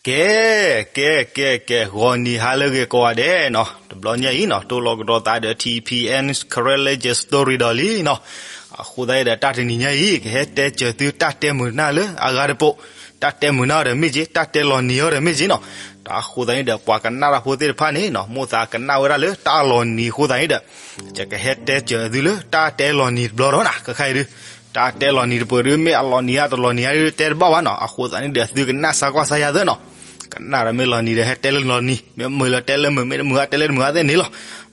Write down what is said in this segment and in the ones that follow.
ကဲ ကဲ ကဲ ကဲ ဂီၤနံၤဟါလၢအဂ့ၤကိးဂၤဒဲးနီၤ, တဘျီညါအံၤနီၤ တိၢ်လီၤကဒီးသးဒီး ထံၣ်ဖံၣ်အဲၣ် Karen Legend Story ဒီးလံနီၤ. အဃိသတးန့ၣ်ဒီး တၢ်တနံၤညါအံၤ ကဟဲတဲစၢၤသုတၢ်တဲမုာ်နၢ်လၢအဂၤတပိၤ, တၢ်တဲမုာ်နၢ်အီၤဒီးမ့ၢ်က့ၤ တၢ်တဲလီၤနံၤအီၤဒီးမ့ၢ်က့ၤနီၤ. တၢ်အဃိသတးန့ၣ်ဒီး ပှၤကနၣ်တၢ်ဖိသ့ၣ်တဖၣ်န့ၣ်နီၤ မိၣ်သးကနၣ်ဝဲဒၣ်လၢတၢ်လီၤနံၤအဃိသတးန့ၣ်ဒီး ယကဟဲတဲစၢၤသုလၢတၢ်တဲလီၤနံၤတဘျီဒီးနီၤ, ခဲခါအံၤဒုး တၢ်တဲလီၤနံၤတပှဲၤဒုး မ့ၢ်အလီၤနံၤဧါတလီၤနံၤဧါဒုး တဲတဘၣ်ဘၣ်နီၤ. အဃိသတးန့ၣ်ဒီး သုကနၣ်စါကွၢ်စါယၤသ့နီၤ. ကနၣ်ဒီးမ့ၢ်လီၤနံၤဒီး ဟဲတဲလၢလီၤနံၤ, မ့ၢ်မုာ်လၢတဲလၢမုာ်, မ့ၢ်တမုာ်ဧါတဲလၢတမုာ်ဧါသ့န့ၣ်လီၤ.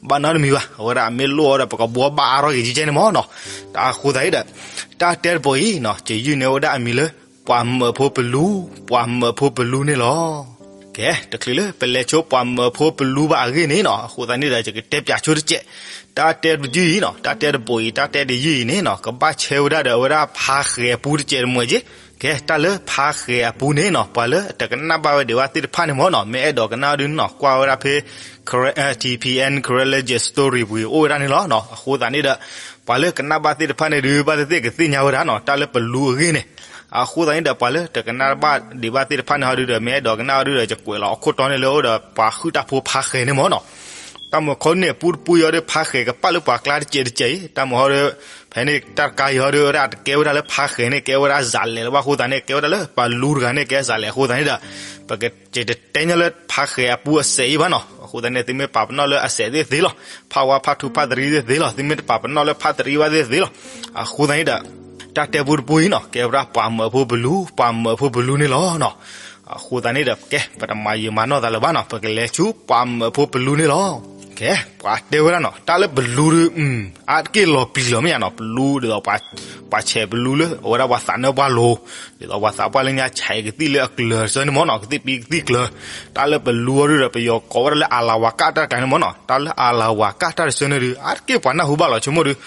ဘၣ်နီတမံၤဘၣ်, အဝဲဒၣ်မ့ၢ်လိၣ်အီၤဒီး ပကဘှီဘၣ်အါထီၣ်က့ၤကကဲန့ၣ်မ့ၢ်နီၤ. တၢ်အဃိသတးန့ၣ်ဒီး တၢ်တဲတပိၤအံၤနီၤ ယယုၢ်န့ၢ်ဝဲဒၣ်အမံၤလၢ ပှၤမၢးဖိပလူ, ပှၤမၢးဖိပလူန့ၣ်လီၤ. ကဲ တချုးလၢပလဲၤဆိပှၤမၢးဖိပလူဘၣ်အဂ့ၢ်န့ၣ်နီၤ, အဃိသတးန့ၣ်ဒီး ယကတဲပၠးဆိတစဲး, တၢ်တဲတယုၢ်အံၤနီၤ, တၢ်တဲတပိၤအံၤ တၢ်တဲတယုၢ်အံၤန့ၣ်နီၤ ကဘၣ်ဆဲဝဲဒၣ်ဒီးအဝဲဒၣ်ဖါဃဲၤအပူတစဲးတမှဲးက့ၤ. ကဲ တၢ်လၢဖါဃဲၤအပူန့ၣ်နီၤ ပှၤလၢတကနၣ်ဘၣ်ဝဲဒံးဘၣ်သ့ၣ်တဖၣ်န့ၣ်မ့ၢ်နီၤ မ့ၢ်အဲၣ်ဒိးကနၣ်ဒုးနီၤ ကွၢ်ဝဲဒၣ်ဖဲ ထံၣ်ဖံၣ်အဲၣ် Karen Legend Story ပူၤအံၤအိၣ်ဝဲဒၣ်န့ၣ်လီၤ. အဃိသတးန့ၣ်ဒီး ပှၤလၢကနၣ်ဘၣ်သ့ၣ်တဖၣ်န့ၣ်ဒုး ဘၣ်သ့ၣ်သ့ၣ်ကသ့ၣ်ညါဝဲဒၣ်နီၤ တၢ်လၢပလူအဂ့ၢ်န့ၣ်. အဃိသတးန့ၣ်ဒီး ပှၤလၢတကနၣ်ဘၣ်ဒံးဘၣ်သ့ၣ်တဖၣ်န့ၣ်ဟီဒုးဒီး မ့ၢ်အဲၣ်ဒိးကနၣ်ဟီဒုးဒီး ယကွဲးလီၤအခိၣ်တီန့ၣ်လၢအအိၣ်ဒီးပှၤဟုၣ်တၢ်ဖိဖါဃဲၤန့ၣ်မ့ၢ်နီၤ. တၢ်မုာ်ခီန့ၣ် ပူတပူယီၤဒီး ဖါဃဲၤကပာ်လၢပှၤကျါတစဲးတစဲးအံၤ တၢ်မုာ်ဟီဒီး ဖဲန့ၣ်တၢ်တကါယီၤဟီဒီး ဝဲဒၣ်တကဲဝဲဒၣ်လၢဖါဃဲၤန့ၣ် ကဲဝဲဒၣ်စးလဲးလၢၤဘၣ်အဃိသတးန့ၣ် ကဲဝဲဒၣ်လၢပှၤလူတဂၤန့ၣ် ကဲစးလဲးအဃိသတးန့ၣ်ဒီး ပကတဲတတဲညါလၢဖါဃဲၤအပူအစဲးအံၤဘၣ်နီၤ. အဃိသတးန့ၣ် သုမ့ၢ်ပာ်ပနီၣ်လၢအစဲးသ့ၣ်သ့လီၤ, ဖးဝါဖးထူဖးတရံးသ့ၣ်သ့လီၤ, သုမ့ၢ်တပာ်ပနီၣ်လၢဖးတရံးဘၣ်သ့ၣ်သ့လီၤ. အဃိသတးန့ၣ်ဒီး တၢ်တဲပူတပူအံၤနီၤ ကဲဝဲဒၣ်ပှၤမၢးဖိပလူ, ပှၤမၢးဖိပလူန့ၣ်လီၤနီၤ. အဃိသတးန့ၣ်ဒီး ကဲ ပတမၤယံာ်မၤနီၢ်သးလၢၤဘၣ်နီၤ ပကလဲၤဆူပှၤမၢးဖိပလူန့ၣ်လီၤ. ကဲ ပှၤတဲဝဲဒၣ်နီၤ တၢ်လၢပလူဒီး အါတက့ၢ်လီၤပျံၤလီၤမ့ၢ်ဧါနီၤ ပလူဒ်သိး ပှၤဆဲးပလူလၢအဝဲဒၣ်ပှၤသးနါပှၢ်လိၤ, ဒ်သိးပှၤသးပှၢ်လၢညါဆဲးကသံၣ်လၢအကျၢၤတဆၢန့ၣ်မ့ၢ်နီၤ ကသံၣ်ပံကသံၣ်ကျၢၤ, တၢ်လၢပလူအီၤဒုးဒီး ပယီၤကိးဝဲဒၣ်လၢအလၤဝၤကၣ်တၢ်တကျါန့ၣ်မ့ၢ်နီၤ တၢ်လၢအလၤဝၤကၣ်တၢ်တဆၢန့ၣ်ဒုး အါတက့ၢ်ပှၤနၢ်ဟူဘၣ်လီၤဆိကမိၣ်ဒီး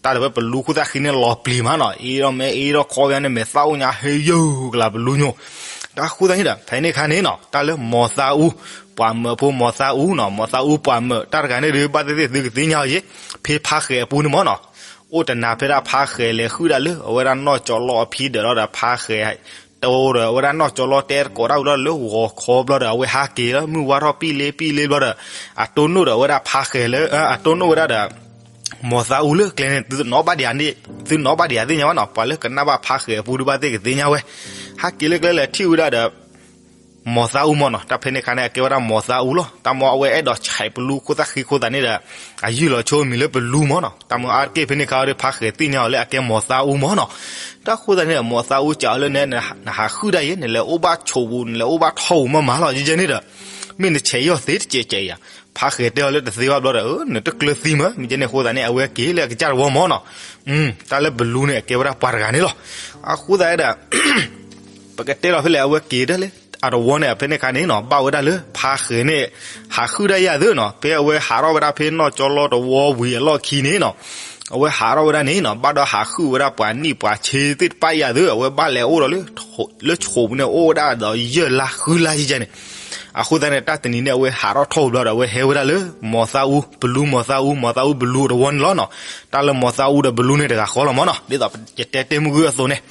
တၢ်လၢပလူခိၣ်သၣ်ဃံန့ၣ်လီၤပျံၤမးနီၤ အ့ဒီးမ့ၢ်အ့ဒီးခီပညီန့ၣ် မဲာ်သၣ်အိၣ်ညါဟ့ယုၢ်ကလၤပလူညိ, တၢ်ဃိသတးန့ၣ်ဒီး ဖဲန့ၣ်ခါန့ၣ်နီၤ တၢ်လၢမီၤသးအူ, ပှၤမၢးဖိမီၤသးအူနီၤ မီၤသးအူပှၤမၢး တၢ်တဂၤန့ၣ်ဒုး ဘၣ်သ့ၣ်သ့ၣ်သုကသ့ၣ်ညါအီၤယ့ၣ်, ဖဲဖါဃဲၤအပူၤန့ၣ်မ့ၢ်နီၤ, အိၣ်တနၤဖဲဒၣ်ဖါဃဲၤလဲၤဟုၣ်ဒၣ်လၢ အဝဲဒၣ်နီၢ်ကၠီလီအဖံဒီးလီၤဒီး ဖါဃဲၤ တအိၣ်ဒီးအဝဲဒၣ်နီၢ်ကၠီလီတဲသကိးတၢ်ဝံၤလီၤလၢဂီၤခီဘျီဒီး အဝဲဟးက့ၤလၢမုၢ်ဝါထီၣ်ပံၣ်လ့ပံၣ်လ့ဘျီဒီး အတိၢ်နီၣ်ဒီးအဝဲဒၣ်ဖါဃဲၤလၢ အတိၢ်နီၣ်ဝဲဒၣ်ဒီး မီၤသးအူလၢကျဲန့ၣ် သုနီၣ်ဘၣ်ဒံးဧါန့ၣ် သုနီၣ်ဘၣ်ဒံးဧါသ့ၣ်ညါဘၣ်နီၤ ပှၤလၢကနၣ်ဘၣ်ဖါဃဲၤအပူၤဒုးဘၣ်သ့ၣ်ကသ့ၣ်ညါဝဲ, ဟဲက့ၤလၢကျဲလဲၤထံၣ်ဝဲဒၣ်ဒီး မီၤသးအူမ့ၢ်နီၤ တၢ်ဖဲန့ၣ်ခါန့ၣ် အကဲဝဲဒၣ်မီၤသးအူလီၤ တၢ်မ့ၢ်အဝဲအဲၣ်ဒိးဆဲးပလူခိၣ်သၣ်ဃံခိၣ်သးန့ၣ်ဒီး အယုၢ်လီၤဆိအမံၤလၢပလူမ့ၢ်နီၤ တၢ်မ့ၢ်အါတက့ၢ်ဖဲန့ၣ်ခါဒီး ဖါဃဲၤသ့ၣ်ညါအီၤလၢအကဲမီၤသးအူမ့ၢ်နီၤ, တၢ်ဃိသတးန့ၣ် မီၤသးအူစံးအီၤလၢနဲ နဟးဟုၣ်ဒၣ်ယ့ၣ် နလဲၤအိၣ်ဘၣ်ဆိးပူၤ နလဲၤအိၣ်ဘၣ်ထီၣ်ပူၤမ့ၢ်မးလီၤ ယဲန့ၣ်ဒီး မ့ၢ်နဆဲးယီၤသ့တစဲးစဲးဧါ, ဖါဃဲၤတဲအီၤလၢတသ့ဘၣ်ဘျီဒီး နတကျၢၤသံမ့ၢ် မ့ၢ်ကဲန့ၣ်အဃိသတးန့ၣ် အဝဲက့ၤလၢအကစၢ်တဝီမ့ၢ်နီၤ, တၢ်လၢပလူန့ၣ် အကဲဝဲဒၣ်ပှၤတဂၤန့ၣ်လီၤ, အဃိသတးဒီး ပကတဲလီၤဖဲလဲၣ် အဝဲက့ၤဒၣ်လၢ အတဝီန့ၣ် ဖဲန့ၣ်ခါန့ၣ်နီၤ ဘၣ်ဝဲဒၣ်လၢဖါဃဲၤန့ၣ် ဟးဟုၣ်ဒၣ်ယၤသ့နီၤ ဖဲအဝဲဟးထီၣ်ဝဲဒၣ်ဖဲနီၢ်ကၠီလီတဝီဝံၤအလီၢ်ခံန့ၣ်နီၤ, အဝဲဟးထီၣ်ဝဲဒၣ်န့ၣ်နီၤ ဘၣ်ဒီးဟးဟုၣ်ဝဲဒၣ်ပှၤနံၣ်ပှၤဆ့သ့ၣ်တဖၣ်ယၤသ့ အဝဲဘၣ်လဲၤအိၣ်ဒီးလၢ လၢဆိးပူၤန့ၣ် အိၣ်ဝဲဒၣ်ဒီးယဲၢ်လါဃုလါယဲန့ၣ်, အဃိသတးန့ၣ် တၢ်တနံၤန့ၣ် အဝဲဟးထီၣ်ထီၣ်ပူၤဘျီဒီး အဝဲဟဲဝဲဒၣ်လၢ မီၤသးအူ ပလူမီၤသးအူ မီၤသးအူပလူတဝီန့ၣ်လီၤနီၤ, တၢ်လၢမီၤသးအူဒီးပလူန့ၣ်တဂၤဃီလီၤမ့ၢ်နီၤ ဒ်သိးယတဲတ့ၢ်မုၢ်ဂုၢ်အသိးန့ၣ်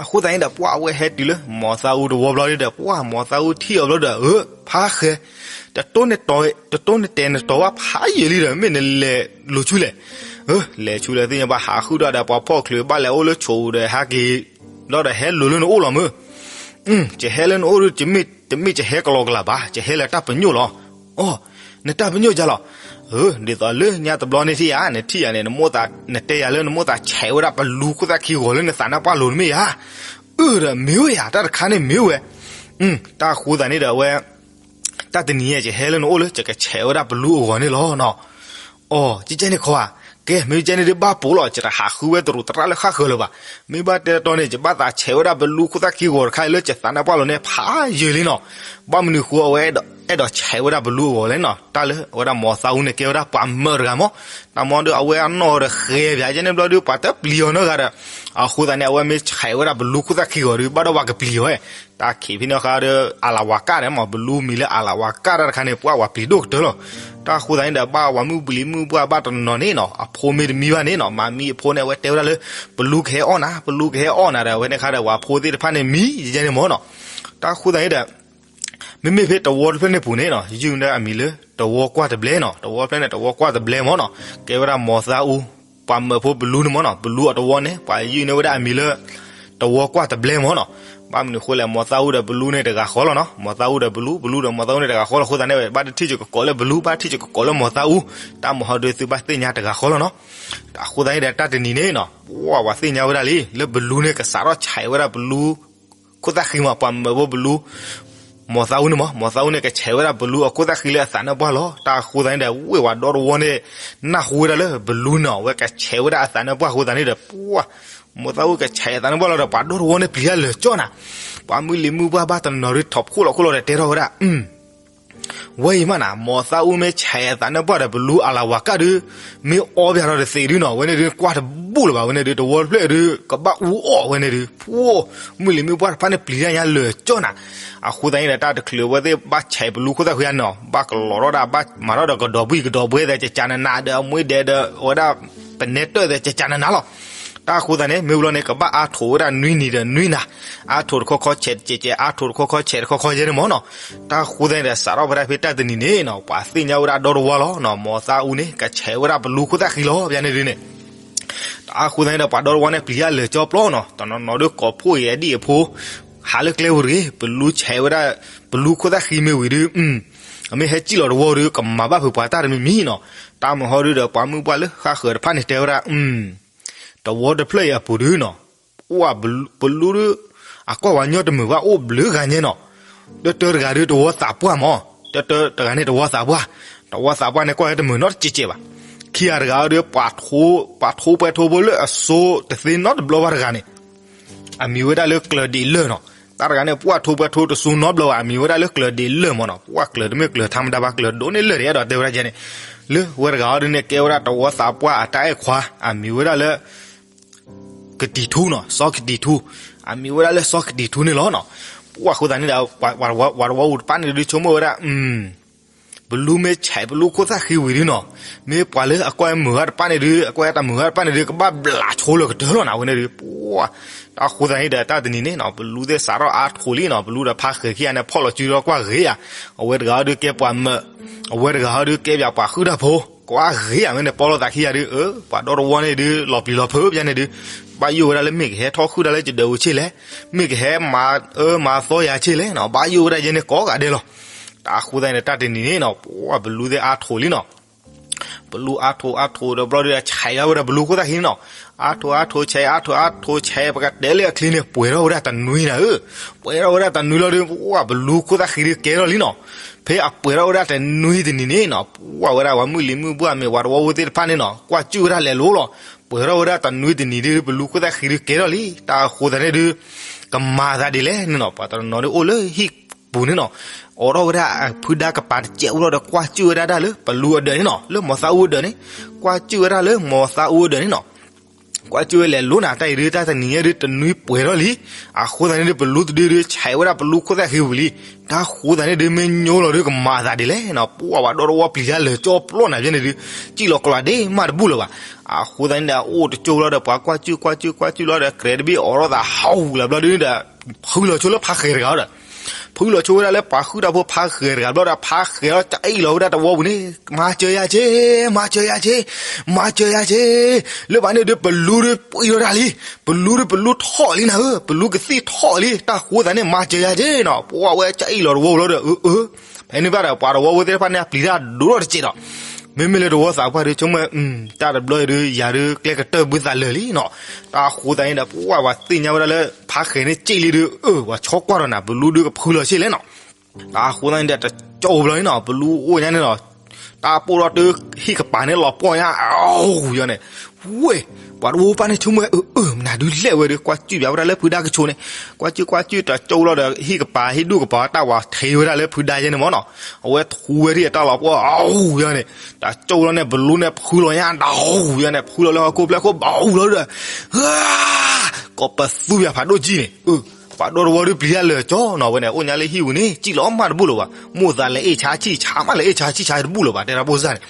အဃိသတးန့ၣ်ဒီး ပှၢ်အဝဲဟဲတုၤလၢမီၤသးအူတဝီဘျီဒီး ပှၢ်မီၤသးအူထံၣ်အီၤဘျီဒီး အၢ ဖါဃဲၤ တတိၢ်န့ၢ်တဲာ် တတိၢ်န့ၢ်တဲာ်နတီၤဘၣ်ဖးယံာ်လံဒီး မ့ၢ်နလဲၤလိၤဆူလဲၣ်, အၢ လဲၤဆူလဲၣ်သ့ၣ်ညါဘၣ် ဟးဃုာ်ဒီးပှၤဖီၣ်ချုးဘၣ်လဲၤအိၣ်လၢဆိးပူၤဒီး ဟဲက့ၤ ဘျီဒီးဟဲလိၤလၢနအိၣ်လီၤမ့ၢ်, ယဟဲလၢနအိၣ်ဒီး တမ့ၢ်ယဟဲကလီကလးဘၣ် ယဟဲလၢတၢ်ပညိၣ်လီၤ, အိ နတၢ်ပညိၣ်ယၤလီၤ, အၢ ဒ်သိးလၢညါတဘျီန့ၣ်ထံၣ်ယၤ နထံၣ်ယၤန့ၣ် နမိၣ်သး နတဲယၤလၢနမိၣ်သးဆဲးဝဲဒၣ်ပလူခိၣ်သၣ်ခံဂီၤလၢနသးနါပှၢ်လိၤန့ၣ်မ့ၢ်ဧါ, အၢ ဒီးမ့ၢ်ဝဲယၤ တၢ်တခါန့ၣ်မ့ၢ်ဝဲ, တၢ်ဃိသတးန့ၣ်ဒီးအဝဲ တၢ်တနံၤညါ ယဟဲလၢနအိၣ်လၢ ယကဆဲးဝဲဒၣ်ပလူအဂီၤန့ၣ်လီၤနီၤ, အိ ကကဲန့ၣ်ခီဧါ, ကဲ မ့ၢ်ကဲန့ၣ်ဒုးဘၣ်ပိာ်လီၤ ယတဟးဃုဝဲတရူးတရၣ်လၢဃၣ်ဃၢၤလၢၤဘၣ်, မ့ၢ်ဘၣ်တဲတီန့ၣ် ယဘၣ်သးဆဲးဝဲဒၣ်ပလူခိၣ်သၣ်ခံဂီၤတခါအံၤလၢယသးနါပှၢ်လိၤန့ၣ် ဖးယံာ်လံနီၤ, ဘၣ်မနုၤဃိအဝဲအဲၣ်ဒိးဆဲးဝဲဒၣ်ပလူအဂီၤလဲၣ်နီၤ, တၢ်လၢအဝဲဒၣ်မီၤသးအူန့ၣ် ကဲဝဲဒၣ်ပှၤမၢးတဂၤမး, တၢ်မ့ၢ်ဒီးအဝဲအနီၢ်ဒီးဃဲၤပၠးကဲန့ၣ်ဘျီဒီး ပှၤတပျံၤအီၤနီတဂၤဒီး, အဃိသတးန့ၣ် အဝဲမ့ၢ်ဆဲးဝဲဒၣ်ပလူခိၣ်သၣ်ခံဂီၤဒီး ဘၣ်ဒီးပှၤကပျံၤအီၤဝဲ တၢ်ခံးဖဲန့ၣ်ဃါဒီး အလၤဝၤကၣ်ဒီးမး ပလူမံၤလၢအလၤဝၤကၣ်တၢ်တခါန့ၣ် ပှၤဝၤပျံၤဒိၣ်ကတၢၢ်လီၤ, တၢ်ဃိသတးန့ၣ်ဒီး ဘၣ်ဝၤမုၣ်ပျံၤမုၣ်ပှၢ်ဘၣ်တနီၤနီၤန့ၣ်နီၤ အဖိမ့ၢ်တမံဘၣ်န့ၣ်နီၤ မၤမံအဖိန့ၣ် အဝဲတဲဝဲဒၣ်လၢ ပလူကဟဲအီၣ်နၤ ပလူကဟဲအီၣ်နၤဒီး အဝဲန့ၣ်ခါဒီး ဝၤဖိသ့ၣ်တဖၣ်န့ၣ်မံယဲန့ၣ်မးနီၤ, တၢ်ဃိသတးန့ၣ်ဒီး မ့မ့ၢ်ဖဲတဝီတဖျၢၣ်န့ၣ်ပူၤန့ၣ်နီၤ ယုၢ်န့ၢ်အမံၤလၢ တဝီကွၢ်တဘျဲနီၤ, တဝီဖျၢၣ်န့ၣ် တဝီကွၢ်တဘျဲမ့ၢ်နီၤ, ကဲဝဲဒၣ်မီၤသးအူ ပှၤမၢဖိဘလူန့ၣ်မ့ၢ်နီၤ, ဘလူအတဝီန့ၣ် ပှၤယုၢ်န့ၢ်ဝဲဒၣ်အမံၤလၢ တဝီကွၢ်တဘျဲမ့ၢ်နီၤ. ဘၣ်မနုၤဃိလဲၣ် မီၤသးအူဒီးဘလူန့ၣ်တဂၤဃီလီၤနီၤ, မီၤသးအူဒီးဘလူ ဘလူဒီးမီၤသးအူန့ၣ်တဂၤဃီလီၤ. အဃိသတးန့ၣ် ဘၣ်တထံၣ်စ့ၢ်ကီးလၢဘလူ ဘၣ်ထံၣ်စ့ၢ်ကီးလၢမီၤသးအူ, တၢ်မၤဟီဒုးသုဘၣ်သ့ၣ်ညါတဂၤဃီလီၤနီၤ. အဃိသတးန့ၣ်ဒီးတၢ်တနံၤန့ၣ်နီၤ ပှၤသ့ၣ်ညါဝဲဒၣ်လံ လၢဘလူန့ၣ်ကစးထီၣ်ဆဲးဝဲဒၣ်ဘလူ ခိၣ်သၣ်ဃံမး ပှၤမၢဖိဘလူ မီၤသးအူန့ၣ်မး, မီၤသးအူန့ၣ် ကဆဲးဝဲဒၣ်ဘလူအခိၣ်သၣ်ဃံလၢအသးနါပှၢ်လီၤ. တၢ်အဃိသတးန့ၣ်ဒီး ဝ့ၢ်ဝၤဒီတဝီန့ၣ် နၢ်ဟူဝဲဒၣ်လၢဘလူနီၤ အဝဲကဆဲးဝဲဒၣ်အသးနါပှၢ်အဃိသတးန့ၣ်ဒီး ပှၤ မီၤသးအူကဆဲးအသးနါပှၢ်လီၤဒီး ပှၤဒီတဝီန့ၣ်ပျံၤတၢ်လၢာ်ကၠီနၤ, ပှၤမုၢ်လံၤမုၢ်ပှၢ်ဘၣ်တနီၤနီၤဒုးထီၣ်ဖှိၣ်လီၤခိၣ်လီၤဒီးတဲထီၣ်ဝဲဒၣ် ဝဲအံၤမးနၤ မီၤသးအူမ့ၢ်ဆဲးအသးနါပှၢ်ဒီးဘလူအလၤဝၤကၢ်ဒုး မ့ၢ်အီဘၣ်ထီၣ်တသ့ဒုနီၤ ဝဲန့ၣ်ဒုးကွၢ်တဘူၣ်လၢၤဘၣ် ဝဲန့ၣ်ဒုး တဝီတဖျၢၣ်ဒုး ကဘၣ်အူအီၣ်ဝဲန့ၣ်ဒုး ဖိ မုၢ်လံၤမုၢ်ပှၢ်တဖၣ်န့ၣ်ပျံၤတၢ်ညါလၢာ်ကၠီနၤ. အဃိသတးန့ၣ်ဒီး တၢ်တချုးအဝဲသ့ၣ်ဘၣ်ဆဲးဘလူခိၣ်သၣ်ဃံဧါနီၤ ဘၣ်ကလီၤထီၣ်ဒၣ် ဘၣ်မၤထီၣ်ဒီးကဒီးဘှံၣ်ကဒီးဘှဲသဲး ကကနနၤဒီး အမူဒါဒီး အဝဲဒၣ် ပနဲတၢၢ်သဲးကကနနၤလီၤ. တၢ်အဃိသတးန့ၣ် မ့ၢ်ဝံၤလီၤန့ၣ် ကဘၣ်အါထိးဝဲဒၣ်နွံနံၤဒီးနွံနၤ, အါထိးတခီခီဆဲးတကဲးကဲး အါထိးတခီခီဆဲးတခီခီယဲန့ၣ်မ့ၢ်နီၤ. တၢ်အဃိသတးန့ၣ်ဒီး စးထီၣ်ဖဲဒၣ်ဖဲတၢ်တနံၤန့ၣ်နီၤ ပှၤသ့ၣ်ညါဝဲဒၣ်ဒီတဝီလီၤနီၤ မီၤသးအူန့ၣ် ကဆဲးဝဲဒၣ်ဘလူခိၣ်သၣ်ဃံလီၤ ပျါန့ၣ်ဒုးန့ၣ် တၢ်အဃိသတးန့ၣ်ဒီး ပှၤဒီတဝီန့ၣ်ပျံၤတၢ်လၢာ်ကၠီပျီနီၤ တနီၤနီၤဒုးကိးဖှိၣ်အံၤအဒံၣ်အဖိ ဟးလၢကျဲပူၤတဂ့ၤ ဘလူဆဲးဝဲဒၣ် ဘလူခိၣ်သၣ်ဃံမ့ၢ်ဝံၤဒုး အမ့ၢ်ဟဲစံၣ်လီၤတဝီဒုး ကမၤဘၣ်ဖုးပှၤတၢ်တမံၤမံၤနီၤ. တၢ်မၤဟီဒုးဒီး ပှၤမုၢ်ပှၢ်လၢဃၣ်ဃၢၤတဖၣ်န့ၣ်တဲဝဲဒၣ် တဝီတဖျၢၣ်အံၤအပူၤဒုးနီၤ အိၣ်ဘလူဒုး အကွၢ်ဝဲညီတမုာ်ဘၣ်အိၣ်ဘျုးဂၤညဲနီၤ. တၢတၢတဂၤဒုးတဝီသးပှၢ်မး, တၢတၢတဂၤန့ၣ်တဝီသးပှၢ်, တဝီသးပှၢ်န့ၣ်ကွၢ်ဝဲတမုာ်နီတစဲးကဲးဘၣ်. ခံဂၤတဂၤအံၤဒုး ပှၤထိပှဲၤထိဖိလၢအစိတသ့နီတဘျီဘၣ်တဂၤန့ၣ် အမံၤဝဲဒၣ်လၢကျၢၤဒံးလၢာ်နီၤ. တၢ်တဂၤန့ၣ် ပှၤထိပှဲၤထိတစိနီတဘျီဘၣ် အမံၤဝဲဒၣ်လၢကျၢၤဒံးလၢာ်မးနီၤ. ပှၤကျၢၤတမ့ၢ်ကျၢၤထါမတၤဘၣ် ကျၢၤဒိၣ်န့ၢ်လၢာ်ဒံး အဲၣ်ဒိးတဲဝဲဒၣ်ယဲန့ၣ် လၢဝဲတဂၤအံၤဒုးန့ၣ် ကဲဝဲဒၣ်တဝီသးပှၢ်အတၢ်အဲၣ်ခွါ အမံၤဝဲဒၣ်လၢ ကတံၤထူနီၤ စီၤကတံၤထူ, အမံၤဝဲဒၣ်လၢစီၤကတံၤထူန့ၣ်လီၤနီၤ. ပှၤအဃိသတးန့ၣ်ဒီး ပှၤတဝီပူၤတဖၣ်န့ၣ်ဒုးဆိကမိၣ်ဝဲဒၣ် ဘလူမ့ၢ်ဆဲးဘလူခိၣ်သၣ်ဃံဝံၤဒုးနီၤ, မ့ၢ်ပှၤလၢအကွၢ်မုာ်ဂၤတဖၣ်န့ၣ်ဒုး အကွၢ်တၢ်မုာ်ဂၤတဖၣ်န့ၣ်ဒုး ကဘၣ်ဘျးဆိလၢကတၢၢ်လီၤနၤ ဝဲန့ၣ်ဒုး ပှၤ တၢ်အဃိသတးန့ၣ်ဒီး တၢ်တနံၤန့ၣ်နီၤ ဘလူသ့ၣ်စးထီၣ်အါထိးလံနီၤ, ဘလူဒီးဖါဃဲၤခံဂၤန့ၣ် ဖီၣ်လီၤစုဒီးကွၢ်ဂ့ၤဧါ, အဝဲတဂၤအံၤဒုးကဲပှၤမၢး, အဝဲတဂၤအံၤဒုးကဲပှၤဃုၣ်တၢ်ဖိ, ကွၢ်ဂ့ၤဧါ မ့ၢ်န့ၣ် ပီလိာ်သးခံဂၤဒုး အၢ ပှၤဒီတဝီန့ၣ်ဒုး လီၤပျံၤလီၤဖုးပျါန့ၣ်ဒုး ဘၣ်ယိၣ်ဝဲဒၣ်လၢမ့ၢ်ကဟဲထီၣ်ဃုာ်တၢ်လၢယဒၢးအူဆ့လဲၣ်, မ့ၢ်ကဟဲမၤအၢမၤသီယၤဆ့လဲၣ်နီၤ, ဘၣ်ယိၣ်ဝဲဒၣ်ယဲန့ၣ်ကိးဂၤဒဲးလီၤ. တၢ်အဃိသတးန့ၣ် တၢ်တနံၤန့ၣ်နီၤ ပှၤဘလူသ့ၣ်အါထိးလံနီၤ, ဘလူအါထိးအါထိးဒီးဘျီဒုး ဆဲးယါဝဲဒၣ်ဘလူခိၣ်သၣ်ဃံန့ၣ်နီၤ, အါထိးအါထိးဆဲး အါထိးအါထိးဆဲး ပကတဲလၢအချံန့ၣ် ပှဲၤထီၣ်ဝဲဒၣ်တနွံနၤဧၢ, ပှဲၤထီၣ်ဝဲဒၣ်တနွံလီၤဒုး ပှၤဘလူခိၣ်သၣ်ဃံဒုးကဲထီၣ်လံနီၤ. ဖဲအပှဲၤထီၣ်ဝဲဒၣ်တနွံတနံၤန့ၣ်နီၤ ပှၤဝဲဒၣ်ပှၤမုၢ်လံၤမုၢ်ပှၢ်မ့ၢ်ပှၤတဝီဖိသ့ၣ်တဖၣ်န့ၣ်နီၤ ကွၢ်စူၣ်ဝဲဒၣ်လဲၤလိၤလီၤ. ပှဲၤထီၣ်ဝဲဒၣ်တနွံတနံၤဒုး ဘလူခိၣ်သၣ်ဃံဒုးကဲထီၣ်လံ. တၢ်အဃိသတးန့ၣ်ဒုး ကမၤသးဒ်လဲၣ်န့ၣ်နီၤ, ပှၤတနီၤနီၤဒုးအိၣ်လၢဟံၣ်ပူၤန့ၣ်နီၤ, အိးထီၣ်ဝဲဒၣ်ဖုဒါကပၤတစဲးအိၣ်လီၤဒီး ကွၢ်စူၣ်ဝဲဒၣ်တၢ်လၢပလူအဒၢးန့ၣ်နီၤ, လၢမီၤသးအူအဒၢးန့ၣ်, ကွၢ်စူၣ်ဝဲဒၣ်လၢမီၤသးအူအဒၢးန့ၣ်နီၤ ကွၢ်စူၣ်ဝဲလဲၤလိၤနၤ, တၢ်အံၤဒုး တၢ်တနံၤညါဒုး တနွံပှဲၤထီၣ်လံ. အဃိသတးန့ၣ်ဒုး ပလူတဒုဒုး ဆဲးဝဲဒၣ်ပလူခိၣ်သၣ်ဃံဝံၤလံ. တၢ်အဃိသတးန့ၣ်ဒုး မ့ၢ်ညိလီၤဒုး ကမၤအသးဒ်လဲၣ်နီၤ, ပှၤဝဲဒီတဝီပျံၤတၢ်လၢာ်ကၠီပျီနၤ ဖဲန့ၣ်ဒုး စံၣ်လီၤကျီၤဒ့မးတဘူၣ်လၢၤဘၣ်. အဃိသတးန့ၣ်ဒီး အိၣ်တကၠိလီၤဒီး ပှၤကွၢ်စူၣ်ကွၢ်စူၣ်ကွၢ်စူၣ်လီၤဒီး ကြဲးတဘ့ၣ်အိးထီၣ်သးဟးဂူာ်လၢဘျီဒုးဒီး ဖုလီၤဆိလၢဖါဃဲၤတဂၤဒီး ဖုလီၤဆိဝဲဒၣ်လၢပှၤဃုၣ်တၢ်ဖိဖါဃဲၤတဂၤဘျီဒီး ဖါဃဲၤလီၤ ကအံၣ်လီၤဝဲဒၣ်တဝီပူၤန့ၣ် မၤစၢၤယၤက့, မၤစၢၤယၤက့, မၤစၢၤယၤက့. လၢဘၣ်န့ၣ်ဒုး ပလူဒုးပှံၢ်ထီၣ်တၢ်လံ, ပလူဒုးပလူထီၣ်လံနၤဧၢ, ပလူကသံၣ်ထီၣ်လံ. တၢ်ဃိသတးန့ၣ် မၤစၢၤယၤက့နီၤ, ပှၤဝဲကအံၣ်လီၤတဝီပူၤလီၤဒီး အၢ အၢ ဖဲန့ၣ်ဘၣ်ဒီး ပှၤတဝီဖိသ့ၣ်တဖၣ်န့ၣ် အပျံၤတၢ်ဒိၣ်ထီၣ်တစဲးဒီး မ့မ့ၢ်လၢတဝီသးပှၢ်ဒုး ဆိကမိၣ် တၢ်တဘျီအံၤဒုး ယၤဒုး ကျဲကတၢၢ်ဘုသးလၢာ်လံနီၤ. တၢ်အဃိသတးန့ၣ်ဒီး ပှၤဝဲသ့ၣ်ညါဝဲဒၣ်လၢ ဖါဃဲၤန့ၣ်စ့ၣ်လံဒုး အၢ ပှၤဆီကွၢ်ထီၣ်နၤ ပလူဒုးကဖုလီၤစ့ၣ်လဲၣ်နီၤ. တၢ်အဃိသတးန့ၣ်ဒီး တကၠိဘျီန့ၣ်နီၤ ပလူအိၣ်ညါန့ၣ်နီၤ တၢ်ပိၢ်ထီၣ်တုၤဟံၣ်ကပၤန့ၣ်လီၤပှီၢ်ညါ အၢ ယီၤန့ၣ် ဝ့ၢ် ပှၤတဝီပၢ်န့ၣ်ဆိကမိၣ်ဝဲ အၢ အၢ မနုၤဒုးလဲၣ်ဝဲဒီး ကွၢ်စူၣ်ပၠးဝဲဒၣ်လၢဖုဒါကဆိးန့ၣ် ကွၢ်စူၣ်ကွၢ်စူၣ် တကၠိလီၤဒီးဟံၣ်ကပၤ ဟံၣ်ဒူၣ်ကပၤ တၢ်ဝဲထံးဝဲဒၣ်လၢဖုဒါယဲန့ၣ်မ့ၢ်နီၤ အဝဲထူဝဲဒၣ်အတၢ်လီၤပှီၢ် အၢ ယီၤန့ၣ် တကၠိလီၤန့ၣ် ပလူန့ၣ်ဖုလီၤညါ ဒၣ် ယီၤန့ၣ် ဖုလီၤလၢဟီၣ်ခိၣ်ဖျဲၣ်ခိၣ် ဘၣ်အူလီၤဒီး ကိးပသူပၠးဖးဒိၣ်ကံန့ၣ် အၢ ပှၤဒီတဝီဒုးပျံၤတၢ်လၢာ်ကၠီနီၤဝဲန့ၣ် အိၣ်ညါလၢဟံၣ်ပူၤန့ၣ် စံၣ်လီၤမးတဘူၣ်လၢၤဘၣ်, မိၢ်သးလဲၤအ့ၣ်ဆါဆံၣ်ဆါမး လဲၤအ့ၣ်ဆါဆံၣ်ဆါတဘူၣ်လၢၤဘၣ် တဲဒၣ်ဖိစၢ်န့ၣ်,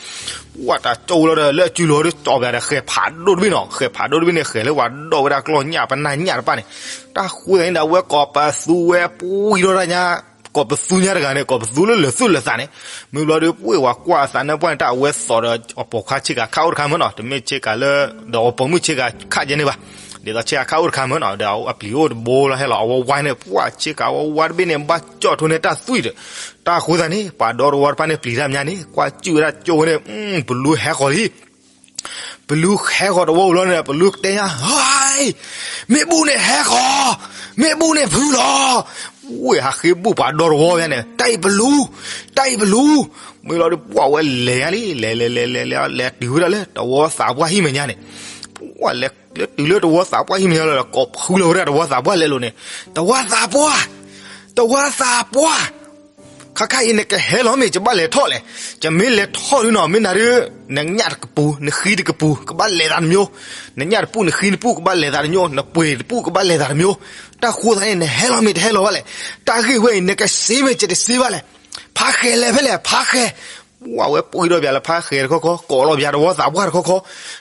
ပှၤတၢ်ကၠီဝဲလီၤဒီး လၢအစုလီၤဒီးကၠီပၠးဒီး ဃဲၤဖးဒိၣ်တဘ့ၣ်နီၤ, ဃဲၤဖးဒိၣ်တဘ့ၣ်န့ၣ် ဃဲၤလၢပှၤဒီဝဲဒၣ်ကျီၢ်ညၣ်ပနၢ်ညၣ်တဖၣ်န့ၣ်, တၢ်ဃိသတးန့ၣ်ဒီး အဝဲကိးပသူဝဲပှံၤထီၣ်တၢ်ညါ ကိးပသူညါတဂၤန့ၣ် ကိးပသူလၢလၢာ်သူၣ်လၢာ်သးန့ၣ်, မ့ၢ်ဘျီဒီး ပှၤကွၢ်အသးနၢ်ပှၢ်န့ၣ် တၢ်အဝဲသိးဒီးအပိာ်ခွါဆ့ကၤခါအိၣ်တခါမၢ်နီၤ, တမ့ၢ်ဆ့ကၤလၢ ဒီးအပိာ်မုၣ်ဆ့ကၤခါကဲန့ၣ်ဘၣ်, ဒ်သိးဆ့ကၤခါအိၣ်တခါမၢ်နီၤ, ဒီးအပျံၤအိၣ်တဘိလီၤဟဲလီၤ အဝဲဝါန့ၣ် ပှၤဆ့ကၤဝဲဝါတဘ့ၣ်န့ၣ် ဘၣ်ကၠီၣ်ထိန့ၢ်တၢ်သွံၣ်ဒီး, တၢ်ဃိသတးန့ၣ် ပှၤဒီတဝီတဖၣ်န့ၣ်ပျံၤတၢ်မညါန့ၣ် ကွၢ်စူၣ်ဝဲဒၣ်ကၠိဝဲန့ၣ် ပလူဟဲဃီၤလံ ပလူဟဲဃီၤတဝီဘျီန့ၣ် ပလူကတဲညါ, ဟဲ, မ့ၣ်ဘူၣ်န့ၣ်ဟဲဃီၤ, မ့ၣ်ဘူၣ်န့ၣ်ဖုလီၤ, ဝ့ၢ်ဟးဃ့ဘူၣ်ပှၤဒီတဝီဝဲန့ၣ် တၢ်အံၤပလူ, တၢ်အံၤပလူ, မ့ၢ်လီၤဒီးပှၤဝဲလဲၤညါလံ လဲၤလဲၤလဲၤလဲၤလဲၤ လဲၤတုၤဝဲဒၣ်လၢတဝီသးပှၢ်ဟံၣ်မဲာ်ညါန့ၣ်, ပှၤလဲၤတုၤလၢတဝီသးပှၢ်ဟံၣ်မဲာ်ညါလီၤဒီး ကိးဖုလီၤဝဲဒၣ်တဝီသးပှၢ်လဲၤလိာ်န့ၣ်, တဝီသးပှၢ်, တဝီသးပှၢ် ခါခါအံၤနကဟဲလီၤမ့ၢ် ယဘၣ်လဲၤထီၣ်လဲၣ်, ယမ့ၢ်လဲၤထီၣ်ဒုနီၤ မ့ၢ်နၤဒုး နညၣ်တကပူၤ နဃံတကပူၤ ကဘၣ်လဲၤသးတမံၤ, နညၣ်တပူၤ နဃံတပူၤ ကဘၣ်လဲၤသးတမံၤ, နပှ့ၤတပူၤ ကဘၣ်လဲၤသးတမံၤ, တၢ်ဃိသတးန့ၣ် နဟဲလီၤမ့ၢ်တဟဲလီၤဘၣ်လဲၣ်, တၢ်ဂ့ၢ်ဝဲအံၤ နကစ့မ့ၢ် ယတစ့ဘၣ်လဲၣ်, ဖါဃဲၤလဲၤဖဲလဲၣ် ဖါဃဲၤ, ပှၤဝဲပှ့ၤဒီးပၠးလၢဖါဃဲၤတခီခီ ကိးလီၤပၠးတဝီသးပှၢ်တခီခီ,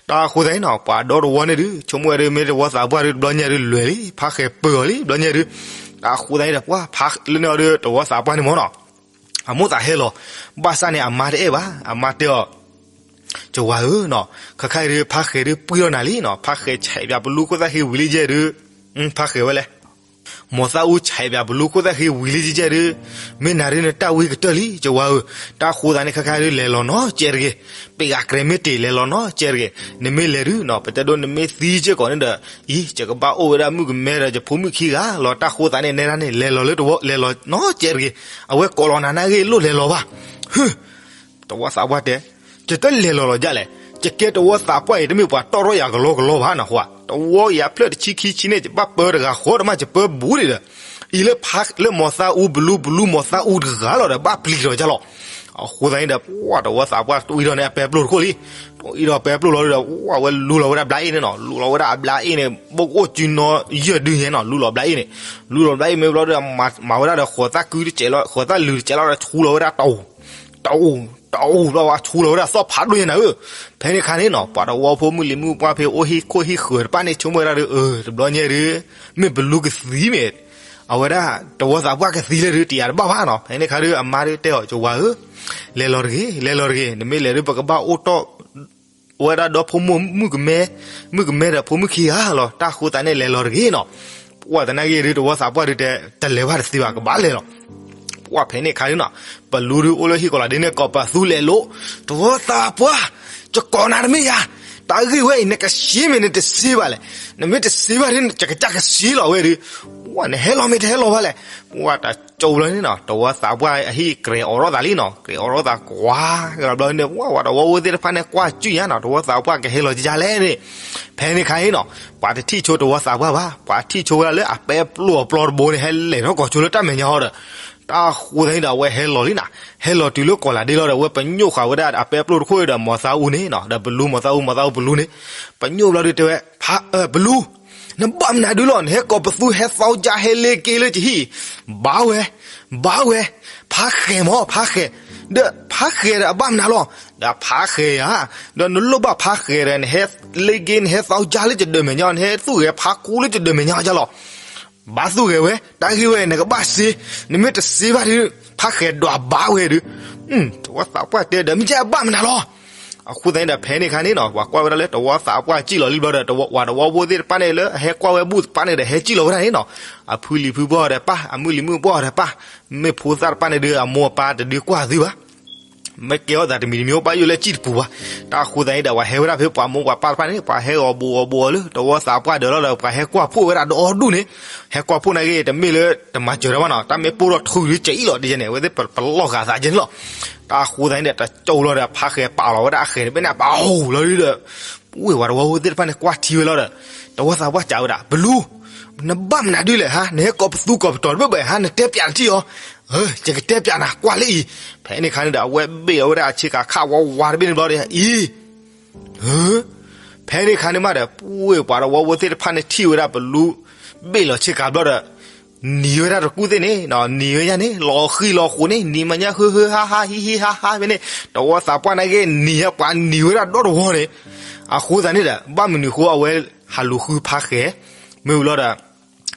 တၢ်ဃိသတးန့ၣ်နီၤ ပှၤဒီတဝီန့ၣ်ဒုး ဆိကမိၣ်ဝဲဒုး မ့ၢ်တဝီသးပှၢ်ဒုး တဘျီညါဒုးလဲၤလံ ဖါဃဲၤပၢၤအီၤလံ တဘျီညါဒုး, တၢ်ဃိသတးန့ၣ်ဒီး ပှၤဖါလၢန့ၣ်အီၤဒုး တဝီသးပှၢ်န့ၣ်မၢ်နီၤ အမိၢ်သးဟဲလီၤ, ဘၣ်ဆၣ်န့ၣ် အမါတအဲၣ်ဘၣ် အမါတဲအီၤ, ကဝၤဧၢနီၤ, ခါခါအံၤဒုး ဖါဃဲၤဒုးပှံၢ်ထီၣ်နၤလံနီၤ, ဖါဃဲၤဆဲးပၠးပလူခိၣ်သၣ်ဃ့ဝံၤလံယဲၢ်ဒုး, ဖါဃဲၤဝဲလဲၣ်, မိၢ်သၣ်အူဆဲးပၠးပလူခိၣ်သၣ်ဃ့ဝံၤလံယဲၢ်ဒုး, မ့ၢ်နၤဒုးနတၢ်ဝံကတၢၢ်လံ ကဝၤဧၢ, တၢ်ဃိသတးန့ၣ် ခါခါဒုးလဲၤလီၤနီၤ ကဲတဂ့ၤ, ပ့ၤဂၤကြဲးမ့ၢ်တ့ၢ်လဲၤလီၤနီၤ ကဲတဂ့ၤ, နမ့ၢ်လဲၤဒုနီၤ ပတဲဒိနမ့ၢ်သံစ့ၢ်ကီးန့ၣ်ဒီး, အံၤ ယကဘၣ်အိၣ်ဝဲဒၣ်မုၣ်ကမဲဒီး ယဖိမုၣ်ခံဂၤလီၤ, တၢ်ဃိသတးန့ၣ် နဲဒၣ်န့ၣ် လဲၤလီၤလၢတဝီ လဲၤလီၤနီၤ ကဲတဂ့ၤ, အဝဲကိးလီၤနၤနာ်ဂ့ၢ်လိၣ်လဲၤလီၤဘၣ်, ဟု တဝီသးပှၢ်တဲ, ယတလဲၤလီၤလီၤဒ်လဲၣ်, ယကဲတဝီသးပှၢ်အံၤ တမ့ၢ်ပှၤတီၢ်ထီၣ်ယၤကလီကလီဘၣ်နီၤ, တဝီယၤဖျၢၣ်တဆံခံဆံန့ၣ် ယဘၣ်ပၢတဂၤဃီတမး ယပၢဘူးဒံးဒီး, အံၤလၢဖါ လၢမိၢ်သၣ်အူဘလူး ဘလူးမိၢ်သၣ်အူတဂၤလီၤဒီး ဘၣ်ပျံၤလီၤယၤလီၤ, အဃိသတးန့ၣ်ဒီး ပှၤတဝီသးပှၢ်တအံၤဒီးန့ၣ် အပဲပျိၢ်တခိၣ်လံ, တအံၤဒီးပဲပျိၢ်လီၤဒီး အဝဲလူလီၤဝဲဒၣ်ဘျါအ့ၣ်န့ၣ်နီၤ, လူလီၤဝဲဒၣ်အဘျါအ့ၣ်န့ၣ် ဘိၣ်ကအိၣ်စုနီယဲၢ်ဒုညါနီၤ, လူလီၤဘျါအ့ၣ်န့ၣ်, လူလီၤဘျါအ့ၣ်မ့ၢ်ဘျီဒီး မၤဝဲဒၣ်ဒီး ဃိးသၣ်ကုတစဲးလီၤ ဃိးသၣ်လုာ်တစဲးလီၤဒီး ဆူလီၤဝဲဒၣ်တအူ တအူ တအူဘျီဝဲ ဆူလီၤဝဲဒၣ်သီၣ်ဖးဒိၣ်ညါနၤဧၢ, ဖဲန့ၣ်ခါန့ၣ်နီၤ ပှၤတဝီဖိမုၣ်လံၤမုၣ်ပှၢ်ဖဲအိၣ်ဟံၣ်ခိၣ်ဟံၣ်ဃၢၤတဖၣ်န့ၣ် ဆိကမိၣ်ဝဲဒၣ်ဒီး အၢ တဘျီညါဒုး မ့ၢ်ဘလူးကသံမ့ၢ် အဝဲဒၣ် တဝီသးပှၢ်ကသံလၢဒုး တယာ်တဘၣ်ဘၣ်နီၤ, ဖဲန့ၣ်ခါဒုး အမါဒုးတဲအီၤ ကဝၤဧၢ, လဲၤလီၤတဂ့ၤ လဲၤလီၤတဂ့ၤ, နမ့ၢ်လဲၤဒုး ပကဘၣ်အိၣ်တီၢ် ဝဲဒၣ်ဒီဖိမိၢ်မုၣ်ကမဲ, မုၣ်ကမဲဒီးဖိမုၣ်ခံဂၤလီၤ, တၢ်ဃိသတးန့ၣ် လဲၤလီၤတဂ့ၤနီၤ, ပှၤသနာ်က့ဒုး တဝီသးပှၢ်ဒုးတဲ တလဲၤဘၣ်တသ့ဘၣ် ကဘၣ်လဲၤလီၤ, ပှၤဖဲန့ၣ်ခါဒုးနီၤ, ပလူးဒုးအိၣ်လၢဟံၣ်ကီးလီၤဒ်န့ၣ် ကိးပသူလဲၤလိာ်, တဝီသးပှၢ်, ယကိးနၤတမ့ၢ်ယၤ, တၢ်ဂ့ၢ်ဝဲအံၤ နကစ့မ့ၢ်နတစ့ဘၣ်လဲၣ်, နမ့ၢ်တစ့ဘၣ်ဒုး ယကစၢ်ကစ့လီၤဝဲဒုး, ပှၤနဟဲလီၤမ့ၢ်တဟဲလီၤဘၣ်လဲၣ်, ပှၤတၢ်ကၠိလီၤန့ၣ်နီၤ, တဝီသးပှၢ်အဟံၣ်ကြဲးအိးထီၣ်သးလံနီၤ, ကြဲးအိးထီၣ်သးကွၢ်ကဘျီန့ၣ် ပှၤတဝီဖိသ့ၣ်တဖၣ်န့ၣ် ကွၢ်စူၣ်ညါနီၤ, တဝီသးပှၢ်ကဟဲလီၤကယါလဲၣ်န့ၣ်, ဖဲန့ၣ်ခါအံၤနီၤ, ပှၤတထံၣ်ဆိတဝီသးပှၢ်ဘၣ်, ပှၤထံၣ်ဆိဝဲဒၣ်လၢအပဲပျိၢ်အပျီတဘိန့ၣ် ဟဲလဲၤထီၣ်ကီၤဆိလၢတၢ်မဲာ်ညါဟီဒီး, တၢ်ဃိသတးန့ၣ်ဒီး အဝဲဟဲလီၤလံနီၤ, ဟဲလီၤတုၤလၢကီးလးဒ့လီၤဒီး အဝဲပညိၣ်ဃာ်ဝဲဒၣ်အပဲပျိၢ်တခိၣ်ဒီး မိၢ်သးအူန့ၣ်နီၤ, ဒီးပလူးမိၢ်သးအူ မိၢ်သးအူပလူးန့ၣ်, ပညိၣ်ဘျီဒုးတဲဝဲ, ပလူး နဘၣ်မနုၤဒုလီၤ, နဟဲကိးပသူဟဲသီကါဟဲလ့က့လၢကဟံၣ်, ဘၣ်ဝဲ, ဘၣ်ဝဲ, ဖါဃဲၤမၢ် ဖါဃဲၤ, ဒီးဖါဃဲၤဒီးအဘၣ်မနုၤလီၤ, ဒီးဖါဃဲၤယၤ, ဒီးနလိၣ်ဘၣ်ဖါဃဲၤဒီး နဟဲလ့က့ နဟဲသီကါလၢယဒၢးမဲာ်ညါ, နဟဲသူၣ်ဂဲၤဖါခူလၢယဒၢးမဲာ်ညါယၤလီၤ, ဘၣ်သူၣ်ဂဲၤဝဲ, တၢ်ဂ့ၢ်ဝဲ နကဘၣ်စ့, နမ့ၢ်တစ့ဘၣ်ဒုး, ဖါဃဲၤဒွးဘၣ်ဝဲဒုး, တဝီသးပှၢ်တဲဒီး မ့ၢ်ကဲအဘၣ်မနုၤလီၤ အဃိသတးန့ၣ်ဒီး ဖဲန့ၣ်ခါန့ၣ်နီၤ ပှၤကွၢ်ဝဲဒၣ်လၢတဝီသးပှၢ်စံၣ်လီၤလံဘျီဒီး ပှၤတဝီဖိသ့ၣ်တဖၣ်န့ၣ်လၢအဟဲကွၢ်ဝဲဘူၣ်တဖၣ်န့ၣ်ဒီး ဟဲစံၣ်လီၤဝဲဒၣ်န့ၣ်နီၤ, အဖုလံၤဖုဘီၣ်ဒီးပၢ် အမုၣ်လံၤမုၣ်ဘီၣ်ဒီးပၢ်, မ့ၢ်ဖိသၣ်တဖၣ်န့ၣ်ဒုး အမိၢ်အပၢ်တဒုးကွၢ်သုဘၣ် မ့ၢ်ကဲအီၣ်သးတမံၤတမံၤ ပၢ်ယိၣ်လၢစံၣ်တပူၤဘၣ်. တၢ်ဃိသတးန့ၣ်ဒီး ပှၤဟဲဝဲဒၣ်ဖဲပှၤမိၢ်ပှၤပၢ်တဖၣ်န့ၣ် ပှၤဟဲဂီၤဘူးအီၤဘူးအီၤလၢတဝီသးပှၢ်ဒၢးလီၤဒီး ပှၤဟဲကွၢ်ဖှိၣ်ဝဲဒၣ်ဒီဒူၣ်န့ၣ်, ဟဲကွၢ်ဖှိၣ်နာ်က့ တမ့ၢ်လၢတမၤစၢၤတၢ်ဘၣ်နီၤ, တၢ်မ့ၢ်ပိၢ်ထီၣ်ထုးဒုး စံၣ်လီၤဒ်န့ၣ် အဝဲသ့ၣ်ပလီၢ်ဃာ်သးကဲန့ၣ်လီၤ. တၢ်ဃိသတးန့ၣ်ဒီး တကၠိလီၤဒီး ဖါဃဲၤပာ်လီၤဝဲဒၣ်အဃဲၤတဘ့ၣ်န့ၣ် ပာ်ဟူးလီၤဒုးဒီး ဝ့ၢ်ဝၤတဝီဖိသ့ၣ်တဖၣ်န့ၣ် ကွၢ်ထံဝဲလီၤဒီး တဝီသးပှၢ်စံးဝဲဒၣ် ပလူး, နဘၣ်မနုၤဒုလဲၣ်ဟါ, နဟဲကိးပသူကိးပတီၤတဘၣ်ဘၣ်ဟါ, နတဲပျးနထံၣ်အီၤ, ယကတဲပျးနၤ ကွၢ်လၢအံၤ. ဖဲန့ၣ်ခါန့ၣ်ဒီး အဝဲဘ့ၣ်လီၤဝဲဒၣ်အဆ့ကၤခးဝးဝးတဘ့ၣ်န့ၣ်ဘျီဒီး အံၤ ဖဲန့ၣ်ခါန့ၣ်မးဒီး ပဝဲပှၤတဝီဖိသ့ၣ်တဖၣ်န့ၣ်ထံၣ်ဝဲဒၣ်ပလူးဘ့ၣ်လီၤဆ့ကၤဘျီဒီး နံၤဝဲဒၣ်တကူၣ်သ့ၣ်န့ၣ် နံၤဝဲညါန့ၣ် လီၤဃံလီၤဃိးန့ၣ် နံၤမညါ ဟုဟၢဟါဟါ ဟံးဟံးဟါဟါဖဲန့ၣ် တဝီသးပှၢ်နာ်က့ နံၤဟဲပှၤနံၤဝဲဒၣ်ဒီတဝီန့ၣ်. အဃိသတးန့ၣ်ဒီး ဘၣ်မနုၤအဃိ အဝဲဟးလူၤဃုဖါဃဲၤ မ့ၢ်ဝံၤလီၤဒီး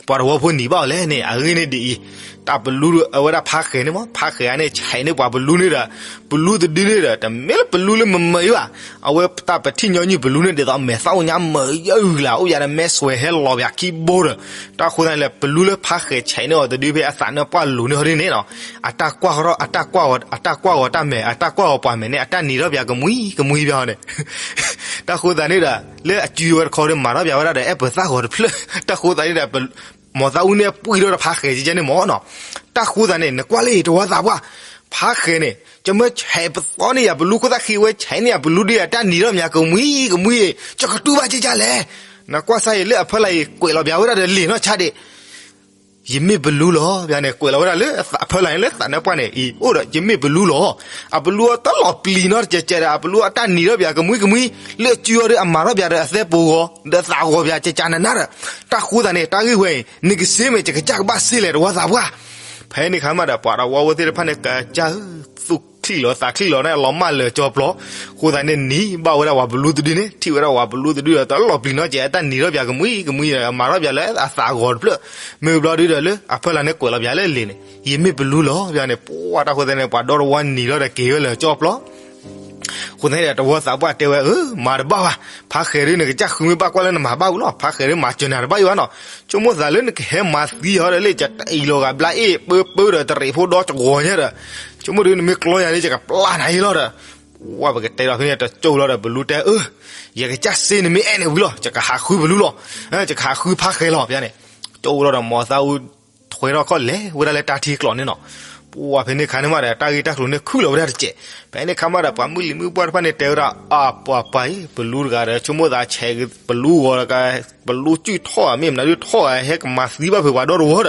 ပှၤတဝီဖိနံၤဘၣ်အီၤလဲၣ်န့ၣ် အဂ့ၢ်န့ၣ်ဒ်အံၤ, တၢ်ပလူအဝဲဒၣ်ဖါဃဲၤန့ၣ်မ့ၢ် ဖါဃဲၤန့ၣ် ဆဲးန့ၢ်ပှၤပလူန့ၣ်ဒီး ပလူတဒုန့ၣ်ဒီး တမ့ၢ်လၢပလူလၢမမုာ်အံၤဘၣ်, အဝဲတၢ်ပထံၣ်ညီနုၢ်ပလူန့ၣ် ဒ်သိးမဲာ်သၣ်အိၣ်ညါမုာ်ယၢ်အုၣ်လၢ် အိၣ်ယၤဒီးမဲာ်စွဲးဟဲလီၤပၠးခံဘိဒီး, တၢ်ဃိသတးန့ၣ်လဲၣ် ပလူလၢဖါဃဲၤဆဲးန့ၢ်အီၤတဒုဖဲအသးနၢၣ်ပှၢ်လိၤန့ၢ်ဟီဒ်န့ၣ်နီၤ, အတၢ်ကွၢ်ထီၣ် အတၢ်ကွၢ်ဂီၤ အတၢ်ကွၢ်ဂီၤတၢ်မဲာ် အတၢ်ကွၢ်ဂီၤပှၤမဲာ်န့ၣ် အတၢ်နံၤထီၣ်ပၠးကမှံကမှံဖဲဟီန့ၣ် တၢ်ဃိသတးန့ၣ်ဒီး လၢအစုဝဲတခီဒီး မၤထီၣ်ပၠးဝဲဒၣ်ဒီး အဲၣ်ပၢၤသၣ်ဂီၤတဖျၢၣ်, တၢ်ဃိသတးန့ၣ်ဒီး မီၤသးအူန့ၣ် ပှံၢ်ထီၣ်တဖါဃဲၤကဲန့ၣ်မ့ၢ်နီၤ, တၢ်ဃိသတးန့ၣ် နကွၢ်လၢအံၤတဝီသးပှၢ်, ဖါဃဲၤန့ၣ် ကမၢဆဲးပသီန့ၢ်ယၤပလူခိၣ်သၣ်ဃံ အဝဲဆဲးန့ၢ်ယၤပလူဒုး အတၢ်နံၤထီၣ်ပၠးကမှံကမှံအံၤ ကကတူၢ်ဘၣ်ကဲကလဲၣ်, နကွၢ်စၢ်အံၤလၢအဖီလာ်အံၤ ကွဲးလီၤပၠးဝဲဒၣ်ဒီးလံာ်နီၢ်ဆါဒံး ယမ့ၢ်ပလူလီၤ, ပန့ၣ် ကွဲးလီၤဝဲဒၣ်လၢအဖီလာ်န့ၣ် လၢသးနၢၣ်ပှၢ်န့ၣ် အံၤအိၣ်ဒီး ယမ့ၢ်ပလူလီၤ, အပလူအတလီၤပျံၤနီတကဲးကဲးဒီး အပလူအတၢ်နံၤထီၣ်ပၠးကမှံကမှံ, လၢအစုအီၤဒီး အမၤထီၣ်ပၠးဒီးအသဲပိၤဂီၤ ဒီးသးဂီၤပၠးကဲကန့ၣ်နၤဒီး, တၢ်ဃိသတးန့ၣ် တၢ်ဂ့ၢ်ဝဲအံၤ နကစ့မ့ၢ် ယကစၢ်ကဘၣ်စ့လဲၣ်တဝီသးပှၢ်, ဖဲန့ၣ်ခါမးဒီး ပှၤတဝီဖိသ့ၣ်တဖၣ်န့ၣ် ကစၢ် သူၣ်ချံၣ်လီၤသးချံၣ်လီၤန့ၣ် လီၤမၢ်လၢာ်ကၠီပျီ, အဃိသတးန့ၣ် နံၤဘၣ်ဝဲဒၣ်ပှၤပလူတဒုန့ၣ် ထံၣ်ဝဲဒၣ်ပှၤပလူတဒုဒီး တလီၤပျံၤနီတကဲး အတၢ်နံၤထီၣ်ပၠးကမှံကမှံဒီး အမၤထီၣ်ပၠးလၢအသးဂီၤတဖျၢၣ်, မ့ၢ်ဘျီဒုဒီးလၢ အဖီလာ်န့ၣ် ကွဲးလီၤပၠးလၢလံာ်န့ၣ် ယမ့ၢ်ပလူလီၤ, ပန့ၣ် ပှၤတၢ်ဃိသတးန့ၣ် ပှၤဒီတဝီနံၤလီၤဒီးက့ၤဝဲလၢာ်ကၠီပျီ အဃိသတးန့ၣ်ဒီး တဝီသးပှၢ်တဲဝဲ အၢ မၤတဘၣ်ဘၣ်, ဖါဃဲၤဒု နကစၢ်ဃုမ့ၢ်ဘၣ်ကွၢ်လၢနမၤဘၣ်ဝံၤလီၤ, ဖါဃဲၤဒု မၤစၢၤနၤတဘၣ်အံၤဘၣ်နီၤ, ဆိကမိၣ်သးလၢနကဟဲမၤသံအီၤဒီးလၢ ယတအံၤလီၤဂာ်ဘျါအ့ၣ်ပၢပၢဒီး တရံးဖိဒီတဂီၤညါဒီး, ဆိကမိၣ်ဒု နမ့ၢ်ကျီယၤန့ၣ် ယကပျၢ်နၤအံၤလီၤဒီး, ပှၤပကတဲဒီးဖဲန့ၣ် တကၠိလီၤဒီး ပလူတဲ အၢ ယကစၢ်စ့နမ့ၢ်အဲၣ်န့ၣ်ဝံၤလီၤ, ယကဟးဃုပလူလီၤ, ယကဟးဃုဖါဃဲၤလီၤ ပန့ၣ်, ကၠိလီၤဒီး မီၤသးအူ ထွဲထီၣ်ခီၣ်လဲၤဝဲဒၣ်လၢတၢ်ထံကျိးန့ၣ်နီၤ, ပှၤဖဲန့ၣ်ခါန့ၣ်မးဒီး တၢ်ဂ့ၢ်တၢ်ကျိၤန့ၣ်ခုၣ်လီၤဝဲဒၣ်တကဲး, ဖဲန့ၣ်ခါမးဒီး ပှၤမုၢ်လံၤမုၢ်ပှၢ်တဖၣ်န့ၣ် တဲဝဲဒၣ် အပှၤပှၤအံၤ ပလူတဂၤဒီး ဆိကမိၣ်သးဆဲးဂ့ၤ ပလူဂီၤတဂၤ, ပလူစုၣ်ထီၣ်ဧါ မ့ၢ်မနုၤဒုထီၣ်ဧါ ဟဲကမၤသံဘၣ်ဖုးပှၤဒီတဝီဒီး,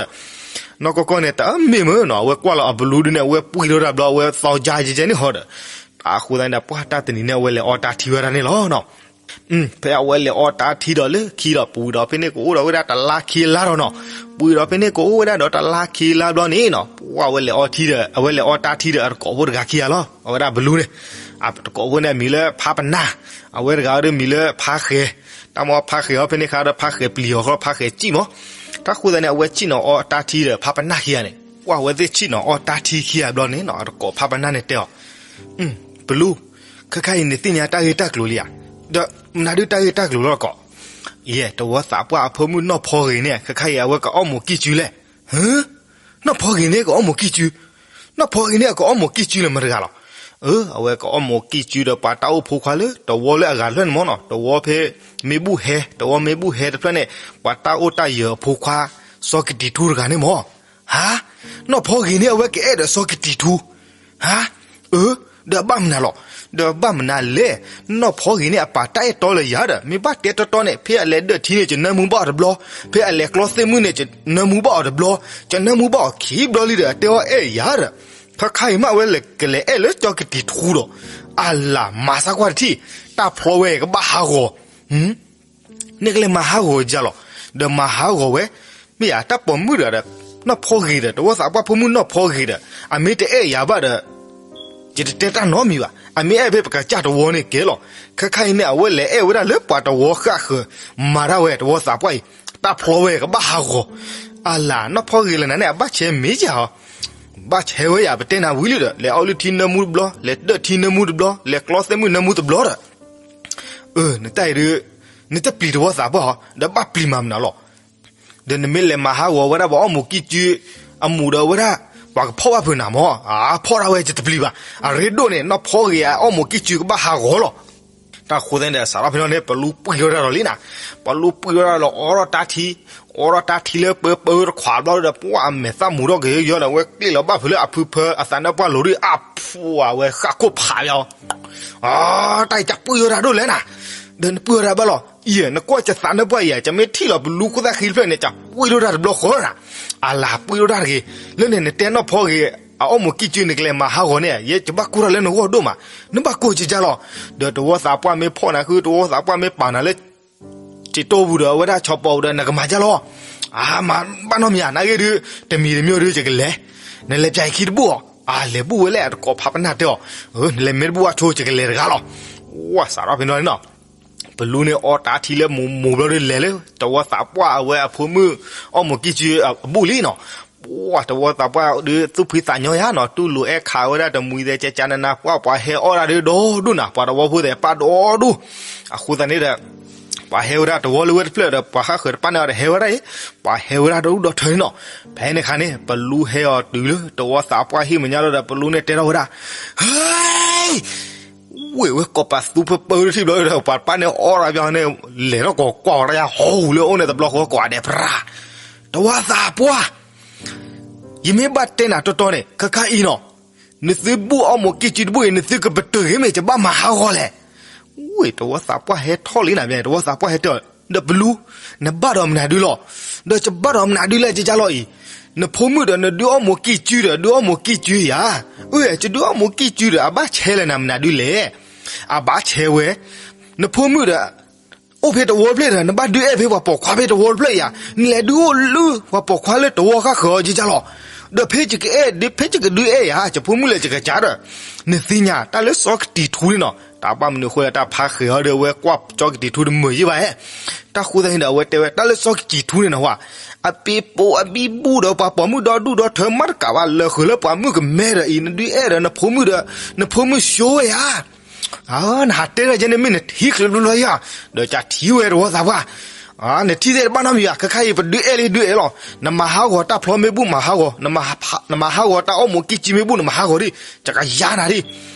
နီၢ်ကီၢ်ကီၢ်န့ၣ် တမ့ၢ်မ့ၢ်နီၤ, အဝဲကွၢ်လီၤအပလူဒုန့ၣ် အဝဲပှံၢ်ထီၣ်တၢ်ဘျီ အဝဲသီကါကဲကဲန့ၣ်ဟီဒီး, အဃိသတးန့ၣ်ဒီး ပှၤတၢ်တနံၤန့ၣ် အဝဲလဲၤအီတၢ်ထံဝဲဒၣ်န့ၣ်လီၤနီၤ ဖဲအဝဲလဲၤအီတၢ်ထံဒီးလၢခံဒီး ပူၤဒီးဖဲန့ၣ်ကအိၣ်ဒီးဝဲဒၣ်တလါခံလါဒီးနီၤ, ပူၤဒီးဖဲန့ၣ်ကအိၣ်ဝဲဒၣ်ဒီးတလါခံလါဘျီန့ၣ်နီၤ, ပှၤအဝဲလဲၤအီထံဒီး အဝဲလဲၤအီတၢ်ထံဒီးအတကိးဖိတဂၤခံဂၤလီၤ, အဝဲဒၣ်ဘလူးန့ၣ်, အတကိးဖိန့ၣ်မံၤလၢဖါပနၢ်, အဝဲတဂၤဒီးမံၤလၢဖါဃဲၤ, တၢ်မ့ၢ်ဖါဃဲၤအီၤဖဲန့ၣ်ခါဒီး ဖါဃဲၤပျံၤအီၤဃီ ဖါဃဲၤစံၣ်မး, တၢ်ဃိသတးန့ၣ် အဝဲစံၣ်နီၤအီတၢ်ထံဒီး ဖါပနၢ်ခံဂၤန့ၣ်, ပှၤဝဲသ့ၣ်စံၣ်နီၤအီတၢ်ထံခံဂၤဘျီန့ၣ်နီၤ အတကိးဖါပနၢ်န့ၣ်တဲအီၤ ပလူး, ခဲခါအံၤနသ့ၣ်ညါတၢ်ဂ့ၢ်တၢ်ကျိၤလံဧါ, ဒီးမနုၤဒုတၢ်ဂ့ၢ်တၢ်ကျိၤလီၤတကိး, ယဲ တဝီသးပှၢ်အဖိမုၣ်နီၢ်ဖီဂ့ၤန့ၣ် ခဲခါအံၤ အဝဲကအီၣ်မိၢ်ကံၢ်စုလဲၣ်, နီၢ်ဖီဂ့ၤန့ၣ်ကအီၣ်မိၢ်ကံၢ်စု, နီၢ်ဖီဂ့ၤန့ၣ်အကအီၣ်မိၢ်ကံၢ်စုလၢမတၤတဂၤလီၤ, အဝဲကအီၣ်မိၢ်ကံၢ်စုဒီးပှၤတၢ်အိၣ်ဖိခွါလၢ တဝီလၢအဂၤတဖျၢၣ်န့ၣ်မ့ၢ်နီၤ, တဝီဖဲမ့ၢ်ဘူၣ်ဟဲ တဝီမ့ၢ်ဘူၣ်ဟဲတဖျၢၣ်န့ၣ် ပှၤတၢ်အိၣ်တၢ်ယၢၤအဖိခွါ စီၤကတံၤထူတဂၤန့ၣ်မ့ၢ် ဟါ, နီၢ်ဖီဂ့ၤန့ၣ် အဝဲကအဲၣ်ဒီးစီၤကတံၤထူ, ဟါ, အၢ, ဒီးဘၣ်မနုၤလီၤ, ဒီးဘၣ်မနုၤလဲၣ်, နီၢ်ဖီဂ့ၤန့ၣ် အပာ်တၢ်အဲၣ်တီလၢယၤဒီး မ့ၢ်ဘၣ်တဲတီတီန့ၣ် ဖဲအလဲၤဒၢၣ်ထံန့ၣ် ယနၢမူဘၣ်အီၤတဘျီ, ဖဲအလဲၤကျီသ့ၣ်မုၣ်န့ၣ် ယနၢမူဘၣ်အီၤတဘျီ, ယနၢမူဘၣ်အီၤခံဘျီလံဒီး အတဲအီၤအဲၣ်ယၤဒီး, ဖဲခါအံၤမး အဝဲကလဲၤအဲၣ်လၢစီၤကတံၤထူဒီး, အလၤ မၤသးကွၢ်တထံၣ်, တၢ်ဖျီဝဲကဘၣ်ဟးဂီၤ နကလဲၤမၤဟးဂီၤယၤလီၤ, ဒီးမၤဟးဂီၤဝဲ, မ့ၢ်ယၤတၢ်ပိာ်မုၣ်တဂၤဒီး, နီၢ်ဖီဂ့ၤဒီး တဝီသးပှၢ်ဖိမုၣ်နီၢ်ဖီဂ့ၤဒီး, အမ့ၢ်တအဲၣ်ယၤဘၣ်ဒီး, ယတတဲတၢ်နီတမံၤဘၣ်, အမ့ၢ်အဲၣ်ဖဲပကစၢ်တဝီန့ၣ်ကဲလီၤ, ခဲခါအံၤန့ၣ် အဝဲလဲၤအဲၣ်ဝဲဒၣ်လၢပှၤတဝီဃၣ်ဃၢၤ, မၤတၢ်ဝဲတဝီသးပှၢ်အံၤ, တၢ်ဖျီဝဲကဘၣ်ဟးဂီၤ, အလၤ နီၢ်ဖီဂ့ၤလၢနၤန့ၣ် အဘၣ်ဆဲးမ့ၢ်ယၤဟီ, ဘၣ်ဆဲးဝဲယၤ ပတဲနၤဝံၤလံဒီး လဲၤအီၣ်လုၢ်ထံနၢမူတဘျီ လဲၤဒၢၣ်ထံနၢမူတဘျီ လဲၤကျီသ့ၣ်မုၣ်နၢမူတဘျီဒီး အၢ နတၢ်အံၤဒုး နတပျံၤတဝီသးပှၢ်ဟီ ဒီးဘၣ်ပျံၤမးမနုၤလီၤ. ဒီးနမ့ၢ်လဲၤမၤဟးဂီၤဝဲဒၣ်ပှၤအီၣ်မိၢ်ကံၢ်စု အမူးဒီးဝဲဒၣ် ပှၤကဖီၣ်ဘၣ်ဖုးနၤမၢ်, အဖီၣ်ဒၣ်ဝဲယတပျံၤဘၣ်. အရ့ဒိၣ်န့ၣ် နီၢ်ဖီဂ့ၤအအီၣ်မိၢ်ကံၢ်စုကဘၣ်ဟးဂီၤလီၤ. တၢ်ဃိသတးန့ၣ်ဒီး စးထီၣ်ဖဲန့ၣ်န့ၣ် ပလူပှံၢ်ထီၣ်တၢ်ဒီးလံနၤ, ပလူပှံၢ်ထီၣ်တၢ်ဒီး အီထီၣ်တၢ်ထံ, အီထီၣ်တၢ်ထံလၢပၢပၢတခွးဘျီဒီး ပှၤအမဲာ်သၣ်မူထီၣ်က့ၤယီဒီး အဝဲကျ့ၣ်လီၤဘၣ်ဖုးလၢအဖုဖၢ အသးနၢ်ပှၢ်လိၤဒုး အဖှိၣ်အဝဲဃၣ်ခိၣ်ဖးဘၣ်အီၤ တၢ်အံၤတၢ်ပှံၢ်ထီၣ်တၢ်ဒိၣ်လဲၣ်နၤ, ဒီးနပှံၢ်ထီၣ်တၢ်ဘၣ်လီၤ. ယဲ နကွၢ်ယသးနၢ်ပှၢ်ယၤ ယမ့ၢ်ထံၣ်လီၤပလူခိၣ်သၣ်ဃံတဖျၢၣ်န့ၣ် ယပှံၢ်ထီၣ်တၢ်တဘျီဃီနၤ, အလၤပှံၢ်ထီၣ်တၢ်တဂ့ၤ. လၢန့ၣ် နတဲနီၢ်ဖီဂ့ၤ အအီၣ်မိၢ်ကံၢ်စု နကလဲၤမၤဟးဂီၤန့ၣ် ယဲယဘၣ်ကိၢ်ထီၣ်လၢနဂီၢ်ဒိၣ်မး, နဘၣ်ကိၢ်ကကၢ်လီၤ. ဒီးတဝီသးပှၢ်မ့ၢ်ဖီၣ်နၤဃု တဝီသးပှၢ်မ့ၢ်ပာ်နၤလၢ တံးတိၢ်ပူၤဒီး အဝဲဒၣ်ဆီၣ်ပီၤပူၤဒီး နကမၤကၢ်လီၤ. အမၤဘၣ်နီတမံၤဧါ, နာ်ဂ့ၢ်ဒုး တမံၤတမံၤဒုး ယကလဲၤ, နလဲၤပၠးယခံတဘူၣ်အီၤ, အလဲၤဘူၣ်ဝဲလဲၣ် အတကိးဖးပနၢ်တဲအီၤ, နလဲၤမ့ၢ်တဘူၣ်အဆိ ယကလဲၤတဂၤလီၤ, ဝဲစးထီၣ်ဖဲန့ၣ်လီၤနီၤ ပလူန့ၣ်အီတၢ်ထံလၢမိၢ်မိၢ်ဘျီဒုးလဲၤလၢ တဝီသးပှၢ်အဝဲအဖိမုၣ် အီၣ်မိၢ်ကံၢ်စုအဘူၣ်လံနီၤ, ပှၤတဝီသးပှၢ်ဒုးသူၣ်ဖှံသးညီယါနီၤ, တူၢ်လိာ်အဲၣ်ခးဝဲဒၣ်တမှံၤသဲကကနနၤ ပှၤပှၤဟဲအီၣ်ဒၣ်ဒုးဒီဒူၣ်နီၤ, ပှၤတဝီဖိသဲးပၢ်ဒီဒူၣ်, အဃိသတးန့ၣ်ဒီး ပှၤဟဲဝဲဒၣ်တဝီလၢဝဲတဖျၢၣ်ဒီး ပှၤဃၣ်ဃၢၤတဖၣ်န့ၣ်အီၤဒီးဟဲဝဲဒၣ်အံၤ, ပှၤဟဲဝဲဒၣ်ဒီဒူၣ်ဒီထၢန့ၣ်နီၤ, ဖဲန့ၣ်အခါန့ၣ် ပလူဟဲအီၤတုၤလၢတဝီသးပှၢ်ဟံၣ်မဲာ်ညါလီၤဒီး ပလူန့ၣ်တဲထီၣ်ဝဲဒၣ်, ဟဲ ဝ့ၢ်ဝဲကိးပသူဖၢပၢတထံၣ်ဘျီဒီး ပှၤတဖၣ်န့ၣ်အီၣ်ဒီးဘၣ်န့ၣ်, လဲၤထီၣ်ကိးကွၢ်ဝဲဒၣ်ယါဟီၣ်ဟူးလၢအအိၣ်န့ၣ်တဘျီဃီကိးဂၤဒဲးပြၢ်, တဝီသးပှၢ်, ယမ့ၢ်ဘၣ်တဲနၤတီတီန့ၣ် ခဲခါအံၤနီၤ, နသုဘူၣ်အီၣ်မိၢ်ကံၢ်စုတဘူၣ်အံၤ နသုကပတုာ်ဂ့ၤမ့ၢ် ယဘၣ်မၤဟးဂီၤလဲၣ်, ဝ့ၢ်တဝီသးပှၢ်ဟဲထီၣ်လံနၤ, တဝီသးပှၢ်ဟဲတဲအီၤ, ဒီးပလူ, နဘၣ်ဒီးမနုၤဒုလီၤ, ဒီးယဘၣ်ဒီးမနုၤဒုလဲၣ် ကကလီၤအံၤ, နဖိမုၣ်ဒီးနဒုးအီၣ်မိၢ်ကံၢ်စုဒီး ဒုးအီၣ်မိၢ်ကံၢ်စုယါ, အၢ ယဒုးအီၣ်မိၢ်ကံၢ်စုဒီး အဘၣ်ဆဲးလဲၣ်နၤမနုၤဒုလဲၣ်, အဘၣ်ဆဲးဝဲ, နဖိမုၣ်ဒီး အိၣ်ဖဲတဝီတဖျၢၣ်ဒီး နဘၣ်ဒုးအဲၣ်ဖဲပှၤပိာ်ခွါဖဲတဝီတဖျၢၣ်ယါ, နလဲၤဒုးအိၣ်လုၢ်ပှၤပိာ်ခွါလၢတဝီဃၣ်ဃၢၤအီၤ ကကလီၤ, ဒီးဖဲယကအဲၣ်ဒုး ဖဲယကဒုးအဲၣ်ယါ ယဖိမုၣ်လၢယကစၢ်ဒီး, နသ့ၣ်ညါ တၢ်လၢစီၤကတံၤထူန့ၣ်နီၤ, တၢ်ဘၣ်မနုၤအဃိလၢတၢ်ဖးဃဲၤအီၤဒီး အဝဲကွၢ်စီၤကတံၤထူတမုာ်ယံၣ်ဘၣ်ဧါ, တၢ်ဃိသတးန့ၣ်ဒီး အဝဲတဲဝဲ တၢ်လၢစီၤကတံၤထူန့ၣ်နီၤဝဲ, အပ့ၤပိာ်အဘံဘူၣ်ဒီးပှၤပိာ်မုၣ်ဒီဒူၣ်ဒီထၢမးတကးဘၣ် လၢာ်ဃုာ်လၢပှၤမုၣ်ကမဲဒီးအံၤ နဒုးအဲၣ်ဒီးနဖိမုၣ်ဒီး နဖိမုၣ်ဆိဝဲယါ နဟးတဲထီၣ်ကဲန့ၣ်မ့ၢ်နထံၣ်ချၢဘျီလီၤယါ, ဒီးကထံၣ်ဝဲတဝီသးပှၢ်, နထံၣ်သ့ၣ်တဘၣ်နီတမံၤဘၣ်, ခဲခါအံၤပဒုးအဲၣ်လံဒုးအဲၣ်လီၤ, နမၤဟးဂီၤတၢ်ဖျီမ့ၢ်ဘူၣ်မၤဟးဂီၤ, နမၤဟးဂီၤတၢ်အီၣ်မိၢ်ကံၢ်ကံမ့ၢ်ဘူၣ်နမၤဟးဂီၤဒံး, ယကယါနၤ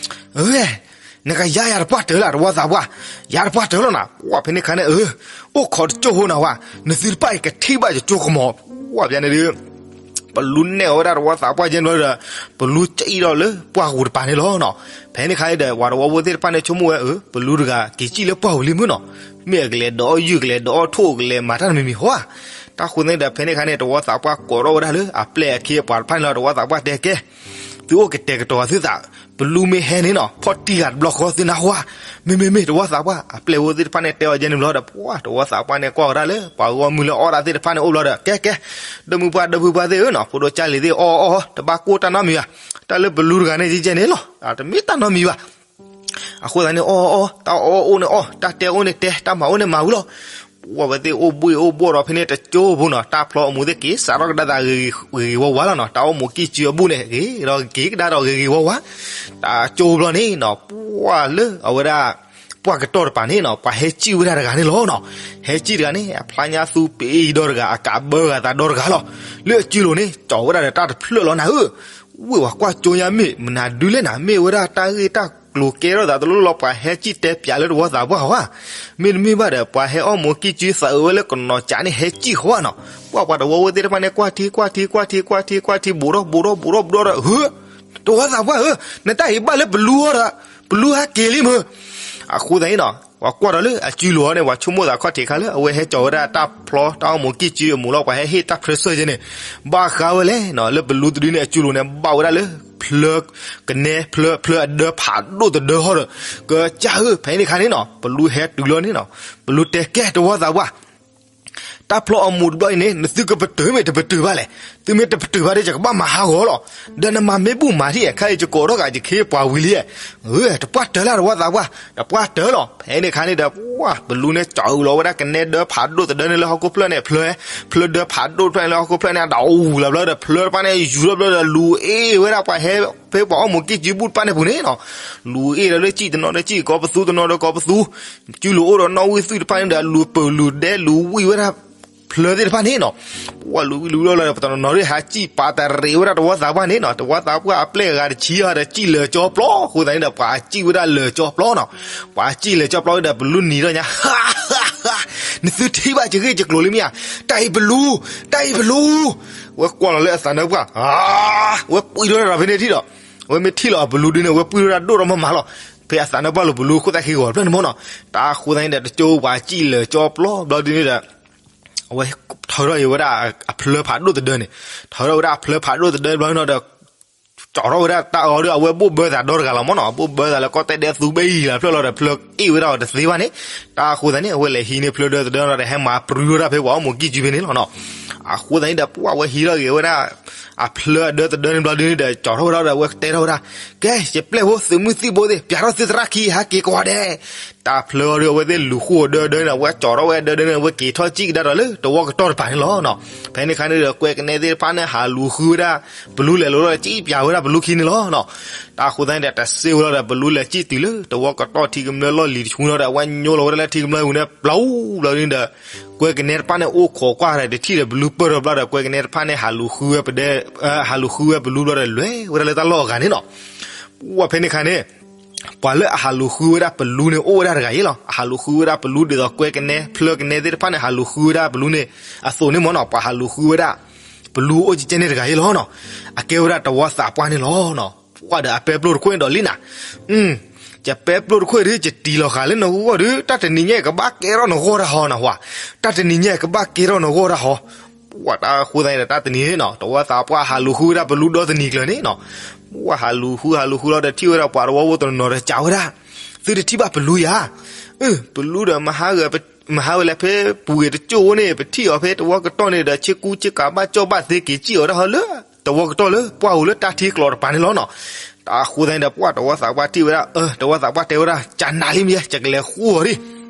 ဒံး, နကယါယၤတပှၢ်တၢၢ်လၢတဝီသးပှၢ်, ယၤတပှၢ်တၢၢ်လီၤနၤ, ပှၢ်ဖဲန့ၣ်ခါန့ၣ် အိၣ်ခိးတကၠိဖိနၤဝဲ, နသုတပၣ်အံၤကထံၣ်ဘၣ်ယကၠိကမီၤ, ပှၢ်ဖဲန့ၣ်ဒုး ပလူနဲၣ်အီၤဝဲဒၣ်တဝီသးပှၢ်ကဲန့ၣ်ဘျီဒီး, ပလူကအံၣ်ထီၣ်လၢပှၢ်ပူၤတပၤန့ၣ်လီၤနီၤ. ဖဲန့ၣ်ခါန့ၣ်ဒီး ပှၤတဝီဖိသ့ၣ်တဖၣ်န့ၣ်ဆိကမိၣ်ဝဲ အၢ ပလူတဂၤက့ၤစံၣ်လၢပှၢ်ပူၤလံမုၢ်နီၤ, မ့ၢ်အကလဲၤဒီးအီၣ်ယုၢ် ကလဲၤဒီးအီၣ်ထိၣ် ကလဲၤမၤတၢ်တမံၤမံၤဟီဧါ. တၢ်ဃိသတးန့ၣ်ဒီး ဖဲန့ၣ်ခါန့ၣ် တဝီသးပှၢ်ကိးထီၣ်ဝဲဒၣ်လၢအပျဲၢ်အခ့အပှၤတဖၣ်န့ၣ်လီၤ တဝီသးပှၢ်တဲကဲ သုအိၣ်ကတဲာ်ကတီၤသုသး, ပလူမ့ၢ်ဟဲန့ၣ်နီၤ ဖီၣ်တံၢ်ဂၤတဘျီဃီသုနၢ်ဟူဧါ. မ့မ့မ့ၢ်တဝီသးပှၢ် အပျဲၢ်ဖိသ့ၣ်တဖၣ်န့ၣ်တဲအီၤကဲန့ၣ်ဘျီဒီး ပှၢ်တဝီသးပှၢ်န့ၣ်ကွၢ်ကဒါလၢ ပှၤဂီၢ်မုၢ်လၢအီၣ်ဒၣ်သ့ၣ်တဖၣ်န့ၣ်အိၣ်ဘျီဒီး ကဲကဲ ဒီမုၢ်ပှၢ်ဒီဖုပှၢ်သ့ၣ်ဧၢနီၤ ဖိဒိၣ်ကၢ်လံၤသ့ၣ်အီၣ်အီၣ် တဘၣ်ကိၢ်တၢ်နီတမံၤဘၣ်. တၢ်လၢပလူတဂၤန့ၣ်ကဲန့ၣ်လီၤ တမ့ၢ်တၢ်နီတမံၤဘၣ်. အဃိသတးန့ၣ် အီၣ်အီၣ် တၢ်အီၣ်အိၣ်န့ၣ်အီၣ် တၢ်တဲအိၣ်န့ၣ်တဲ တၢ်မၤအိၣ်န့ၣ်မၤဝံၤလီၤ. ပှၢ်ဝဲသ့ၣ်အိၣ်ဘှံးအိၣ်ဘှီၣ်ဒီးဖဲန့ၣ်တကၠိဖိနီၤ တၢ်ဖျီအမူးသ့ၣ်က့ၤစးထီၣ်ကဒါသးဂ့ၤဂ့ၤဝါဝါလီၤနီၤ. တၢ်အိၣ်မူးကံၢ်စုအဘူၣ်န့ၣ်ဂ့ၤဒီးက့ၤကဒါဒီးဂ့ၤဂ့ၤဝါဝါ တၢ်ကၠိဘျီန့ၣ်နီၤ ပှၢ်လၢအဝဲဒၣ် ပှၢ်ကတီၢ်တပၤန့ၣ်နီၤ ပှၤဟဲစံၣ်ဝဲဒၣ်တဂၤန့ၣ်လီၤနီၤ. ဟဲစံၣ်တဂၤန့ၣ် အဖျါညါသူပ့ၤဒီတဂၤ အကးဘၢဂၤသးဒီတဂၤလီၤ. လၢအစုလိၤန့ၣ် ကၠီဝဲဒၣ်ဒီးတၢ်တဖျၢၣ်လီၤနၤဧၢ. ဝ့ၢ်ဝၤကွၢ်ကၠိညါမ့ၢ်မနုၤဒုလဲၣ်နၤ မ့ၢ်ဝဲဒၣ်တၢ်ဂ့ၢ်တၢ်ကျိၤကဲထီၣ်သးတလိၣ်လီၤ ပှၤဟဲစံၣ်တဲပၠးလၢတဝီသးပှၢ်ဧါ. မ့တမ့ၢ်ဘၣ်ဒီး ပှၤဟဲအီၣ်မူးကံၢ်စုသးအုးဝဲလၢကနီၤကးန့ၣ် ဟဲစံၣ်ဃီဧါနီၤ. ပှၢ်ပှၤတဝီဝဲသ့ၣ်တဖၣ်န့ၣ် ကွၢ်ထံကွၢ်ထံကွၢ်ထံကွၢ်ထံကွၢ်ထံ ဘူးထီၣ်ဘူးထီၣ်ဘူးထီၣ်ဘူးထီၣ်ဒီး ဧၢ တဝီသးပှၢ်ဧၢ, နတၢ်အံၤဘၣ်လၢပလူအီၤဒီး ပလူဟဲက့ၤလံမုၢ်. အဃိသတးန့ၣ်နီၤ ပှၤကွၢ်ဒီးလၢအစုလိၤအီၤန့ၣ် ပှၤဆိကမိၣ်သးခီၣ်ထံးခါလၢ အဝဲဟဲကၠီဝဲဒၣ်တၢ်ဖျီတၢ်အိၣ်မူးကံၢ်စုအမူးလီၤ ပှၤဟဲဟ့ၣ်တၢ်ဖြၢဆၢယဲန့ၣ် ဘၣ်ဃးဝဲလဲၣ်နီၤ လၢပလူတဒုန့ၣ် အစုလိၤန့ၣ် ဘၣ်ဝဲဒၣ်လၢ ဖျၢ ကနဲ ဖျၢ ဖျၢအဒၢဖးဒိၣ်တဒၢဟီဒီး ကစၢ်ဧၢ ဖဲန့ၣ်ခါန့ၣ်နီၤ ပလူဟဲတုၤလီၤန့ၣ်နီၤ ပလူတဲကဲတဝီသးပှၢ် တၢ်ဖျီအမူးတဘျီအံၤန့ၣ် နသုကပတုာ်မ့ၢ်တပတုာ်ဘၣ်လဲၣ်. သုမ့ၢ်တပတုာ်ဘၣ်ဒီး ယကဘၣ်မၤဟးဂီၤလီၤ. ဒီးနမၤမ့ၢ်ဘူၣ်မၤထံၣ် ခဲအံၤယကိးထီၣ်ဂၤယခ့ပှၤဝံၤလံ. တပှၢ်တၢၢ်လၢတဝီသးပှၢ် တပှၢ်တၢၢ်လီၤ. ဖဲန့ၣ်ခါန့ၣ်ဒီး ပှၢ် ပလူန့ၣ်ကၠီအုးလီၤဝဲဒၣ်ကနဲဒၢဖးဒိၣ်တဒၢန့ၣ်လၢဟီၣ်ခိၣ်ဖျၢၣ်န့ၣ် ဖျၢ ဖျၢဒၢဖးဒိၣ်တဖျၢၣ်န့ၣ်လၢဟီၣ်ခိၣ်ဖျၢၣ်န့ၣ် အဒၣ်အူလီၤဘျီဒီး ဖျၢတဖၣ်န့ၣ် ယူၤထီၣ်ဘျီဒီး လူၤအ့ၣ်ဝဲဒၣ်ပှၤဟဲ ဖဲပှၤအီၣ်မူးကံၢ်စုဘူၣ်တဖၣ်န့ၣ်ပူၤန့ၣ်နီၤ လူၤအ့ၣ်ဒီးလၢစံၣ်တနီၤဒီးစံၣ် ကိးပသူတနီၤဒီးကိးပသူ စုလိၤအိၣ်ဒီးနီၣ်ဝံၣ်သွံၣ်တဖၣ်န့ၣ်ဒီး လူၤပၢၤလူၤဒဲလူၤဝံၣ်ဝဲဒၣ် ဖျၢသ့ၣ်တဖၣ်န့ၣ်နီၤ ပှၢ်လူၤဝံၣ်လူၤဝံၣ်လီၤလီၤဒီး ပတနီၤနီၤဒ်ဟးစံၣ်ပာ်တရံးဝဲဒၣ်တဝီသးပှၢ်န့ၣ်နီၤ တဝီသးပှၢ်အပျဲၢ်ဂၤတဆံအီၤဒီးစံၣ်လၢာ်ကၠီပျီ အဃိသတးန့ၣ်ဒီး ပှၤစံၣ်ဝဲဒၣ်လၢာ်ကၠီပျီနီၤ ပှၤစံၣ်လၢာ်ကၠီပျီဝဲဒီး ပလူနံၤထီၣ်ညါ နသုထံၣ်ဘၣ်ယဂ့ၢ်ယကျိၤလံမ့ၢ်ဧါ တၢ်အံၤပလူ တၢ်အံၤပလူ ဝဲကွၢ်လီၤလၢအသးနၢပှၢ် ဝဲပှံၢ်ထီၣ်တၢ်ဒီးဖဲန့ၣ်ထံၣ်ဒီး အဝဲမ့ၢ်ထံၣ်လီၤအပလူဒုန့ၣ် အဝဲပှံၢ်ထီၣ်တၢ်ဒိၣ်ထီၣ်မးမးလီၤ ဖဲအသးနၢပှၢ်လိာ်ပလူခိၣ်သၣ်ခံဂီၤဖျၢၣ်န့ၣ်မ့ၢ်နီၤ တၢ်ဃိသတးန့ၣ်ဒီး တကၠိပှၤစံၣ်လၢာ်ကၠီပျီဘျီဒုန့ၣ်ဒီး အဝဲထၢထီၣ်က့ၤဝဲဒၣ်အဖျၢဖးဒိၣ်တဒၢန့ၣ် ထၢထီၣ်ဝဲဒၣ်အဖျၢဖးဒိၣ်တဒၢဘျီန့ၣ်ဒီး ကၠီထီၣ်ဝဲဒၣ်တၢ်အီၤဒီး အဝဲဘိၣ်ဘၢသးဒီတဂၤလီၤမ့ၢ်နီၤ ဘိၣ်ဘၢသးလၢကီၢ်တဲဒဲးသူဘ့ၣ်ယံၤလီၤဖျၢၣ်လီၤဒီးဖျၢ အ့ၣ်ဝဲဒၣ်အီၤတသ့ဘၣ်န့ၣ်, တၢ်အဃိသတးန့ၣ် အဝဲလဲၤဟံးန့ၢ်ဖျၢၣ်ဒၢတဒၢဒီး ဟဲမၤပြူထီၣ်တၢ်ဖဲပှၤအိၣ်မူကံၢ်စုဖဲန့ၣ်လီၤနီၤ. အဃိသတးန့ၣ်ဒီး ပှၢ်ဝဲဟံးထီၣ်က့ၤဝဲဒၣ် အဖျၢၣ်အဒၢတဒၢန့ၣ်ဘျီဒုန့ၣ်ဒီး ကၠီထီၣ်ဝဲဒၣ်ဒီး အဝဲတဲထီၣ်ဝဲဒၣ်, ကဲ ယပျဲၢ်ဖိသုးမုၢ်သံၣ်ဘိသ့ၣ် ပျးထီၣ်သုသရၣ်ခံ ဟးက့ၤကွၢ်ဒဲး. တၢ်ဖျၢၣ်အီၤဒီး အဝဲသ့ၣ်လူၤဃုအီၤဒၢဒၢန့ၣ် အဝဲကၠီထီၣ်ဝဲဒၢဒၢန့ၣ် အဝဲက့ၤထီၣ်စံၣ်ကဒါဒီးလၢတဝီကတီၢ်တပၤန့ၣ်လီၤနီၤ. ဖဲန့ၣ်အခါန့ၣ်ဒီး ကွဲကနဲသ့ၣ်တဖၣ်န့ၣ် ဟးလူၤဃုဝဲဒၣ် ပလူလဲၤလိၤဒီး စံၣ်ပျးဝဲဒၣ်ပလူခံန့ၣ်လီၤနီၤ. တၢ်အဃိသတးန့ၣ်ဒီး တစ့ဝဲလီၤဒီး ပလူလဲၤစံၣ်တုၤလၢ တဝီကတီၢ်ထံကမျၢၢ်လီၢ်လံၤတဆူနီၤဒီး အဝဲညိလီၤဝဲဒၣ်လၢထံကမျၢၢ်ပူၤန့ၣ် ပျီပူၤဘျီဒုန့ၣ်ဒီး ကွဲကနဲတဖၣ်န့ၣ် အိၣ်ခိးကွၢ်ဒီး တထံၣ်ဒီးပလူပၢၢ်ထီၣ်ဘျီဒီး ကွဲကနဲတဖၣ်န့ၣ် ဟးလူၤဃုဝဲပဒဲ ဟးလူၤဃုဝဲပလူဘျီဒီး လဲၤဝဲဒၣ်လၢတၢ်လီၢ်အဂၤန့ၣ်နီၤ. ပှၢ်ဖဲန့ၣ်အခါန့ၣ် ပှၤလၢအဟးလူၤဃုဝဲဒၣ်ပလူန့ၣ် အိၣ်ဝဲဒၣ်တဂၤအံၤလီၤ. အဟးလူၤဃုဝဲဒၣ်ပလူဒ်သိး ကွဲကနဲ ဖျၢၣ်ကနဲသ့ၣ်တဖၣ်န့ၣ် ဟးလူၤဃုဝဲဒၣ်ပလူန့ၣ်အသိးန့ၣ်မ့ၢ်နီၤ, ပှၤဟးလူၤဃုဝဲဒၣ် ပလူအိၣ်ကဲကဲန့ၣ်တဂၤအံၤလီၤနီၤ. အကဲဝဲဒၣ်တဝီသးပှၢ်န့ၣ်လီၤနီၤ. ပှၢ်ဒီးအပဲပျိၢ်တခိၣ်န့ၣ်ဒီးလံနၤ, ယပဲပျိၢ်တခိၣ်ဒီး ယတံၤလီၤဃာ်လၢနဂီၢ်ဒီး တၢ်တနံၤညါအံၤ ကဘၣ်ကဲထီၣ်နဂီၢ်တၢ်ဟီနီၤ, ပှၢ်, တၢ်တနံၤညါအံၤ ကဘၣ်ကဲထီၣ်နဂီၢ်တၢ်ဟီ. ပှၢ်တၢ်အဃိသတးန့ၣ်ဒီး တၢ်တနံၤန့ၣ်နီၤ တဝီသးပှၢ်ဟးလူၤဃုဝဲဒၣ်ပလူဒီတနံၤကျၢၤန့ၣ်နီၤ. ပှၢ်ဟးလူၤဃု ဟးလူၤဃုလီၤဒီး ထံၣ်ဝဲဒၣ်ပှၤတဝီဖိတနီၤနီၤဒီး စံးဝဲဒၣ်, သုတထံၣ်ဘၣ်ပလူယၤ, ပလူဒီး မဟါဝဲလၢဖဲပူၤဂ့ၤတကၠိၢ်ဝဲန့ၣ် ပထံၣ်အီၤဖဲတဝီကတီၢ်န့ၣ်ဒီး ဆ့ကူဆ့ကၤဘၣ်ကၠီၣ်ဘၣ်သ့က့ၤစံၣ်အီၤဒၣ်ဟီလၢ တဝီကတီၢ်လၢပှၢ်ပူၤလၢတၢ်ထံကျိးတပၤန့ၣ်လီၤနီၤ. တၢ်အဃိသတးန့ၣ်ဒီး ပှၢ်တဝီသးပှၢ်ထံၣ်ဝဲဒၣ်, တဝီသးပှၢ်တဲဝဲဒၣ် ကနၤလံမ့ၢ် ယကလဲၤဃုအီၤဒံး.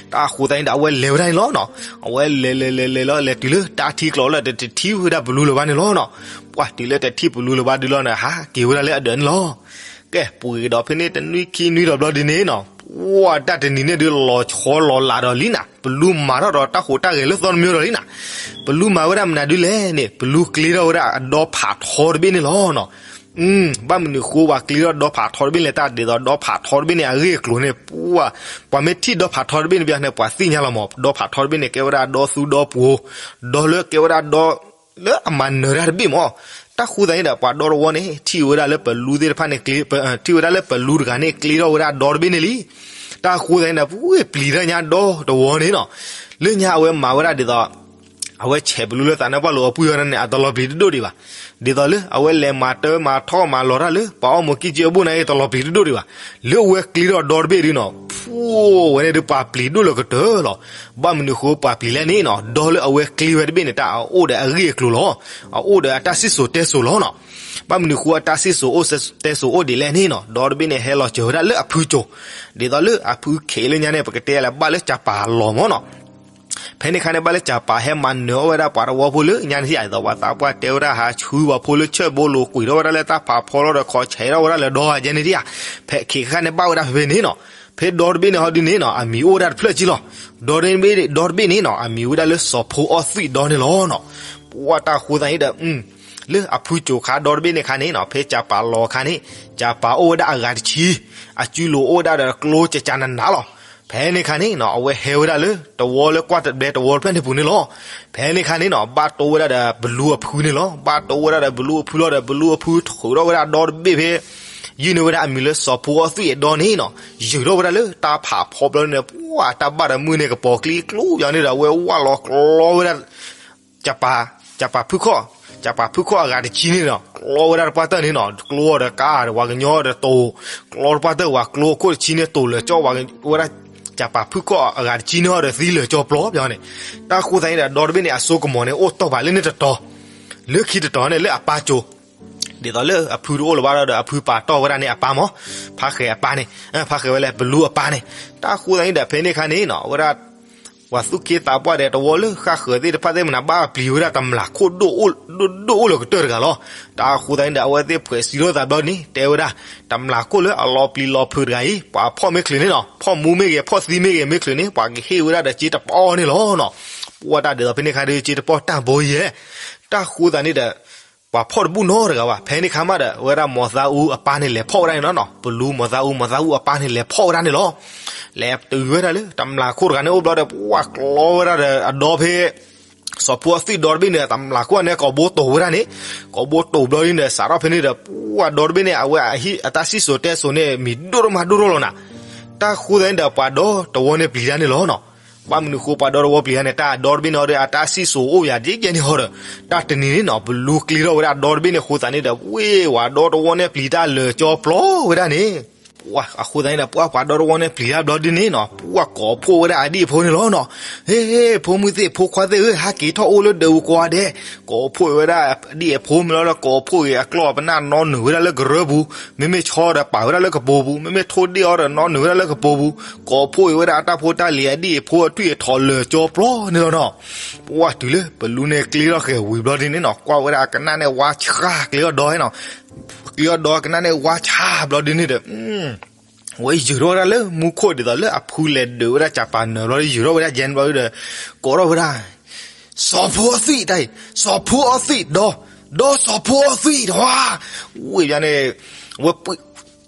တၢ်အဃိသတးန့ၣ်ဒီး အဝဲလဲၤဝဲဒၣ်န့ၣ်လီၤနီၤ. အဝဲလဲၤလဲၤလဲၤလဲၤလီၤ လဲၤတုၤလၢတၢ်ထံကျိးလၢတထံၣ်ဝဲဒၣ်ပလူလၢၤဘၣ်န့ၣ်လီၤနီၤ. ပှၢ်တုၤလၢတထံၣ်ပလူလၢၤဘၣ်ဒုလီၤန့ၣ် ဟးက့ၤဝဲဒၣ်လၢအဒၢးန့ၣ်လီၤ. ကဲ ပူၤဂ့ၤဒီးဖဲန့ၣ် တနွံခံနွံဒီးဘျီဒုန့ၣ်နီၤ, ပှၢ်တၢ်တနံၤန့ၣ်ဒုး လီၤဆီလီၤလးဒီးလံနၤ, ပလူမၤထီၣ်ဒီးတၢ်ဟူးတၢ်ဂဲၤလၢသီတမံၤဒီးလံနၤ. ပလူမၤဝဲဒၣ်မနုၤဒုလဲၣ်န့ၣ် ပလူကျ့ထီၣ်ဝဲဒၣ်အဒီဖးထီတဘ့ၣ်န့ၣ်လီၤနီၤ. ဘၣ်မနုၤဃိပှၤကျ့ထီၣ်ဒီဖးထီတဘ့ၣ်လဲၣ် တၢ်ဒ်သိးဒီဖးထီတဘ့ၣ်န့ၣ် အဂ့ၢ်အကျိၤန့ၣ် ပှၤမ့ၢ်ထံၣ်ဒီဖးထီတဘ့ၣ်န့ၣ်ဘၣ်န့ၣ် ပှၤသ့ၣ်ညါလီၤမး, ဒီဖးထီတဘ့ၣ်န့ၣ် ကဲဝဲဒၣ်ဒီသူဒီပှိၤ, ဒီလၢကဲဝဲဒၣ်ဒီ လၢအမၤနၢၤတၢ်တဘ့ၣ်မး. တၢ်ဃိသတးန့ၣ်ဒီး ပှၤဒီတဝီန့ၣ် ထံၣ်ဝဲဒၣ်လၢပလူသ့ၣ်တဖၣ်န့ၣ် ထံၣ်ဝဲဒၣ်လၢပလူတဂၤန့ၣ် ကျ့ထီၣ်ဝဲဒၣ်ဒီတဘ့ၣ်န့ၣ်လံ. တၢ်ဃိသတးန့ၣ်ဒီး ပှ့ၤပျံၤတၢ်ညါဒီတဝီန့ၣ်နီၤ, လၢညါအဝဲမၤဝဲဒၣ်ဒ်သိး အဝဲဆဲးပလူလၢသးနါပှၢ်လိာ်အပှံၢ်အီၤန့ၣ် အတလီၤပျံၤတဒိၣ်ဒံးဘၣ်. ဒ်သိးလၢအဝဲလဲၤမၤတၢ်မၤထီၣ်မၤလီၤတၢ်လၢ ပှၤအီၣ်မူးကံၢ်ကၠ့အဘိၣ်န့ၣ် အတလီၤပျံၤတဒိၣ်ဒံးဘၣ်. လၢအဝဲကျ့ထီၣ်ဒီတဘ့ၣ်ဒုနီၤ, ဖှိၣ်ဝဲန့ၣ်ဒုးပှၤပျံၤဒိၣ်လၢကတၢၢ်လီၤ. ဘၣ်မနုၤဃိပှၤပျံၤလဲၣ်န့ၣ်နီၤ, ဒီလၢအဝဲကျ့ဝဲတဘ့ၣ်န့ၣ် တၢ်အအိၣ်ဒီးအဂ့ၢ်အကျိၤလီၤ. အအိၣ်ဒီးအတၢ်စံၣ်စိၤတဲစိၤလီၤနီၤ. ဘၣ်မနုၤဃိအတၢ်စံၣ်စိၤအိၣ်တဲစိၤအိၣ်ဒ်လဲၣ်န့ၣ်နီၤ, ဒီတဘ့ၣ်န့ၣ် ဟဲလီၤစၢၤဝဲဒၣ်လၢအဖုစိၤ, ဒ်သိးလၢအဖုခ့လၢညါန့ၣ် ပကတဲလၢဘၣ်လၢကၠၤပၤလီၤမးနီၤ. ဖဲန့ၣ်အခါန့ၣ် ဘၣ်လၢကၠၤပၤဟဲမၤနၢၤအီၣ်ဝဲဒၣ်ပှၤတဝီဖိလၢညါန့ၣ်ဧါ, ဒ်သိးပှၤသးပှၢ်တဲဝဲဒၣ် ဟးဆှုပှၤဖိလၢဆၢၣ်ဘိလိၤ ကွံာ်ထီၣ်ဝဲဒၣ်လၢတၢ်ဖးဖီလီၤဒီး ခိးဆဲးထီၣ်ဝဲဒၣ်လၢဒီဧါ ယဲန့ၣ်ဧါ. ဖဲခ့ခါန့ၣ် ဘၣ်ဝဲဒၣ်ဖဲဖဲန့ၣ်နီၤ. ဖဲဒီတဘ့ၣ်န့ၣ်ဟီဒုန့ၣ်နီၤ အမံၤအိၣ်ဝဲဒၣ်တဖျၢၣ်က့လီၤ. ဒီတဘ့ၣ်န့ၣ်နီၤ အမံၤဝဲဒၣ်လၢစီၤဖိအီၣ်သွံၣ်ဒီန့ၣ်လီၤနီၤ. ပှၢ်တၢ်ဃိသတးန့ၣ်ဒီး လၢအဖုစိၤခါဒီတဘ့ၣ်န့ၣ်ခါန့ၣ်နီၤ ဖဲကၠၤပၤလီၤခါန့ၣ် ကၠၤပၤအိၣ်ဝဲဒၣ်အဂၤတဆံ, အစုလိၤအိၣ်ဝဲဒၣ်ဒီးကျိကကနးနးလီၤ. ဖဲန့ၣ်ခါန့ၣ်နီၤ အဝဲဟဲဝဲဒၣ်လၢ တဝီလၢကွၢ်တဘဲတဝီတဖျၢၣ်န့ၣ်ပူၤန့ၣ်လီၤ. ဖဲန့ၣ်ခါန့ၣ်နီၤ ဘၣ်တိၢ်ဝဲဒၣ်ဒီးပလူအဖုန့ၣ်လီၤ. ဘၣ်တိၢ်ဝဲဒၣ်ဒီးပလူအဖုလီၤဒီး ပလူအဖုထုးထီၣ်ဝဲဒၣ်ဒီတဘ့ၣ်ဖဲ ယုၢ်န့ၢ်ဝဲဒၣ်အမံၤလၢစီၤဖိအီၣ်သွံၣ်အဒီန့ၣ်နီၤ ယုၢ်ထီၣ်ဝဲဒၣ်လၢတၢ်ဖးဖီဘျီန့ၣ် ပှၢ်တၢ်ဘၣ်ဒီးမုၢ်န့ၣ် ကပီၤကျံကျူယၤန့ၣ်ဒီး အဝဲဝၢ်လီၤကျီဝဲဒၣ် ကၠၤပၤ, ကၠၤပၤဖုခီၣ်, ကၠၤပၤဖုခီၣ်အဂၤတဆံန့ၣ်ဒီး ကျီဝဲဒၣ်တပှၢ်တၢၢ်န့ၣ်နီၤ ကျိအီၤဒီးကါဒီး ပှၤကညီဒီးတိၤ, ကျီတပှၢ်တၢၢ် ပှၤကျိအခိၣ်တဆံန့ၣ် တိၤလၢာ်ကၠီဝဲဒၣ် ကၠၤပၤဖုခီၣ်အဂၤတဆံန့ၣ်ဟီဒီးသံလၢာ်ကၠီပျီပျီန့ၣ်. တၢ်ဃိသတးန့ၣ်ဒီး ဒီတဘ့ၣ်န့ၣ် အစိကမီၤန့ၣ် အိၣ်တီၢ်ပာ်လၢန့ၣ်တတီၤ, လၢခံတတီၤန့ၣ် လၢအပၢ်စိၤ ဒ်သိးလၢအဖုတအိၣ်လၢၤဘၣ်ဒီး အဖုပာ်တီၢ်ဝဲဒၣ်န့ၣ်အပၢ်မး, ဖါဃဲၤအပၢ်န့ၣ်, ဖါဃဲၤဝဲလၢပလူအပၢ်န့ၣ်. တၢ်ဃိသတးန့ၣ်ဒီး ဖဲန့ၣ်ခါန့ၣ်နီၤ အဝဲဒၣ် ပှၤသူၣ်က့သးပှၢ်ဒီးတဝီလၢဃၣ်ဃၢၤသ့ၣ်တဖၣ်သ့ၣ်မနၤ ဘၣ်ပျံၤဝဲဒၣ်တမျာ်ခိၣ်ဒိၣ်ဒိၣ်လၢကတၢၢ်တဂၤလီၤ. တၢ်ဃိသတးန့ၣ်ဒီး အဝဲသ့ၣ်ဖှဲးစံးထီၣ်သးဘျီန့ၣ် တဲဝဲဒၣ် တမျာ်ခိၣ်လၢအလီၤပျံၤလီၤဖုးတဂၤအံၤ ပှၤဖီၣ်မ့ၢ်ချုးန့ၣ်နီၤ ဖီၣ်မူမ့ၢ်ဂ့ၤ ဖီၣ်သံမ့ၢ်ဂ့ၤ မ့ၢ်ချုးန့ၣ် ပှၤကဟ့ၣ်ဝဲဒၣ်ဒီးစ့တပီၢ်န့ၣ်လီၤနီၤ. ပှၢ်တၢ်ဒ်သိးဖဲန့ၣ်ခါဒီး စ့တပီၢ်တၢ်ဘိယဲၢ်. တၢ်ဃိသတးန့ၣ်ဒီး ပှၤဖီၣ်တဘူၣ်နီတဂၤဘၣ်. ဖဲန့ၣ်ခါမးဒီး အဝဲဒၣ်မီၤသးအူအပၢ်န့ၣ် လဲၤဖီၣ်ဝဲဒၣ်န့ၣ်လီၤနီၤ. ပလူမီၤသးအူ မီၤသးအူအပၢ်န့ၣ်လဲၤဖီၣ်ဝဲဒၣ်န့ၣ်လီၤ. လဲၤတုၤဝဲဒၣ်လၢ တမျာ်ခိၣ်တဂၤန့ၣ်အိၣ်ဘျီဒီး ပှၢ်ကျီဝဲဒၣ်ဒီးအဒီဖဲ စီၤဖိအသွံၣ်ဒီတဘ့ၣ်န့ၣ် တမျာ်ခိၣ်န့ၣ် ကိးဘိတိၤဝဲဒၣ်န့ၣ်, ကိးဘိတိၤဘျီဒ်န့ၣ် စးထီၣ်ဖဲန့ၣ်ဒီး ပှၢ်ဒီတဘ့ၣ်န့ၣ် အဝဲအတၢ်စံၣ်စိၤတဲစိၤန့ၣ် မံၤဒိၣ်ဒိၣ်မးဒိၣ်ဒိၣ်လီၤနၤ. တၢ်ဃိသတးန့ၣ်ဒီး ပှၤဒီတဝီန့ၣ်ပျံၤတၢ်န့ၣ်လီၤနီၤ. ဘၣ်မနုၤဃိပှၤဒီတဝီပျံၤတၢ်န့ၣ် တၢ်ဒီတဘ့ၣ်န့ၣ်ဒီး အတၢ်စံၣ်စိၤအိၣ်ယၤဒ်ယဲန့ၣ်ဟီဒီး တၢ်တနံၤန့ၣ်နီၤ ပလူကျ့ထီၣ်ဝဲဒၣ်ဒီတဘ့ၣ်န့ၣ်အဃိသတးန့ၣ်ဒီး ဝ့ၢ်ဝၤဒီတဝီန့ၣ်ပျံၤတၢ်လၢာ်ကၠီပျီဝဲဒၣ်န့ၣ် အဃိသတးန့ၣ်ဒီး ပှၢ်ပှၤဒီတဝီန့ၣ်ပျံၤတၢ်ဘျီဒ်န့ၣ်နီၤ, ပှၢ်ကိးဖှိၣ်ဝဲဒၣ်အဒံၣ်အဖိန့ၣ်လီၤနီၤ. ဟ့ ဖိမုၣ်သ့ၣ်ဖိခွါသ့ၣ်ဧၢ, ဟးက့ၤထီၣ်အိၣ်လၢဒၢးပူၤကိးဂၤဒဲး. ကိးဖှိၣ်ဝဲဒၣ်အဒံၣ်အဖိမ့ၢ်လီၤဒီး ကိးဖှိၣ်က့ၤအကျီၢ်ပနၢ်နီနုာ်ဝဲဒၣ်လၢကရၢပူၤ, မ့မ့ၢ်ဆီဒီးပာ်ဝဲဒၣ်လၢကပိာ်ပူၤ, မ့မ့ၢ်ထိၣ်ဒ့ၣ်အီၤဒီးနီနုာ်ဝဲဒၣ်လၢကပိာ်ပူၤ, ကိးဖှိၣ်က့ၤဝဲဒၣ်အတၢ်ဖိတၢ်လံၤအဒံၣ်အဖိအထွံၣ်အထီၣ်လၢာ်ကၠီပျီန့ၣ်လီၤနီၤ. ပှၢ်တုၤလၢပလူန့ၣ်ကျ့ထီၣ်ဃဲၤဝံၤဘျီဒ်န့ၣ်နီၤ, ကွၢ်ဝဲဒၣ်အကနၣ်န့ၣ်ဝါဆှါကျ့ထီၣ်ဒီနီၤ, ကျ့ထီၣ်ဒီကနၣ်န့ၣ်ဝါဆှါဘျီဒ်န့ၣ်ဒီး ဝဲယုၢ်ထီၣ်ဝဲဒၣ်လၢမူခိၣ်ဒ်သိးလၢအဖုလဲၤဒုးဝဲဒၣ်ကၠးပၤနၢၤဘျီဒီး ယုၢ်ထီၣ်ဝဲဒၣ်ယဲၢ်ဘျီဒီး ကိးထီၣ်ဝဲဒၣ်, စီၤဖိအသွံၣ်တၢ်အံၤ, စီၤဖိအသွံၣ်ဒီ, ဒီစီၤဖိအသွံၣ်တဝါ, ဝ့ၢ်ဘျီန့ၣ်, ဝဲပှ့ၤ,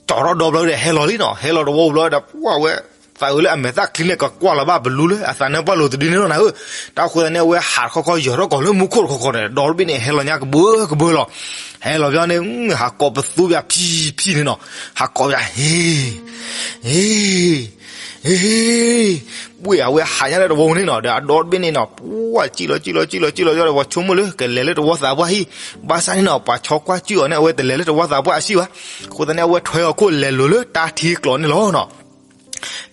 ကၠီထီၣ်ဒီဘျီဒီးဟဲလီၤလံနီၤ, ဟဲလီၤတဝီဘျီဒီး ပှၢ်ဝဲ, သးအုးလၢအမဲာ်သၣ်ချံန့ၣ် ကကွၢ်လီၤဘၣ်ပလူလၢအသးနၢပှၢ်လိာ်တဒုန့ၣ်လီၤနၤဧၢ. တၢ်ဃိသတးန့ၣ် အဝဲဟးတခီခီယၢၤထီၣ်ကီၤလၢမူခိၣ်တခီခီန့ၣ် ဒီတဘ့ၣ်န့ၣ် ဟဲလီၤညါကဘၢကဘၢလီၤ. ဟဲလီၤဘျီန့ၣ် ဟးကိးပသူပၠးဖံဖံန့ၣ်နီၤ, ဟးကိးပၠး ဟ့ ဟ့ ဟ့ ပှ့ၤအဝဲဟးညါလၢတဝီန့ၣ်နီၤ, ဒီးအဒီတဘ့ၣ်န့ၣ်နီၤ ပှၢ်စံၣ်လီၤစံၣ်လီၤစံၣ်လီၤစံၣ်လီၤဒီး ပှၤဆိကမိၣ်လၢကလဲၤလၢတဝီသးပှၢ်ဟံၣ်, ဘၣ်ဆၣ်န့ၣ်နီၤ ပှၤဆီကွၢ်စံၣ်အီၤန့ၣ် အဝဲတလဲၤလၢတဝီသးပှၢ်အဟံၣ်ဘၣ်. အဃိသတးန့ၣ် အဝဲထွဲအီၤခိၣ်လဲၤလိၤလၢတၢ်ထံကျိးန့ၣ်လီၤနီၤ.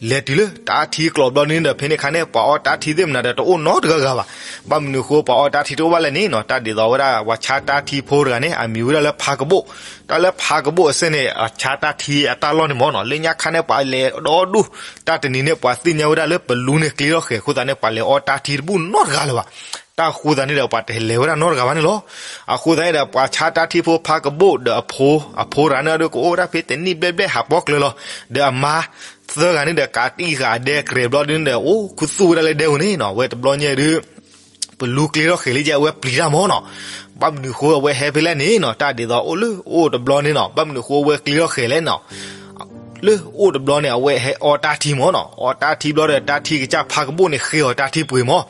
လဲၤတုၤလၢတၢ်ထံကျိးဘျီဒ်န့ၣ်ဒီး ဖဲန့ၣ်အခါန့ၣ် ပှၤအီတၢ်ထံသ့ၣ်မနုၤဒီး တအိၣ်နီတဂၤဂၤဘၣ်. ဘၣ်မနုၤအဃိ ပှၤအီတၢ်ထံတအိၣ်ဘၣ်လဲၣ်န့ၣ်နီၤ, တၢ်ဒ်သိးဝဲဒၣ် ပှၤဆါတၢ်ထံဖိတဂၤန့ၣ် အမံၤဝဲဒၣ်လၢဖါကဘိၣ်. တၢ်လၢဖါကဘိၣ်အစဲန့ၣ် အဆါတၢ်ထံအတၢ်လီၢ်န့ၣ်မ့ၢ်နီၤ, လၢညါခါန့ၣ် ပှၤလဲၤဒီဒူၣ်, တၢ်တနံၤန့ၣ် ပှၤသ့ၣ်ညါဝဲဒၣ်လၢပလူန့ၣ်ကျ့ထီၣ်ဃဲၤအဃိသတးန့ၣ် ပှၤလဲၤအီတၢ်ထံတဘူၣ်နီတဂၤလၢၤဘၣ်. တၢ်အဃိသတးန့ၣ်ဒီး ပှၤတလဲၤဝဲဒၣ်နီတဂၤဘၣ်န့ၣ်လီၤ. အဃိသတးန့ၣ်ဒီး ပှၤဆါတၢ်ထံဖိဖါကဘိၣ်ဒီးအဖိ, အဖိတဂၤန့ၣ်ဒီး ကအိၣ်ဝဲဒၣ်ဖဲတနံၣ်ဘျဲၣ်ဘျဲၣ်ဟးပီၣ်ကျၢၤလီၤ. ဒီးအမါသၢဂၤန့ၣ်ဒီး ကးတံၢ်ဃာ်အဒဲကရဲၤဘျီဒ်န့ၣ်ဒီး အိၣ်ခူသူၣ်ဝဲဒၣ်လၢဒဲပူၤန့ၣ်နီၤ, အဝဲတဘျီညါဒုး ပလူကျ့ထီၣ်ဃဲၤလံကဲ အဝဲပျံၤတၢ်မ့ၢ်နီၤ. ဘၣ်မနုၤဃိအဝဲဟဲဖဲလဲၣ်န့ၣ်နီၤ, တၢ်ဒ်သိးအိၣ်လၢအိၣ်တဘျီန့ၣ်နီၤ, ဘၣ်မနုၤဃိအဝဲကျ့ထီၣ်ဃဲၤလဲၣ်နီၤ. လၢအိၣ်တဘျီန့ၣ် အဝဲဟဲအီတၢ်ထံမ့ၢ်နီၤ, အီတၢ်ထံဘျီဒီး တၢ်ထံကစၢ်ဖါကဘိၣ်န့ၣ် ဃ့အီၤတၢ်ထံပှ့ၤမ့ၢ်.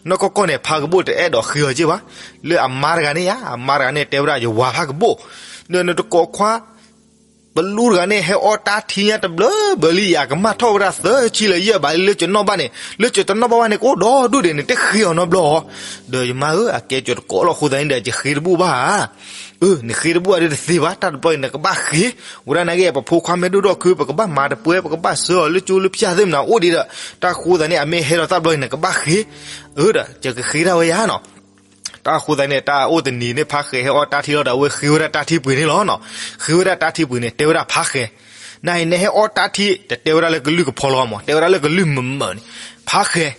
နီၢ်ကီၢ်ကီၢ်န့ၣ် ဖါကဘိၣ်တအဲၣ်ဒိးဃ့အီၤက့ၢ်ဘၣ်. လၢအမါတဂၤန့ၣ်ယါ, အမါတဂၤန့ၣ်တဲဝဲဒၣ် ယဝၤဖါကဘိၣ်, ဒီးနတကိးခွါ ပလူတဂၤန့ၣ် ဟဲအီတၢ်ထံညါတဘျီဘျီလံယါ, ကမၣ်ထီၣ်ဝဲဒၣ်သၢဆံလၢယဲၢ်ဘးလံ လၢကနီၣ်ဘၣ်န့ၣ်, လၢကတနီၣ်ဘၣ်ဘၣ်န့ၣ် ကအိၣ်ဒီဒူၣ်ဒံးန့ၣ် တဃ့အီၤနီတဘျီဧါ. ဒီးယမါဧၢ, အကဲကတကိးလီၤအဃိသတးန့ၣ်ဒီး ယဃ့တဘူၣ်ဘၣ်ဧါ. အၢ နဃ့တဘူၣ်ဘၣ်ဒီးတသ့ဘၣ်, တၢ်တဘျီအံၤနကဘၣ်ဃ့. ဝဲဒၣ်နာ်က့ ပဖိခွါမ့ၢ်ဒိၣ်ထီၣ်ခု ပကဘၣ်မၤတပှဲၤ, ပကဘၣ်ဆှၢအီၤလၢကၠိလၢဖၠၣ်သ့ၣ်မနၤအိၣ်ဒံးဒီး, တၢ်ဃိသတးန့ၣ် အမ့ၢ်ဟဲလီၤတၢ်တဘျီအံၤ နကဘၣ်ဃ့. အၢ ဒီးယကဃ့ဒၣ်ဝဲယါနီၤ. တၢ်ဃိသတးန့ၣ် တၢ်အိၣ်တနံၤန့ၣ် ဖါဃဲၤဟဲအီတၢ်ထံလီၤဒီး အဝဲဃ့ဝဲဒၣ်တၢ်ထံပှ့ၤန့ၣ်လီၤနီၤ. ဃ့ဝဲဒၣ်တၢ်ထံပှ့ၤန့ၣ် တဲဝဲဒၣ်ဖါဃဲၤ, နအံၤနဟဲအီတၢ်ထံ, တတဲဝဲဒၣ်လၢကလုၢ်ကဖီလီၤမး, တဲဝဲဒၣ်လၢကလုၢ်မုာ်မုာ်န့ၣ်, ဖါဃဲၤ,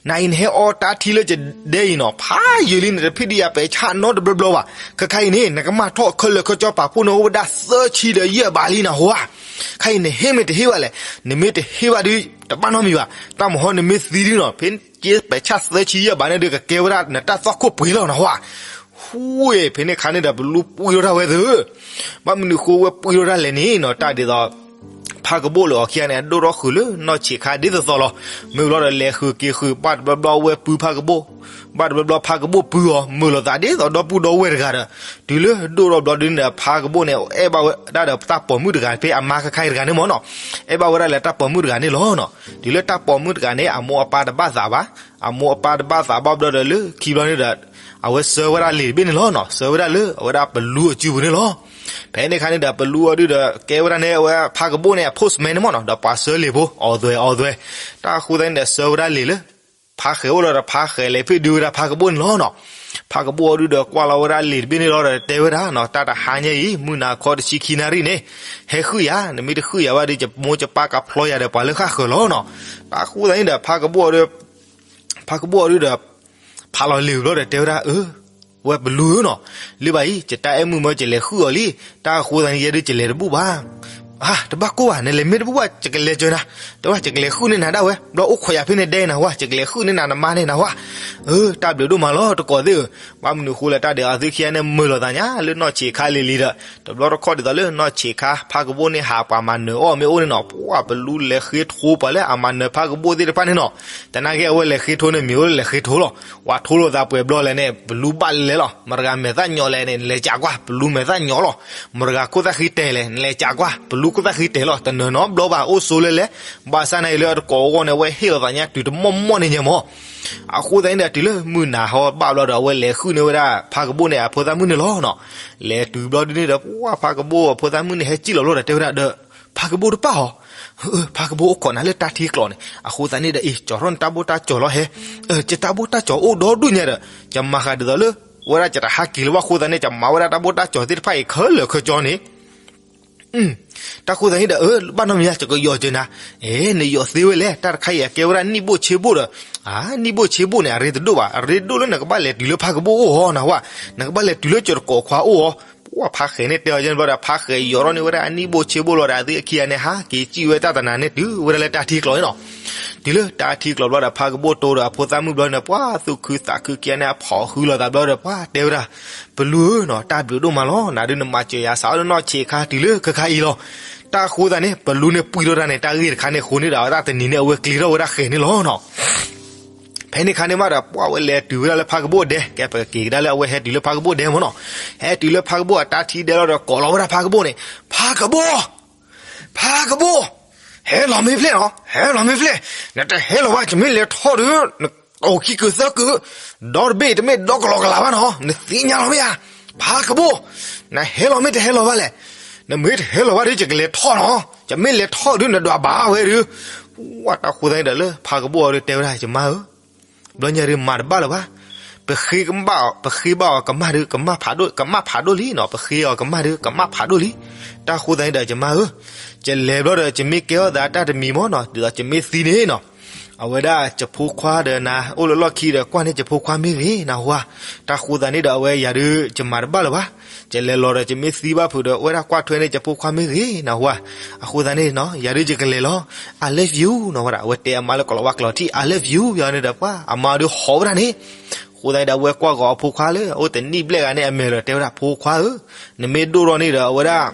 နအံၤနဟဲအီတၢ်ထံလၢယဒဲအံၤနီၤ, ဖးယံာ်လံ နတဖံးဒံးယၤပဲာ်ဆၣ်နီတဘျီဘျီဘၣ်. ခဲခါအံၤန့ၣ် နကမၣ်ထီၣ်ခဲလၢာ်ခဲဆ့ ပာ်ဖှိၣ်န့ၣ်အိၣ်ဝဲဒၣ်သၢဆံဒီးယဲၢ်ဘးလံနဟါ. ခဲခါအံၤနဟ့ၣ်မ့ၢ်တဟ့ၣ်ဘၣ်လဲၣ်. နမ့ၢ်တဟ့ၣ်ဘၣ်ဒီး တဘၣ်နီတမံၤဘၣ်. တၢ်မဟီ နမ့ၢ်သံဒုနီၤ, ဖဲက့ပဲာ်ဆၣ်သၢဆံယဲၢ်ဘးန့ၣ်ဒီး ကကဲဝဲဒၣ်နတၢ်သွၣ်ခိၣ်ပှ့ၤလီၤနဟါ. ဟူဝဲ ဖဲန့ၣ်ခါန့ၣ်ဒီး ပလူပှံၢ်ထီၣ်တၢ်ဝဲသ့ၣ်, ဘၣ်မနုၤဃိဝဲပှံၢ်ထီၣ်တၢ်လဲၣ်န့ၣ်နီၤ, တၢ်ဒ်သိး ဖါကဘိၣ်လၢအီၤခံဂၤန့ၣ် အဒိၣ်ထီၣ်ဃုာ်လၢနီၢ်ဆံးခါဒ်သိးသိးလီၤ. မ့ၢ်ဘျီဒီးလဲၤဃုာ်က့ၤဃုာ် ဘၣ်တဘျီဘျီဝဲပုၢ်ဖါကဘိၣ်, ဘၣ်တဘျီဘျီဖါကဘိၣ်ပုၢ်အီၤ မုာ်လိာ်သးဒ်သိးဒီပုၢ်ဒီဝဲၢ်တဂၤဒီး, တုၤလၢဒိၣ်ထီၣ်ဘျီဒုန့ၣ်ဒီး ဖါကဘိၣ်န့ၣ် အဲၣ်ဘၣ်ဝဲဒၣ်ဒီးတၢ်ပိာ်မုၣ်တဂၤ ဖဲအမါခဲခါအံၤတဂၤန့ၣ်မ့ၢ်နီၤ, အဲၣ်ဘၣ်ဝဲဒၣ်လၢတၢ်ပိာ်မုၣ်တဂၤန့ၣ်လီၤနီၤ. တုၤလၢတၢ်ပိာ်မုၣ်တဂၤန့ၣ် အမိၢ်အပၢ်တဘၣ်သးဘၣ်, အမိၢ်အပၢ်တဘၣ်သးဘၣ်ဘျီဒီးလၢခံဘျီန့ၣ်ဒီး အဝဲဆှၢဝဲဒၣ်လံာ်တဘ့ၣ်န့ၣ်လီၤနီၤ, ဆှၢဝဲဒၣ်လၢအဝဲဒၣ်ပလူအစုပူၤန့ၣ်လီၤ. ဖဲန့ၣ်ခါန့ၣ်ဒီး ပလူအီၤဒုဒီး ကဲဝဲဒၣ်န့ၣ် အဝဲဖါကဘိၣ်န့ၣ် အ postman န့ၣ်မ့ၢ်နီၤ, ဒီးပှၤဆှၢလံာ်ဖိ အီၣ်သွဲၣ်အီၣ်သွဲၣ်, တၢ်ဃိသတးန့ၣ်ဒီး ဆှၢဝဲဒၣ်လံာ်လၢ ဖါဃဲၤအိၣ်လီၤဒီး ဖါဃဲၤလဲၤဖ့ၣ်ဒုဝဲဒၣ်ဖါကဘိၣ်န့ၣ်လီၤနီၤ. ဖါကဘိၣ်အီၤဒုဒီး ကွၢ်လီၤဝဲဒၣ်လံာ်တဘ့ၣ်န့ၣ်လီၤဒီး တဲဝဲဒၣ်နီၤ, တၢ်တဟါညါအံၤ မုၢ်နၤခီတဆံခံနၣ်ရံၣ်န့ၣ် ဟဲဃုာ်ယၤ, နမ့ၢ်တဃုာ်ယၤဘၣ်ဒီး ယမိၢ်ယပၢ်ကဖျီယၤဒီးပှၤလၢဃၣ်ဃၢၤလီၤနီၤ. တၢ်ဃိသတးန့ၣ်ဒီး ဖါကဘိၣ်အီၤဒု ဖါကဘိၣ်အီၤဒုဒီး ဖးလီၤလံာ်ဘျီဒီး တဲဝဲဒၣ် အၢ ဝဲပလူဧၢနီၤ, လၢဘၣ်အံၤ ယတၢ်အဲၣ်မုၣ်မၢ ယလဲၤဃုာ်အီၤလံ, တၢ်အဃိသတးန့ၣ် ယဲဒုးယလဲၤတဘူၣ်ဘၣ်. အါ တဘၣ်ကိၢ်ဘၣ်, နလဲၤမ့ၢ်တဘူၣ်ဘၣ် ယကလဲၤစၢၤနၤ, တဲဝဲ ယကလဲၤဃုာ်န့ၢ်နၤဒၣ်ဝဲ, ဘျီအိၣ်ခိးယၤဖဲန့ၣ်ဒဲနၤဝဲ, ယကလဲၤဃုာ်န့ၢ်နၤနမါန့ၣ်နၤဝဲ. အၢ တၢ်ဘျုးဒိၣ်မးလီၤ တကိးသ့ၣ်ဧၢ, ဘၣ်မနုၤဃိလဲၣ် တၢ်ဒုးအသုခံဂၤန့ၣ် မုာ်လိာ်သးညါလၢနီၢ်ဆံးခါလံၤလံၤဒီး တဘျီတခီၣ်ဒ်သိးလၢနီၢ်ဆံးခါ ဖါကဘိၣ်န့ၣ် ဟးပှၤမၤနၢၤအီၣ်မ့ၢ်အိၣ်န့ၣ်နီၤ, ပှၤပလူလဲၤဃ့ထိပှၤလၢအမၤနၢၤဖါကဘိၣ်သ့ၣ်တဖၣ်န့ၣ်နီၤ, တနာ်က့အဝဲလဲၤဃ့ထိန့ၣ် မ့ၢ်အိၣ်လၢလဲၤဃ့ထိလီၤ, ပှၤထိလိာ်သးပှဲၤဘျီလဲၣ်န့ၣ် ပလူဘၣ်လဲၤလဲၤလီၤ, မတၤတဂၤမဲာ်သၣ်ညီလဲၣ်န့ၣ် နလဲၤကးကွၢ် ပလူမဲာ်သၣ်ညီလီၤ, မတၤတဂၤခိၣ်သၣ်ဃံတဲာ်လဲၣ် နလဲၤကးကွၢ် ပလူခိၣ်သၣ်ဃံတဲာ်လီၤ, တနၢၤနီတဘျီဘၣ် အိၣ်ဆိလၢလဲၣ်, ဘၣ်ဆၣ်နာ်အံၤလၢအတကိးအဂီၢ်န့ၣ် အဝဲဟ့ၣ်လီၤသးညါတုၤတမီၢ်မီၢ်န့ၣ်ညါမး. အဃိသတးန့ၣ်ဒီး တုၤလၢမုၢ်နၤဟီဘၣ်ဘျီဒီး အဝဲလဲၤဃုာ်န့ၢ်ဝဲဒၣ် ဖါကဘိၣ်န့ၣ် အဖိသၣ်မုၣ်န့ၣ်လီၤနီၤ. လဲၤတုၤဘျီဒ်န့ၣ်ဒီး ပှၤဖါကဘိၣ်အဖိသၣ်မုၣ်န့ၣ် ဟဲစံၣ်လီၤဘျီဒီး တဲဝဲဒၣ်ဒီး ဖါကဘိၣ်တပၣ်ဟီ, ဖါကဘိၣ်အိၣ်ခိးနၤလၢတၢ်ထံကျိးန့ၣ် အဃိသတးန့ၣ်ဒီး အ့ၣ် ကၠီၤထီၣ်နတၢ်ဘိၣ်တၢ်ကၠီၤလီၤဟဲ, ယတၢ်ဘိၣ်တၢ်ကၠီၤအိၣ်ဒီဒူၣ်ညါဒီး ယမၤဃာ်ဒ်သိးလၢ ဝဲဒၣ်ယတဟးက့ၤလၢၤဘၣ်အဃိသတးန့ၣ် ယမၤဝဲဒၣ်တၢ်ဘိၣ်တၢ်ကၠီၤသ့ၣ်တဖၣ်အံၤခဲလၢာ်ခဲဆ့န့ၣ် တၢ်ဃိသတးန့ၣ်ဒီး ဘၣ်နီတမံၤ ယကယီၤစၢၤနၤ, အဲ နယီၤသ့ဝဲလဲၣ်, တၢ်တခါအံၤအကဲဝဲဒၣ်နံၣ်ဘိၣ်ဆ့ဘိၣ်ဒီး, နံၣ်ဘိၣ်ဆ့ဘိၣ်န့ၣ် အရ့တဒိၣ်ဘၣ်, အရ့ဒိၣ်လၢနကဘၣ်လဲၤတုၤလၢဖါကဘိၣ်အိၣ်ဟီနဟါ, နကဘၣ်လဲၤတုၤလၢယတကိးခွါအိၣ်ဟီ, ပှၢ်ဖါဃဲၤန့ၣ်တဲအီၤဘျီဒီး ဖါဃဲၤယီၤထီၣ်န့ၢ်ဝဲဒၣ်အနံၣ်ဘိၣ်ဆ့ဘိၣ်လီၤဒီး အသ့ၣ်ခံဂၤန့ၣ် ဟးက့ၤစံၣ်ဝဲတၢ်တနၤန့ၣ် တုၤဝဲဒၣ်လၢတၢ်ထံကျိးန့ၣ်နီၤ, တုၤလၢတၢ်ထံကျိးဘျီဒီး ဖါကဘိၣ်တိဒီးအဖိသၣ်မုၣ်ဘျီန့ၣ် ပှၢ်သူၣ်ခုသးခုခံဂၤန့ၣ် အဖီၣ်ဃုလိာ်သးဘျီဒီး ပှၢ်တဲဝဲဒၣ် ပလူဧၢနီၤ, တၢ်ဘျုးဒိၣ်မးလီၤ, နၤဒုးနမၤစၢၤယၤစးအီၣ်လၢနီၢ်ဆံးခါတုၤလၢခဲခါအံၤလီၤ. တၢ်ဃိသတးန့ၣ် ပလူန့ၣ်ပှံၢ်ထီၣ်တၢ်န့ၣ် တၢ်ဂ့ၢ်တခါန့ၣ်အဃိန့ၣ်ဒီး အဝဲတၢ်တနံၤန့ၣ် အဝဲကျ့ထီၣ်ဝဲဒၣ်ဃဲၤန့ၣ်လီၤနီၤ. ဖဲန့ၣ်ခါန့ၣ်မးဒီး ပှၢ်ဝဲလဲၤတုၤဝဲဒၣ်လၢဖါကဘိၣ်ဒဲ, ကဲပက့ၤကဒါလၢအဝဲဟဲတုၤလၢဖါကဘိၣ်ဒဲမ့ၢ်နီၤ, ဟဲတုၤလၢဖါကဘိၣ်အတၢ်ထံဒဲလီၤဒီး ကိးလီၤဝဲဒၣ်ဖါကဘိၣ်န့ၣ်, ဖါကဘိၣ် ဖါကဘိၣ်, ဟဲလီၤမ့ၢ်ဖျဲၣ်နီၤ, ဟဲလီၤမ့ၢ်ဖျဲၣ်, နတဟဲလီၤဘၣ် ယမ့ၢ်လဲၤထီၣ်ဒီး နအိၣ်ခံကုာ်သၢကုာ်, ဒီတဘ့ၣ်တမ့ၢ်ဒီကလီကလးဘၣ်နီၤ, နသ့ၣ်ညါလီၤမ့ၢ်ဧါ, ဖါကဘိၣ်, နဟဲလီၤမ့ၢ်တဟဲလီၤဘၣ်လဲၣ်, နမ့ၢ်တဟဲလီၤဘၣ်ဒီး ယကလဲၤထီၣ်နီၤ, ယမ့ၢ်လဲၤထီၣ်ဒီး နဒွးဘၣ်ဝဲဒီး, ဝဲတၢ်ဃိသတးန့ၣ်ဒီး လၢဖါကဘိၣ်အီၤဒီးတဲဝဲဒၣ် ယမါဧၢ ဘျီညါဒုးမၤတဘၣ်လၢၤဘၣ်, ပဃ့ကဘၣ်အီၤ ပဃ့ဘၣ်အီၤကမၣ်ဒီး ကမၣ်ဖးဒိၣ် ကမၣ်ဖးဒိၣ်လံနီၤ, ပဃ့အီၤကမၣ်ဒီး ကမၣ်ဖးဒိၣ်လံ. တၢ်ဃိသတးန့ၣ်ဒီး ယမါဧၢ, ယလဲၤဘျီဒီး ယမ့ၢ်ကဲထီၣ်သးတၢ်တမံၤမ့ၢ်နီၤ, ဒ်သိးယမ့ၢ်သံန့ၣ်နီၤ, အဝဲဒၣ်ယဖိခွါဒီးနၤ အိၣ်လၢလီၢ်ခံဒီး ကွၢ်န့ၢ်ယဖိခွါမ့ၢ်ဂ့ၤ နၢ်ဟူဧါ. တၢ်ဃိသတးန့ၣ်ဒီး အဝဲယၤဒုး ယမၤတဘၣ်လၢၤဘၣ်, ယလဲၤလီၤဒီး ယမ့ၢ်သံဘၣ်ဖုးဒီး အဝဲဒၣ်ကွၢ်ထွဲန့ၢ်ယဖိခွါမ့ၢ်ဂ့ၤ နၢ်ဟူဧါ. အဃိသတးန့ၣ်နီၤ ယၤဒုးယကလဲၤလီၤ I love you နီၤဝဲဒၣ်, အဝဲတဲအမါလၢကိးလီၤဝါကျိာ်ထံး I love you ယၤန့ၣ်ဒီး ပှၤအမါဒုးဟီၣ်ဝဲဒၣ်န့ၣ်, အဃိသတးန့ၣ်ဒီး အဝဲကွၢ်ဂီၤအဖိခွါလၢ အအိၣ်တနံၣ်ဘျဲၣ်ဂၤန့ၣ် အမဲာ်လီၤ တဲဝဲဒၣ် ဖိခွါဧၢ, နမ့ၢ်ဒိၣ်ထီၣ်န့ၣ်ဒီး အဝဲဒၣ်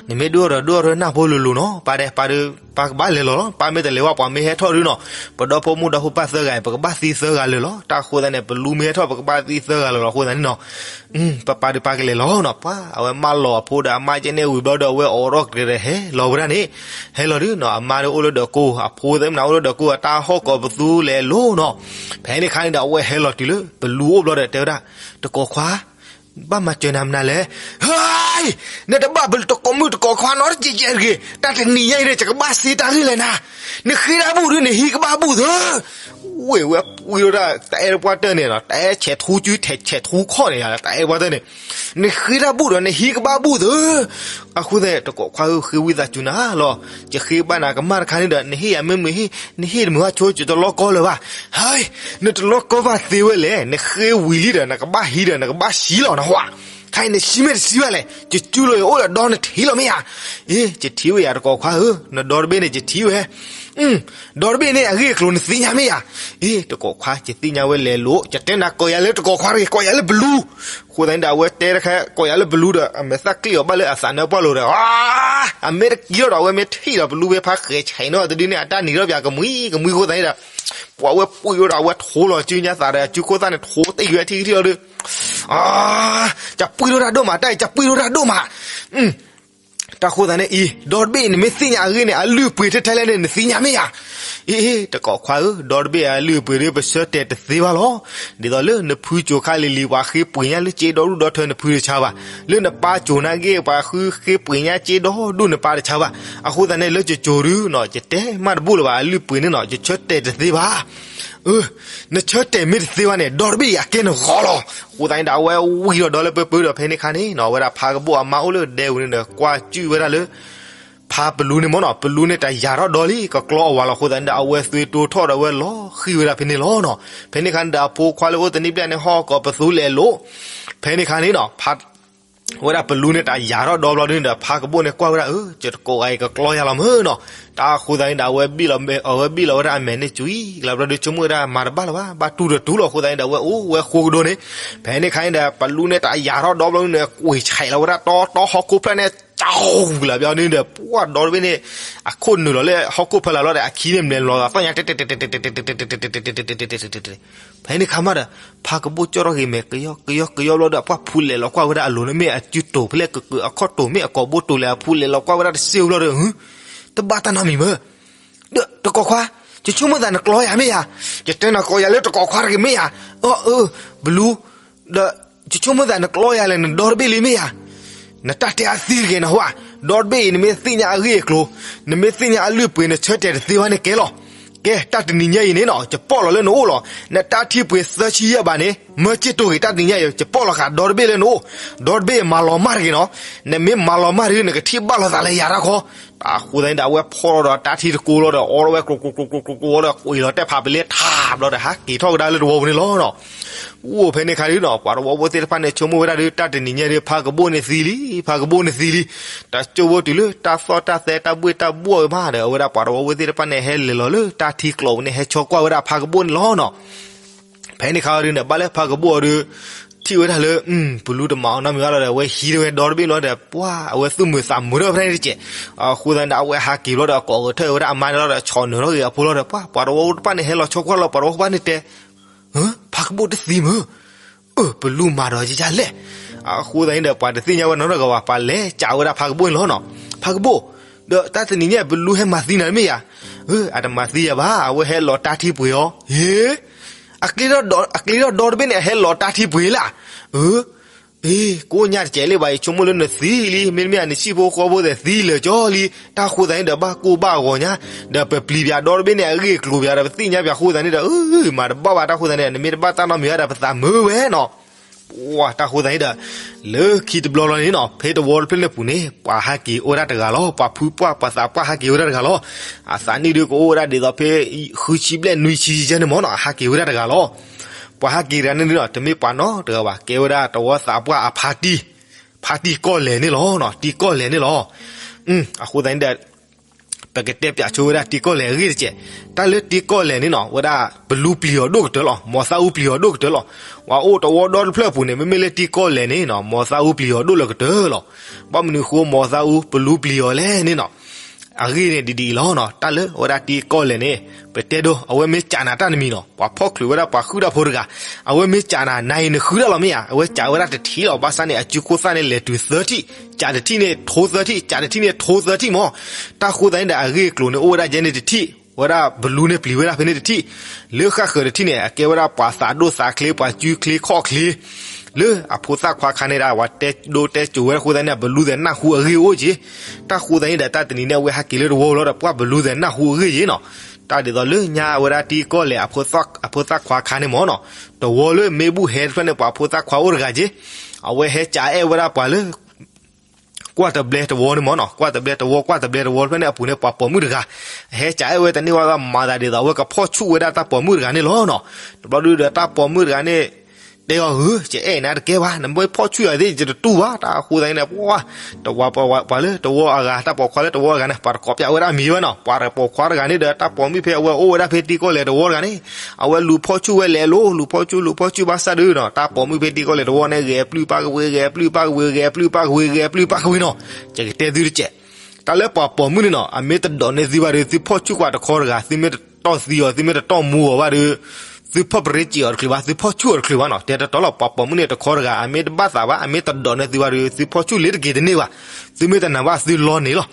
နမ့ၢ်ဒိၣ်ထီၣ်ဒီးဒိၣ်ထီၣ်ထွဲနၢ်ဖိလိၤလိၤနီၤ, ပၢ်ဒဲး ပၢ်ဒုး ပၢ်ကဘၣ်လဲၤလီၤလီၤ, ပၢ်မ့ၢ်တလဲၤဝဲ ပှၤမ့ၢ်ဟဲထီၣ်ဒုးနီၤ, ပဒီဖိမုၣ်ဒီဖိပၢ်သၢဂၤအံၤ ပကဘၣ်သံသၢဂၤလၢာ်လီၤ. တၢ်ဃိသတးန့ၣ် ပလူမ့ၢ်ဟဲထီၣ် ပကဘၣ်သံသၢဂၤလၢာ်လီၤ. အဃိသတးန့ၣ်နီၤ ပၢ်ပၢ်ဒုးပၢ်ကလဲၤလီၤနီၤ, ပှၤအဝဲမၢလီၤအဖိဒီး အမါကဲန့ၣ်ဝံၤဘျီဒီး အဝဲအိးထီၣ်ကတၢၢ်ဒီးဟဲလီၤဝဲဒၣ်န့ၣ်, ဟဲလီၤဒုးနီၤ အမါဒုးအိၣ်လၢဒီးကိၢ် အဖိသ့ၣ်မနုၤအိၣ်လၢဒီးကိၢ် အတၢ်ဟီၣ်ကိးပသူလဲၤလိၤနီၤ. ဖဲန့ၣ်ခါန့ၣ်ဒီး အဝဲဟဲလီၤတုၤလၢ ပလူအိၣ်ဘျီဒီး တဲဝဲဒၣ် တကိးခွါ ဘၣ်မၤစၢၤနၤမနုၤလဲၣ်, ဟဲ, နတဘၣ်ပတကိးမုၣ်တကိးခွါနီတစဲးစဲးတဂ့ၤ, တၢ်တနံၤညါအံၤန့ၣ် ယကဘၣ်သ့တၢ်ဂ့ၢ်လဲၣ်နၤ, နဃ့တၢ်ဘူၣ်ဒုး နဟံးကဘၣ်ဘူၣ်သၢ ဝ့ၢ်ဝဲပှံၤဝဲဒၣ် တၢ်အဲၣ်ပှၢ်တၢၢ်န့ၣ်နီၤ, တၢ်အဲၣ်ဆဲးထူစု ဆဲးထူခီၣ်န့ၣ် တၢ်အဲၣ်ပှၢ်တၢၢ်န့ၣ်, နဃ့တၢ်ဘူၣ်ဒီး နဟံးကဘၣ်ဘူၣ်သၢ. အဃိသတးန့ၣ် တကိးခွါဧၢ ဃ့ဝံသးစူၤနၤလီၤ, ယဃ့ဘၣ်နၤကမၣ်တခါန့ၣ်ဒီး နဟ့ၣ်ယၤမ့ၢ်မုာ်ဟ့ၣ်, နဟ့ၣ်တမုာ်ဘၣ်ဆိ ယတလီၢ်ကီလၢၤဘၣ်. ဟဲ, နတလီၢ်ကီဘၣ်သ့ဝဲလဲၣ်, နဃ့ဝံၤလံဒီး နကဘၣ်ဟံးဒီး နကဘၣ်ဆံးလီၤနဟါ, ခဲအံၤနဆံးမ့ၢ်တဆံးဘၣ်လဲၣ်, ယစုလိာ်ယအိၣ်ဒီးဒီနထံးလီၤမ့ၢ်ဧါ. အ့ ယထံၣ်ဝဲယၤတကိးခွါဧၢ, နဒီတဘ့ၣ်န့ၣ် ယထံၣ်ဝဲ ဒီတဘ့ၣ်န့ၣ် အဂ့ၢ်အကျိၤနသ့ၣ်ညါမ့ၢ်ဧါ. အ့ တကိးခွါ ယသ့ၣ်ညါဝဲလဲၤလိၤ, ယတဲနၤကိးယၤလၢတကိးခွါတဂ့ၤ, ကိးယၤလၢပလူ. အဃိသတးန့ၣ်ဒီး အဝဲတဲတခါ ကိးယၤလၢပလူဒီး အမဲာ်သၣ်ကျ့အီၤဘၣ်လၢအသးနၢပှၢ်လိၤဒီး အမဲာ်တကံထီၣ်ဒီး အဝဲမ့ၢ်ထံၣ်ဒီးပလူဖဲဖါဃဲၤဆဲးနီၤတဒုန့ၣ် အတၢ်နံၤထီၣ်ပၠးကမှံကမှံအဃိသတးန့ၣ်ဒီး ပှၤဝဲပှံၤဝဲဒီး အဝဲထိလီၤစုညါသးဒီး အစုခိၣ်သၣ်န့ၣ် ထိတ့ၢ်ဝဲထံထံလီၤဒီး ကပှံၤထီၣ်တၢ်ဒိၣ်မး တၢ်အံၤ ကပှံၤထီၣ်တၢ်ဒိၣ်မး. တၢ်ဃိသတးန့ၣ်အံၤ ဒီတဘ့ၣ်အံၤ နမ့ၢ်သ့ၣ်ညါအဂ့ၢ်န့ၣ် အလုၢ်အပှ့ၤထဲထဲလဲၣ်န့ၣ် နသ့ၣ်ညါမ့ၢ်ဧါ. အ့ တကိးခွါဧၢ, ဒီတဘ့ၣ်အလုၢ်အပှ့ၤဒီး ပဆၢတဲာ်တသ့ဘၣ်လီၤ. ဒ်သိးလၢနဖုစိၤခါလံၤလံၤ ပှၤဃ့ပှ့ၤညါလၢစ့ဒီဒူၣ်ဒီထၢနဖုတဆါဘၣ်. လၢနပၢ်စိၤနာ်က့ ပှၤဃ့ပှ့ၤညါစ့ဒီဒူၣ်နပၢ်တဆါဘၣ်. အဃိသတးန့ၣ် လၢယစိၤဒုးနီၤ ယတဲမးတဘူၣ်လၢၤဘၣ်, အလုၢ်အပှ့ၤန့ၣ်နီၤ ယဆၢတဲာ်တသ့ဘၣ်. နဆၢတဲာ်မ့ၢ်တသ့ဘၣ်န့ၣ် ဒီတဘ့ၣ်အံၤအကဲနဂီၢ်လီၤ. အဃိသတးန့ၣ်ဒီး အဝဲဝံၤဒီးဒီးလၢပၢပၢဒီး ဖဲန့ၣ်ခါန့ၣ်နီၤ အဝဲဒၣ်ဖါကဘိၣ်အမါအိၣ်လၢဒဲဝံၤန့ၣ်ဒီး ကွၢ်စုၣ်ဝဲဒၣ်လၢ ဖါပလူန့ၣ်မ့ၢ်နီၤ ပလူန့ၣ်တၢ်ယၢ်ထီၣ်ဒီလံ ကကျီအဝၤလီၤ. အဃိသတးန့ၣ်ဒီး အဝဲသွံၣ်တိၢ်ထီၣ်ဒီး အဝဲလီၤဃံၤဝဲဒၣ်ဖဲန့ၣ်လီၤနီၤ. ဖဲန့ၣ်ခါန့ၣ်ဒီး အဖိခွါလၢအိၣ်တနံၣ်ဘျဲၣ်န့ၣ် ဟီၣ်ကိးပသူလဲၤလိၤ. ဖဲန့ၣ်ခါန့ၣ်နီၤ ဖါ ဝဲဒၣ်ပလူန့ၣ်တၢ်ယၢ်ထီၣ်ဒီဘျီဒုန့ၣ်ဒီး ဖါကဘိၣ်န့ၣ်ကွၢ်ဝဲဒၣ် အၢ ယတကိးဂၤအံၤကကျီယၤလီၤမ့ၢ်နီၤ. တၢ်အဃိသတးန့ၣ်ဒီး အဝဲဘံၣ်လီၤဝဲဒၣ်အမဲာ်န့ၣ်ကွံာ် လီၤဘျီဒုဆိကမိၣ်ဝဲဒၣ်မၤတဘၣ်လၢၤဘၣ် ဘၣ်တူၢ်ဒီးတူၢ်လီၤ. အဃိသတးန့ၣ်ဒီး အဝဲအိၣ်ဝဲဃိကဒိန့ၣ် ဖဲန့ၣ်ခါန့ၣ်ဒီး ပလူန့ၣ်တၢ်ယၢ်ထီၣ်ဒီဘျီဒုန့ၣ် ကွံာ်ဆဲးလီၤဝဲဒၣ်တီတီဟီၣ်ခိၣ်ဖျၢၣ်န့ၣ် ကၠီလီၤဘျီဒုန့ၣ်ဒီး ပှၢ်ဒီတဘ့ၣ်န့ၣ် အခိၣ်နုာ်လီၤလၢဟီၣ်ခိၣ်ဖဲလၢ်လီၤဒီး အခံန့ၣ်မလဲၤလီၤသးသီၣ်ညါ ဖဲန့ၣ်ခါမးဒီး ဖါကဘိၣ်ကၠီၣ်ထီၣ်ဂ့ၤမဲာ်ကယီကယီကယီဘျီဒီး အပှၢ်ဖူလဲၤလီၤကွၢ်ဝဲဒၣ်အလိၤန့ၣ် မ့ၢ်အစုတိၤဖဲလဲၣ် ကကအခီၣ်တိၤ မ့ၢ်အကိာ်ဘိတိၤလဲၣ် အဖူလဲၤလီၤကွၢ်ဝဲဒၣ်တစ့ဘျီဒီး တဘၣ်တၢ်နီတမံၤမ့ၢ် ဒီးတကိးခွါ ယဆိကမိၣ်သးနကျီယၤမ့ၢ်ဧါ. ယတဲနၤကိးယၤလၢတကိးခွါတဂ့ၤမ့ၢ်ဧါ. အၢ အၢ ဘလူ ဒီးယဆိကမိၣ်သးနကျီယၤလဲၣ် နဒီတဘ့ၣ်လံမ့ၢ်ဧါ. နတၢ်တဲအသံတဂ့ၤနဟါ ဒီတဘ့ၣ်အံၤ နမ့ၢ်သ့ၣ်ညါအဂ့ၢ်အကျိၤ, နမ့ၢ်သ့ၣ်ညါအလုၢ်အပှ့ၤ နဆၢတဲာ်တသ့ဘၣ်န့ၣ်ကဲလီၤ. ကဲ တၢ်တနံၤညါအံၤန့ၣ်နီၤ ယပီၣ်လီၤလၢနအိၣ်လီၤ. နတၢ်ထံပှ့ၤသၢဆံယဲၢ်ဘးန့ၣ် မၢက့ၢ်တိၢ်ဂ့ၤ တၢ်တနံၤညါအံၤ ယပီၣ်လီၤဃာ်ဒီတဘ့ၣ်လၢနအိၣ်, ဒီတဘ့ၣ်မၤလီၤမၢ်တဂ့ၤနီၤ. နမ့ၢ်မၤလီၤမၢ်တဂ့ၤ နကထံၣ်ဘၣ်လိာ်သးလၢယၤတၢ်ခီ. အဃိသတးန့ၣ်ဒီး အဝဲဖီၣ်ထီၣ်ဒီးတၢ်ထံတကိလီၤဒီး အီၣ်ထီၣ်ဝဲကျိၤကျိၤကျိၤကျိၤကျိၤဒီး ကွံာ်လီၤတဲာ်ဖးပလ့ထးဘျီဒီး ဟးက့ၤထီၣ်ကဒါလၢတဝီပူၤန့ၣ်လီၤနီၤ. အိၣ်ဖဲန့ၣ်ခါဒုးနီၤ ပှၤတဝီဖိသ့ၣ်တဖၣ်န့ၣ် ဆိကမိၣ်ဝဲဒၣ်ဒုး တၢ်တနံၤညါဒုး ဖးကဘိၣ်န့ၣ်သံလံ, ဖးကဘိၣ်န့ၣ်သံလံ, တၢ်ကၠိဖိတုၤလၢတၢ်သီၣ်တၢ်သဲတၢ်ဘှ့ၣ်တၢ်ဘှီၣ်ဝဲမးဒီး အဝဲဒၣ်ပှၤတဝီဖိသ့ၣ်တဖၣ်န့ၣ် ဟဲလဲၤလီၤလၢတၢ်ထံကျိးပူၤန့ၣ် ဟဲဆီကွၢ်ဝဲဒၣ်ဖးကဘိၣ်န့ၣ်လီၤနီၤ. ဖဲန့ၣ်ခါအီၤဒုးန့ၣ် ဘၣ်လၢဖးကဘိၣ်အီၤဒုး ထံၣ်ဝဲဒၣ်လၢ ပလူတမၤအီၤနီတမံၤဘၣ်လီၤဒီး အဝဲဟံးထီၣ်ဝဲဒီတဘ့ၣ်လီၤဒီး ပှၤအဝဲသူၣ်မုာ်သးမုာ်ထီၣ်ဖဲန့ၣ်တစဲး. အဃိသတးန့ၣ်ဒီး အဝဲဟးက့ၤဘျီဒီး ကိးဂဲၤထၢၣ်ဝဲဒၣ်အမါန့ၣ်လီၤဒီး ဆီၣ်နုာ်ထီၣ်က့ၤအဖိလီၤဒီး ပှၤ ပှၤတဝီဖိတဖၣ်န့ၣ် ဟဲလီၤဆီကွၢ်လီၤ ပှၤတဝီဖိတဖၣ်န့ၣ်တဲ ဖးကဘိၣ်တသံမုၢ်, အၢ ပလူမၤဒီးယယလဲၣ်. အဃိသတးန့ၣ်ဒီး ပှၤတသ့ၣ်ညါဝဲနီတဂၤဘၣ် ပှၤလဲၤစံးဝဲဒၣ်ဖးကဘိၣ်န့ၣ်လီၤနီၤ. ဖးကဘိၣ်, ဒီးတၢ်တနံၤညါ ပလူဟဲမၤသံနၤတမ့ၢ်ဧါ. အၢ အတမၤသံယၤဘၣ် အဝဲဟဲလီၤတၢ်ထံပှ့ၤအီၤ. ဟ့ အကျ့ထီၣ်ဒီတဘ့ၣ်န့ၣ် အဟဲလီၤတၢ်ထံပှ့ၤလၢ်. အၢ အ့ ကိးညါတစဲးလံဘၣ် ယဆိကမိၣ်လၢနသံလံ မ့တမ့ၢ် နဆံၣ်ဖိဃီဖိသ့ၣ်သံလၢာ်ကၠီလံ. တၢ်ဃိသတးန့ၣ်ဒီး ဘၣ်ကိၢ်ဘၣ်ဂီၤညါ, ဒီးပပျံၤပၠးဒီတဘ့ၣ်န့ၣ် အဂ့ၢ်အကျိၤပၠးဒီး ပသ့ၣ်ညါပၠးဃိသတးန့ၣ်ဒီး အၢ မၤတဘၣ်ဘၣ် တၢ်ဃိသတးန့ၣ် နမ့ၢ်တဘၣ်တၢ်နီတမံၤဘၣ်ဒီး ပသးမုာ်ဝဲနီၤ. ပှၤတၢ်ဃိသတးန့ၣ်ဒီး လၢခံတဘျီလီၤန့ၣ်နီၤ ဖဲတဝီတဖျၢၣ်န့ၣ်ပူၤန့ၣ် ပှၤဟးက့ၤအိၣ်ဝဲဒၣ်တဂၤလီၤ. ပှၤဖုပှၢ်ပှၤသးပှၢ်ဟးက့ၤဝဲဒၣ်တဂၤလီၤ. အသးနံၣ်ဒုးကအိၣ်ဝဲဒၣ်ဒ်သိးဖဲ ဃုဆံဘျဲၣ်နွံဆံယဲန့ၣ်မ့ၢ်နီၤ ဟးက့ၤဝဲဒၣ်တဂၤလီၤ. ပှၤဟးက့ၤတဂၤန့ၣ်နီၤ တမ့ၢ်ပှၤနီတဂၤဘၣ် ကဲဝဲဒၣ်တဝီသးပှၢ်အဖါတံၢ်, ဖါတံၢ်ကီၢ်လဲၢ်န့ၣ်လီၤ. တံၢ်ကီၢ်လဲၢ်န့ၣ်လီၤ. အဃိသတးန့ၣ်ဒီး ပကတဲပၠးဆိဝဲဒၣ်တံၢ်ကီၢ်လဲၢ်အဂ့ၢ်တစဲး. တၢ်လၢတံၢ်ကီၢ်လဲၢ်န့ၣ်နီၤ ဝဲဒၣ်ပလူပျံၤအီၤဒိၣ်ကတၢၢ်လီၤ. မ်သးအူပျံၤအီၤဒိၣ်ကတၢၢ်လီၤ. ပှၤအိၣ်တဝီဒီတဖျၢၣ်အပူၤန့ၣ် မ့မ့ၢ်လၢတံၢ်ကီၢ်လဲၢ်န့ၣ်နီၤ မ်သးအူပျံၤအီၤဒိၣ်လၢကတၢၢ်လီၤ. ဘၣ်မနုၤဃိ မ်သးအူပလူပျံၤအီၤလဲၣ်န့ၣ်နီၤ အဂ့ၢ်န့ၣ်ဒ်ဒ်အံၤလီၤနီၤ. တၢ်လၢအဝဲဒၣ်တံၢ်ကီၢ်လဲၢ်န့ၣ် ပတဲဒိ အဝဲမ့ၢ်စံးနၤတၢ်တမံၤနီၤ ပှၤဖီၣ်ချုးဝဲဒၣ်ပှၤဃုတၢ်ဖိတဂၤ, အဝဲမ့ၢ်စံးနၤ နၤအံၤနဃုတၢ်လီၤမ့ၢ်ဧါ. အဝဲစံးဝဲဒၣ်တထံၣ်လီၤ. ဘၣ်ဆၣ်န့ၣ် အစုခိၣ်သၣ်န့ၣ် လဲၤတုၤသၢထံၣ်, စံးတထံၣ်န့ၣ်ထိသၢထံၣ်, စံးတထံၣ်န့ၣ်ထိသၢထံၣ်မး. တၢ်ဃိသတးန့ၣ်ဒီး အဂ့ၢ်အကျိၤန့ၣ် အိၣ်ဝဲဒၣ်ယဲန့ၣ်တထံၣ်, ဝဲဒၣ်ပလူန့ၣ်ပျံၤဝဲဒၣ်ဖဲန့ၣ်တထံၣ်, လၢဃၣ်ဃၢၤတထံၣ်န့ၣ် အကဲဝဲဒၣ်ပှၤသးဒိၣ်သးချ့ ပှၤစုချ့ခီၣ်ချ့ လၢအဖိသၣ်ခွါခါန့ၣ်ဒၣ် ပှၤတဲဒိတဲစိၤဝဲဒၣ်အဃိသတးန့ၣ် ပလူသဲးနၢ်ဟူအဂ့ၢ်အိၣ်က့ၤ. တၢ်ဃိသတးန့ၣ်ဒီး တၢ်တနံၤန့ၣ် အဝဲဟဲက့ၤလၢတဝီလီၤဒီး ပှၤပလူသဲးနၢ်ဟူအဂ့ၢ်က့ၤနီၤ. တၢ်ဒ်သိးလၢညါဝဲဒၣ်တံၢ်ကီၢ်လဲၢ် အဖိသၣ်ခွါခါန့ၣ်မ့ၢ်နီၤ, တဝီလၢမ့ၢ်ဘူၣ်ဟဲတဖျၢၣ်န့ၣ် ပှၤဖိသၣ်ခွါအိၣ်တဂၤက့ၤ, အဝဲဟဲစံးအဲၣ်ဝဲဒၣ်ပှၤလၢ ကွၢ်တဘျဲတဝီန့ၣ်မ့ၢ်နီၤ, ကွၢ်တဘျဲတဝီ ကွၢ်တဘျဲတဝီတဖျၢၣ်န့ၣ်အပူၤန့ၣ် ပှၤပိာ်မုၣ်တဂၤ, အဟဲစံးအဲၣ်ဝဲတန့ၢ်ဝဲ မၤသးဒ်သိး အဝဲကဖီၣ်ဆူၣ်ဝဲဒၣ်တၢ်ပိာ်မုၣ်တဂၤန့ၣ်လီၤနီၤ. တဘျီဒုးဒီးတၢ်ပိာ်မုၣ်တဂၤန့ၣ် တဲအီၤဧၢ, ယအဲၣ်နၤတကဲဘၣ်, နမ့ၢ်ဖီၣ်ဆူၣ်ယၤသ့ၣ် ယတတူၢ်ဘၣ်. တၢ်အဃိသတးန့ၣ် ပှၤ တဝီ ပှၤလၢတဝီအဂၤ တၢ်ပိာ်ခွါလၢတဝီအဂၤန့ၣ် ပှၤတကိးပၠးဝဲဒၣ်မံၤဝဲနီၤ. ပှၤတပိာ်ခွါတဂၤန့ၣ်ဒီး တၢ်ပိာ်မုၣ်ဖဲအဝဲအိၣ်ဝဲဒၣ်ဖဲတံၢ်ကီၢ်လဲၢ်တဝီတဂၤန့ၣ် အဝဲလူၤဖီၣ်ဆူၣ်ဝဲလဲၤလိၤ လူၤဖီၣ်ဆူၣ် လူၤဖီၣ်ဆူၣ်ဘၣ်ဆၣ်ဒုးနီၤ တၢ်ပိာ်မုၣ်ဖဲတံၢ်ကီၢ်လဲၢ်တဝီန့ၣ် ဂဲၤပျုၢ်ပၢ်ကဝ့ၤ ဂဲၤပျုၢ်ပၢ်ကဝ့ၤ ဂဲၤပျုၢ်ပၢ်ကဝ့ၤ ဂဲၤပျုၢ်ပၢ်ကဝ့ၤနီၤ. ယကတဲသုတစဲး, တၢ်လၢပှၤပိာ်မုၣ်န့ၣ်နီၤ အမ့ၢ်တဒိးန့ၢ်သုဘၣ်ဒီး သုဖီၣ်ဆူၣ်ကွၢ်တခီတဂၤ သုမ့ၢ်တတီၢ်သံအီၤ သုမ့ၢ်တတီၢ်မူအီၤဘၣ်ဒီး သုဖီၣ်ပရ့စံးအီၤတချုးဘၣ် သုဖီၣ်ဆူၣ်အီၤတချုးဘၣ်နီၤ. တဲတတီလီၤ ပှၤပိာ်မုၣ်န့ၣ်တခီတဂၤ အမ့ၢ်တဘၣ်သးဘၣ် အမ့ၢ်တဒိးန့ၢ်သုဘၣ်ဒီး သုဖီၣ်ဆူၣ်လ့ၤတက့ၤတန့ၢ်ဘၣ်, သုမ့ၢ်တနာ်ဘၣ်သုလီန့ၣ်လီၤ.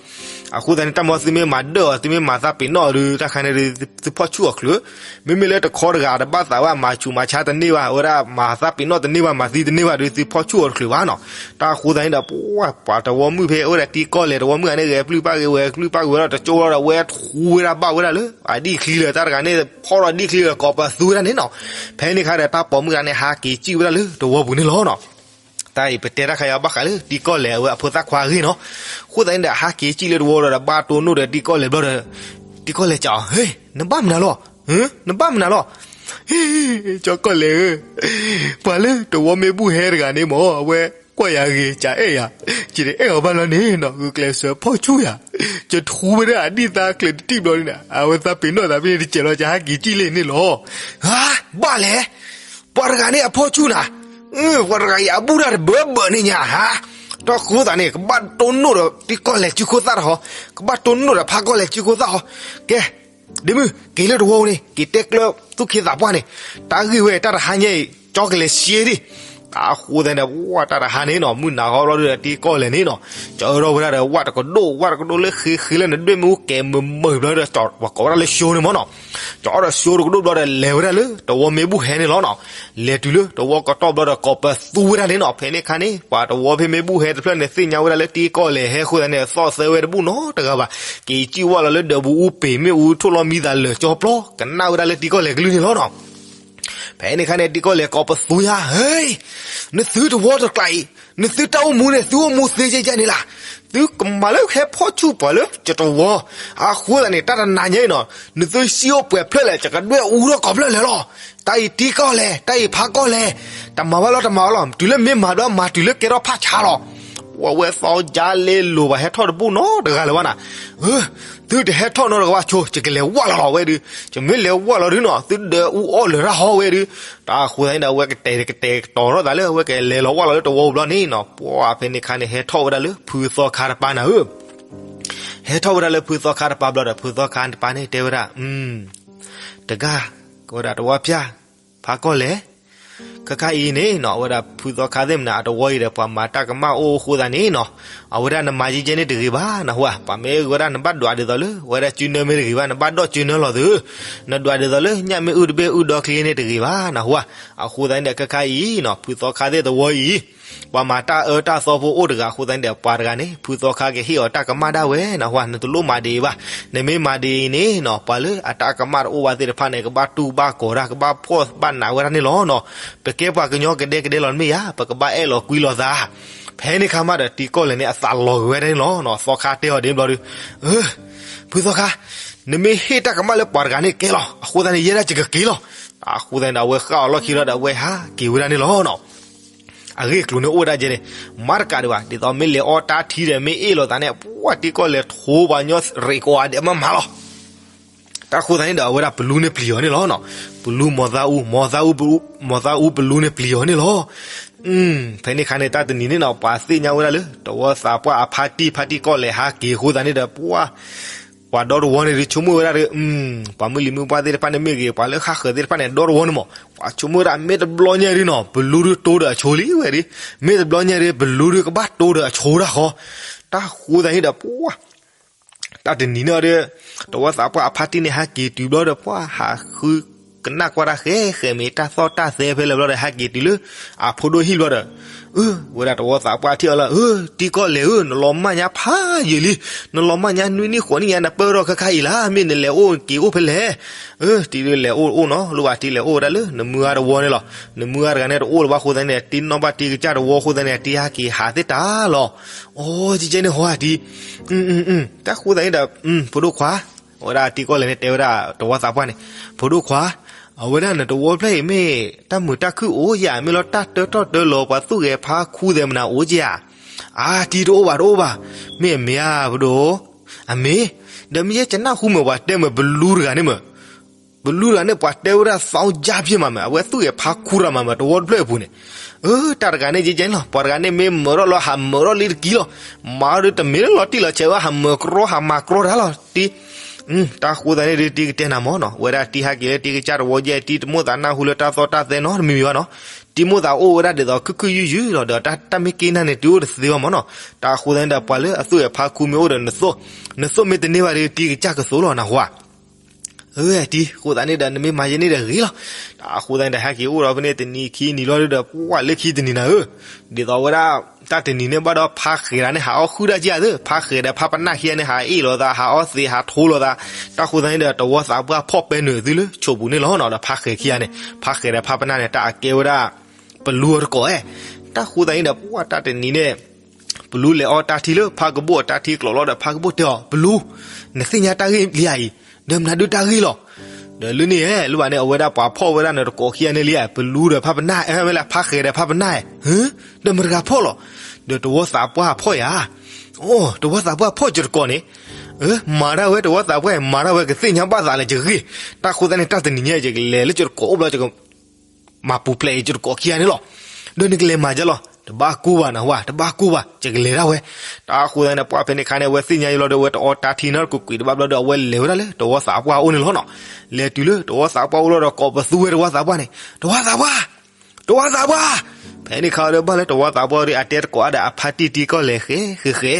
အဃိသတးန့ၣ် တၢ်မ့ၢ်သုမ့ၢ်မၤဒၢၣ်အီၤ သုမ့ၢ်မၤသးပ့ၤနီၣ်အီၤဒီး တၢ်ခါန့ၣ်ဒီး သုဖီၣ်ဆူၣ်အီၤချုး. မ့မ့ၢ်လၢတခီတဂၤတဘၣ်သးဘၣ် မၤဆူးမၤဆါတန့ၢ်ဘၣ် အဝဲဒၣ်မၤသးပ့ၤနီၣ်တန့ၢ်ဘၣ် မၤသံတန့ၢ်ဘၣ်ဒီး သုဖီၣ်ဆူၣ်အီၤတချုးဘၣ်နီၤ. တၢ်အဃိသတးန့ၣ်ဒီး ပှၤ ပှၤတဝီမုၣ်ဖဲအိၣ်ဝဲဒၣ်တံၢ်ကီၢ်လဲၢ်တဝီမုၣ်ဂၤန့ၣ် ဂဲၤပျုၢ်ပၢ်ကဝ့ၤ ဂဲၤပျုၢ်ပၢ်ကဝ့ၤဒီး တကၠိလီၤဒီး အဝဲထူဝဲဒၣ်ဘၣ်ဝဲဒၣ်လၢ အဒံၣ်ချံလၢတၢ်တဂၤန့ၣ် ဖီၣ်ဒီးဒံၣ်ချံလၢကိးပသူဝဲဒၣ်န့ၣ်နီၤ. ဖဲန့ၣ်ခါဒီး တၢ်ပိာ်မုၣ်ဂၤန့ၣ် ဟးက့ၤစံၣ်ဝဲဒၣ်လၢတဝီပူၤန့ၣ်လီၤနီၤ. တၢ်အံၤပတဲတၢ်ခါအံၤဘၣ်ဃးလၢတံၢ်ကီၢ်လဲၢ်အဝဲအဖိသၣ်ခွါအဂ့ၢ်နီၤ. အဃိသတးန့ၣ်ဒီး ဟးက့ၤစံၣ်လၢတဝီလီၤဒီး ဘၣ်တိၢ်နီၣ်ဒီးတံၢ်ကီၢ်လဲၢ်ဘျီဒီး တံၢ်ကီၢ်လဲၢ်စံးအီၤ ဟ့ နဘၣ်မနုၤလီၤ, နဘၣ်မနုၤလီၤ. ဟ့ ကၠီကီၢ်လဲၢ်ဧၢ, ပှၤလၢတဝီမ့ၢ်ဘူၣ်ဟဲတဂၤန့ၣ်မ့ၢ် အဝဲကွၢ်ယၤဂ့ၤ စံးအဲၣ်ယၤ, ယတအဲၣ်အီၤဘၣ်လီၤန့ၣ်နီၤ ဂုာ်ကျဲးစၢးဖီၣ်ဆူၣ်ယၤ, ယထူဝဲဒၣ်အဒံၣ်သါချ့တထံၣ်ဘျီန့ၣ် အဝဲသးပ့ၤနီၣ်သးဖဲန့ၣ်တစဲးလီၤ ယဟးက့ၤစံၣ်လံန့ၣ်လီၤ. ဧါ, ဘၣ်လဲၣ်, ပှၤတဂၤန့ၣ်အဖီၣ်ဆူၣ်နၤ, ပှၤတဂၤအံၤအဘူၣ်တၢ်တဘၢဘၢန့ၣ်ညါဧါ. တၢ်ဃိသးန့ၣ် ကဘၣ်တိၢ်နီၣ်ဒီးတံၢ်ကီၢ်လဲၢ်စုခိၣ်သၣ်တဟီ, ကဘၣ်တိၢ်နီၣ်ဒီးဖးကီၢ်လဲၢ်စုခိၣ်သၣ်ဟီ. ကဲ, ဒ့မုၣ် က့ၤလၢတဝီန့ၣ် က့ၤတဲကျၢၤသူၣ်က့သးပှၢ်န့ၣ်, တၢ်ဂ့ၢ်ဝဲတၢ်တဟါညါအံၤ ကၠီကလဲၤရှဲဒံး, တၢ်ဃိသတးန့ၣ်ဒီး ပှၢ်တၢ်တဟါန့ၣ်နီၤ မုၢ်နၤဟီဘျီဒီး တံၤကီၢ်လဲၢ်န့ၣ်နီၤ ကၠီအၢထီၣ်ဝဲဒၣ်ဒီး ဝၣ်တကဒိၣ် ဝၣ်တကဒိၣ်လၢဃ့ဃ့လၢနဒွဲၣ်မ့ၣ်အူကဲးမုာ်မုာ်ဘျီဒီး ပှၤကိးဝဲဒၣ်လၢ show န့ၣ်မၢ်နီၤ. ကၠီဒီး show တကဒိၣ်ဘျီဒီး လဲၤဝဲဒၣ်လၢတဝီမ့ၢ်ဘူၣ်ဟဲန့ၣ်လီၤနီၤ. လဲၤတုၤလၢတဝီကတီၢ်ဘျီဒီး ကိးပသူဝဲဒၣ်န့ၣ်နီၤ. ဖဲန့ၣ်အခါန့ၣ် ပှၤတဝီဖဲမ့ၢ်ဘူၣ်ဟဲတဖျၢၣ်န့ၣ် သ့ၣ်ညါဝဲဒၣ်လၢတံၤကီၢ်လဲၢ်ဟဲအဃိသတးန့ၣ် သီၣ်သၢဝဲတဘူၣ်နီတဂၤဘၣ်. က့ၤစံၣ်ဝၣ်လီၤလၢဒၢးပူၤအူပ့ၤ မ့ၣ်အူထိၣ်လီၤမံသးလၢာ်ကၠီပျီ ကနၣ်ဝဲဒၣ်လၢတံၤကီၢ်လဲၢ်ကလုၢ်န့ၣ်လီၤနီၤ. ဖဲန့ၣ်အခါန့ၣ် တံၤကီၢ်လဲၢ်ကိးပသူယါ ဟ့, နသုတဝီတကျးအံၤ နသုတၢ်အိၣ်မူန့ၣ် သုအိၣ်မူသ့ယဲၢ်ယဲၢ်န့ၣ်လီၤ. သုကမၤလၢဟဲဖီၣ်ဆူၣ်ပှၤလၢယတဝီ အဃိသတးန့ၣ် တၢ်တနၤညါအံၤနီၤ နသုစံၣ်အိၣ်ပှဲၤဖျၢၣ်လဲၣ် ယကဒွဲၣ်အူထီၣ်ကိးဖျၢၣ်လဲၣ်လီၤ. တၢ်အံၤတံၤကီၢ်လဲၢ် တၢ်အံၤဖါကီၢ်လဲၢ် တမၤဘၣ်လီၤ တမၤဘၣ်လီၤ တုၤလၢမ့ၢ်မၤဘျီ မၤတုၤလၢကဲထီၣ်ဖးဆါလီၤ. ပှၤဝဲသီကၠါလ့လိၤဘၣ်ဟဲထီၣ်တဘူၣ်နီတဂၤလၢၤဘၣ်နၤ. သုတဟဲထီၣ်နီတဂၤဘၣ်ဆိ ယကလဲၤဝၣ်လီၤလီၤဝဲဒုး, ယမ့ၢ်လဲၤဝၣ်လီၤဒုးနီၤ သုဒၢးအူအီၣ်လၢၤတၢ်ဟီဝဲဒုး. တၢ်အဃိသတးန့ၣ်ဒီး အဝဲကတဲာ်ကတဲာ်ကတီၤထီၣ်သးလၢ အဝဲကလဲၤလီၤဝၣ်လီၤလၢတဝီပူၤဘျီန့ၣ်နီၤ ပှၢ်ဖဲန့ၣ်အခါန့ၣ် ဟဲထီၣ်ဝဲဒၣ်လၢဖုသီခါတပၤနၤဧၢ. ဟဲထီၣ်ဝဲဒၣ်လၢဖုသီခါတပၤဘျီဒီး ဖုသီခါတပၤန့ၣ်တဲဝဲဒၣ် တဂၤ ဝဲဒၣ်တဝီဖၠၣ် ဖးကီၢ်လဲၢ် ခဲခါအံၤန့ၣ်နီၤ အဝဲဒၣ်ဖုသီခါသ့ၣ်မနုၤ အတဝီအံၤဒီး ပှၤမၤတၢ်ကမၣ်အိၣ်အဃိသတးန့ၣ်နီၤ အဝဲဒၣ်နမၤကဲကဲန့ၣ်တဂ့ၤဘၣ် နဟူဧါ. ပှၤမ့ၢ်ဝဲဒၣ်နဘၣ်ဒွးဒ်သိးလၢ ဝဲဒၣ်ကၠူနၢမ့ၢ်တဂ့ၤဘၣ် နဘၣ်ဒီၣ်ကၠူနၢလီၤသု, နဒွးဒ်သိးလၢညၣ်မ့ၢ်အုၣ်တဘ့ၣ်အုၣ်ဒီချ့န့ၣ်တဂ့ၤဘၣ် နဟူဧါ. အဃိသတးန့ၣ်ဒီး ခဲခါအံၤနီၤ ဖုသီခါသ့ၣ်တဝီအံၤ ပှၤမၤတၢ်အၢတၢ်သီဖိအိၣ်တဂၤအဃိသတးန့ၣ်ဒီး ပှၤတဂၤန့ၣ် ဖုသီခါကဟ့ၣ်အီၤတၢ်ကမၣ်ဒၣ်ဝဲ နဟူဧါ. နတလိၣ်မၤဒ်အံၤဘၣ်. နမ့ၢ်မၤဒ်အံၤန့ၣ်နီၤ ပှၤလၢအတၢ်ကမၣ်တအိၣ်ဘၣ်သ့ၣ်တဖၣ်န့ၣ် ကဘၣ်တူၢ်ဘၣ်ကီၤတၢ် ကဘၣ်ဖှီၣ်ဘၣ်နးဝဲဒၣ်န့ၣ်လီၤနီၤ. ပကဲပှၤကညီကဒဲကဒဲလီၤမ့ၢ်ဧါ ပကဘၣ်အဲၣ်လီၤကွံလီၤသး. ဖဲန့ၣ်ခါမးဒီး တံၤကီၢ်လဲၢ်န့ၣ် အသးလီၤဂ့ၤဝဲဒၣ်န့ၣ်လီၤနီၤ. သီခါတဲအီၤဒ်န့ၣ်ဘျီဒီး ဖုသီခါ နမ့ၢ်ဟ့ၣ်တၢ်ကမၣ်လၢပှၤတဂၤန့ၣ်ကဲလီၤ အဃိသတးန့ၣ် ယဲဒၣ်ယကက့ၤလီၤ. အဃိသတးန့ၣ်ဒီး အဝဲဃၣ်အီၤလီၢ်ခံလီၤဒီး အဝဲဟးက့ၤဝဲဒၣ်န့ၣ်လီၤနီၤ. အဂ့ၢ်အကျိၤန့ၣ်အိၣ်ဝဲဒၣ်ကဲန့ၣ် မၤတကးဒံးဘၣ် ဒ်သိးမ့ၢ်လဲၤအီတၢ်ထံဒီး မ့ၢ်အ့ၣ်လိာ်သးန့ၣ် ပှၢ်တံၤကီၢ်လဲၢ်ထိပှၤညီရံးကိးဂၤဒဲးမးမးလီၤ. တၢ်ဃိသတးန့ၣ်ဒီး အဝဲဒၣ်ပလူန့ၣ်ပျံၤအီၤန့ၣ်လီၤ. ပလူမီၤသးအူ မီၤသးအူ မီၤသးအူပလူန့ၣ်ပျံၤအီၤန့ၣ်လီၤ. ဖဲန့ၣ်ခါန့ၣ် တၢ်တနံၤန့ၣ်နီၤ ပှၤသ့ၣ်ညါဝဲဒၣ်လၢ တဝီသးပှၢ်အဖါတံၢ် ဖါတံၢ်ကီၢ်လဲၢ်ဟးက့ၤအဃိသတးန့ၣ်ဒီး ပှၢ် ပှၤဒီတဝီန့ၣ်ဒုးဆိကမိၣ်ဝဲဒၣ်ဒီး ပှၤမုၢ်လံၤမုၢ်ပှၢ်သ့ၣ်တဖၣ်န့ၣ်မ့ၢ်ဂ့ၤ ပှၤလၢဃၣ်ဃၢၤသ့ၣ်တဖၣ်န့ၣ် ဒီတဝီန့ၣ်မး ပှၤဆိကမိၣ်ဝဲဒၣ် မ့ၢ်တဘျီညါဒုးနီၤ ပလူဒုးတိဒီးအဆိလံဝဲဒုး, မ့ၢ်တဘျီညါဒုး ပလူဒုးကဘၣ်တိဒီးအဆိဒၣ်ဃီ. တၢ်ဃိသတးန့ၣ်ဒီး ပှၢ် တၢ်တနံၤန့ၣ်ဒီး တဝီသးပှၢ်အဖါတံၢ်န့ၣ် ဟးက့ၤတုၤဘျီဒီး ပှၢ်ဟးဃုကနၣ်ကွၢ်တၢ်ဃဲဃဲမ့ၢ်တၢ်သီၣ်တၢ်သဲဖဲလဲၣ်ဘျီဒီး ဟဲက့ၤတုၤလၢအဖိဒိၣ်ဟံၣ်ဘျီဒီး ဝဲဒၣ်တဝီသးပှၢ်ထံၣ်အီၤလၢ တံၤကီၢ်လဲၢ်ဧၢ နလီၤမၢ်ညါဖးယံာ်လံ, နလီၤမၢ်ညါနွံနံၣ်ဃိးနံၣ်ညါ နပၢၢ်ထီၣ်ခဲခါအံၤလၢ မ့ၢ်နလဲၤအိၣ်က့ၤအိၣ်ဖဲလဲၣ်. တံၤဒုးလဲၤအိၣ်အိၣ်နီၤ လိၣ်ဘၣ်တံၤလဲၤအိၣ်ဝဲဒၣ်လၢ နမုၢ်ဂၤတဝီန့ၣ်လီၤ. နမုၢ်ဂၤတဂၤန့ၣ်တအိၣ်လၢၤဘၣ်အဃိသတးန့ၣ် တံၤနီၣ်ဘၣ်တံၤကစၢ်တဝီအဃိသတးန့ၣ် တံၤဟးက့ၤဟးသ့ၣ်တၢ်လီၤ. အိ ကဲကဲန့ၣ်ဟီဧါတံၤ, တၢ်ဃိသတးန့ၣ်ဒီး ဖိဒိၣ်ခွါ ဝဲဒၣ်တံၤကီၢ်လဲၢ်န့ၣ် တဲဝဲဒၣ်တဝီသးပှၢ်န့ၣ်, ဖိဒိၣ်ခွါ, အဝဲဒၣ်နတဝီဖျၢၣ်အံၤမ့ၢ် တၢ်မုာ်တၢ်ခုၣ်အိၣ်ဧါ မ့ၢ်လီၤတၢ်တၢထီၣ်တၢလီၤ ပှၤသူၣ်ဂဲၤဖါခူသဲးမနုၤအိၣ်ဧါ. အါ တံၤတအိၣ်ဘၣ်တအိၣ်ဘၣ်, မ့ၢ်အမ့ၢ်ဧါ ဖိဒိၣ်, အမ့ၢ်, ဒီးမ့ၢ်ယဲကနၣ်ဟူမၢ် ပှၤတဲမၢ် ပလူတဂၤန့ၣ်မၢ် ပလူတဂၤန့ၣ် ပှၤတဲဝဲဒၣ်သီကၠါဖျ့မးမၢ် အဝဲသူၣ်ဂဲၤဖါခူရၤမးမၢ် တဝီတဖျၢၣ်အပူၤန့ၣ်, အၢ တၢ်တဂၤန့ၣ် ကဲကဲန့ၣ်လီၤ ပှၤတဂၤန့ၣ် မ့ၢ်မၢထီၣ်လီၤ ဟးမၢထီၣ်လံတကံလီၤ. မၤဒီးတမ့ၢ်လၢလီၤတံၢ်လီၤဆဲးဝဲ ဟးမၢကြီ ဟးမၤကြီတၢ်လီၤတံၤ. တၢ်ဃိသတးန့ၣ်ဒီး တံၤကတဲနၤမၢ်နီၤ ဝဲဒၣ်တံၤဟဲက့ၤလၢတံၤကစၢ်တဝီယဲၢ် တံၤတမိၣ်သးနၢ်ဟူလၢတၢ်သီၣ်တၢ်သဲနီတမံၤမံၤဘၣ်နီၤ. တံၤမိၣ်သးအိၣ်ဝဲဒၣ်ဒ်သိးခုၣ်ခုၣ်ယုၢ်ယုၢ်လီၤ ဒီးတၢ်မ့ၢ်က့ၤနၤန့ၣ် တုၤအိၣ်တသ့ဘၣ်မၢ်နီၤ. တၢ်ဃိသတးန့ၣ်ဒီး ပှၤလၢအသူၣ်ဂဲၤဖါခူမ့ၢ်အိၣ်ဒီး နသိၣ်မ့ၢ်တန့ၢ်ဘၣ်ဒီး တံၤကစၢ်ကသိၣ်လီၤ နၢ်ဟူဧါ. အၢ တံၤ ဃိသတးန့ၣ်ဒီး နမ့ၢ်မၤယဲန့ၣ်ဒီးဂ့ၤလီၤ. တၢ်ဃိသတးန့ၣ်ဒီး ဟဲက့ၤအိၣ်ဒီးဖဲန့ၣ် တနံၤခံနံၤလီၤဒီး ပှၢ်လၢခံတနံၤနၤဧၢ, ဒ်သိးဝဲဒၣ် တၢ်တနံၤန့ၣ်ဘၣ်ဒီး ဖါဃဲၤတဂၤန့ၣ် ဟးအီၣ်ဃုာ်တၢ်က့ၤဧါသ့ၣ် ဖါဃဲၤဒီးဖါပနၢ်ခံဂၤန့ၣ် ဟးအ့ၣ်လိာ်သး ဟးအီၣ်သ့း ဟးထိလိာ်သး. တၢ်ဃိသတးန့ၣ်ဒီး တဝီသးပှၢ်ဖီၣ်ပဲနုာ်သုလၢဆိးပူၤန့ၣ်လီၤနီၤ. ဒီးဖါဃဲၤခံဂၤန့ၣ် ဖါဃဲၤဒီးဖါပနၢ်န့ၣ် တၢ်အကဲဝဲဒၣ် ပလူအတကိးဧါ. တၢ်ဃိသတးန့ၣ်ဒီး ပှၢ်တၢ်တနံၤန့ၣ် ပလူလဲၤအီတၢ်ထံလၢဖါကဘိၣ်အတၢ်ထံကျိးလီၤဒီး ဖါကဘိၣ်တဲအီၤ ပလူ, နသ့ၣ်ညါတၢ်ဂ့ၢ်လံဧါအံၤ, ဒီးမနုၤဒုးတၢ်ဂ့ၢ်လီၤ. ဒီးလၢန့ၣ် လၢဘၣ်န့ၣ် အဝဲဒၣ်ပှၤဖီၣ်ဝဲဒၣ်နတကိးခံဂၤန့ၣ်လံဧါ, ပလူဒီးဖါပနၢ် ဝဲလၢ ဖါဃဲၤဒီးဖါပနၢ်, ဒီးမတၤတဂၤဖီၣ်လီၤ. ဒီးတဝီသးပှၢ်ဖီၣ်ယၤ. အိ တဝီသးပှၢ်ဖီၣ်ယတကိးန့ၣ်, မၤတၢ်ဝဲတဝီသးပှၢ် မၤတၢ်ဝဲကသ့ၣ်ညါဘၣ်သးလၢယဂ့ၢ်. တၢ်ဃိသတးန့ၣ် တၢ်တနံၤညါ ယကလဲၤလၢယတကိးအိၣ်ဘျီ ယက မၤပူၤဖျဲးအံၤ ယတကိးခံဂၤန့ၣ်လီၤ. ဒီးနကလဲၤမၤဒ်လဲၣ်, တဘၣ်ကိၢ်ဘၣ်နၢ်ဟူဧါ, တဘၣ်ကိၢ်ဘၣ်, ယကလဲၤဒၣ်ဝဲ. တၢ်ဃိသတးန့ၣ် ပှၢ်ဖဲန့ၣ်အခါန့ၣ် အဝဲသ့ၣ်ညါယလီၤဒီး အဝဲတအီတၢ်ထံနီတကွ့ၢ်ကွ့ၢ်တဘၣ်ဘျီဒီး အဝဲလဲၤဝဲဒၣ်လၢတဝီသးပှၢ်အိၣ်န့ၣ်လီၤနီၤ. လဲၤတုၤလၢတဝီသးပှၢ်အိၣ်လီၤဒီး ကိးပသူဝဲတဝီသးပှၢ်န့ၣ်, တဝီသးပှၢ်, တဝီသးပှၢ်, ဖဲန့ၣ်ခါဒီးဘၣ်လၢတဝီသးပှၢ်ဒီး အတဲတကိးအါဒီးအဖါတံၢ်တံၢ်ကီၢ်လဲၤဃဲဃဲဃဲ,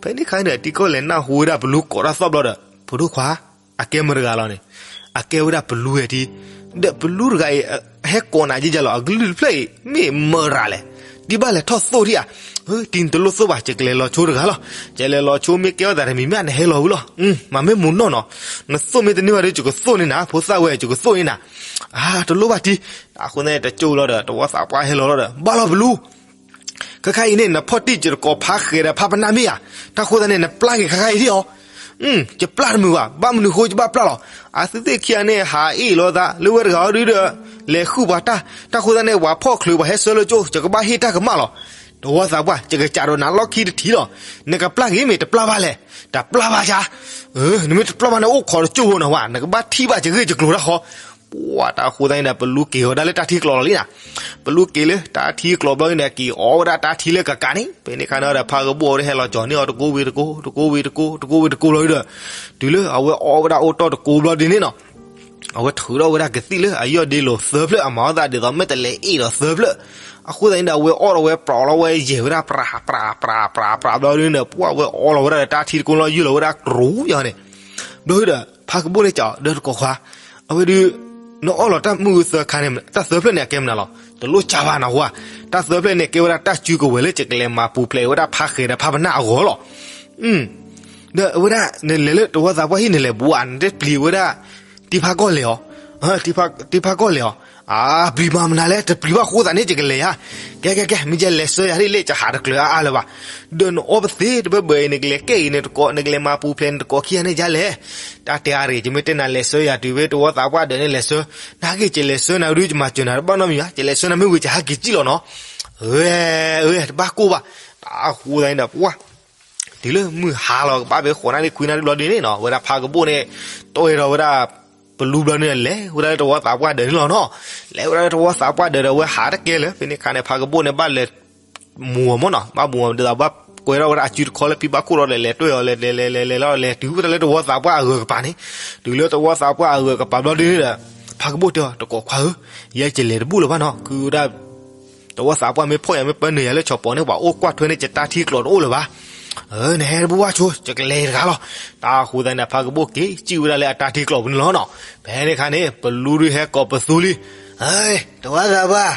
ဖဲန့ၣ်ခါန့ၣ် တံၢ်ကီၢ်လဲၤနၢ်ဟူဝဲဒၣ်ပလူကိးတၢ်သီၣ်ဘျီဒီး ဖိဒိၣ်ခွါ အကဲမတၤတဂၤလီၤန့ၣ်, အကဲဝဲဒၣ်ပလူဝဲထံ, ဒီးပလူတဂၤအံၤ ဟဲကိးနၤယဲယဲလီၤ အကလုၢ်တဖျၢၣ်အံၤ မ့ၢ်မတၤလဲၣ်, ဒ်ဘၣ်လဲၤထီၣ်သိၣ်ထံၣ်ဧါ, တံၤနတလိၣ်သိၣ်ဘၣ် ယကလဲၤလီၤဆိတဂၤလီၤ, ယလဲၤလီၤဆိမ့ၢ်ကဲထီၣ်သးတမံၤမ့ၢ်နဟဲလီၤဝံၤလီၤ, မၤမ့ၢ်မူနီၢ်နီၤ, နသိၣ်မ့ၢ်တန့ၢ်ဘၣ်ဒီး ယကသိၣ်န့ၢ်နၤ ဖိသၣ်ဝဲ ယကသိၣ်န့ၢ်နၤ, အါ တလိၣ်ဘၣ်တံၤ, အဃိသတးန့ၣ် တကၠိလီၤဒီး တဝီသးပှၢ်ဟဲလီၤလီၤဒီး ဘၣ်လီၤပလူ ခဲခါအံၤန့ၣ် နဖီၣ်တံၢ်ယတကိးဖါဃဲၤဒီးဖါပနၢ်မ့ၢ်ဧါ, တၢ်ဃိသတးန့ၣ် နပျၢ်က့ၤခဲခါအံၤဒ်အီၤ, ယပျၢ်တမုာ်ဘၣ်, ဘၣ်မနုၤဃိယဘၣ်ပျၢ်လီၤ, အသုသ့ၣ်ခံဂၤန့ၣ် ဟးအ့ၣ်လိာ်သး လၢဝဲတဂၤအံၤဒုဒီး လဲၤဃုပှၤတၢ်, တၢ်ဃိသတးန့ၣ် ပှၤဖီၣ်ချုးပှၤဟဲဆှၢလၢကၠိ ယကဘၣ်ဟ့ၣ်တၢ်ကမၣ်လီၤ, တဝီသးပှၢ် ယကစးဒီးနၤလီၢ်ခံတထံၣ်လီၤ, နကပျၢ်က့ၤမ့ၢ်တပျၢ်ဘၣ်လဲၣ်, တပျၢ်ဘၣ်ယါ, နမ့ၢ်တပျၢ်ဘၣ်န့ၣ် အိၣ်ခိးတကၠိဖိနီၤဝဲ နကဘၣ်ထံၣ်ဘၣ်ယဂ့ၢ်ယကျိၤတၢ်ဃီ ပှၤတၢ်ဃိသတးန့ၣ်ဒီး ပလူက့ၤဝဲဒၣ်လၢတၢ်ထံကျိးလီၤလံနၤ, ပလူက့ၤလၢတၢ်ထံကျိးဘျီန့ၣ်ဒီး က့ၤအီဝဲဒၣ်တၢ်ထံလၢကကးန့ၣ်, ဖဲန့ၣ်ခါန့ၣ်ဒီး ဖါကဘိၣ်အဝဲဟဲလီၤကၠီၤန့ၢ်အီၤတကိးဝံၤတကိး တကိးဝံၤတကိး တကိးဝံၤတကိးလီၤဒီး, တုၤလၢအဝဲအီဝဲဒၣ်အိၣ်တီၢ်တကိးဘျီဒ်န့ၣ်နီၤ, အဝဲထုးထီၣ်ဝဲဒၣ်ကသံၣ်လၢအယီၢ်ဒ့လိာ်သၢဖျၢၣ် အမၤအီၣ်သးဒ်သိးမ့ၢ်တလဲၤအ့ၣ်ဒီးသၢဖျၢၣ်, အဃိသတးန့ၣ်ဒီး အဝဲအီၣ်ဒီးဝဲပြးလီၤဝဲယဲၢ်ဝဲဒၣ် ပြးပြးပြးပြးပြးဘျီဒ်န့ၣ်ဒီး ပှၢ်ဝဲအီလီၤဝဲဒၣ်ဒီးတၢ်ထံတကိးလီၤ ယုၢ်လီၤဝဲဒၣ်တြူၤယီၤန့ၣ်, ဘျီဒီး ဖါကဘိၣ်န့ၣ်ကးအီၤဒီးတကိးခွါ, အဝဲဒုး နအီၣ်လီၤတၢ်မုၢ်သၢခါန့ၣ် တၢ်သၢဖျၢၣ်န့ၣ် အကဲမနုၤလီၤ, တလိၣ်ကၢ်ဘၣ်နဟူဧါ, တၢ်သၢဖျၢၣ်န့ၣ် ကဲဝဲဒၣ်တၢ်စုကဝဲၤလၢယကလဲၤမၤပူၤဖျဲးဝဲဒၣ်ဖါဃဲၤဒီးဖါပနၢ်အဂီၢ်လီၤ, ဒီးအဝဲဒၣ် နလဲၤလၢတဝီသးပှၢ်ဟံၣ်နလဲၤဘူးဧါ နတပျံၤဝဲဒၣ် တံၤဖါကီၢ်လဲၤအီၤ, တံၤဖါကီၢ်လဲၤအီၤ, အါ ပျံၤမၤမနုၤလဲၣ် တပျံၤဘၣ်ဃိသးန့ၣ် ယကလဲၤယါ, ကဲကဲကဲ မ့ၢ်ယလဲၤဆှၢယၤဒ်လဲၣ် ယဟးတကျၢၤအါအါလၢၤဘၣ်, ဒီးနအီပသ့တဘၢဘၢအံၤ နကလဲၤကဲအံၤ နတကိး နကလဲၤမၤပူၤဖျဲး နတကိးခံဂၤန့ၣ်ယါလဲၣ်, တၢ်တဲအါတဂ့ၤ ယမ့ၢ်တဲနၤလဲၤဆှၢယၤတုၤဝဲတဝီသးပှၢ်ဒၢးန့ၣ်လဲၤဆှၢ, နာ်က့ ယလဲၤဆှၢနၤဒုး ယမၤစၢၤနၤတဘၣ်နီတမံၤဘၣ်, ယလဲၤဆှၢနၤမ့ၢ်ဝံၤ ယဟးက့ၤစံၣ်လီၤနီၤ, အၢ အၢ တဘၣ်ကိၢ်ဘၣ်, တၢ်ဃိသးန့ၣ်ဒီး ပှၢ် တုၤလၢမုၢ်ဟါလီၤ ကဘၣ်ဖဲဃိးနၣ်ရံၣ်ခွံနၣ်ရံၣ်ဘျီဒ်န့ၣ်နီၤ ဝဲဒၣ်ဖါကဘိၣ်န့ၣ် တ့ၢ်ဒီးဝဲဒၣ်ပလူဘျီန့ၣ် လဲၤဝဲဒၣ်လၢတဝီသးပှၢ်ဒၢးန့ၣ်လီၤနီၤ, လဲၤဝဲဒၣ်လၢတဝီသးပှၢ်ဒၢးဒီး အဝဲဟးတကဲလၢၤ ဖဲန့ၣ်ခါန့ၣ် ဖါကဘိၣ်န့ၣ် ဘၣ်လဲၤမူအီၤမ့ၢ်နီၤ ဘၣ်မူအီၤဒ်သိးဘၣ်ကွဲထီၣ်ဝဲဒၣ်အစုတခီလၢဖံဘၣ်ခိၣ်ဒီး လဲၤလဲၤတွဲၢ်အီၤ လဲၤလဲၤလဲၤလဲၤလဲၤလီၤ လဲၤတုၤဝဲဒၣ်လၢတဝီသးပှၢ်အဂၢၤကပၤန့ၣ်, တုၤလၢတဝီသးပှၢ်အဂၢၤကပၤဘျီဒ်န့ၣ်ဒီး ဖါကဘိၣ်တဲအီၤ တကိးခွါဧၢ, ယဲယလဲၤတဘူၣ်လၢၤဘၣ်နီၤ ခုဝဲဒၣ် တဝီသးပှၢ်မ့ၢ်ဖီၣ်ယၤ မ့ၢ်ပၢနုာ်ယၤလၢဆီၣ်ပီၤန့ၣ် ပှၤအိၣ်ကွၢ်ထွဲန့ၣ် ယတၢ်ထံကျိးတအိၣ်လၢၤဘၣ်, နဟဲတဘူၣ်ဘၣ်ဆိ ယကလဲၤတဂၤလီၤ, တၢ်ဃိသတးန့ၣ် ဖါကဘိၣ်က့ၤစံၣ်ဝဲဒၣ်လၢအတၢ်ထံကျိးပူၤန့ၣ်လီၤနီၤ, ဖဲန့ၣ်ခါန့ၣ် ပလူဒုးဟဲကိးပသူလံ, တဝီသးပှၢ်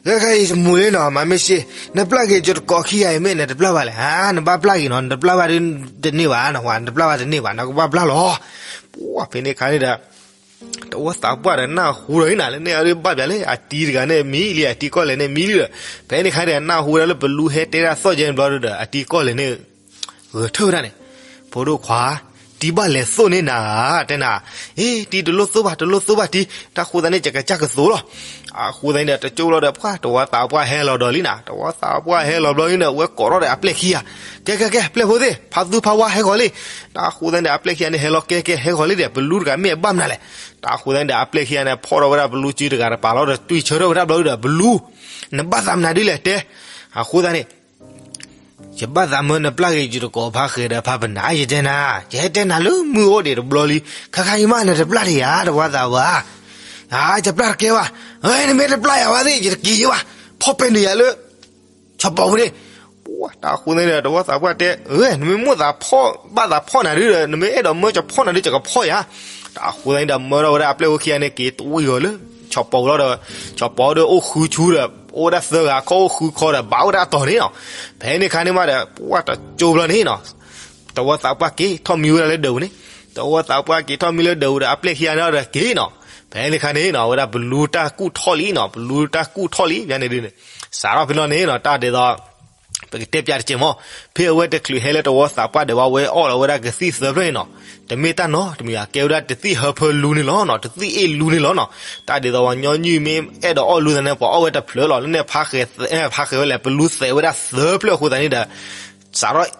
ခဲခါအံၤတမူၤလံနီၤ မၤမ့ၢ်စ့, နပျၢ်က့ၤယတကိးခံဂၤအံၤမ့ၢ်နတပျၢ်ဘၣ်လဲၣ်, နဘၣ်ပျၢ်က့ၤနီၤ နတပျၢ်ဘၣ်ဒုးတန့ၢ်ဘၣ်နီၤ နတပျၢ်ဘၣ်တန့ၢ်ဘၣ် နကဘၣ်ပျၢ်လီၤ, ပှၢ်ဖဲန့ၣ်ခါန့ၣ်ဒီး တဝီသးပှၢ်ဒီးနၢ်ဟူဒီးအံၤနၤ လၢန့ၣ်အဒုးဘၣ်ပၠးလၢအတံၤတဂၤန့ၣ်မံလံ အတံၤကီၢ်လဲၣ်န့ၣ်မံလံဒီး ဖဲန့ၣ်ခါန့ၣ် နၢ်ဟူဝဲဒၣ်လၢပလူဟဲတဲဒၣ်သီၣ်ကဲန့ၣ်ဘျီဒီး အတံၤကီၢ်လဲၣ်န့ၣ် ဂဲၤထၢၣ်ဝဲဒၣ်န့ၣ်, ဖိဒိၣ်ခွါ, တံၤဘၣ်လဲၤသိၣ်န့ၢ်နၤဧါ တဲနၤ, အ့ တံၤတလိၣ်သိၣ်ဘၣ် တလိၣ်သိၣ်ဘၣ်တံၤ, တၢ်ဃိသတးန့ၣ် ယကစၢ်ကသိးလီၤ, အဃိသတးန့ၣ်ဒီး တကၠိလီၤဒီးပှၢ် တဝီသးပှၢ်ဟဲလီၤဒီးလံနၤ တဝီသးပှၢ်ဟဲလီၤဘျီန့ၣ်ဒီး အဝဲကိးထီၣ်ဒီးအပျဲၢ်ခံဂၤ, ကဲကဲကဲ ပျဲၢ်ဖိသ့ၣ် ဖါသူဖါဝါဟဲဂီၤလံ, တၢ်ဃိသတးန့ၣ်ဒီး အပျဲၢ်ခံဂၤန့ၣ် ဟဲလီၤကဲကဲ ဟဲဂီၤလံဒီး ပလူတဂၤမ့ၢ်အဘၣ်မနုၤလဲၣ်, တၢ်ဃိသတးန့ၣ်ဒီး အပျဲၢ်ခံဂၤန့ၣ် ဖီၣ်ထီၣ်ဝဲဒၣ်ပလူစုတဂၤတပၤလီၤဒီး တွံၢ်ဆၢထၢၣ်ဝဲဒၣ်ဘျီဒီး ပလူ နဘၣ်သးမနုၤဒ်လဲၣ်တဲ, အဃိသတးန့ၣ် ယဘၣ်သးမၢနပျၢ်က့ၤယတကိးဖါဃဲၤဒီးဖါပနၢ် ယတဲနၤ, ယဟဲတဲနၤလၢမုၢ်အိၣ်ဒံးတဘျီလံ, ခဲခါအံၤမးနတပျၢ်တယၤ တဝီသးပှၢ်, ယပျၢ်တကဲဘၣ်, နမ့ၢ်တပျၢ်ယၤဘၣ်သ့ၣ် ယတက့ၤယဘၣ်, ဖီၣ်ပဲနုာ်ယၤလၢ ဆီၣ်ပီၤပူၤန့ၣ်, တၢ်ဃိသတးန့ၣ်ဒီး တဝီသးပှၢ်တဲ, နမ့ၢ်မိၣ်သးဖီၣ် ဘၣ်သးဖီၣ်နၤဒုဒီး နမ့ၢ်အဲၣ်ဒိးမၢယဖီၣ်နၤဒု ယကဖီၣ်ယၤ, တၢ်ဃိသတးန့ၣ်ဒီး မၢထီၣ်ဝဲဒၣ်အပျဲၢ်ဖိခံဂၤန့ၣ် က့ၤတွံၢ်အီၤလၢ ဆီၣ်ပီၤပူၤလီၤဒီး ဆီၣ်ပီၤဒီးအိၣ်ဃုဆူဒီး အိၣ်ဝဲဒၣ်သၢဂၤခီအိၣ်ဃုခီဒီး ဘၣ်ဝဲဒၣ်အတီၤန့ၣ်နီၤ, ဖဲန့ၣ်ခါန့ၣ်မးဒီး ပှၢ်တကၠိဘျီန့ၣ်နီၤ တဝီသးပှၢ်က့ၤထီၣ်မံဝဲဒၣ်လၢဒၢးပူၤန့ၣ်, တဝီသးပှၢ်က့ၤထီၣ်မံလၢဒၢးပူၤဒီး အပျဲၢ်ခံဂၤန့ၣ်ဒီးက့ၤနီၤ, ဖဲန့ၣ်ခါန့ၣ်နီၤ အဝဲဒၣ်ပလူတၢ်ကူၣ်ထီၣ်လံနီၤ ပလူတၢ်ကူၣ်ထီၣ်လံ ဖဲန့ၣ်ဒုန့ၣ်, စးထီၣ်ဖဲလီၤန့ၣ်နီၤ တၢ်ဒ်သိး ပကတဲပၠးတက့ၢ်မး, ဖဲအဝဲတချုးဟဲလၢတဝီသးပှၢ်ဒီးဝဲ အဝဲအီၣ်လီၤဝဲဒၣ်ကသံၣ်သၢဖျၢၣ်န့ၣ်နီၤ, တမ့ၢ်တၢ်နီတမံၤဘၣ် ကဲဝဲဒၣ်တသံၣ်ဟၢဖၢလူန့ၣ်လီၤနီၤ တသံၣ်အ့ၣ်လူန့ၣ်လီၤနီၤ, တၢ်ဒ်သိးပှၤညီနုၢ်မ့ၢ်အဲၣ်ဒိးအီၣ်လူသးန့ၣ် ပှၤအီၣ်ဝဲတဖျၢၣ်လီၤ လၢန့ၣ်ဖါဃဲၤဝဲလဲၣ် ပလူသဲးဝဲဒၣ်သၢဖျၢၣ်အဃိသတးန့ၣ်ဒီး စးထီၣ်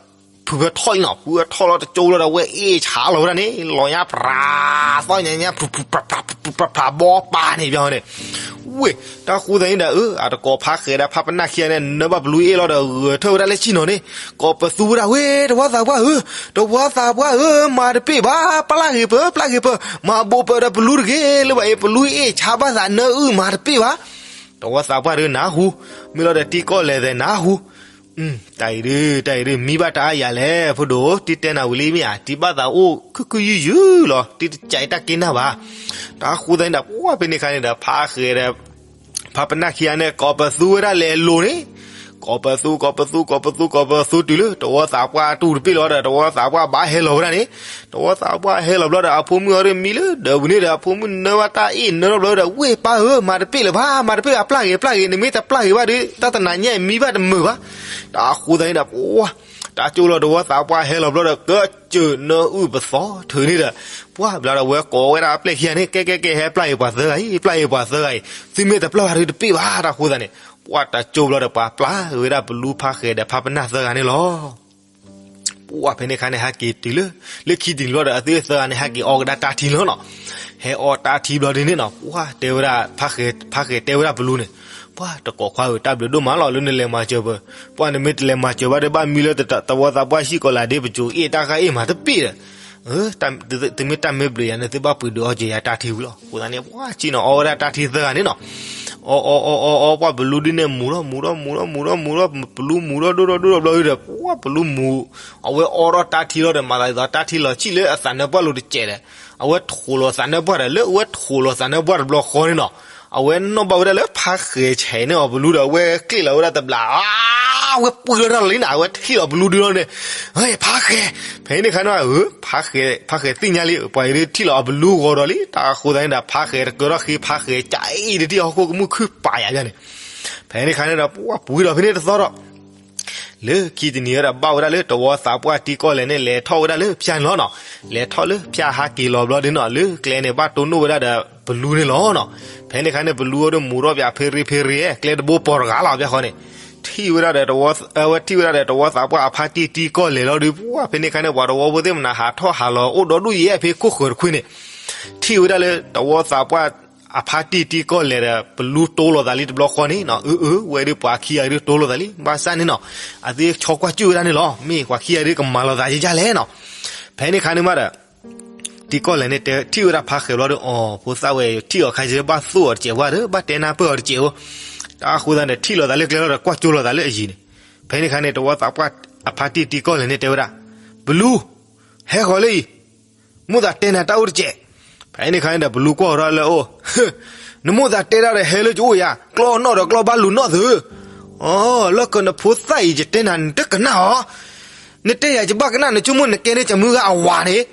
ဖုဖၢထီၣ်လံနီၤ ဖုဖၢထီၣ်လီၤတကၠိလီၤဒီး အဝဲအ့ၣ်ဆါလီၤဝဲဒၣ်န့ၣ် လီၤညါပြး သီၣ်ညါညါ ပြးပြးပြးပြး ဘီပာ်န့ၣ် ပၠီန့ၣ်, ဝ့ၢ် တၢ်ဃိသတးန့ၣ်ဒီး အတကိးဖါဃဲၤဒီးဖါပနၢ်ခံဂၤန့ၣ် နၢဘၣ်ပလူအ့ၣ်လီၤဒီး ဂဲၤထၢၣ်ဝဲဒၣ်လၢဆ့ၣ်နီၤန့ၣ်, ကိးပသူဝဲဒၣ် ဝ့ၢ် တဝီသးပှၢ်ဧၢ, တဝီသးပှၢ်ဧၢ, မၤတပ့ၢ်ဘၣ်, ပျၢ်ဂ့ၤပၢၢ် ပျၢ်ဂ့ၤပၢၢ်, မၤဘိးပၢၢ်ဒီးပလူတဂ့ၤ, လၢဘၣ်အံၤ ပလူအ့ၣ်ဆါဘၣ်သးနၢအုၣ် မၤတပ့ၢ်ဘၣ်. တဝီသးပှၢ်ဒုးနၢ်ဟူ, မ့ၢ်လီၤဒီးတံၤကီၢ်လဲၢ်သဲးနၢ်ဟူ, တၢ်အံၤဒုး တၢ်အံၤဒုး မံဘၣ်တၢ်အါယၤလဲၣ် ဖိဒိၣ်, တံၤတဲနၤဝံၤလံမ့ၢ်ဧါ, တံၤဘၣ်သးအိၣ်ခုၣ်ခုၣ်ယုၢ်ယုၢ်လီၤ, တံၤတကးအံၤတၢ်က့ၤနၢ်ဘၣ်. တၢ်ဃိသတးန့ၣ်ဒီး ပှၢ်ဖဲန့ၣ်ခါန့ၣ်ဒီး ဖါဃဲၤဒီး ဖါပနၢ်ခံဂၤန့ၣ် ကိးပသူဝဲဒၣ်လဲၤလိၤန့ၣ်, ကိးပသူ ကိးပသူ ကိးပသူ ကိးပသူတုၤလၢ တဝီသးပှၢ်တူၢ်တပ့ၢ်လီၤဒီး တဝီသးပှၢ်ဘၣ်ဟဲလီၤဝဲဒၣ်န့ၣ်, တဝီသးပှၢ်ဟဲလီၤဘျီဒီး အဖိမုၣ်အီၤဒုးမံလၢဒၢးပူၤန့ၣ်ဒီး အဖိမုၣ်နၢဘၣ်တၢ်အ့ၣ်နၢထီၣ်ဘျီဒီး ဝ့ၢ်ပၢ်ဧၢ, မၤတပ့ၢ်လၢၤဘၣ်, မၤတပ့ၢ်ဘၣ်, ပျၢ်ဂ့ၤ ပျၢ်ဂ့ၤ, နမ့ၢ်တပျၢ်ဂ့ၤဘၣ်ဒီး တၢ်တနၤညါအံၤမံဘၣ်တမုာ်ဘၣ်. တၢ်ဃိသတးန့ၣ်ဒီး ပှၢ် တၢ်ကၠိလီၤ တဝီသးပှၢ်ဟဲလီၤဘျီဒီး ကစၢၢ်နၢအုၣ်ပသီထုးန့ၣ်ဒီး ပှၢ်ဘျီဒီး ဝဲကိးဝဲဒၣ်အပျဲၢ်ခံဂၤန့ၣ် ကဲကဲကဲ ဟဲပျၢ်ဂ့ၤပှၤသၢဂၤအံၤ, ပျၢ်ဂ့ၤပှၤသၢဂၤအံၤ, သုမ့ၢ်တပျၢ်ဘၣ်ဒီးတပ့ၢ်ဘၣ်. တၢ်ဃိသတးန့ၣ် ပှၢ်တၢ်ကၠိဘျီဒီး ပှၤပျၢ်ဝဲဒၣ်ပလူဖါဃဲၤဒီးဖါပနၢ်သၢဂၤန့ၣ်လီၤ. ပှၢ်ဖဲန့ၣ်ခါန့ၣ် ဟဲက့ၤတုၤလၢ လၢခံတနံၤဘျီဒီး အသုသၢဂၤန့ၣ် ဟဲက့ၤအီကဒါတၢ်ထံလီၤနီၤ. ဟဲအီတၢ်ထံဘျီဒ်န့ၣ်နီၤ ပှၢ်တဲဝဲဒၣ် ဖါဃဲၤ ဖါဃဲၤတဲဝဲဒၣ်ပလူန့ၣ်, ပှၢ်တကိးခွါဧၢ, တၢ်ဘျုးဒိၣ်မးလီၤ လၢနလဲၤမၤစၢၤပှၤ, ပှၢ်နမ့ၢ်တလဲၤမၤစၢၤဘၣ်ဒီး ဘၣ်မံလၢတဝီသးပှၢ်ဟံၣ်ကိးလၢဒ့ ပစိၤအ့ၣ်တၢ်ဃၢ်အ့ၣ်မးတပ့ၢ်ဒီး သုမ့ၢ်တၢ်မ့ၢ်ဘျုးယၤန့ၣ် သုဘၣ်ပှ့ၤဒုးအီက့ၤယၤတၢ်ထံဝံၤလီၤ. အဃိသတးန့ၣ် ပှၢ်ဆ့ၣ်နီၤအီဝဲဒၣ်တၢ်ထံသၢဂၤန့ၣ်နီၤ. အီအီအီအီအီ ပှၢ်ပလူဒ်န့ၣ်မူၤထီၣ်မူၤထီၣ်မူၤထီၣ်မူၤထီၣ်မူၤထီၣ် ပလူမူၤထီၣ်ဒိၣ်ထီၣ်ဒိၣ်ထီၣ်ဘျီဒီး ပှၢ်ပလူမူၤ, အဝဲအီထီၣ်တၢ်ထံလီၤဒီး မၤသးဒ်သိးတၢ်ထံလီၤဆံၣ်လၢအသးနၢပှၢ်လိၤတစဲးဒီး အဝဲထိးလီၤသးနၢပှၢ်ဒီး လၢအဝဲထိးလီၤသးနၢပှၢ်တဘျီဃီန့ၣ်နီၤ အဝဲနီၣ်ဘၣ်ဝဲဒၣ်လၢဖါဃဲၤဆဲးန့ၣ်အီၤပလူဒီး အဝဲကျ့ၣ်လီၤဝဲဒၣ်တဘျီ, အဝဲပှံၢ်ထီၣ်တၢ်လီၤလံနီၤ, အဝဲထံၣ်လီၤပလူဒုလီၤန့ၣ်, ဖါဃဲၤ, ဖဲန့ၣ်ခါန့ၣ် ဖါဃဲၤသ့ၣ်ညါလံ ပှၤအံၤဒုးထံၣ်လီၤအပလူဂီၤဒီးလံ. တၢ်ဃိသတးန့ၣ်ဒီး ဖါဃဲၤတကၢထီၣ်ဃ့ ဖါဃဲၤကၠးအံၤဒုးထံၣ်အီၤဟီၣ်ခိၣ်ကမူၣ်ခုၣ်ပာ်ယၤန့ၣ်, ဖဲန့ၣ်ခါန့ၣ်ဒီး ပှၢ်ပှံၢ်ဒီးဖဲန့ၣ်တသီဒီး လၢခံတနံၤဝဲဒၣ် ဘၣ်ဝဲဒၣ်လၢတဝီသးပှၢ်တံၤကီၢ်လဲၢ်န့ၣ် လဲၤထီၣ်ဝဲဒၣ်လၢဖၠၣ်န့ၣ်လီၤနီၤ. လဲၤထီၣ်လၢဖၠၣ်ဟးက့ၤလီၤဘျီဒ်နီၤ လၢကျဲန့ၣ် ဘၣ်တိၢ်နီၣ်ဝဲဒၣ်ဒီးပလူန့ၣ်လီၤနီၤ. ဖဲန့ၣ်ခါန့ၣ် ပလူအိၣ်ဒီးမူၤထီၣ်ပၠးဖဲရ့ဖဲရ့ ကျဲတဘိပီၤတဂၤလီၤ ပၠၣ်ဃီန့ၣ်, ထံၣ်ဝဲဒၣ်ဒီးတဝီ, အဝဲထံၣ်ဝဲဒၣ်ဒီးတဝီသးပှၢ်အဖါတံၢ်တံၤကီၢ်လဲၢ်လီၤဒီး ပှၢ်ဖဲန့ၣ်ခါန့ၣ် ပှၤတဝီဖိသ့ၣ်မနၤဟးထီၣ်ဟးလီၤ အိၣ်ဒီဒူၣ်ယဲၢ်ဖဲခိၣ်ဃၢၤတခွ့န့ၣ် ထံၣ်ဝဲဒၣ်လၢတဝီသးပှၢ်အဖါတံၢ်တံၤကီၢ်လဲၢ်ဒီး ပလူတိၢ်လိာ်သးလံတဘျီဃီန့ၣ်နီၤ. အၢ အၢ ဝဲဒၣ်ပှၤခံဂၤဒုးတိၢ်လိာ်သးလံ ဘၣ်ဆၣ်န့ၣ်နီၤ အသုဆီကွၢ်စူၣ်ဝဲဒၣ်န့ၣ်လီၤ မ့ၢ်ပှၤခံဂၤဒုးကမၤလိာ်သးယဲလဲၣ်နီၤ. ဖဲန့ၣ်ခါန့ၣ်မးဒီး တံၤကီၢ်လဲၢ်န့ၣ် ထံၣ်ဝဲဒၣ်ဖါဃဲၤဘျီဒီး အီၤ ဖိသၣ်ဝဲ ထံၣ်အီၤခါယဲ ဘၣ်သိၣ်အီၤတစဲးဝဲဒီး ဘၣ်တဲနၢ်ပၢၢ်အီၤတစဲးဧိၤ, တၢ်ဃိသတးန့ၣ် ထံၣ်လိာ်သးလၢကျဲလီၤဒီး ကွၢ်ကၠိလိာ်သးလၢအယံၤန့ၣ်. ဖဲန့ၣ်ခါန့ၣ် တဝီသးပှၢ်အဖါတံၢ်တံၤကီၢ်လဲၢ်န့ၣ် တဲဝဲဒၣ်, ပလူ, ဟဲဃီၤလၢအံၤ, မိၣ်သးတဲနၤတၢ်အိၣ်တစဲး. ဖဲန့ၣ်ခါန့ၣ်ဒီး ပလူကွၢ်ထီၣ်လၢအအိၣ်, နမိၣ်သးတဲဒၣ်ဒီး ဟဲလၢကအိၣ်ယၤ ကျီၢ်နီၣ်ဒီးကျီၢ်ဘၣ်လူၤနီၣ်သု, အီ လီၢ်ခၢၣ်နဖိသၣ်အံၤ ယတဲနၤနတကနၣ်အီၤ, နတဲယၤယဘၣ်ကနၣ် နဆိကမိၣ်နကဲန့ၢ်ကမုၢ်ဂၤအဝၤန့ၣ်.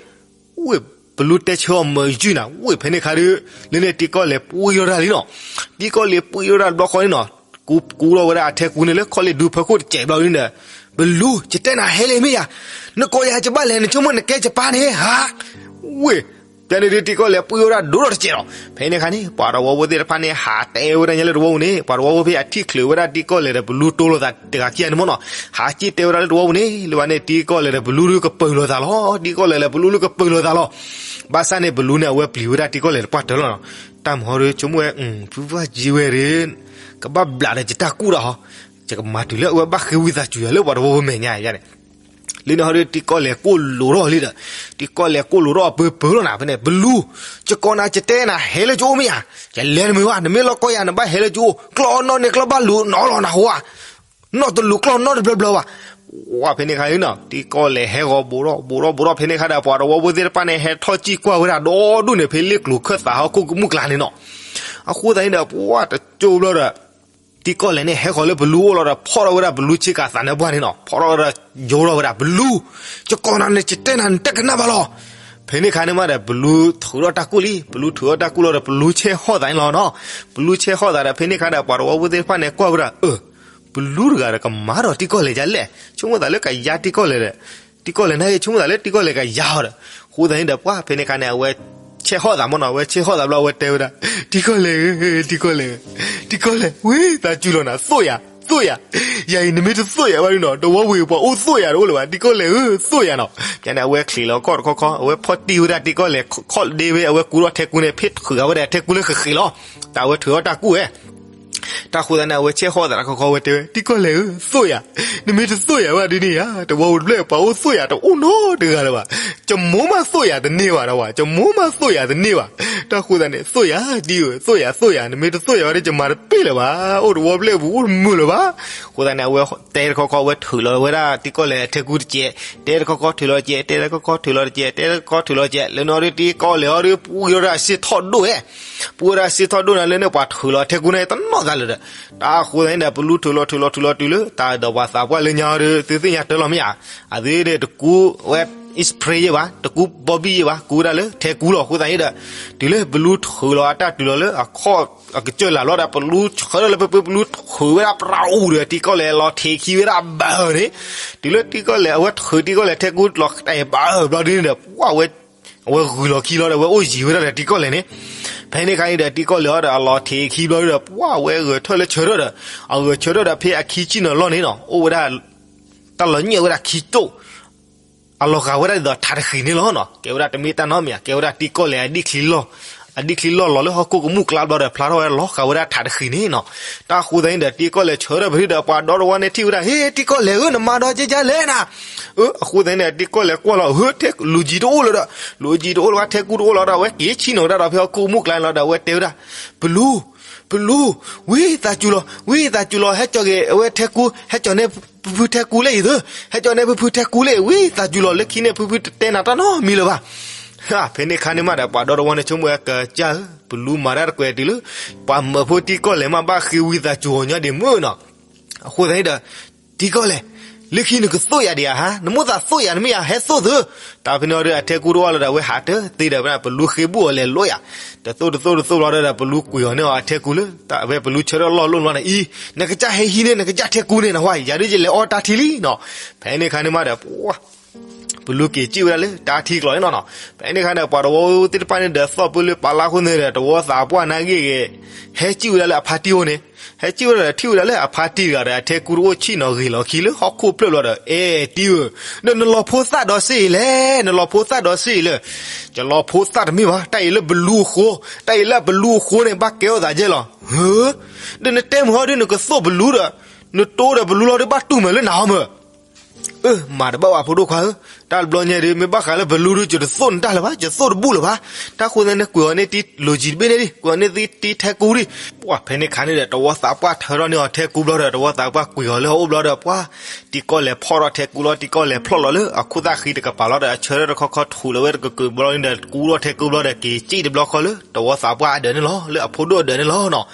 ဝ့ၢ် ပလူတဲဆၢအီၤမုာ်ယုၢ်နၤ ဝ့ၢ်ဖဲန့ၣ်ခါဒီး လၢန့ၣ်တံၤကီၢ်လဲၢ်ပှံၢ်ထီၣ်တၢ်လံနီၤ. တံၤကီၢ်လဲၢ်ပှံၢ်ထီၣ်တၢ်တဘျီဃီန့ၣ်နီၤ ကူကူထီၣ်ဝဲဒၣ်အထဲကူန့ၣ်လၢခီၣ်လ့ၣ်ဒူဖၢခိၣ်တစဲးဘျီဒ်န့ၣ်ဒီး, ပလူ ယတဲနၤဟဲလၢမ့ၢ်ယၤ, နကိးယၤယဘၣ်လဲၣ် နဆိကမိၣ်နကဲယပၢ်န့ၣ်ဧါ. ဝ့ၢ် ဖဲန့ၣ်ဒုးတံၤကီၢ်လဲၢ်ပှံၢ်ဝဲဒၣ်ဒိၣ်ထီၣ်တစဲးလီၤ. ဖဲန့ၣ်ခါန့ၣ် ပှၤတဝီဖိသ့ၣ်တဖၣ်န့ၣ် ဟးတဲဝဲဒၣ်ညါလၢတဝီပူၤန့ၣ် ပှၤတဝီဖိဖဲအထံၣ်ချုးဝဲဒၣ်တံၤကီၢ်လဲၢ်ဒီးပလူတိၢ်လိာ်သးတဂၤခံဂၤန့ၣ်မ့ၢ်နီၤ ဟးစံၣ်တဲဝဲဒၣ်လၢတဝီပူၤန့ၣ် လၢဘၣ်န့ၣ် တံၤကီၢ်လဲၢ်ဒီးပလူဒုးကပၢၤလိာ်သးလီၤ. တံၤကီၢ်လဲၢ်လၢပလူဒုးကပၢၤလိာ်သးလီၤ. ဘၣ်ဆၣ်န့ၣ် ပလူန့ၣ် အဝဲပျံၤဝဲဒၣ်တံၤကီၢ်လဲၢ်တပှၢ်တၢၢ်လီၤနီၤ. တၢ်မၤဟီဒုး ဆိကမိၣ်ဝဲ ဖုဖၣ်ကံဝဲဒၣ် ကဘၣ်ဘျးဒီးယတၢ်ကူၣ်တၢ်ဟီ, ယကမၤတုၤလၢအဝဲဘၣ်ဃ့ဝံသးစူၤယၤလၢပှၤတဝီဖိမဲာ်ညါယါန့ၣ် လၢန့ၣ်ဟီဒုး တံၤကီၢ်လဲၢ်ကိၢ်လိာ်ထီၣ်လံဒီး တံၤကီၢ်လဲၢ်ကိၢ်လိာ်ထီၣ်အပၢပၢလီၤနၤ ဖဲန့ၣ် ပလူ, ယကိးနၤ ယတဲနၤ ဟဲလၢယအိၣ်မ့ၢ်ဧါ, ယလဲၤနမုာ်ဘၣ် နမ့ၢ်လီၤကီယၤ နဘၣ်ဟဲလၢယအိၣ် ကျီၢ်အီၣ်နီၣ်န့ၣ် ကျီၢ်ဘၣ်လူၤနီၣ်လီၤနၤဟိဧါ, နီၣ်တလူၤကျီၢ်နီၣ်တဘျီဘျီဘၣ်. ဝဲဖဲန့ၣ်ခါန့ၣ်နီၤ တံၤကီၢ်လဲၢ်ဟဲဂီၤဘူးထီၣ်ဘူးထီၣ်ဘူးထီၣ် ဖဲန့ၣ်ခါဒီး ပှၤတဝီဖိသ့ၣ်တဖၣ်န့ၣ် ဟဲထီၣ်စံၣ်ကွၢ်ဝဲဒၣ်ဒီဒူၣ်န့ၣ် ဖဲလ့ၣ်ကျိၤခၢၣ်သးဟီၣ်ခိၣ်ကမူၣ်ကျါန့ၣ်နီၤ. အဃိသတးန့ၣ်ဒီး ပှၤတကၠိဘျီဒီး တံၤကီၢ်လဲၢ်န့ၣ် ဟဲဃီၤလၢပလူအိၣ်လီၤဒီး ဖီၣ်ထီၣ်ဝဲဒၣ်ပလူဆ့ကၤသးနၢပှၢ်န့ၣ်နီၤ ဖီၣ်ထီၣ်ဝဲဒၣ် ယိထီၣ်ဝဲဒၣ် ပလူ, ယကိးနၤန့ၣ် ယတဲနၤ နတကနၣ်ဘၣ်လီၤ. ဖဲန့ၣ်ခါန့ၣ်မးဒီး ပလူထုးထီၣ်တၢ်ကူၣ်လံ ပလူထုးထီၣ်တၢ်ကူၣ်လီၤဒီး ပလူဆဲးဟီၣ်သးန့ၣ်လီၤနီၤ. ပလူဆဲးဟီၣ်သးဒီး ဖဲန့ၣ်ခါဒီး ပှၤတဝီဖိသ့ၣ်တဖၣ်န့ၣ် ကွၢ်ဝဲဒၣ် အၢ ပလူတဂၤဒီးကမၤဒီးတံၤကီၢ်လဲၢ်ဒ်လဲၣ်, ဆိကမိၣ်သးလၢကယါတံၤကီၢ်လဲၢ်ဒီး, တံၤကီၢ်လဲၢ်န့ၣ် ဆိကမိၣ်သးလၢတံၤကီၢ်လဲၢ်ကယါအီၤဒီး, အဃိသတးန့ၣ်ဒီး ပှၢ်ဖဲန့ၣ်ခါန့ၣ် အဝဲဆဲးဟီၣ်သးမ့ၢ်နီၤ အဝဲဆဲးဟီၣ်သးဘျီ အဝဲတဲဝဲဒၣ် တံၤကီၢ်လဲၢ်ဧၢ တံၤကီၢ်လဲၢ်ဧၢ, တံၤကီၢ်လဲၢ် ဝ့ၢ် သးစူၤလီၤနၤ သိၣ်ယၤ သိၣ်ယၤ, ယၤအံၤ နမ့ၢ်တသိၣ်ယၤဘၣ်ဒုးနီၤ တဝီဝ့ၢ်ပှၤအိၣ်သိၣ်ယၤတအိၣ်လၢၤဘၣ် တံၤကီၢ်လဲၢ်ဧၢ သိၣ်ယၤနီၤ. ယန့ၣ် အဝဲချံးလီၤခီၣ်တခီခီ အဝဲဖီၣ်တံၢ်ဝဲဒၣ်တံၤကီၢ်လဲၢ် ခီၣ်ဒ့ဝဲ အဝဲကူထီၣ်ထဲကူန့ၣ် ဖဲထုးအဝဲဒၣ်ထဲကူလၢဃ့ဃ့လီၤ. တၢ်ဝဲထုးထီၣ်တၢ်ကူၣ်ဝဲ တၢ်ဃိသတးန့ၣ် အဝဲဆဲးဟီၣ်သးတခီခီ အဝဲတဲဝဲ တံၤကီၢ်လဲၢ်ဧၢ, သိၣ်ယၤ, နမ့ၢ်တသိၣ်ယၤဘၣ်ဒ်န့ၣ်ဧါ, တဝီပူၤတဖျၢၣ် ပှၤအိၣ်သိၣ်ယၤတအိၣ်နီတဂၤလၢၤဘၣ်. ကမိၢ်မးသိၣ်ယၤတန့ၢ်ဘၣ်ဒီးဝဲ, ကမိၢ်မးသိၣ်ယၤတန့ၢ်ဘၣ်. တၢ်ဃိသတးန့ၣ် သိၣ်ယၤ တံၤဧၢ, သိၣ်ယၤ သိၣ်ယၤ, နမ့ၢ်တသိၣ်ယၤဘၣ်ဒီး ယမၤတပ့ၢ်လၢၤဘၣ်, အိၣ်တဝီပူၤတဖျၢၣ်ပူၤအိၣ်တမုာ်လၢၤဘၣ်. အဃိသတးန့ၣ် အဝဲတဲတခီခီ အဝဲထုးလီၤဝဲဒၣ်တံၤကီၢ်လဲၢ်အထဲကူတကဲး, တဲတခီခီထုးလီၤတကဲး, တဲတခီခီထုးလီၤတကဲး, တဲတခီခီထုးလီၤတကဲး, လၢန့ၣ်ဒီးတံၤကီၢ်လဲၢ်အီၤဒီး ပှၤက့ၤဒီးအစ့ထီၣ်ဒိၣ်ဝဲ ပှၤက့ၤဒီးအစ့ထီၣ်ဒိၣ်န့ၣ် လၢန့ၣ်ပှၤထုးလီၤအထဲကူန့ၣ် တနီၣ်သးလၢၤဒီး, တၢ်ဃိသတးန့ၣ်ဒီး ပလူထုးလီၤထုးလီၤထုးလီၤတုၤလၢ တၢ်ဒီးပှၤသးပှၢ်လၢညါအီၤဒီး သုသ့ၣ်ညါတၢ်လီၤမ့ၢ်ဧါ, အသုဒီးတကူဝဲ spray ယဲၢ်ဘၣ်, တကူဘီဘံၣ်ယဲၢ်ဘၣ်, ကူဝဲဒၣ်လၢထဲကူလီၤ. အဃိသတးန့ၣ်ဒီး တုၤလၢပလူထုးလီၤအတၢ်တုၤလီၤလၢအခီၣ်အကစၢၢ်လၢ်လီၤဒီး ပလူဆၢထၢၣ်လၢပပၢပလူထုးဝဲဒၣ်ပြးအူဒီး တံၤကီၢ်လဲၢ်လီၤထံးခံဝဲဒၣ်ဘၢၣ်န့ၣ်, တုၤလၢတံၤကီၢ်လဲၢ် အဝဲထုးတံၤကီၢ်လဲၢ်ထဲကူလီၤတဲာ်ဘၢၣ်ဘျီဒ်န့ၣ်ဒီး ပှၤဝဲ အဝဲဂုာ်လီၤခံလီၤဒီး အဝဲအိၣ်ယံၤဝဲဒၣ်ဒီးတံၤကီၢ်လဲၢ်န့ၣ်, ဖဲန့ၣ်အခါန့ၣ်ဒီး တံၤကီၢ်လဲၢ်အီၤဒီးအလီၤထံးခံဘျီဒီး ပှၤဝဲဂဲၤထၢၣ်လၢဆၢထၢၣ်ဒီး, အဂဲၤဆၢထၢၣ်ဒီးဖဲအခံဆံၣ်နီၤလီၢ်န့ၣ်နီၤ အိၣ်ဝဲဒၣ် တၢ်လီၤညၣ်ဝဲဒၣ်ခံကၠိၣ်, အလီၤဂာ်ဝဲဒၣ်ဒ်သိးထးတဃံးန့ၣ်လီၤနီၤ. ကဲဝဲဒၣ်တမ့ၢ်တၢ်နီတမံၤဧါ, ကဲဝဲဒၣ်တံၤကီၢ်လဲၢ်အဒံၣ်ချံလီၢ်, အဒံၣ်ချံလီၢ်လီၤလၢဟီၣ်ခိၣ်ကမူၣ်ကျါဘျီဒီး ဖျါထီၣ်ဝဲလီၤဂာ်ဝဲဒၣ်ထးတဃံးန့ၣ်နီၤ. တၢ်ဃိသတးန့ၣ်ဒီး တံၤကီၢ်လဲၢ်ဆၢထၢၣ်ပဒုဒီး ပှၤဒီတဝီန့ၣ်ထံၣ်ဝဲဒၣ်, ဟ့ တံၤကီၢ်လဲၢ်ဧၢ, နမၤဒီးကဲကဲလဲၣ်နၤ. အဃိသတးန့ၣ်ဒီး တံၤကီၢ်လဲၢ်ကွၢ်လီၤ, ဟ့ လူၤကံတအိၣ်လၢၤဒီး, လူၤကံတအိၣ်လၢၤဘၣ်, ထဲကူတအိၣ်လၢၤဒီး အဝဲက့ၤဆံၣ်နီၤကဒါဒီးဖဲဟီၣ်ခိၣ်ကမူၣ်ကျါန့ၣ်လီၤဒီး အဝဲတဲဝဲဒၣ်, ပလူ, ပလူ, ဝံသးစူၤလီၤ, ဝံသးစူၤလီၤ, ဟဲကၠီၤက့ၤအဝဲထဲကူ, ဟဲကၠီၤန့ၢ်ဖုဖုထဲကူလၢအံၤသၢ, ဟဲကၠီၤန့ၢ်ဖုဖုထဲကူလၢအံၤ, ဝံသးစူၤလီၤ, လၢခံန့ၣ်ဖုဖုတတဲနၤတၢ်နီတမံၤလၢၤဘၣ်. ဖဲန့ၣ်အခါန့ၣ်မးဒီး ပှၤဒီတဝီန့ၣ်ဆိကမိၣ်ဝဲကစၢ်ဧၢ, ပလူမၤတၢ်တကွဲးတုၤလၢ ပှၤမၢဖိတံၤကီၢ်လဲၢ်မးဘၣ်ဃ့ဝံသးစူၤအီၤညီဒံးမုၢ်နီၤ. အဃိသတးန့ၣ်ဒီး တံၤကီၢ်လဲၢ်, လၢခံနကသိၣ်ယၤဒံးဧါဟါ, နမိၣ်သးသိၣ်ယၤနမ့ၢ်ဧါ, ဟဲသိၣ်သု. တၢ်ဖဲန့ၣ်အီၤဒီး အထဲကူတအိၣ်လၢၤဒီး အဝဲဟးတသ့ဒီး ပလူဃ့ဘူၣ်အီၤလဲၤလိယၤ, တသိၣ်တသိၣ်တသိၣ်ဘျီဒီး ပလူကွံာ်အီၤန့ၢ်အီၤအထဲကူလၢ အဝဲပလူဆၢထၢၣ်လီၢ်လိၣ်လီၤန့ၣ်အံၤ, နကစၢ်ဟဲဟံးန့ၢ် နကစၢ်ထဲကူန့ၣ်နဟါ, ယၤဒုးယလဲၤအီၣ်တၢ်ထံလံနီၤ. ဖဲန့ၣ်အခါန့ၣ်မးဒီး ပလူက့ၤစံၣ်ဝဲဒၣ်လၢတၢ်ထံကျိးန့ၣ်နီၤနီၤ. ဖဲန့ၣ်အခါန့ၣ် ပှၤတဝီသ့ၣ်တဖၣ်န့ၣ်ဒီး သီၣ်ပၢလၢပာ်လၢ်အဃိန့ၣ်ဒီး တဝီသးပှၢ်နာ်ဂ့ၢ်ဂ့ၤ ဟဲစံၣ်ဝဲဒၣ်လၢအဖါတံၢ်အိၣ်န့ၣ်, ဟဲစံၣ်ဝဲဒၣ်ဒီးထံၣ်ဝဲဒၣ်လၢအဖါတံၢ်တဂၤဒီး အထဲကူတအိၣ်ဆံၣ်နီၤဂ့ၤလီၤခံလၢဟီၣ်ခိၣ်ဖျၢၣ်ဘျီဒီး အဲၣ်တံၢ်ဧၢ, ဒီးနလီၤဖိသၣ်ဒီးစ့အံၤလဲၣ်, နလီၤဖိသၣ်ဒီးစ့အံၤလဲၣ်. ယလီၤဖိသၣ်တမ့ၢ်ဘၣ်, တၢ်အံၤလၢပလူအဃိ, တၢ်အံၤလၢပလူအဃိန့ၣ် ဘၣ်ကဲထီၣ်သးကဲလီၤ. ဟၢ, ဒီးနတဲမုာ်ဟီဒုး နကသိၣ်ပလူဒီး နတိဒီးပလူလီၤဒုး ဘၣ်တူၢ်မးလၢနၤဟီမး. အၢ မၤတဘၣ်ဘၣ်ဖိဒိၣ်ခွါဧၢ, တၢ်တဘျီညါဒီး မ့ၢ်ဘၣ်ဃးလၢပလူဒုး ယတသိၣ်နတၢ်လၢၤဘၣ်, ယသိၣ်တဘူၣ်လၢၤဘၣ်. တၢ်ဃိသတးန့ၣ် ကွံာ်အီၤန့ၢ်တံၤလိၤကံတဘ့ၣ်န့ၣ်ဒံး, ကွံာ်အီၤန့ၢ်တံၤထဲကူဒံး. ပှၤဖဲန့ၣ်ခါန့ၣ်ဒီး တဝီသးပှၢ်ထၢထီၣ်န့ၢ်အီၤထဲကူဘျီဒီး တဝီသးပှၢ်ကွံာ်အီၤလၢအအိၣ်ဘျီဒီး ပှၤတံၤကီၢ်လဲၢ်ဖီၣ်ထီၣ်ထဲကူလီၤ, တံၤကီၢ်လဲၢ်ဖျီၣ်လီၤလၢအခိၣ်သၣ်ဃံတကပၤလီၤဒီး အဆၢထၢၣ်တခီခီထူးလီၤဝဲတကကုာ်ဘျီန့ၣ်ဒီး ကူထီၣ်ထဲကူဘျီဒီး က့ၤစံၣ်တဘျီဃီလၢ တဝီသးပှၢ်အဒၢးန့ၣ်လီၤ, လၢအဖိဒိၣ်အဒၢးန့ၣ်လီၤနီၤ.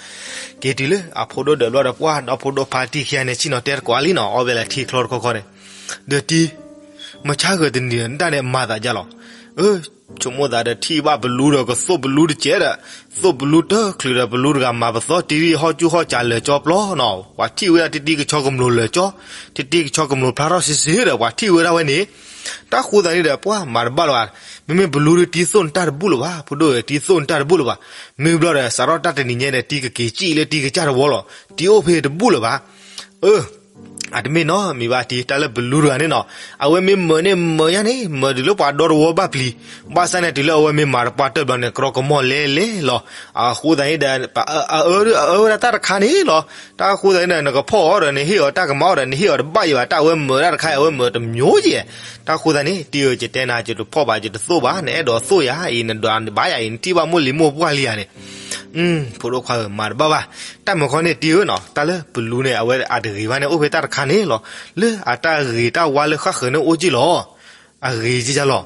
က့ၤတုၤလၢအဖိဒိၣ်ဒၢးဘျီဒီး ပှၤဒီဖိဒိၣ်ဖါတံၢ်ခံဂၤန့ၣ် ဆ့ၣ်နီၤတဲတကိးလံနီၤ, အီၣ်ဝဲလဲၤထံချီတခီခီန့ၣ်, ဒီးတံၤ, မုၢ်ဆါဂၢၢ်တနံၤဒီး နတၢ်န့ၣ်မၤသးဒ်လဲၣ်. အၢ, ဆိကမိၣ်သးဒီးထံၣ်ဘၣ်ပလူဒီး ကသိၣ်ပလူတကဲးဒီး, သိၣ်ပလူတချုးဒီး ပလူတဂၤမၤပသီတံၤဟီၣ်ကၠူဟီၣ်ကးလၢာ်ကၠီပျီနီၤ, ပှၤထံၣ်ဝဲဒၣ်တံၤတံၤကဆီကမျိးလၢာ်ကၠီ, တံၤတံၤကဆီကမျိးဖျါထီၣ်စ့စ့ဒီး ပှၤထံၣ်ဝဲဒၣ်ဝဲန့ၣ်, တၢ်ဃိသတးန့ၣ်ဒီး ပှၤမၤတဘၣ်လၢၤဘၣ်. မ့မ့ၢ်ပလူဒီး တံၤသိၣ်နတၢ်တဘူၣ်လၢၤဘၣ်, ဖိဒိၣ်ဧၢ, တံၤသိၣ်နတၢ်တဘူၣ်လၢၤဘၣ်. မ့ၢ်ဘျီဒီး စးထီၣ်တၢ်တနံၤညါဒီး တံၤကစၢ်တဝီလီၤ, တံၤအိၣ်ဖဲတဘူၣ်လၢၤဘၣ်. အၢ အတမ့ၢ်နီတမံၤဘၣ်တံၤ, တၢ်လၢပလူတဂၤန့ၣ်နီၤ, အဝဲမ့ၢ်မၤန့ၣ်မၤညါန့ၣ် မၤတုၤလၢပှၤဒီတဝီဘၣ်ပျံၤ, ဘၣ်ဆၣ်န့ၣ် တုၤလၢအဝဲမ့ၢ်မၤတပှၢ်တၢၢ်ဘျီန့ၣ် ကြီကမီၣ်လဲလဲလီၤ. အဃိသတးန့ၣ်ဒီး အအၢအၢဝဲဒၣ်တၢ်တခါန့ၣ်လီၤ. တၢ်အဃိသတးန့ၣ်ဒီး နကဖီၣ်အီၤဒီး နဟ့ၣ်အီၤတၢ်ကမၣ်အီၤဒီး နဟ့ၣ်အီၤတဘၣ်ယံၤဘၣ်, တၢ်အဝဲမၤဒၣ်တခါအံၤ အဝဲမၤတမံၤယံၤ. တၢ်အဃိသတးန့ၣ် တံၤဧၢ, ယတဲနၤ ယတဖီၣ်ဘၣ် ယတသိၣ်ဘၣ်, နအဲၣ်ဒိးသိၣ်ယၤအံၤ နဒွးဘၣ်ယၤအံၤ နထံၣ်ဘၣ်မိၢ်လံၤမိၢ်ပှၢ်လံယၤန့ၣ် ဖိဒိၣ်ခွါဧၢ, မၤတဘၣ်ဘၣ်. တၢ်မုာ်ခီန့ၣ် တံၤဧၢနီၤ, တၢ်လၢပလူန့ၣ် အဝဲအတဂ့ၤဘၣ်န့ၣ် အိၣ်ဖဲတၢ်တခါန့ၣ်လီၤ. လၢအတၢ်ဂ့ၤတၢ်ဝါလၢဃၣ်ဃၢၤန့ၣ်အိၣ်က့ၢ်လီၤ. အဂ့ၤက့ၢ်ကၢ်လီၤ.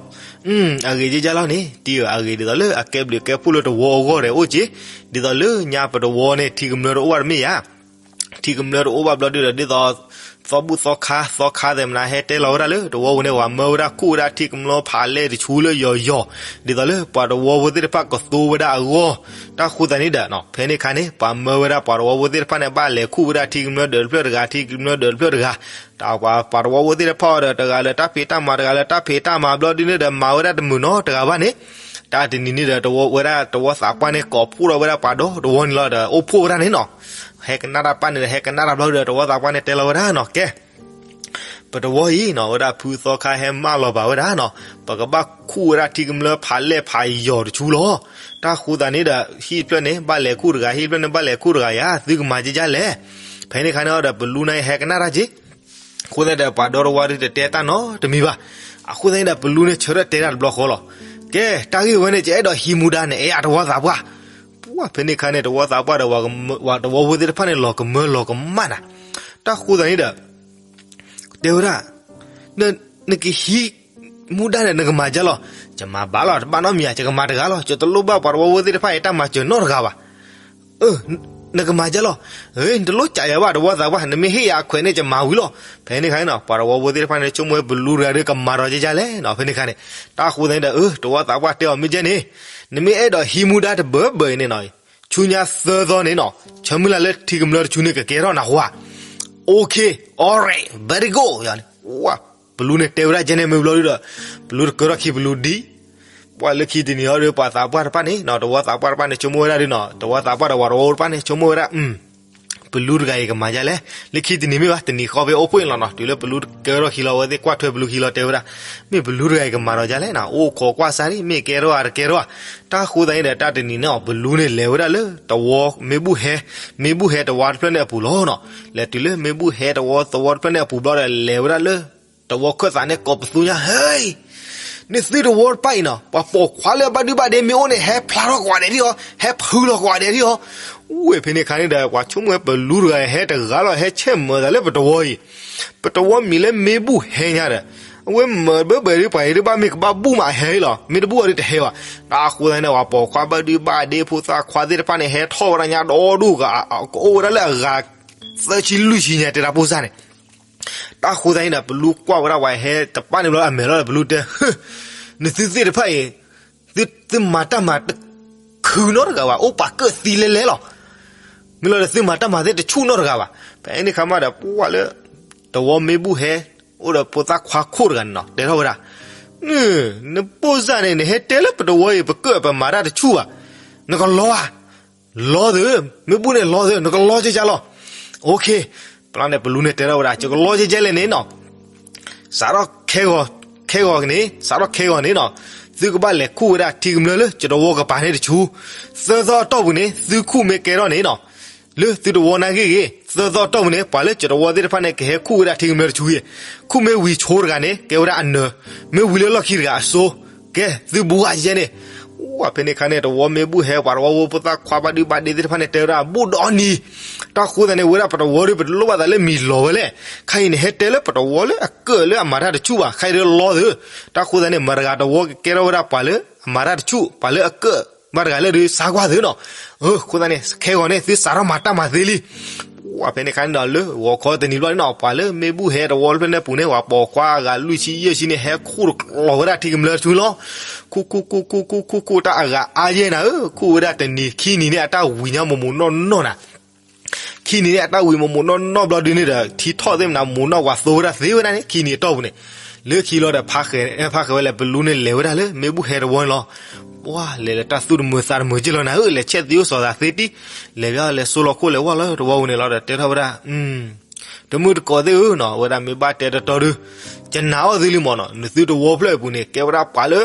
အဂ့ၤက့ၢ်ကၢ်လီၤန့ၣ် တံၤဧၢ, အဂ့ၤဒ်သိးလၢအကဲဘျုးကဲဖှိၣ်လၢတဝီအဂီၢ်ဒီးအိၣ်က့ၢ်, ဒ်သိးလၢညါပတဝီန့ၣ် ထံကမျၢၢ်တအိၣ်ဘၣ်တမ့ၢ်ဧါ. ထံကမျၢၢ်တအိၣ်ဘၣ်ဘျီဒုဒီး ဒ်သိး သီဘူၣ်သီခါ သီခါသဲးမနၤ ဟဲတဲလီၤဝဲဒၣ်လၢတဝီပူၤန့ၣ် ပှၤမၢဝဲဒၣ်ခူၣ်ဝဲဒၣ်ထံကမျၢၢ်ဖးလဲၢ်တဆူလၢယီၤယီၤ, ဒ်သိးလၢပှၤတဝီဖိသ့ၣ်တဖၣ်ကသိဝဲဒၣ်အဂီၢ်. တၢ်ဃိသတးန့ၣ်ဒီး ဖဲန့ၣ်အခါန့ၣ် ပှၤမၢဝဲဒၣ်ပှၤတဝီဖိသ့ၣ်တဖၣ်န့ၣ် ဘၣ်လဲၤခူၣ်ဝဲဒၣ်ထံကမျၢၢ်ဒၢးတဖျၢၣ်တဂၤ ထံကမျၢၢ်ဒၢးတဖျၢၣ်တဂၤ, တၢ်ပှၤ ပှၤတဝီဖိသ့ၣ်တဖၣ်အီၤဒီး တဂၤလၢတၢ်ဖံးတၢ်မၤ တဂၤလၢတၢ်ဖံးတၢ်မၤဘျီဒုန့ၣ်ဒီး မၤဝဲဒၣ်တမုာ်နီတဂၤဘၣ်န့ၣ် တၢ်တနံၤန့ၣ်ဒီး တဝီဝဲဒၣ်တဝီသးပှၢ်န့ၣ် ကိးဖှိၣ်ထီၣ်ဝဲဒၣ်ပှၤဒီတဝီန့ၣ်လီၤဒီး အိၣ်ဖှိၣ်ဝဲဒၣ်န့ၣ်နီၤ. ဟဲကနၣ်တၢ်ပၢ်န့ၣ်ဒီး ဟဲကနၣ်တၢ်ဘျီဒီး တဝီသးပှၢ်န့ၣ်တဲလီၤဝဲဒၣ်နီၤ, ကဲ, ပတဝီအံၤနီၤ ဝဲဒၣ်ဖုသီခါဟဲမၢလီၤဘၣ်ဝဲဒၣ်နီၤ, ပကဘၣ်ခူၣ်ဝဲဒၣ်ထံကမျၢၢ်ဖးလဲၢ်ဖးယီၤတဆူလီၤ. တၢ်ဃိသတးန့ၣ်ဒီး ဟံၣ်တဖျၢၣ်န့ၣ် ဘၣ်လဲၤခူၣ်တဂၤ, ဟံၣ်တဖျၢၣ်န့ၣ် ဘၣ်လဲၤခူၣ်တဂၤယၤ, သုကမၤကကလဲၣ်. ဖဲန့ၣ်အခါန့ၣ်ဒီး ပလူန့ၣ်ဟဲကနၣ်တၢ်က့ၤ အဃိသတးဒီး ပှၤဒီတဝီဒုးတတဲတၢ်နီတမံၤဘၣ်. အဃိသတးန့ၣ်ဒီး ပလူန့ၣ်ဆၢထၢၣ်တဲတၢ်တဘျီဃီလီၤ. ကဲ, တၢ်ဂ့ၢ်ဝဲန့ၣ် ယအဲၣ်ဒိးဟံးမူဒါန့ၣ် အဲၣ်ယၤတဝီသးပှၢ်. ပှၢ်ဖဲန့ၣ်အခါန့ၣ် တဝီသးပှၢ်ဒီး ပှၤတဝီဖိသ့ၣ်တဖၣ်န့ၣ် လီၤကမၢလီၤကမၣ်နၤ. တၢ်ဃိသတးန့ၣ်ဒီး တဲဝဲဒၣ်, နကဟံးမူဒါဒီး နကမၤဒ်လဲၣ်. ယမၤဘၣ်လီၤ, တဘၣ်နီတမံၤဧါ, ယကမၤတဂၤလီၤ. ယတလိၣ်ဘၣ်ပှၤတဝီဖိသ့ၣ်တဖၣ်အံၤတၢ်မၤစၢၤနီတဂၤဘၣ်. နကမၤဒ်လဲၣ်. နတလိၣ်ကးယၤဘၣ် တဝီသးပှၢ်, နမ့ၢ်ဟ့ၣ်ယၤအခွဲးန့ၣ် ယမၤဝံၤလီၤ. ဖဲန့ၣ်အခါန့ၣ်နီၤ ပှၤတဝီဖိသ့ၣ်တဖၣ်န့ၣ် ဆိကမိၣ်ဝဲပလူတဂၤဒီး ကမၤဒီးကကလဲၣ်နီၤ. ဖဲန့ၣ်အခါန့ၣ် တၢ်ဃိသတးန့ၣ်ဒီး တဝီသးပှၢ်တဲအီၤ မ့ၢ်ကဲန့ၣ်, နမ့ၢ်အဲၣ်ဒိးဟံးမူဒါတဘၢဘၢအံၤန့ၣ်နီၤ, ဆူညါသၢသီန့ၣ်နီၤ, ဆၢမုၢ်လၢ်လၢထံကမျၢၢ်တဆူန့ၣ် ကကဲထီၣ်နၤဃိဧါ. Okay, alright, very good. ပလူန့ၣ်တဲဝဲဒၣ်ကဲန့ၣ်မ့ၢ်ဘျီဒုဒီး ပလူတကၢထီၣ်ခံ ပလူဒံး. ပှၢ်လၢခံတနံၤအံၤဒီး ပှၤသးပှၢ်တဖၣ်န့ၣ်နီၤ, တဝီသးပှၢ်တဖၣ်န့ၣ် ဆိကမိၣ်ဝဲဒၣ်ဒုနီၤ, တဝီသးပှၢ်ဒီးပှၤတဝီဖိတဖၣ်န့ၣ် ဆိကမိၣ်ဝဲဒၣ် ပလူတဂၤအံၤကမၤဒ်လဲၣ်. လၢခံတနံၤမ့ၢ်ဘၣ် တနံၤဃီဖဲအိၣ်ဖှိၣ်န့ၣ်လီၤနီၤ, တုၤလၢပလူတကၢထီၣ်ခံလီၤ အဝဲသ့ၣ်ကွၢ်ထွဲပလူခံလီၤ တဲဝဲဒၣ်, မ့ၢ်ပလူတဂၤအံၤကမၤဒီးဒ်လဲၣ်နီၤ, အိၣ်ခိးကွၢ်စၢ်ဒံး မ့ၢ်ကဲထီၣ်ဧါတကဲထီၣ်ဧါ. တၢ်ဃိသတးန့ၣ်ဒီး တၢ်တနံၤန့ၣ် ပလူန့ၣ်လဲၤဝဲဒၣ်လၢတဝီ မ့ၣ်ဘူၣ်ဟဲ, မ့ၣ်ဘူၣ်ဟဲတဝီတဖျၢၣ်န့ၣ်အပူၤလီၤနီၤ. လဲၤတုၤလၢမ့ၣ်ဘူၣ်ဟဲတဝီ တဝီတဖျၢၣ်န့ၣ်အပူၤဘျီဒီး လဲၤဝဲဒၣ်လၢ တဝီခၢၣ်သးန့ၣ် ကိးပသူညါ, ဟဲ, နသုတဝီတဖၣ်အံၤနီၤ, ပှၤပိာ်ခွါလၢအဘၣ်ဒုဘၣ်ဒ့မ့ၢ်အိၣ်န့ၣ် ဟဲဖျါထီၣ်ကိးဂၤဒဲးဒံးအီၤ, ဟဲဖုလီၤကိးဂၤဒဲးဒံးအီၤ. ဝဲဖဲန့ၣ်အခါန့ၣ်ဒီး ပှၤဆိကမိၣ်ဝဲပလူတဂၤအံၤ ဟဲတဂၤလီၤ ဟဲဆဲးမၤသးလၢပတဝီအံၤ, ပတဝီမံၤလၢမ့ၣ်ဘူၣ်ဟဲညါဒီး အဝဲမၤဘၣ်ဘၣ်ဒုး ပှၤအံၤဒုးဘၣ်မ့ၢ်ကဘၣ်ဘူၣ်မးဟဲလီၤ, မ့ၢ်တဘူၣ်အီၤဒုးတဟဲဘၣ်. တၢ်ဃိသတးန့ၣ်ဒီး ပှၤပိာ်ခွါဘၣ်ဒုဘၣ်ဒ့ ဖိသၣ်ခွါသ့ၣ်တဖၣ်န့ၣ် ဟဲထီၣ်ဝဲဒၣ်ညါဒီဒူၣ်ဂၤ, ကအိၣ်ဝဲဒၣ်လၢအဂၤသၢဆံလွံၢ်ဆံညါ တဲတၢ်ပိၢ်စၢ်န့ၣ်. တၢ်ဃိသတးန့ၣ်ဒီး ပလူကွၢ်ဝဲဒၣ်ပှၤဟဲတပၣ်န့ၣ်ဘျီ အမဲာ်လီၤဒီး ပလူတဲ, နသုသ့ၣ်တဖၣ်အံၤ, သုမၤတၢ်မၤတခုနီတဂၤဘၣ်, အိၣ်ပာ်ကၢၣ်သံလဲလဲလီၤ. မ့ၢ်လီၤဒီး သုမၤတၢ်မၤသ့ၣ်တဆူၣ်နီတဂၤဘၣ်. ဖဲန့ၣ်အခါမးဒီး ပှၢ်လၢ တဝီမ့ၣ်ဘူၣ်ဟဲ အိၣ်ဒီးဖိသၣ်ခွါခိၣ်တဂၤန့ၣ်နီၤ တဲထီၣ်ဝဲဒၣ်, နပိၢ်စၢ်န့ၣ် နဟဲတဲလၢပတဝီအံၤ ပကၢၣ်ပမၤတၢ်တဆူၣ်ဘၣ်, နကလီဧါ. လီသ့, မ့ၣ်ဘူၣ်န့ၣ်လီသ့, နကလီကဲကဲလီၤ. Okay, ပျီန့ၣ် ပလူန့ၣ်တဲထီၣ်ဝဲဒၣ် ယကလီကဲကဲလဲၣ်န့ၣ်နီၤ, စးထီၣ်ခဲဂီၤ, ခဲဂီၤန့ၣ်, စးထီၣ်ခဲဂီၤန့ၣ်နီၤ, သုကဘၣ်လဲၤခူၣ်ဝဲဒၣ်ထံကမျၢၢ်လၢ ယတဝီကပၤန့ၣ်တဆူ, သၢသီအတီၢ်ပူၤန့ၣ် သုခူၣ်မ့ၢ်ကဲထီၣ်န့ၣ်နီၤ, လၢသုတဝီနာ်က့ဂ့ၤ, သၢသီအတီၢ်ပူၤန့ၣ် ပှၤလၢယတဝီသ့ၣ်တဖၣ်န့ၣ် ကဟဲခူၣ်ဝဲဒၣ်ထံကမျၢၢ်တဆူအံၤ, ခူၣ်မ့ၢ်ဝံၤဆိတဂၤန့ၣ် ကဲဝဲဒၣ်အနၢၤ, မ့ၢ်ဝံၤလၢလီၢ်ခံတဂၤအစိ, ကဲ, သုဘူးဂၤယဲန့ၣ်. ဝဲဖဲန့ၣ်အခါန့ၣ် တဝီမ့ၣ်ဘူၣ်ဟဲ ပှၤတဝီဖိသၣ်ခွါဘၣ်ဒုဘၣ်ဒ့သ့ၣ်တဖၣ်န့ၣ် တဲဝဲဒၣ် ဘူးဒီးနံၤ, တၢ်ဃိသတးန့ၣ် ဝဲဒၣ်ပတဝီဒီး ပတလိၣ်ဘၣ်သးလၢမံၤလီၤဝဲလဲၣ်, ခဲအံၤန့ၣ် ဟဲတဲလၢပတဝီလၢအကၢၣ်လၢအမၤတၢ်တဆူၣ်ဘၣ်, ခဲအံၤဒီးလီသ့, တၢ်ဃိသတးန့ၣ် မတၤတဂၤတဝီကကဲထီၣ်ဝဲဒၣ်ပှၤလၢအမၤတၢ်တဆူၣ်, ပှၤလၢအကၢၣ်ဘၣ်တဂၤလၢဒုးစါကွၢ်သ့နီၤ. အဃိသတးန့ၣ် ခဲဂီၤန့ၣ် သုစးထီၣ်မၤတၢ်မၤသ့လံ. ဝဲဖဲန့ၣ်အခါန့ၣ်ဒီး လၢဂီၤခီတနံၤဘျီန့ၣ်နီၤ ပှၤလၢမ့ၣ်ဘူၣ်ဟဲတဝီတဖျၢၣ်န့ၣ်အပူၤန့ၣ် ပှၤပိာ်ခွါအဂၤလွံၢ်ဆံယဲၢ်ဆံန့ၣ် ဟဲခူၣ်တကျီၤဝဲဒၣ်ထံကမျၢၢ်တဆူလီၤ. ခူၣ်ခူၣ်ခူၣ်ခူၣ်ခူၣ်ခူၣ်ခူၣ် တၢ်အဂၤအါယဲၢ်နၤဧၢ, ခူၣ်ဝဲဒၣ်တနံၤခံနံၤန့ၣ် အတၢ်ဝံၤညါမိၢ်မိၢ်နီၢ်နီၢ်နၤ ခံနံၤန့ၣ် အတၢ်ဝံၤမိၢ်မိၢ်နီၢ်နီၢ်ဘျီဒုန့ၣ်ဒီး ထံထီၣ်သ့ၣ်မနၤ မိၢ်နီၢ်ဝၤသိဝဲဒၣ်သ့ဝဲဒၣ်န့ၣ် ခံနံၤအတီၢ်ပူၤန့ၣ်, လၢခံလီၤဒီး ဖးဃဲၤဝဲလဲၣ် ပလူန့ၣ်လဲၤဝဲဒၣ်လၢမ့ၣ်ဘူၣ်ဟဲတဝီန့ၣ်လီၤ. ပှၢ်လဲၤလၢတၢ်သူၣ်တမုာ်သးတမုာ်က့ၢ်လီၤနၤဧၢ, လဲၤဆဲးသံအိၣ်စီၤသးသ့တံၢ်, လဲၤဘၣ်လဲၤဆိလီၤခိၣ်လဲၤဝီလီၤတဝီပူၤန့ၣ်လီၤဒီး တဲထီၣ်ဝဲဒၣ် တမုၢ်တကိးသ့ၣ်ဧၢနီၤ, ဝဲဒၣ်မ့ၢ်ဘၣ်တဲတတီဒု, ကနၣ်အီၣ်သုလံမ့ၢ်နီၤ, နသုတဝီဖျၢၣ်အပူၤန့ၣ် ကဲဝဲဒၣ်ပှၤလၢ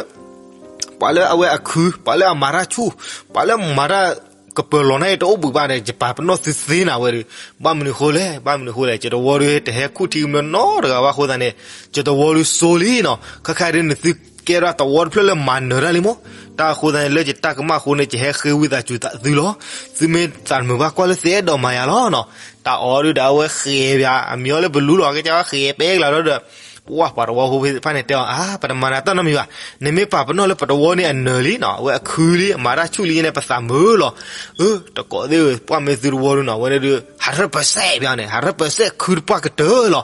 ပှၤလၢအဝဲအခု, ပှၤလၢအမၤတၢ်ဆူၣ်, ပှၤလၢမၤတၢ်ကပၢၤလီၤန့ၣ် တအိၣ်ဘှံးဘၣ်ဒီး ယပာ်ပနီၣ်သုသ့နၤဝဲဒီး, ဘၣ်မနုၤဃိလဲၣ်, ဘၣ်မနုၤဃိလဲၣ်, ယတဝီဒီး တဟဲခူၣ်ထံကမျၢၢ်နီတဂၤဘၣ်အဃိသတးန့ၣ်, ယတဝီဒီးစိလံနီၤ, ခဲခါဒုး နသုကဲထီၣ်တဝီတဖျၢၣ်လၢမၤနၢၤတၢ်လံမ့ၢ်, တၢ်အဃိသတးန့ၣ် လၢယတၢ်ကမၣ်အဃိန့ၣ် ယဟဲဃ့ဝံသးစူၤသုလီၤ, သုမ့ၢ်သးတမုာ်ဘၣ်ကွၢ်လၢသုအဲၣ်ဒိးမၤယၤလီၤနီၤ, တၢ်အီၤဒုးဒီး အဝဲဃ့ဘၣ် အမံၤအီၤလၢပလူလီၤ, ကစၢ်ဝဲဃ့ပဲကလၤဒီး ပှၢ်ပှၤတဝီဖိသ့ၣ်တဖၣ်န့ၣ်တဲအီၤ, အါ ပတမၤနၤတၢ်နီတမံၤဘၣ်, နမ့ၢ်ပာ်ပနီၣ်လၢပတဝီန့ၣ်အနၢၤလံနီၤ, အဝဲအခုလံ အမၤတၢ်ဆူၣ်လံန့ၣ် ပသးမုာ်လီၤ. အၢ တကိးသ့ၣ်ဧၢ, ပှၢ်မ့ၢ်သုတဝီဒုနီၤ, အဝဲန့ၣ်ဒုး ဟးရၢၢ်ပၢၢ်စဲးဘၣ်န့ၣ်, ဟးရၢၢ်ပၢၢ်စဲးခုတပှၢ်ကတၢၢ်လီၤ.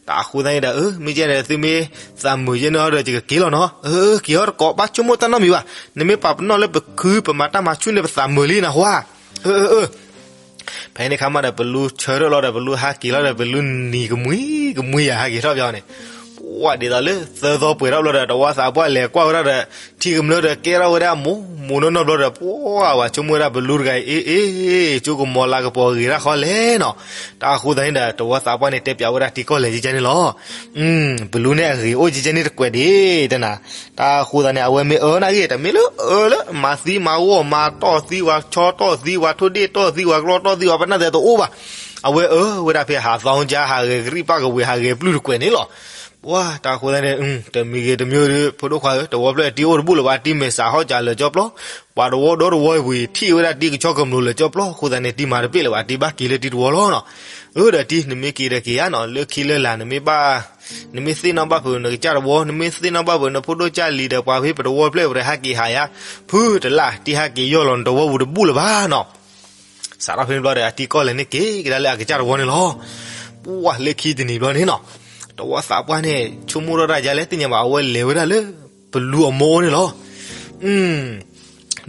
တၢ်အဃိသတးန့ၣ်ဒီး အၢ မ့ၢ်ကဲန့ၣ် သုမ့ၢ်သးမုာ်ယဲန့ၣ်ဒီး ယကက့ၤလီၤနီၤ, အၢ က့ၤအီၤတကိး ဘၣ်ဆိကမိၣ်တၢ်နီတမံၤဘၣ်, နမ့ၢ်ပာ်ပနီၣ်လၢပခု ပမၤတၢ်မၤဆူၣ်န့ၣ် ပသးမုာ်လံနဟါ, အၢ အၢ အၢ ဖဲန့ၣ်ခါမးဒီး ပလူဆၢထၢၣ်လီၤဒီး ပလူဟးက့ၤလီၤဒီး ပလူနံၤကမှံကမှံယၤ ဟးက့ၤထီၣ်ပၠီန့ၣ်, ပှၢ်ဒ်သိးလၢသၢသီပှဲၤထီၣ်ဘျီဒီး တဝီသးပှၢ်လဲၤကွၢ်ဝဲဒၣ်ဒီး ထံကမျၢၢ်ဒီးကဲထီၣ်ဝဲဒၣ်မိၢ်မိၢ်နီၢ်နီၢ်ဘျီဒီး ပှၢ်ဝဲဆိကမိၣ်ဝဲဒၣ်ပလူတဂၤအံၤ အ့ အ့ ကၠိကမီၤလၤကပီၤဂ့ၤတၢ်ဃီလဲၣ်နီၤ. တၢ်အဃိသတးန့ၣ်ဒီး တဝီသးပှၢ်န့ၣ် တဲပၠးဝဲဒၣ်တံၤကီၢ်လဲၤကကဲန့ၣ်လီၤ. ပလူန့ၣ်အဂ့ၤအိၣ်ကကဲန့ၣ်တကွဲးဒံး တဲနၤ. တၢ်အဃိသတးန့ၣ် အဝဲမ့ၢ်အၢနာ်ဂ့ၤ တမ့ၢ်လၢအၢလၢမၤသံမၤဂီၢ် မၤတီၢ်သံဝဲ ဆီတီၢ်သံဝဲ ထိၣ်ဒ့ၣ်တီၢ်သံဝဲ ကျီတီၢ်သံဝဲ ပနၢ်သဲတအိၣ်ဘၣ်. အဝဲအၢဝဲဒၣ်ဖဲဟးသီကၠါ ဟးဂဲၤကရံၣ်ပၣ်ကဝ့ၤ ဟးဂဲၤပျုၢ်တကွဲးန့ၣ်လီၤ. ပှၢ်တၢ်အဃိသတးန့ၣ် တမံၤဂ့ၤတမံၤဒီး ဖိဒိၣ်ခွါဧၢ တဝီဖျၢၣ်တံၤအိၣ်တဘူၣ်လၢၤဘၣ် တံၤမဲာ်ဆှးဟီၣ်ကၠးလၢာ်ကၠီပျီ, ပှၤတဝီဒီတဝီဝံၤ ထံၣ်ဝဲဒၣ်တံၤကဆီကမျိးလၢာ်ကၠီပျီ အဃိသတးန့ၣ် တံၤမၤတပ့ၢ်လၢၤဘၣ် တံၤဘၣ်က့ၤလၢတံၤတဝီလီၤနီၤ. အၢဒီးတံၤ နမ့ၢ်က့ၤဒီးက့ၤယါနီၤ လၢခံလၢလာ် နမ့ၢ်ဘၣ် နမ့ၢ်သ့ၣ်နီၣ်ဘၣ်ဖုးနကစၢ်တဝီ နမ့ၢ်သ့ၣ်နီၣ်ဘၣ်ဖုးနဖိဒိၣ်ကၢ်လံၤဒီး ပှၤဖဲပတဝီဖျၢၣ်ပတဟးက့ၤဟးယါ ဖုတလၢ် တံၤဟးက့ၤယီၢ်လီၤနတဝီပူၤတဘူၣ်လၢၤဘၣ်နီၤ. စးထီၣ်ဖဲန့ၣ်ဘျီဒီး အတံၤကီၢ်လဲၤန့ၣ်က့ၤကဒါလၢအကစၢ်တဝီန့ၣ်လီၤ. ပှၢ်လၢခံတနံၤဘျီန့ၣ်နီၤ တဝီသးပှၢ်န့ၣ် ဆိကမိၣ်ထီၣ်တၢ်ယါလဲၣ် သ့ၣ်ညါဘၣ် အဝဲလဲၤဝဲဒၣ်လၢ ပလူအမိၢ်အိၣ်န့ၣ်လီၤ.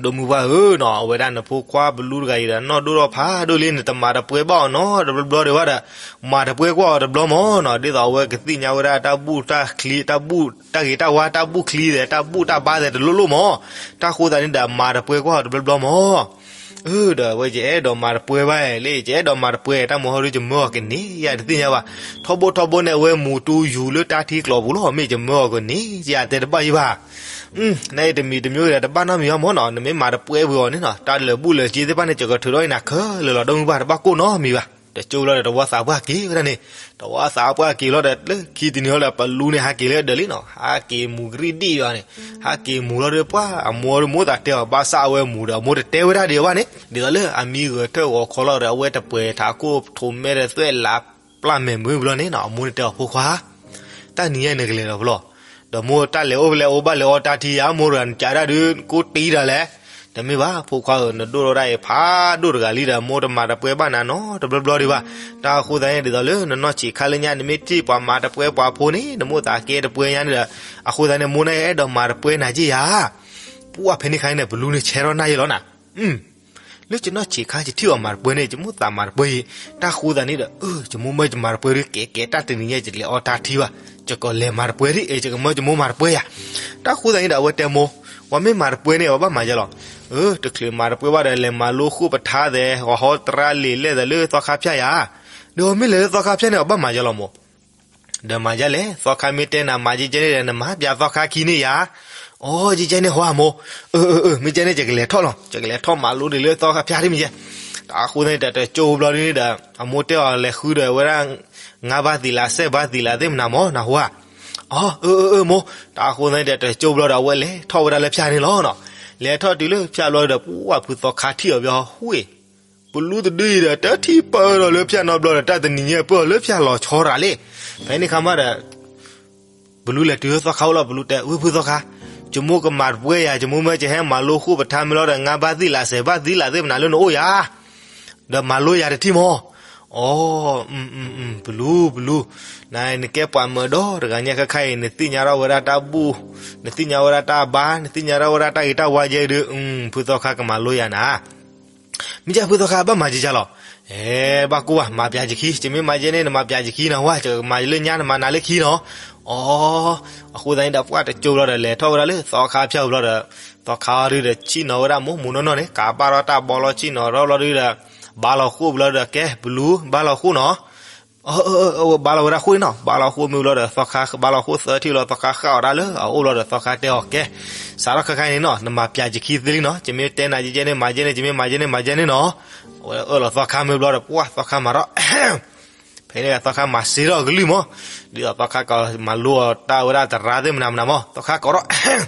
ဒိၣ်မုၢ်ပှၢ်ဧၢနီၤ အဝဲဒၣ်နဖိခွါပလူတဂၤအံၤဒီး နီၢ်ဒိၣ်ထီၣ်ဖးဒိၣ်လံ နတမၤတပှဲဘၣ်အီၤနီတဘျီဘျီဒံးဘၣ်ဒီး မၤတပှဲကွၢ်အီၤတဘျီမၢ်နီၤ ဒ်သိးအဝဲကသ့ၣ်ညါဝဲဒၣ်တၢ်ဘူၣ်တၢ်ချံ တၢ်ဘူၣ်တၢ်ဂ့ၤတၢ်ဝါ တၢ်ဘူၣ်ချံဒီး တၢ်ဘူၣ်တၢ်ဘါဒီးတလိၣ်လိၣ်မၢ်. တၢ်ဃိသတးန့ၣ်ဒီး မၤတပှဲကွၢ်အီၤတဘျီဘျီမၢ်. အၢ ဒီးအဝဲယအဲၣ်ဒိးမၤတပှဲဘၣ်လၢ ယအဲၣ်ဒိးမၤတပှဲ တၢ်မုၢ်ဟီဒုး ယမၢအီၤကန့ၢ်ယၤတသ့ၣ်ညါဘၣ်. ထီဘိထီဘိန့ၣ် အဝဲမူတူယူၤလၢတၢ်ထံကျိၤပူၤလီၤ မ့ၢ်ယမၢအီၤကန့ၢ်ယၤတဲတဘၣ်ယံၤဘၣ်. နအံၤတမံၤတမံၤဒီး တဘၣ်နီတမံၤဘၣ်မၢ်နီၤ နမ့ၢ်မၤတပှဲဝံၤအီၤန့ၣ်နီၤ တၢ်လၢာ်ဘူၣ်လၢာ်စ့သ့ၣ်တဖၣ်န့ၣ် ယကထုးထီၣ်အံၤနၤခဲလၢာ်လီၤ ဒိၣ်မုၢ်ပှၢ်တဘၣ်ကိၢ်နီတမံၤဘၣ်. တကၠိလီၤဒီး တဝီသးပှၢ်က့ၤဝဲဒၣ်န့ၣ် တဝီသးပှၢ်က့ၤလီၤဒီး လၢခံတနံၤလီၤဒီး ပလူန့ၣ် ဟးက့ၤလၢဒၢးလံနီၤ ဟးက့ၤမူၤကရံၣ်ဒံၣ်ယၤန့ၣ် ဟးက့ၤမူၤလီၤဒီး ပှၢ်အမိၢ်ဒီးမိၢ်သးတဲအီၤ ဘၣ်ဆၣ်အဝဲမူၤဒီး အမိၢ်တတဲဝဲဒၣ်ဒံးဘၣ်န့ၣ် ဒ်သိးလၢအမံဂဲၤထၢၣ်ဂီၤခီလီၤဒီး အဝဲတပှဲၤထးခိၣ်ထိးမဲဒီးသွဲၣ်လးပျၢ်မဲာ်မုာ်ဘျီန့ၣ်နီၤ အမိၢ်န့ၣ်တဲအီၤ ဖိခွါ တၢ်နံၤညါအံၤနကလဲၤဒီးဖဲလဲၣ် ဒီးမိၢ်တၢ်လဲၤအိၣ်ဖဲလဲၣ် အိၣ်ဘၣ်လဲၤအီတၢ်ထံယၤ မိၢ်တဂၤနကးဒၣ်ဒုး ကိးတံၢ်တၢ်လဲၣ်. တမ့ၢ်ဘၣ် ဖိခွါဧၢ နဒိၣ်ထီၣ်ဒၣ်အံၤဖးဒိၣ်တဂၤလံဒီး မိၢ်တမၤတပှဲဘၣ်နၤနီတဘျီဘျီဒံးဘၣ်. တၢ်အဃိသတးန့ၣ် ဒ်သိးလၢနနီၢ်ဆံးခါလၢညါ နမ့ၢ်ထံၣ်ပှၤမၤတပှဲပှၤဖိန့ၣ် နမိၢ်သးကဲတပှဲညါန့ၣ်ဒီး အဃိသတးန့ၣ် မိၢ်န့ၣ်အဲၣ်ဒိးမၤတပှဲနၤက့ယၤ ပှၢ်ဖဲန့ၣ်ခါန့ၣ် ပလူန့ၣ်ဆဲထီၣ်နၢ်ယဲလီၤနၤ လၢယနီၢ်ဆံးခါ ယထံၣ်အီၤမၤတပှဲန့ၣ် ယမိၢ်သးမၤတပှဲအံၤ တၢ်ဃိသတးန့ၣ်ဒီး ယမိၢ်မၢယမၤတပှဲဒီး ကဲကဲတၢ်တနံၤညါ ယလဲၤအီတၢ်ထံဘၣ် ယကလဲၤမၤတပှဲဒ်အံၤ ယကမၢယမိၢ်မၤတပှဲယၤ တၢ်ဃိသတးန့ၣ်ဒီး အဝဲတဲမိၢ် ပှၤမ့ၢ်မၤတပှဲန့ၣ် ပှၤဘၣ်မၤယဲလီၤ တချုးမၤတပှဲဘၣ်ဒီး လဲၤမၤလိဃိပထါသဲး ဟီဟီတရါလံာ်လဲၣ်သးလၢသီခါဖၠၣ်ယၤ ဒီးမ့ၢ်လဲၤလၢသီခါဖၠၣ်န့ၣ် ပှၤဘၣ်မၤယဲလီၤမိၢ် ဒီးမၤယဲလဲၣ် သီခါမ့ၢ်တဲနၤမၤကဲကဲန့ၣ်ဒီး နမၤပၠးသီခါခံန့ၣ်ယၤ အိ ကဲကဲန့ၣ်ဟီဧါမိၢ် အၢ အၢ မ့ၢ်ကဲန့ၣ် ယကလဲၤထီၣ်လီၤ ယကလဲၤထီၣ်မၤလိဒံးလၢသီခါဖၠၣ်ဒ်မ့ၢ်ကဲ တၢ်ဃိသတးန့ၣ်ဒီး တကၠိဘျီဒ်န့ၣ်ဒီး အမိၢ်တဲအီၤလဲၤဃုဒီးဝဲဒၣ် ငါးဘါသံးလး စဲးဘါသံးလးသ့ၣ်မနုၤမိၢ် နၢ်ဟူဧါ အၢ အၢ အၢ မိၢ် တၢ်ဃိသတးန့ၣ်ဒီး တကၠိဘျီဒီး အဝဲလဲၤထီၣ်ဝဲဒၣ်လၢဖၠၣ်န့ၣ်လီၤနီၤ လဲၤထီၣ်တုၤလၢဖၠၣ်ဘျီဒီး ပှၢ်ဖုသီခါထံၣ်အီၤဘၣ်ဟီၣ် ဟူၣ် ပလူတဒုအံၤဒီး တထံၣ်ပၢၢ်ဒီးလၢဖၠၣ်နီတဘျီဒီး တၢ်တနံၤညါပၢၢ်အီၤလၢဖၠၣ်လီၤဆီရၤလံ ဖဲန့ၣ်ခါမးဒီး ပလူလဲၤတုၤလၢသီခါအိၣ်လီၤ ပလူတဲ ဝ့ၢ်ဖုသီခါ ယမိၢ်ကမၤတပှဲယၤ ယမိၢ်မၢကဟဲမၤလိဃိပထါမ့ၢ်လီၤဒီး ငါးဘါသံးလး စဲးဘါသံးလးသ့ၣ်မနုၤလၢနအိၣ်ယၤ ဒီးမၤလိယၤတထံၣ်မး အိ ပလူ ပလူ နကဲပှၤမၢဒီတဂၤညါခဲခါအံၤ နသ့ၣ်ညါထီၣ်ဝဲဒၣ်တၢ်ဘူၣ် နသ့ၣ်ညါဝဲဒၣ်တၢ်ဘါ နသ့ၣ်ညါထီၣ်ဝဲဒၣ်တၢ်ဂ့ၤတၢ်ဝါယဲဒီး ဖုသီခါကမၤလိယၤနၤ မ့ၢ်ကဲဖုသီခါ ဘၣ်မၤကဲကဲလီၤ အဲ ဘၣ်ကိၢ်ဘၣ် မၤပၠးယခံ ယမ့ၢ်မၤကဲန့ၣ် နမၤပၠးယခံနီၤ ဝဲ ယကမၤလၢညါ နမၤနၤလၢခံနီၤ အိ အဃိသတးန့ၣ်ဒီး ပှၢ်တကၠိဘျီဒီး လဲၤထီၣ်ဝဲဒၣ်လၢသီခါဖၠၣ်ဘျီဒီး သီခါအီၤဒုဒီး ဆ့ၣ်နီၤဝဲဒၣ်မိၢ်မိၢ်နီၢ်နီၢ်န့ၣ် ကးဘၣ်ထီၣ်တၢ်ဘီလီၤ ဆ့ၣ်နီၤထီၣ်ဘျီဒုဒီး ဘါလီၤဃိၣ်ဘျီဒီး ကဲ ပလူ ဘါလီၤဃိၣ်နီၤ အၢ အၢ အၢ ဘါလီၤဝဲဒၣ်ဃိၣ်န့ၣ်နီၤ ဘါလီၤဃိၣ်မ့ၢ်ဘျီဒီး သီခါဘါလီၤဃိၣ်သၢထံၣ်လီၤ သီခါဃၣ်အီၤဒၣ်လၢအအိၣ်ဘျီဒီး သီခါတဲအီၤ ကဲ စးထီၣ်ခဲခါအံၤန့ၣ်နီၤ နမၤပၠးယခံသ့လံနီၤ ယမ့ၢ်တဲနၤကဲကဲန့ၣ် မၤကဲန့ၣ် ယမ့ၢ်မၤကဲန့ၣ် မၤကဲန့ၣ်နီၤ အဝဲအၢၣ်လီၤသီခါမ့ၢ်ဘျီဒီး ပှၢ်သီခါမၤထီၣ် ဖဲန့ၣ်သီခါမၤစ့ထီၣ်အကလုၢ်မး ဒ်သိးသီခါကမၤလိအီၤတၢ်ဝဲဒၣ်သရၣ်သ့ၣ်မနုၤမနုၤမး သီခါကိးထီၣ်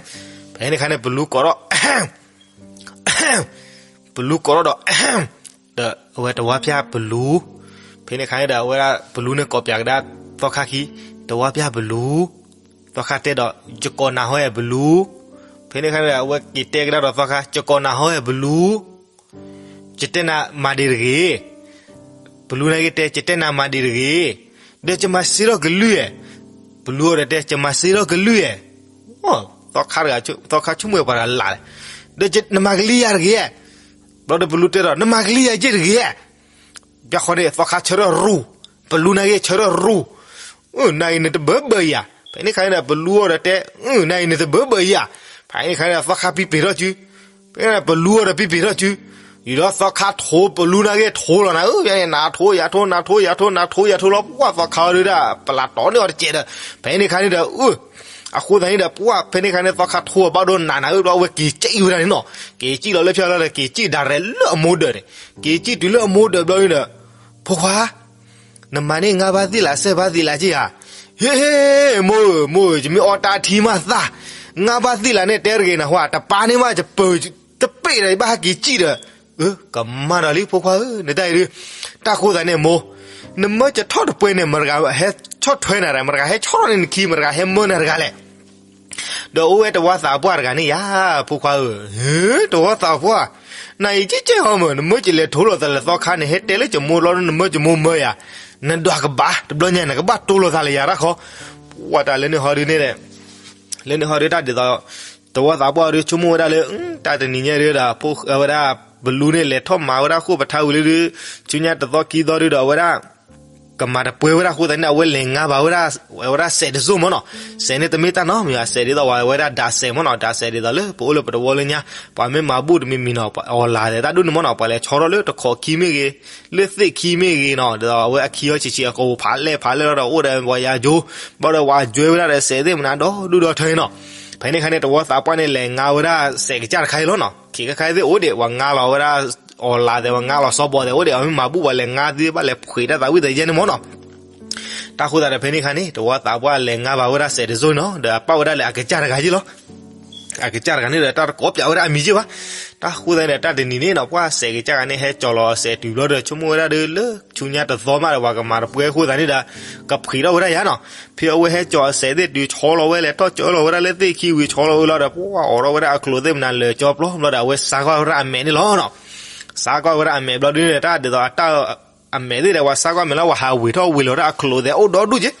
ဖဲန့ၣ်ခါန့ၣ် ပလူကိးထီၣ် ပလူကိးထီၣ်ဒီး ဒီးအဝဲတဝါပၠၢ်ပလူ ဖဲန့ၣ်ခါန့ၣ်ဒီး အဝဲဒၣ်ပလူန့ၣ်ကိးပၠးကဒါသီခါခံ တဝါပၠၢ်ပလူ သီခါတဲဒီး ယကိးနၤဟီဧဲပလူ ဖဲန့ၣ်ခါန့ၣ်ဒီး အဝဲက့ၤတဲကဒါဒီးသီခါ ယကိးနၤဟီဧဲပလူ ယတဲနၤမၤဒံးတဂ့ၤ ပလူန့ၣ်က့ၤတဲ ယတဲနၤမၤဒံးတဂ့ၤ ဒီးယမၤစ့ထီၣ်ကလုၢ်ဧဲ ပလူအီၤဒီးတဲ ယမၤစ့ထီၣ်ကလုၢ်ဧဲ သီခါတဂၤ သီခါဆိကမိၣ်ပှၤတဂၤလၢ်လဲၣ် ဒီးနမၤကလံၤယၤတဂ့ၤ ဘျီဒီးပလူတဲဒီး နမၤကလံၤယၤယဲၢ်တဂ့ၤ ဘၣ်ဃီန့ၣ် သီခါဆၢထၢၣ်ရူၢ် ပလူန့ၣ်က့ၤဆၢထၢၣ်ရူၢ် နၤအံၤနတဘၢဘၢယၤ ဖဲန့ၣ်ခါန့ၣ်ဒီး ပလူအီၤဒီးတဲ, နအံၤန့ၣ်တဘၢဘၢအံၤဧါ. ဖဲန့ၣ်ခါန့ၣ်ဒီး သီခါပံပ့ၤထီၣ်စု, ဖဲန့ၣ်ပလူအီၤဒီးပံပ့ၤထီၣ်စု, ယူၤဒီးသီခါထိပလူနာ်က့ထိလီၤနၤဧၢ, ဖဲန့ၣ် နၤထိယၤထိ နၤထိယၤထိ နၤထိယၤထိလီၤ. ပှၢ်သီခါအီၤဒုးဒၣ် ပလးတီန့ၢ်အီၤတစဲးဒီး, ဖဲန့ၣ်ခါန့ၣ်ဒီး အဃိသတးန့ၣ်ဒီး ပှၢ်ဖဲန့ၣ်ခါန့ၣ် သီခါထိအဘၣ်ဒိနးနၤဧၢ ဘျီအဝဲက့ၤစံၣ်ဝဲဒၣ်န့ၣ်နီၤ, က့ၤစံၣ်လီၤလၢဖၠါလီၤဒီး က့ၤစံၣ်ဒၣ်ရဲၣ်လၢအမိၢ်ဒၢးန့ၣ်, က့ၤစံၣ်တုၤလၢအမိၢ်ဒၢးဘျီန့ၣ်ဒီး, ဖိခွါ နမၤန့ၢ်ငါးဘၣ်သ့ၣ်လး ဆယ်ဘၣ်သ့ၣ်လးက့ဧါ. ဟ့ မိၢ်ဧၢ မိၢ်ဧၢ ယမ့ၢ်အီၣ်တၢ်ထံမးသၣ်, ငါးဘၣ်သ့ၣ်လးန့ၣ် တဲတဂ့ၤနဟါ, တပၢ်န့ၣ်မး ယပၢၤတပ့ၢ်ဒီး ယဘၣ်ဟဲက့ၤစံၣ်ဒီး, ကမၤဒီးလံ ဖိခွါဧၢ နတၢ်အံၤဒုး. တၢ်ဃိသတးန့ၣ်မိၢ်, နမၢကထီၣ်တပှဲၤန့ၣ် မတဂၤဟဲဆီၣ်ထွဲနၤ, မတဂၤဟဲဆီၣ်ထီၣ်န့ၢ်နခံ, မတဂၤဟဲမၢနၤတဂၤလဲၣ်. ဒီးအိၣ်ဝဲတဝီသးပှၢ်တဂၤန့ၣ်ယၤ, ဖိခွါဧၢ, တဝီသးပှၢ်, နအံၤကဲကဲအီၤမၢ်, နမၢကလဲၤထိလိာ်သးလၢသီခါန့ၣ် ဟဲတဲလၢယမိၢ်လီၤ နမၢယမိၢ်မၢယၤ, နဒွးကဘၣ် တဘျီညါ နကဘၣ်တိၢ်လိာ်သးလၢယၤတၢ်ခီ, ပှၢ်တၢ်လၢန့ၣ်ဟီဒုးန့ၣ်, လၢန့ၣ်ဟီဒုးတၢ်ဒ်သိး, တဝီသးပှၢ်ဒုးဆိကမိၣ်ဝဲဒၣ်လၢ, တၢ်တနံၤညါဒုးဒီး ဝဲဒၣ်, ပလူန့ၣ်လဲၤထီၣ်မၤဝဲဒၣ်ဃိာ်ပထါဝံၤလၢဒုး, ဆူညါတသီခံသီဒုးဒီးအဝဲဒၣ် ကမၤတပှဲၤဝဲဒၣ်အဃိသတးန့ၣ် အဝဲလဲၤငါဘၣ်ဝဲဒၣ်, ဝဲဒၣ်စဲးတစိၢ်မၢ်နီၤ, စဲးန့ၣ်တမ့ၢ်တၢ်နီတမံၤဘၣ်, စဲးဒ်သိးဝဲဒၣ်ဒးစဲးမၢ်နီၤ, ဒးစဲးဒ်သိးလၢပအိၣ်လၢပတဝီလၢညါ, ပှၤမ့ၢ်မၤဘူၣ်တမံၤမံၤနီၤ, ပှၤအီၣ်လၢ်သဲးတၢ်ဒိၣ်န့ၣ်မၢ်နီၤ, ပှၤလဲၤဆီထီၣ်လၢတခိးခံမ့ၢ်ဂ့ၤ, လၢသ့ၣ်ခံမ့ၢ်ဂ့ၤနီၤ, ဒ်သိးအဝဲအခံအီၤဆံးဆံးအကိာ်ဖးလဲၢ်ဖးလဲၢ်လီၤဒီးအိၣ်ဒီးပှၤယၤယိ, ဘၣ်ဒီးပှၤအီၤကွဲဝဲဒၣ်ဒီးစဲးသ့ၣ်မနုၤဒီဒူၣ်ဒီထၢအံၤနီၤ, ဖဲန့ၣ်ခါန့ၣ် တဝီသးပှၢ်န့ၣ် လဲၤငါဝဲဒၣ်စဲးကစၢ်တခါအံၤလီၤနီၤ, ခံခါခါသ့ၣ်အိၣ်ဒံး ပှၤငါလီၤဝဲဒၣ်, အီၣ်လၢ်သဲး ပှၤငါလီၤစီၤဘီၣ်သဲးအိၣ်ဒံး အမ့ၢ်မၤဘူၣ်ပှၤလဲၤငါသ့ဘၣ်လဲၤဖှံးတၢ်သးဝံၣ်သးယဲန့ၣ်မၢ်နီၤ, တၢ်ဃိသတးဒီးဖဲန့ၣ်ခါန့ၣ် တဝီသးပှၢ်လဲၤငါဘၣ်ဝဲဒၣ်စဲးတစိၢ်နီၤ, ဒီးအပာ်ဝဲဒၣ်လၢအကစၢ်တဂၤယ့ၢ်လီၤ, အကစၢ်တဂၤန့ၣ်ဒီး တၢ်တကိးပၠးဝဲဒၣ်အမံၤယ့ၢ်ဘၣ်, တၢ်ဃိသတးန့ၣ်ဒီး တၢ်တနံၤန့ၣ်နီၤ ပှၢ်စဲးကစၢ်ဂၤန့ၣ် ဟဲကၠီၤလီၤအစဲးတုၤဘျီဒီး ဆိကမိၣ်ဝဲဒၣ်ဒီးလၢဆူညါတသီမးဒီး ပှၤကမၤတပှဲၤအဃိသတးန့ၣ်ဒီး ကဖှံးထီၣ်ဝဲဒၣ်ယၤနီၤ, ဖဲအဝဲဟဲကၠီၤအစဲးသ့ၣ်တုၤ ဆီလီၤဝဲလဲၤထီၣ်ကၢလီၤဝဲဒၣ်လၢသ့ၣ်ခံဝံၤ ဆီလီၤဝဲလီၤဒီး ပှၢ်အိးထီၣ်ဝဲဒၣ်အချိးသ့ၣ်မနုၤလၢာ်ကၠီပျီဘျီဒီး အဝဲစါကွၢ်ဝဲဒၣ်အမဲာ်န့ၣ်လီၤနီၤ, စါကွၢ်ဝဲဒၣ်အမဲာ်ဘျီဒုန့ၣ် တၢ်ဒ်သိးအတၢ် အမဲာ်သ့ၣ်ဒီး ပှၤစါကွၢ်မဲာ်လၢပှၤဟးဝ့ၤထီၣ်ဝ့ၤလီၤဒၣ်အချိးသဲးအိၣ်ဒီဒူၣ်က့,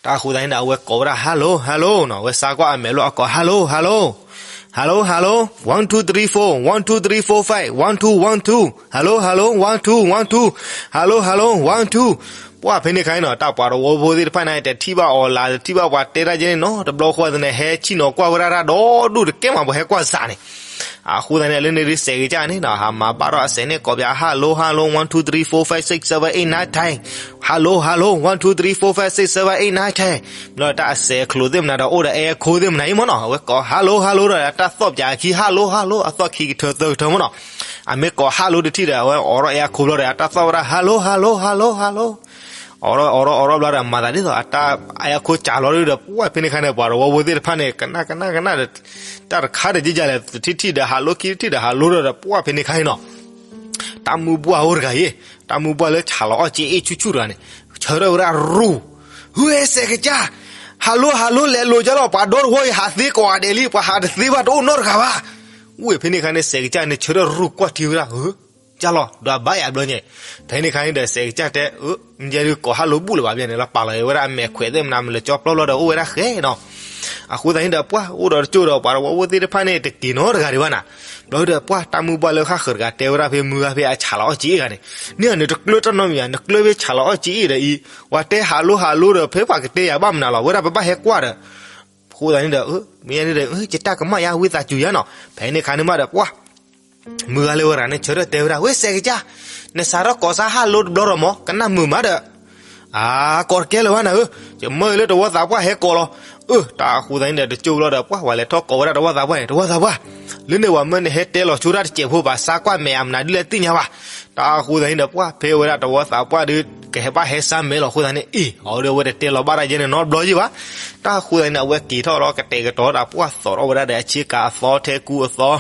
တၢ်ဃိသတးန့ၣ်ဒီး အဝဲကိးဝဲဒၣ် hello hello နီၤ, အဝဲစါကွၢ်အမဲာ်ဘျီအကိး hello hello, hello hello, one two three four, one two three four five, one two one two, hello hello, one two one two, hello hello, one two, ပှၢ်ဖဲန့ၣ်ခါန့ၣ်နီၤ တၢ်ပှၤတဝီဖိသ့ၣ်တဖၣ်န့ၣ် တထံၣ်ဘၣ်အီၤလၢၤ တထံၣ်ဘၣ်ပှၤတဲတၢ်ယဲန့ၣ်နီၤ တဘျီဃီသန့ၣ် ဟဲဆ့ၣ်နီၤကွၢ်ဝဲဒၣ်တၢ်ဒီဒူၣ်တကဲမး ပှၤဟဲကွၢ်စးန့ၣ် အဃိသတးန့ၣ် လၢန့ၣ်ဒုးစဲးကစၢ်န့ၣ်နီၤ ဟးမၤဘၣ်ထီၣ်အစဲးန့ၣ် ကိးပၠး hello hello, one two three four five six seven eight nine ten, hello hello, one two three four five six seven eight nine ten, ဘျီတၢ်အစဲးအချိးသ့ၣ်မနုၤဒီး အိၣ်ဒီးအဲအခိသ့ၣ်မနုၤအံၤမၢ်နီၤ အဝဲကိး hello hello ဒီး တၢ်သီၣ်ပၠးအခံ hello hello အသီၣ်ခံကထၢသၢကထၢမၢ်နီၤ အမ့ၢ်ကိး hello တထံၣ်ဒီး အဝဲအိးထီၣ်အဲအခိဘျီဒီး အတၢ်သီၣ်ဝဲဒၣ် hello hello hello hello, အိးထီၣ်အိးထီၣ်အိးထီၣ်ဘျီဒီး မၤသးဒ်သိး အတၢ်အဲအခိစးလီၤဒုဒီး ပှၢ်ဖဲန့ၣ်ခါန့ၣ် ပှၤတဝီဖိသ့ၣ်တဖၣ်န့ၣ် ကနၣ်ကနၣ်ကနၣ်ဒီး တၢ်တခါဒီးယဲယဲလဲၣ် တထံၣ်ထံၣ်ဒီး hello ခံထံၣ်ဒီး hello ဒီး ပှၢ်ဖဲန့ၣ်ခါန့ၣ်နီၤ တၢ်မုၢ်ပှၢ်အိၣ်တဂၤအံၤ တၢ်မုၢ်ပှၢ်လၢဆးလီၤအီၣ်က့အ့ၣ်ဆူၣ်ဆူၣ်တဂၤန့ၣ် ဆၢထၢၣ်ဝဲဒၣ်ရူၢ်, ဟဲစဲးကစၢ်, hello hello လဲၤလိာ်ကၢ်လီၤ ပှၤဒီတဝီအံၤ ဟးသ့ကိးဂၤဒဲးလံ ပှၤဟးတသ့ဘၣ်တအိၣ်နီတဂၤဘၣ်, ဝ့ၢ်ဖဲန့ၣ်ခါန့ၣ် စဲးကစၢ်န့ၣ် ဆၢထၢၣ်ရူၢ်ကွၢ်ထံဝဲဒၣ် ကၢ်လီၤ ဒီးဘၣ်ယၤဘျီညါ, ဖဲန့ၣ်ခါန့ၣ်ဒီး စဲးကစၢ်တဲ ယဲဒုးကိး hello ဘူၣ်လၢၤဘၣ်ဘျီန့ၣ် လီၤပာ်လီၤဝဲဒၣ်အမဲာ်ခွဲးသ့ၣ်မနုၤ မ့ၢ်လၢကၠီပျီဘျီဒီး အိၣ်ဝဲဒၣ်ဃဲနီၤ အဃိသတးန့ၣ်ဒီး ပှၢ်အိၣ်ဒီးတကၠိၢ်ဒီး ပှၤတဝီဖိသ့ၣ်တဖၣ်န့ၣ် တက့ၤနီတဂၤဒံးဘၣ်နၤ, ဘျီဒီး ပှၢ်တၢ်မုၢ်ပှၢ်လၢဃၣ်ဃၢၤတဂၤတဲဝဲဒၣ်ဖဲမုၢ်ဂၤဖဲအဆးလီၤအီၣ်က့အ့ၣ်ဂၤန့ၣ်, န့ၣ်နတကျၢၤတၢ်နီတမံၤဧါ နကျၢၤဖဲဆးလီၤအီၣ်က့အ့ၣ်ဒီးအံၤ, ပှၤတဲ hello hello ဒီး ဖဲပှၤကတဲယၤဘၣ်မနုၤလီၤ ဝဲဒၣ်ပဘၣ်ဟဲကွၢ်ဒီး, အဃိသတးန့ၣ်ဒီး မ့ၢ်န့ၣ်ဒီး ယတၢ်ကမၣ်ယါဝံသးစူၤယါနီၤ, ဖဲန့ၣ်ခါန့ၣ်မးဒီး ပှၢ် မုၢ်ဂၤလၢဝဲရၤန့ၣ် ဆၢထၢၣ်တဲဝဲဒၣ် ဝဲစဲးကစၢ်, နစးထီၣ်ကိးစါ hello တဘျီဒီးမၢ် ကနၣ်မုာ်မးဒီး, အါ ကိးတကဲလၢၤဘၣ်နၤဧၢ, ယမၢလၢတဝီသးပှၢ်ဟဲကိးလီၤ, အၢ တၢ်အဃိသတးန့ၣ်ဒီး တကၠိၢ်ဘျီဒီး ပှၢ်ဝဲလဲၤထီၣ်ကိးဝဲဒၣ်တဝီသးပှၢ်န့ၣ် တဝီသးပှၢ်, လၢန့ၣ်ဝဲမၢန့ၣ် ဟဲတဲလီၤဆိတၢ်တစဲးဖိဘၣ် စါကွၢ်မဲာ်အမနုၤဒ်လဲၣ်သ့ၣ်ညါဘၣ်, တၢ်အဃိသတးန့ၣ်ဒီး ပှၢ်ဖဲဝဲဒၣ်တဝီသးပှၢ်ဒီး ကဟဲဘၣ်ဟဲစါမဲာ်လီၤအဃိသတးန့ၣ် အ့ၣ် အဝဲဒီးအဝဲတတဲလီၤဘၣ်တၢ်ယဲန့ၣ်နီတဘျီယံၤဘၣ်, တၢ်အဃိသတးန့ၣ် အဝဲက့ၤထီၣ်လီၤ ကတဲာ်ကတီၤတၢ် ပှၢ်သိးထီၣ်ဝဲဒၣ်ဒီးအဆ့ကၤအသီထဲကူအသီ,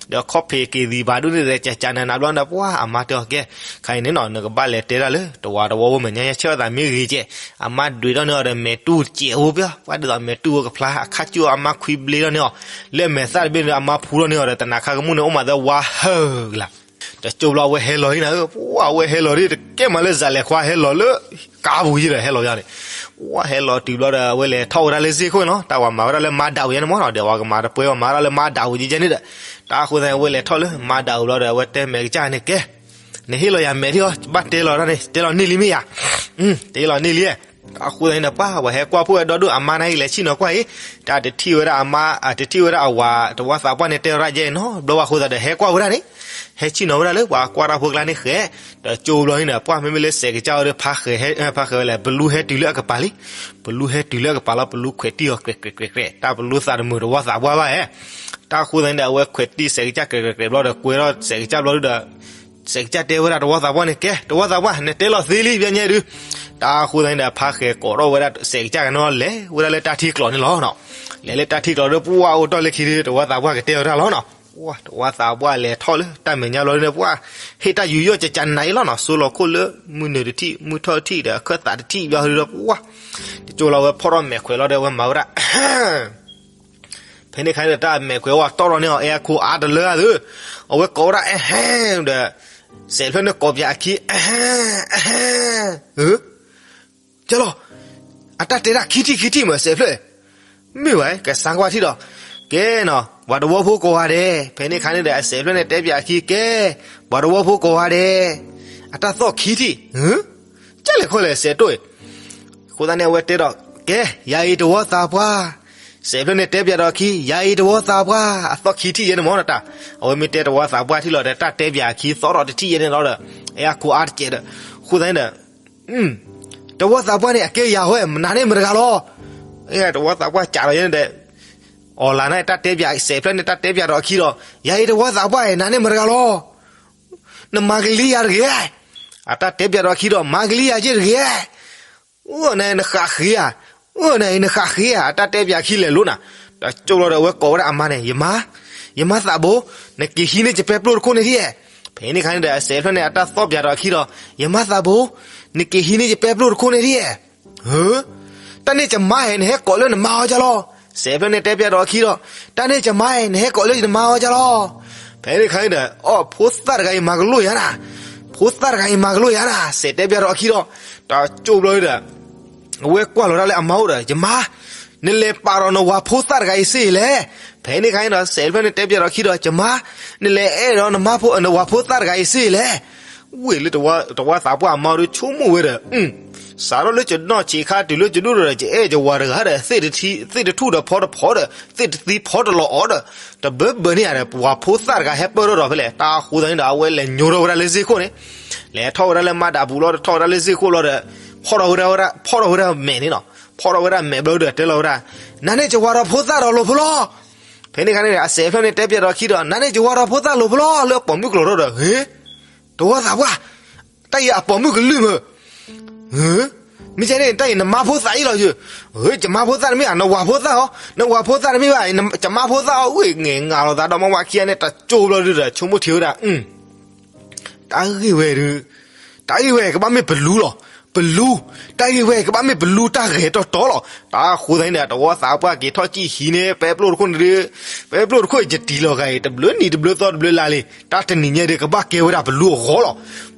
ဒီးခီၣ်ဖံးက့ၤသံဘၣ်ဒိၣ်န့ၣ်ဒီး ကကနၢနၤဘျီန့ၣ် ပှၢ်အမါတဲအီၤကဲ, ခဲအံၤန့ၣ်နီၤ နကဘၣ်လဲၤတဲတၢ်လၢ တဝီတဝီဖိမဲာ်ညါညါ ဆၢထၢၣ်သးမ့ၢ်ဂ့ၤကဲ, အမါဒွဲးထီၣ်န့ၢ်အီၤဒီး မဲာ်တူၢ်တစဲးဖိပျီ ပှၢ်ဒ်သိးမဲာ်တူၢ်ဝဲကဖျါ အခါကၠူၣ်အီၤ အမါခွံဘျ့ထီၣ်န့ၢ်အီၤ, လၢမဲာ်သၣ်တဘ့ၣ်န့ၣ် အမါဖူထီၣ်န့ၢ်အီၤဒီး တနၤခါကမူၣ်န့ၣ် အိၣ်မးသၢဝါဟၢၣ်ကလး တကၠိၢ်ဘျီအဝဲဟဲလီၤလံနၤဧၢ, ပှၢ်အဝဲဟဲလီၤဒ်တကဲမးလၢ စးလဲၤခွါဟဲလီၤလၢ ကါပူၤယံၤဒီး ဟဲလီၤယါန့ၣ်, ပှၢ်ဟဲလီၤတုၤဘျီဒီး အဝဲလဲၤထီၣ်ဝဲဒၣ်လၢစ့ၢ်ခိၣ်နီၤ, တၢ်ဝဲမၤဝဲဒၣ်လၢမါဒၣ်ဝဲယါန့ၣ်မးနီၤ, ဒီးဝဲကမၤတပှဲၤဝဲမၤဝဲဒၣ်လၢမါဒၣ်ဝဲယါန့ၣ်ဒီး, တၢ်အဃိသတးန့ၣ် အဝဲလဲၤထီၣ်လၢမါဒၣ်ဝဲဘျီဒီး အဝဲတဲမဲာ်ကစၢ်န့ၣ်ကဲ, နဟ့ၣ်လီၤယၤမဲာ်ထံၣ်အီၤ ဘၣ်တဲလီၤတၢ်န့ၣ် တဲလီၤန့ၢ်လံမ့ၢ်ယါ, တဲလီၤန့ၢ်လံ အဃိသတးန့ၣ်ဒီး ပှၢ် ပှၤဟဲကွၢ်ဖှိၣ်ဝဲဒီဒူၣ်အမါနာ်က့လဲၤဆ့ၣ်နီၤကွၢ်အံၤ, တၢ်တထံၣ်ဝဲဒၣ်အမါ တထံၣ်ဝဲဒၣ်အဝၤ တဝီသးပှၢ်န့ၣ်တဲဝဲဒၣ်ယဲနီတဘျီဘၣ်အဃိသတးဒီး ဟဲကွၢ်ဝဲဒၣ်န့ၣ်, ဟဲဆ့ၣ်နီၤဝဲဒၣ်လၢပှၤကွၢ်တၢ်ဖိကျါန့ၣ်ဃဲ, ဒီးကၠိဘျီန့ၣ်ဒီး ပှၢ် မ့မ့ၢ်လၢစဲးကစၢ်အီၤဒီး ဖးဃဲၤဝဲလဲၣ်, ပလူဟဲတုၤလၢအကပၤလံ, ပလူဟဲတုၤလၢအကပၤလီၤ, ပလူခွဲးတံၢ်အီၤ ကြဲးကြဲးကြဲးကြဲး, တၢ်ပလူသးတမုာ်တဝီသးပှၢ်ဘၣ်ဧဲ. တၢ်အဃိသတးန့ၣ်ဒီး အဝဲခွဲးတံၢ်စဲးကစၢ် ကြဲးကြဲးကြဲးဘျီဒီး ကွဲထီၣ်စဲးကစၢ်ဘျီဒီး စဲးကစၢ်တဲဝဲဒၣ်တဝီသးပှၢ်န့ၣ် ကဲ တဝီသးပှၢ် နတဲလီၤသ့လံ ပျဲညါဒုး, တၢ်အဃိသတးန့ၣ်ဒီး ဖးဃဲၤကိးထီၣ်ဝဲဒၣ်စဲးကစၢ်ကနီၤ လဲၤဝဲဒၣ်လၢတၢ်ထံကျိးန့ၣ်လီၤနီၤ. လဲၤလၢတၢ်ထံကျိးဒီး ပှၢ် အိၣ်တ့ၢ်လၢခံဒီး တဝီသးပှၢ်ကတဲဝဲဒၣ်လီၤနီၤ. ပှၢ် တဝီသးပှၢ်လဲၤထီၣ်လၢတၢ်မဲာ်ညါဘျီဒီး ပှၢ် ဟ့ၣ်တၢ်ယူးယီၣ်ကကနၤအံၤလီၤနီၤ, ဆိလီၤခိၣ်လၢ မုၢ်နုာ်တထံၣ် မုၢ်ထီၣ်တထံၣ်ဒီး အခၢၣ်သးတထံၣ်ဘျီဒီး ပှၢ် တကၠိလီၤဝဲဖီၣ်ထီၣ်မဲာ်ခွဲးလီၤဒီး အဝဲမၤဝဲဒၣ် ဖဲန့ၣ်ခါန့ၣ်ဒီး တၢ်မဲာ်ခွဲးဝဲတီၢ်ထီၣ်န့ၢ်အီၤ အဲအခိအါတလၢအသၢ, အဝဲကိးဝဲဒၣ် အဟဲဒီး စဲးဖျၢၣ်န့ၣ်ကိးပၠးအခံ အဟဲ အဟဲ, ဧၢ, ကၠီလီၤ, အတၢ်တဲဒၣ်ခံထံၣ်ခံထံၣ်မ့ၢ်စဲးဖျၢၣ်, မ့ၢ်ဝဲ ကစၢ်ကွၢ်ထံၣ်ဒီး ကဲနီၤ ပှၤတဝီဖိကိးဂၤဒဲး, ဖဲန့ၣ်ခါန့ၣ်ဒီး အစဲးဖျၢၣ်န့ၣ်တဲပၠးအခံ ကဲ ပှၤတဝီဖိကိးဂၤဒဲး, အတၢ်သီၣ်ခံထံၣ်, ကၢ်လဲၣ်ခီလဲၣ်စဲးတိၢ်အံၤ အဃိသတးန့ၣ် အဝဲတဲဒီး ကဲ ယၤအံၤတဝီသးပှၢ်, စဲးဖျၢၣ်န့ၣ်တဲပၠးဒီးအခံ ယၤအံၤတဝီသးပှၢ်, အသီၣ်ခံထံၣ်ယဲန့ၣ်မ့ၢ်နီၤတၢ်, အဝဲမ့ၢ်တဲတဝီသးပှၢ်ထံၣ်လီၤဒီး တၢ်တဲပၠးအခံသီၣ်ထီၣ်တထံၣ်ယဲန့ၣ်လီၤဒီး အဲအခိအါတကဲးဒီး, အဃိသတးန့ၣ်ဒီး တဝီသးပှၢ်န့ၣ် အကဲယၤဝဲ နၤန့ၣ်မတဂၤလီၤ, တဝီသးပှၢ်ကးဒီးယဲန့ၣ်ဒီး အီၣ်လၢ်န့ၣ် တၢ်တဲပၠး စဲးဖျၢၣ်န့ၣ် တၢ်တဲပၠးဒီးအခံဒီး ယၤအံၤတဝီသးပှၢ်အံၤ နၤန့ၣ်မတဂၤလီၤ နမၤကလံၤယၤတဂ့ၤ, အတၢ်တဲပၠးဒီးအခံဒီး မၤကလံၤယၤက့ၤတဂ့ၤ, အိၣ်နၤအံၤနဃးဃ့ဧါ, အိၣ်နၤအံၤနဃးဃ့ဧါ, အတၢ်တဲပၠးခံလဲၤလိၤနၤ, ဒီးကၠိလီၤဒီးအဝဲကိးဝဲဒၣ်အမါန့ၣ် ယမါ, ယမါသးဘိ, နက့ၤဟံးန့ၢ်ယပဲပျိတခိၣ်န့ၣ်ဒ်, ဖဲန့ၣ်ခါန့ၣ်ဒီး အစဲးဖျၢၣ်န့ၣ် အတၢ်သီၣ်ပၠးဒီးအခံဒီး ယမါသးဘိ, နက့ၤဟံးန့ၢ်ယပဲပျိတခိၣ်န့ၣ်ဒ် ဧၢ, တၢ်န့ၣ်ယမါဧၢ နဟဲကိးလၢနမါအီၤဒ်လီၤ, စဲးဖျၢၣ်န့ၣ်တဲပၠးဒီးအခံဒီး တၢ်န့ၣ်ယမါဧၢ နဟဲကိးလၢနမါအီၤဒ်လီၤ, ဖဲန့ၣ်ခါန့ၣ်ဒီး အိၣ် ဖိသၣ်တဂၤအံၤ မၤကလိာ်ယၤနၤ, ဖိသၣ်တဂၤအံၤ မၤကလိာ်ယၤနၤ, စဲးတဲပၠးဒီးအခံဒီး တၢ်ကၠိဘျီဒီး အဝဲကွၢ်လီၤဒၣ်လၢအမါအိၣ်ဒီး ယမါ, နလဲၤပာ်ဒီးနဝၤဖိသၣ်တဂၤအံၤစ့ၢ်လဲၣ်, ဖဲန့ၣ်ခါန့ၣ်ဒီး စဲးဖျၢၣ်န့ၣ်တဲပၠးဒီးအခံဒီး ယမါ, နလဲၤအဲၣ်ဒီးနမါဖိ နဝၤဖိသၣ်တဂၤအံၤစ့ၢ်လဲၣ်, ဝ့ၢ်လၢတဝီသးပှၢ်အမါဒီး ဆိကမိၣ်ဝဲဒီး စးထီၣ်လၢယနီၢ်ဆံးခါတုၤလၢယဒိၣ်ဒီး ယအဲၣ်ယဝၤတဂၤဒီး သ့ၣ်တထူၣ်ဒီးဖီတဖီဒီး သ့ၣ်တသံဖီတလီၤအီၤဒီး တဘၢဘၢန့ၣ်ဧါဒီး ပှၤဖိသၣ်တဂၤဟဲပၢၢ်ထီၣ်ဒီးဖဲလဲၣ်, တၢ်ဃိသတးန့ၣ်ဒီး အဝဲလဲၤညိထီၣ်ဝဲဒၣ်လၢစ့ၢ်ခိၣ်န့ၣ်, လဲၤထီၣ်ဝဲဒၣ်လၢမါဒးပူၤလီၤဒီး ထီၣ်ဝဲဒၣ်လၢစ့ၢ်ခိၣ်လီၤဒီး ဖီၣ်ထီၣ်ဝဲဒၣ်, ဖီၣ်ထီၣ်ဝဲဒၣ်မဲာ်န့ၣ်နီၤ, ဖီၣ်ထီၣ်ဝဲဒၣ်မဲာ်ဘျီဒီး တဲလီၤဝဲဒၣ်, နၤန့ၣ်ယဝၤဒီးဖိသၣ်ဒီးလိာ်ဖိလီၤ, ဖဲန့ၣ်ခါန့ၣ် အစဲးဖျၢၣ်န့ၣ်တဲပၠးဒီးအခံဒီး နၤန့ၣ်ယဝၤဒီးဖိသၣ်လိာ်ဖိလီၤ လၢအပိာ်မုၣ်ကျိၤထီၣ်ဒီး ဟ့ တဝီသးပှၢ်, တၢ်အံၤအပိာ်မုၣ်ကလုၢ်မ့ၢ်, မ့ၢ်ကဲန့ၣ် တၢ်အံၤနမါဖိသၣ်အံၤလီၤယ, ဟ့ ယမါဖိသၣ်တမ့ၢ်ဘၣ် နဝၤဖိသၣ်အီၤ, နဝၤဖိသၣ်တမ့ၢ်ဘၣ် ယမါဖိသၣ်အီၤ, ဝ့ၢ်ငဲၤငါလီၤသးဒီးမါဝၤခံဂၤန့ၣ် တၢ်ကၠိဘျီဒုဒီး ဆိကမိၣ်ထံဝဲဒၣ်, တၢ်ဂ့ၢ်ဝဲဒုး တၢ်ဂ့ၢ်ဝဲကဘၣ်မ့ၢ်ပလူလီၤ, ပလူ, တၢ်ဂ့ၢ်ဝဲကဘၣ်မ့ၢ်ပလူတၢ်ဂဲၤတီတီလီၤ, တၢ်ဃိသတးန့ၣ်ဒီး တဝီသးပှၢ်က့ၤထီၣ်ကံၣ်ဟံးန့ၢ် ပဲပျိၢ်တခိၣ်န့ၣ်ဒီး, ပဲပျိၢ်တခိၣ်အံၤ ယတံၢ်လီၤဂာ်အံၤ တဘျုးနံၤတဘျုးသီတဘျုးလါလံ, တၢ်တနံၤညါဒီး ကဘၣ်ကဲဝဲဒၣ်ပလူအဂီၢ်လီၤ,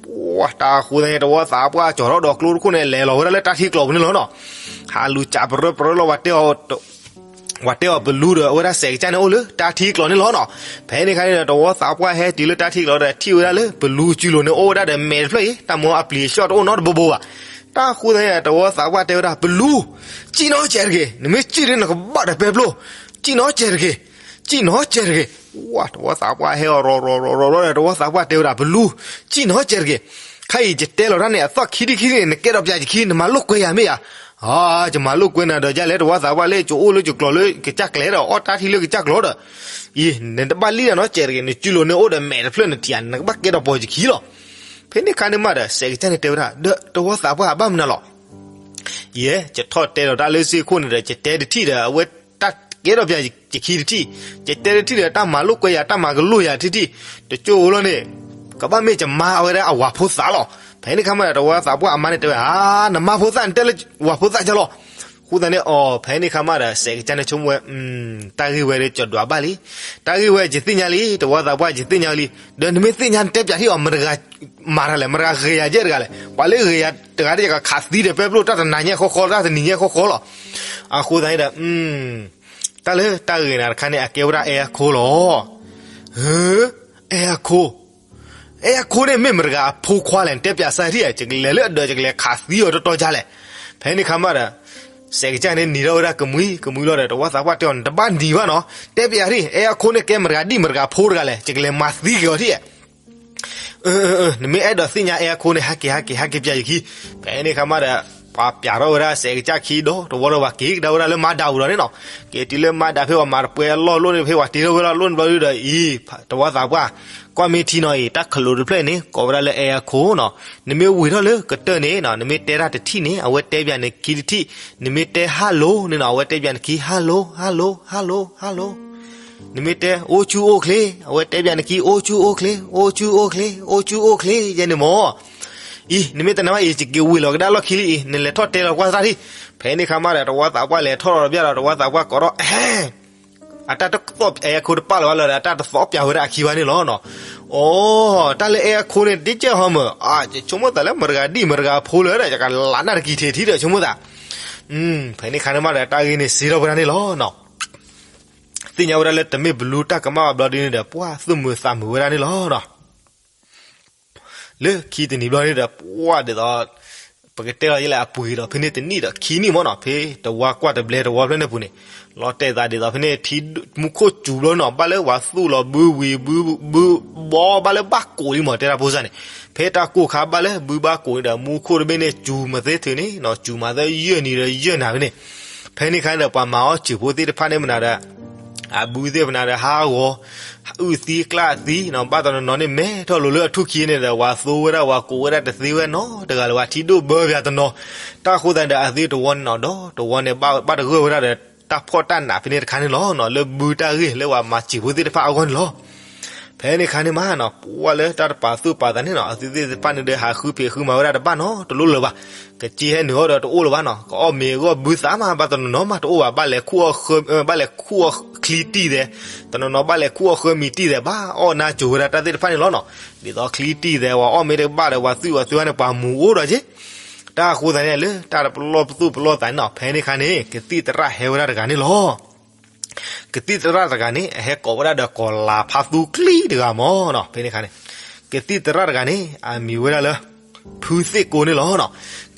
ပှၢ် တၢ်ဃိသတးန့ၣ် တဝီသးပှၢ်ကၠီၤထီၣ်ဒီးကျိတခိၣ်န့ၣ် လဲၤလီၤဝဲဒၣ်လၢတၢ်ထံကျိးပူၤန့ၣ်လီၤနီၤ, ဟးလူၤစးပရၢပရၢလီၤ ဝဲတဲအီၤ ဝဲတဲအီၤပလူဒီး အဝဲဒၣ်စဲးကစၢ်န့ၣ်အိၣ်လၢတၢ်ထံကျိးန့ၣ်လီၤနီၤ, ဖဲန့ၣ်ခါန့ၣ်ဒီး တဝီသးပှၢ်ဟဲတုၤလၢတၢ်ထံကျိးဒီး ထံၣ်ဝဲဒၣ်လၢပလူစုလိၤန့ၣ် အိၣ်ဝဲဒၣ်ဒီးမဲာ်တဖျၢၣ်အံၤ တၢ်မ့ၢ်အပျံၤအဆှီၣ်တအိၣ်နီတဘိဘိဘၣ်, တၢ်ဃိသတးန့ၣ် တဝီသးပှၢ်တဲဝဲဒၣ် ပလူ, စံၣ်နီၤစဲးတဂ့ၤ, နမ့ၢ်စံၣ်ဒီးနကဘၣ်ဒီးပဲပျိၢ်, စံၣ်နီၤစဲးတဂ့ၤ, စံၣ်နီၤစဲးတဂ့ၤ, ဝဲ တဝီသးပှၢ်ဟဲအီၤရီၤရီၤရီၤရီၤဒီး တဝီသးပှၢ်တဲဝဲဒၣ် ပလူ, စံၣ်နီၤစဲးတဂ့ၤ, ခဲအံၤယတဲလီၤတၢ်န့ၣ် အသီၣ်ခံထံၣ်ခံထံၣ်န့ၣ် နကဲထီၣ်ပၠးယခံ နမၤလိာ်ကွဲယၤမ့ၢ်ဧါ, အါ ယမၤလိာ်ကွဲနၤဒီး ယလဲၤတဝီသးပှၢ်လၢယအိၣ်လၢယကျိၤလၢယကစၢ်ကျဲဒီး အီၣ်တၢ်ထံလၢကစၢ်ကျိၤဒီး, အံၤ နတဘၣ်လံၣ်ဒၣ်နီၤစဲးတဂ့ၤ, နစုလိၤန့ၣ်အိၣ်ဒီးမဲာ်တဖျၢၣ်နထံၣ်ဧါ, နကဘၣ်ကဲထီၣ်ပီၤယခံလီၤ, ဖဲန့ၣ်ခါန့ၣ်မးဒီး စဲးကစၢ်န့ၣ်တဲဝဲဒၣ် ဒီးတဝီသးပှၢ်ဘၣ်မနုၤလီၤ ယဲ ယထီၣ်တဲဒီးတၢ်လၢစ့ၢ်ခိၣ်န့ၣ်ဒီး ယတဲတထံၣ်ဒီး အဝဲတၢ်ကဲထီၣ်ပၠးယခံတထံၣ်, ယတဲတထံၣ်ဒီး တၢ်မၤလိာ်ကွဲယၤ တၢ်မၤကလိာ်ယၤတထံၣ်, တကၠိအိၣ်လီၤန့ၣ်, ကဘၣ်မ့ၢ်ယမါအဝဲဒၣ်အဝၤဖိသၣ်လီၤ. ဖဲန့ၣ်ခါမးဒီး တဝီသးပှၢ်အမါန့ၣ်တဲဝဲ ဧါ, နမါဖိသၣ်န့ၣ် တဲလၢဝၤဖိသၣ်ကလီၤ. ဃိသတးန့ၣ်အီၤ ဖဲန့ၣ်ခါမးဒီး စဲးကစၢ်န့ၣ်ဆိကမိၣ်ဝဲ, တၢ်ဂ့ၢ်ဝဲဒၣ်ကၠီၤဒွးဘၣ်လံ. တၢ်ဂ့ၢ်ဝဲယသ့ၣ်ညါလံ, တဝီသးပှၢ်ယသ့ၣ်ညါလံ. ဒီးနမ့ၢ်သ့ၣ်ညါနတဲပၠးထံၣ်အီၤ မတဂၤမၤတၢ်လဲၣ်, မတဂၤဂ့ၤယၤယဲၢ်တဂၤလဲၣ်. ပှၤလၢဂ့ၤယၤတဂၤဒီး ယကခးသံဒီးပဲပျိၢ်တၢ်တနၤညါဃီဃီ တၢ်တနံၤညါဃီဃီလီၤ. အဃိသတးန့ၣ်ဒီး တၢ်လၢတၢ်ဂ့ၢ်နၤတခါန့ၣ် အကဲဝဲဒၣ်အဲအခိလီၤ. ဟၢ, အဲအခိ, အဲအခိန့ၣ်မ့ၢ်မတဂၤအဖိခွါလဲၣ်, နတဲပၠးစၢ်ထံၣ်ဧါ, ယကလဲၤလၢအဒၢး ယကလဲၤခးသံအီၤတီတီကလဲၣ်. ဖဲန့ၣ်ခါမးဒီး စဲးကစၢ်န့ၣ်နံၤထီၣ်ဝဲဒၣ်ကမှံကမှံလီၤဒီး တဝီသးပှၢ်တဲအီၤန့ၣ် တဘၣ်နံၤဘၣ်နီၤ, တဲပယၤဒ် အဲအခိၣ်န့ၣ်ကဲမတၤတဂၤဒ်မတၤတဂၤဖိတဂၤလဲၣ်, ယကလဲၤမၤသံက့ၤအီၤဒ် နမ့ၢ်အဲၣ်ဒိးသ့ၣ်ညါအဲအခိၣ်န့ၣ် ဟဲက့ၤ ဟဲက့ၤ ဟဲက့ၤပျးယခံ. ဖဲန့ၣ်ခါမးဒီး ပှၤပျးထီၣ်ဝဲဒၣ်စဲးကစၢ်ခံဒီး တဝီဒီးပှၤက့ၤကဒါဝဲဒၣ်လၢမၤဒးပူၤဒီးန့ၣ်နီၤ. က့ၤတုၤလၢမၤဒးဖဲပှၤမၤတပှဲၤအလီၢ်လိၣ်န့ၣ် ဖဲပှၤတ့ထီၣ်ဝဲဒၣ်လိၣ်န့ၣ်ဘျီဒုဒီးအံၤ တဝီသးပှၢ် ကွၢ်မ့ၢ်ထံနီၤအံၤ တၢ်ခလိးတဖျၢၣ်န့ၣ် ကိးဝဲဒၣ်လၢအဲအခိၣ်နီၤ. နမ့ၢ်ဝံၤထီၣ်လၢကတၢၢ်န့ၣ်နီၤ နမ့ၢ်တဲတၢ်တထံၣ်န့ၣ် အဝဲတဲပျးနခံတထံၣ်, နမ့ၢ်တဲ hello န့ၣ်နီၤ အဝဲတဲပျးနခံ hello hello hello hello. နမ့ၢ်တဲ အိၣ်ဆူၣ်အိၣ်ချ့ အဝဲတဲပျးနခံ အိၣ်ဆူၣ်အိၣ်ချ့ အိၣ်ဆူၣ်အိၣ်ချ့ အိၣ်ဆူၣ်အိၣ်ချ့ ယဲန့ၣ်မၢ်. အံၤ နမ့ၢ်တနာ်ဘၣ်အံၤ ယက့ၤဝံၤလီၤကဒါလီၢ်ခံလံအံၤ နလဲၤထီၣ်တဲလီၤကွၢ်သရၣ်ထံၣ်. ဖဲန့ၣ်ခါမးဒီး တဝီသးပှၢ်လဲၤထီၣ်လီၤတဘျီဒီး တဝီသးပှၢ်ကိးထီၣ် အတၢ်တသီၣ်အဲအခိၣ်တပာ်လၢၤဘၣ်လၢၤဒီး အတၢ်တသီၣ်ပျးဝဲဒၣ်အခံဘၣ်န့ၣ်လီၤနီၤ. အိ တၢ်လၢအဲအခိၣ်န့ၣ် ဒ်ကဲဟီမၢ် အဆိကမိၣ်သးလၢမတၤတဂၤဒ်မတၤတဂၤဖိလၢၤဒီး ယကလးနၢ်တကံၤထံးထံးဒီးဆိကမိၣ်သး ဖဲန့ၣ်ခါန့ၣ်မးဒီး တၢ်ဂ့ၢ်န့ၣ်စ့ထီၣ်ဝဲဒၣ်န့ၣ်လီၤနီၤ. သ့ၣ်ညါဝဲဒၣ်လၢတမ့ၢ်ဘလူတၢ်ကမၣ်ဘၣ်ဘျီဒ်န့ၣ်ဒီး ပှၢ်သူၣ်မုာ်သးမုာ်ဝဲဒၣ်န့ၣ်လီၤနီၤ. လၢခံတနံၤဘျီန့ၣ်ဒီး ပှၢ်ဒ်သိး ပကတဲလီၤယဲလၢအပှ့ၤဒီး ဖဲန့ၣ်တနံၣ်ဒီးခံနံၣ်မၢ်နီၤ ဖဲတဝီကွၢ်တဘျဲတဝီဖျၢၣ်န့ၣ်ပူၤန့ၣ် လီၤတဲာ်သးဒ်သိးဖဲန့ၣ် ထံမူခိၣ်စူၤဘျီနီၤ ဘၣ်လၢပှၤသူၣ်လီၤဘုဝံၤဘု ဘုဘီဘၣ်လၢဘၣ်ကိးလံမၢ် တဲတၢ်ဖိစၢ်န့ၣ် ဖဲတၢ်ကိၢ်ခါဘၣ်လၢဘုဘၣ်ကိးန့ၣ်ဒီး မူခိၣ်တဘ့ၣ်န့ၣ် စူၤမၤသ့ထုးန့ၣ် စူၤမၤသ့ယဲၢ်နံၤဒီးယဲၢ်နၤဖဲန့ၣ်. ဖဲန့ၣ်ခါန့ၣ်ဒီး ပှၤမၤအီၣ်စၢၤဖိသ့ၣ်တဖၣ်န့ၣ်မနုၤဒီး အဘုသ့ၣ်မနုၤဒီး ဟးဂီၤ အုၣ်သံကျၣ်သံနီၤ ဘၣ်တနီၤနီၤန့ၣ် မဲထီၣ်လိၤလၢအထူၣ်ခံန့ၣ်ဒီး ပှၤသိဝဲဒၣ် ပှၤကိးဝဲဒၣ်တသ့ဝဲနီတဂၤလၢၤဘၣ် ထံဒိၣ်ဘၢပၠးတနီၤ. တၢ်အဃိသတးန့ၣ်ဒီး အသ့တဝီန့ၣ်နီၤ ဒီးတဝီန့ၣ် ဘၣ်တဂၢၢ်ဝဲဒၣ်ဒီး တၢ်ဖှီၣ်တၢ်နးဖဲန့ၣ်တခါန့ၣ်လီၤနီၤ လၢဘုတၢ်ဂ့ၢ်လၢပှၤမၤစၢၤဖိသ့ၣ်တဖၣ်အဂီၢ်န့ၣ်လီၤ. ဖဲန့ၣ်ခါန့ၣ်မးနီၤ ပှၢ်လၢတၢ်တပာ်သူၣ်ပာ်သးန့ၣ်နီၤ အသုသ့ၣ်တဖၣ်န့ၣ်ဒီး ဟးဃုဖံးဃုမၤဝဲဒၣ်တဘၣ်နီတလိၣ်လၢၤဘၣ်. ကစ့ဟဲနုာ်အီၣ်ဒီးတအိၣ်လၢၤဘၣ်နီၤ ကအီၣ်မ့ၤအဂီၢ်ဘုသးမး ဘၣ်တနီၤနီၤမးတအိၣ်ဘၣ် ဘၣ်လဲၤခူၣ်အီၣ်ဃၢ ဘၣ်လဲၤခူၣ်အီၣ်ချံတံၢ်သဲး တနီၤနီၤဘၣ်လဲၤခူၣ်အီၣ်ဃၢမံၤတံၢ်သဲး ဘၣ်အီၣ်နါစိၤဝဲဒၣ်တၢ်သ့ၣ်တဖၣ်န့ၣ်လီၤနီၤ. ဒ်သိးချံတံၢ်သဲး ပှၤအီၣ်မ့ၢ်တဘၣ်ဒီး ပှၤသွံၣ်ပှၤသွံၣ်ဝဲန့ၣ် ပှၤမူၤအိၣ်ဒီးက့ တၢ်အဃိသတးန့ၣ် လၢတၢ်တပလီၢ်ပသူၣ်ပလီၢ်သးန့ၣ်နီၤ ဖဲန့ၣ်ခါန့ၣ် ကသံၣ်သရၣ်ဟဲဝဲဒၣ်တဂၤန့ၣ်လီၤ. ကသံၣ်သရၣ်တဂၤန့ၣ် အဟဲကိးဝဲဒၣ်ဒီးကီၤလၤဖါသူချံတဂၤမၢ်နီၤ ဖဲန့ၣ်ခါန့ၣ် ကသံၣ်သရၣ်တဂၤန့ၣ် အမံၤဝဲဒၣ်လၢ ဖုသ့ၣ်ကိန့ၣ်လီၤနီၤ.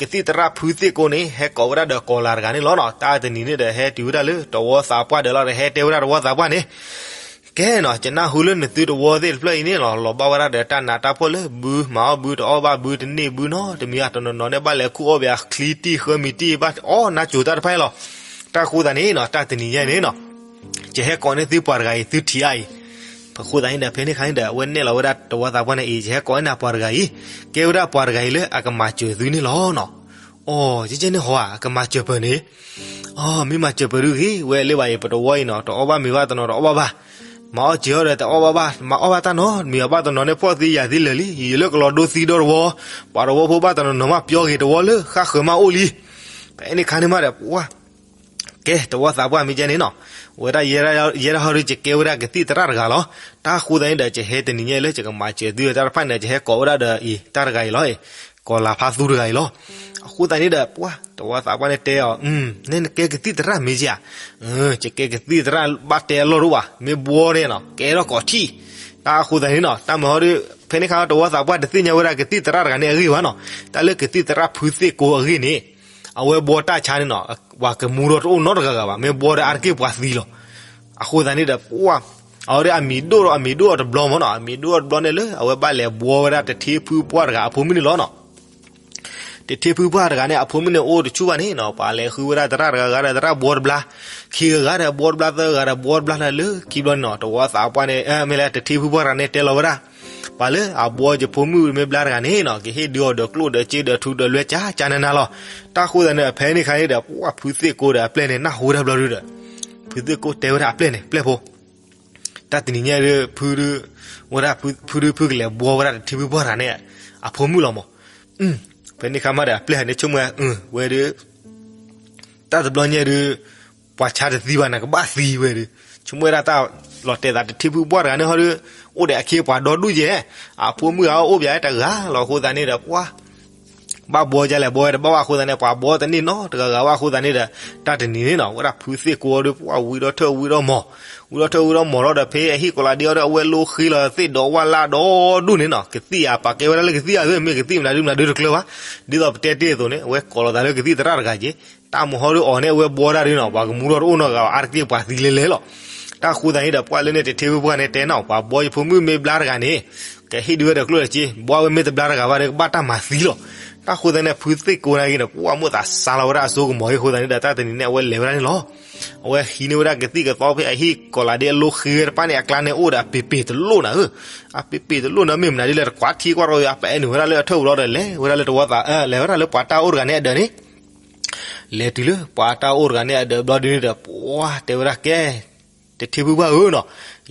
ကသံၣ်သရၣ်ဖုသ့ၣ်ကိန့ၣ် ဟဲကိးဝဲဒၣ်ဒီးကီၤလၤတဂၤန့ၣ်လီၤနီၤ. တၢ်တနံၤန့ၣ်ဒီး ဟဲတုၤဝဲဒၣ်လၢတဝီသးပှၢ်ဒီးလီၤဒီး ဟဲတဲဝဲဒၣ်တဝီသးပှၢ်န့ၣ် ကဲနီၤ ယနၢ်ဟူလၢနသုတဝီသ့ၣ်တဖျၢၣ်အံၤန့ၣ်လီၤ လီၤဘၣ်ဝဲဒၣ်ဒီးတၢ်နးတၢ်ဖှီၣ်လၢဘုမၤအီၣ်ဘုတအီၣ်ဘၣ်ဘုတန့ၢ်ဘုနီတမံၤဘၣ် တနီၤနီၤန့ၣ် ဘၣ်လဲၤခူၣ်အီၣ်ဘၣ်ချံတံၢ်ဃၢမံၤတံၢ်ဘၣ်အီၣ်နါစိၤတၢ်တဖၣ်အံၤလီၤ. တၢ်အဃိသတးန့ၣ်နီၤ တၢ်တနံၤညါအံၤန့ၣ်နီၤ ယဟဲကိးန့ၢ်သုပှၤတဂၤအံၤ သုထံၣ်အါအံၤ. အဃိသတးန့ၣ်ဒီး ဖဲန့ၣ်ခါန့ၣ်ဒီး အဝဲနဲၣ်လီၤဝဲဒၣ်တဝီသးပှၢ်န့ၣ်အံၤ ယဟဲကိးန့ၢ်နၤပှၤတဂၤအံၤ ကဲဝဲဒၣ်ပှၤတဂၤအံၤလၢအကမၤစၢၤသုန့ၣ်လီၤနီၤ. အိ ယကဲန့ၣ်ဟီဧါ အကမၤစၢၤပၢၤန့ၣ် အိ မ့ၢ်မၤစၢၤပၢၤဒုဂ့ၤ ဝဲလၢဘၣ်အံၤ ပတဝီအံၤနီၤ တအီၣ်ဘၣ်မ့ၤဘၣ်တနီၤတအီၣ်ဘၣ်ဘၣ် မၤအီၣ်စၢၤအီၣ်ဒီးတအီၣ်ဘၣ်ဘၣ် မၤအီၣ်ဘၣ်တၢ်နီတမံၤဘၣ် ဘၣ်တနီၤန့ၣ်ဖှီၣ်သံယာ်သံလၢာ်လံ ယလၢကလီၤဒိသံဒီးတဝီ ပှၤတဝီဖိဘၣ်တနီၤနီၤမးပျီဂ့ၤတဝီလၢဃၣ်ဃၢၤမးအိၣ်လံ. ဖဲန့ၣ်ခါန့ၣ်မးဒီး ပှၢ် ကဲ တဝီသးပှၢ်မ့ၢ်ကဲန့ၣ်နီၤ ဝဲဒၣ်ယဲဒၣ်ဟီဒု ယကဲဝဲဒၣ်ကသံၣ်သရၣ်တဂၤလီၤ. တၢ်အဃိသတးန့ၣ်ဒီး ယဟဲတနံၤညါအံၤလၢယကမၤစၢၤသုတၢ်တဖၣ်န့ၣ် ယဟဲကိးဝဲဒၣ်ဒီးအံၤ တၢ်တဂၤအံၤလီၤ ကီၤလၤဖါသူတဂၤအံၤလီၤ. အဃိသတးန့ၣ်ဒီး ပှၢ် တဝီသးပှၢ်န့ၣ်တဲအီၤ နဲနကဲကသံၣ်သရၣ်မ့ၢ်ကဲဧါ. ယကဲကသံၣ်သရၣ်ဘၣ်တဲအလီၢ်တအိၣ်ဘၣ် မ့ၢ်ဘှီန့ၣ်နီၤ ကဲထီၣ်ကိးထံၣ်. တၢ်အဃိသတးန့ၣ်နီၤ တၢ်မၤဟီဒု ဖဲန့ၣ်ခါတဝီသးပှၢ်တသ့ၣ်ညါဝဲဒၣ်ကသံၣ်သရၣ်တဂၤန့ၣ်အဂ့ၢ်ဘၣ်နီၤ. တၢ်လၢကသံၣ်သရၣ်ဖုသ့ၣ်ကိအဂ့ၢ်န့ၣ် အဝဲဘှီတၢ်ဆါန့ၣ်နီၤ ပှၤကမူဒီးတအိၣ်နီတဂၤဂၤဘၣ် မ့ၢ်ဘှီဒီးအါတက့ၢ်ပှၤသံလီၤ. အဃိသတးန့ၣ်ဒီး ပှၢ် အဝဲဒၣ်အမံၤဒိၣ်ဒီး အမံၤဒိၣ်အီၤတဘျီမၢ်နီၤ အမံၤဒိၣ်အီၤတဘျီန့ၣ်လၢ အဝဲဘၣ်လဲၤဘှီဝဲဒၣ်တထ့ဖုပှၢ်တဂၤအဖိမုၣ်န့ၣ်လီၤနီၤ. တထ့ဖုပှၢ်တဂၤန့ၣ် အဖိမုၣ်န့ၣ်အိၣ်တဆူၣ်ဘၣ်န့ၣ်နီၤ ပှၤလဲၤဃုဝဲဒၣ်သရၣ်တဂၤဂၤဒီးသရၣ်ဘှီတဘျါ ခံဂၤဂၤဒီးဘှီတဘျါ သၢဂၤဒီးဘှီတဘျါလၢခံဘျီန့ၣ်နီၤ တဝီသးပှၢ်န့ၣ် မ့ၢ်လၢတထ့ဖုပှၢ်တဂၤန့ၣ်တဲလီၤဝဲဒၣ် ပှၤလၢအဘှီယဖိမုၣ်မ့ၢ်ဘျါတဂၤန့ၣ်နီၤ ကဟ့ၣ်ဒုးအီၤဒီးကျိၣ်ဒီးစ့ဒီးထူဒီးလွဲၢ်ကၠၢ်ကၠၢ်နးနးလီၤ. တၢ်အဃိသတးန့ၣ် ဖဲန့ၣ်ခါန့ၣ်ဒီး ပှၢ်ဖုသ့ၣ်ကိဒီးအပျဲၢ်န့ၣ် နၢ်ဟူဝဲဒၣ်ဘျီဒုဒီး ဖုသ့ၣ်ကိတဲဝဲဒၣ်အပျဲၢ်န့ၣ် ပျဲၢ်ဖိ တၢ်တနံၤညါဒု ဖုဒု ဝဲဒၣ်ဖုဒုဖုကလဲၤဘှီဝဲဒၣ်တထ့ဖုပှၢ်တဂၤန့ၣ် အဖိမုၣ်လီၤမၢ်. ဖဲန့ၣ်ခါမးဒီးအပျဲၢ်န့ၣ်ဆိကမိၣ် ဝဲဒု တၢ်တဘျီညါဒု ပှၤဆါတသံဘၣ်န့ၣ် ကဘၣ်သံဝဲဒု ဆိကမိၣ်ဝဲဒၣ်တၢ်လီၤတဲာ်သးတထ့ဖုပှၢ်တဂၤန့ၣ်ဟီဒု အိၣ်ဒီးအခ့အပှၤဒီဒူၣ်ယဲၢ် အဖိမုၣ်ဂၤအိၣ်ဘၣ်တဂၤလီၤ. အဃိသတးန့ၣ်ဒီး ပှၢ် ဘၣ်ဘှီဒ်လဲၣ် ဘှီဝဲတဘၣ်ဘၣ်အဃိသတးန့ၣ် ပှၤဘှီတန့ၢ်နီတဂၤဂၤဘၣ်အဃိသတးန့ၣ်ဒီး တၢ်တနံၤန့ၣ်နီၤ ဝဲဒၣ်ဖုသ့ၣ်ကိဒီး ပှၤဝံဒီးထၢၣ်ဝံဒီးမီၤ, ဝံဒီးထၢၣ်ဝံဒီးမီၤထီၣ်ဒီး ဖဲအဟံၣ်ကိးလးဒ့အီၤဒီး အဝဲလိဃ့လီၤသ့ၣ်ဒီးဝၣ်လၢ်ဒီဒူၣ်န့ၣ်နီၤ ကသံၣ်အပာ်ကဲဝဲဒၣ်လၢကသံၣ်အသ့ မ့ၢ်ကသံၣ်မနုၤဒုမနုၤဒုတကျၢၤဘၣ်. ဒ်သိးပတဲတ့ၢ်အသိးန့ၣ် အဝဲကိးလီၤသးလၢကသံၣ်သရၣ်တဂၤက့ၤ တၢ်မုၢ်ဟီၣ်ဒုးအီၤန့ၣ် အဝဲဘှီတၢ်ဒုးနီၤ ပှၤကမူထီၣ်တအိၣ်နီတဂၤဘၣ် အါတက့ၢ်ပှၤသံလဲၤလဲၤလီၤ. တၢ်အဃိသတးန့ၣ်ဒီး ပှၤလၢန့ၣ်တထ့ဖုပှၢ်န့ၣ်တဲနီၤ ပှၤဘှီယဖိမုၣ်မ့ၢ်ဘျါတဂၤန့ၣ် ကဟ့ၣ်ဒုးဝဲဒီးကျိၣ်ဒီးစ့ ဘှီဝဲမ့ၢ်တဘျါတဂၤဘၣ်ဒီး ကဘၣ်တၢ်မၤသံလီၤ. တၢ်အဃိသတးန့ၣ် ဖုသ့ၣ်ကိန့ၣ်က့ၤဒီး ပှၤမိၣ်သးစါလီၤဝဲဒၣ်အစိကမီၤအဃိသတးန့ၣ်ဒီး တၢ်တနံၤန့ၣ် အဝဲလဲၤဝဲဒၣ်န့ၣ်လီၤ. အဝဲဟံးန့ၢ်ဝဲဒၣ်ကသံၣ်ကသီဖဲအဟံၣ်ကိးလးဒ့အလိဃ့ဝဲတဖၣ်န့ၣ် အကျါန့ၣ် အိၣ်ဒီးအပ့ၤပ့ၤတလိၣ်နၤဧၢ အပ့ၤပ့ၤတလိၣ်န့ၣ် မ့ၢ်မနုၤဒ်လဲၣ် တကွၢ်ထံကွၢ်ထီၣ်အပအဲနုာ်ဝဲဒၣ်လၢအထၢၣ်ပူၤလီၤဒီး လဲၤဝဲဒၣ်လၢတဝီသး လဲၤဝဲဒၣ်လၢပှၤတၢ်အိၣ်တဂၤန့ၣ်အဒၢးန့ၣ် လဲၤတုၤလၢပှၤတၢ်အိၣ်တဂၤန့ၣ်အဒၢးဘျီဒုန့ၣ်ဒီး ပှၤတဲဝဲဒၣ်ကဲ တထ့ဖုပှၢ်ဧၢနီၤ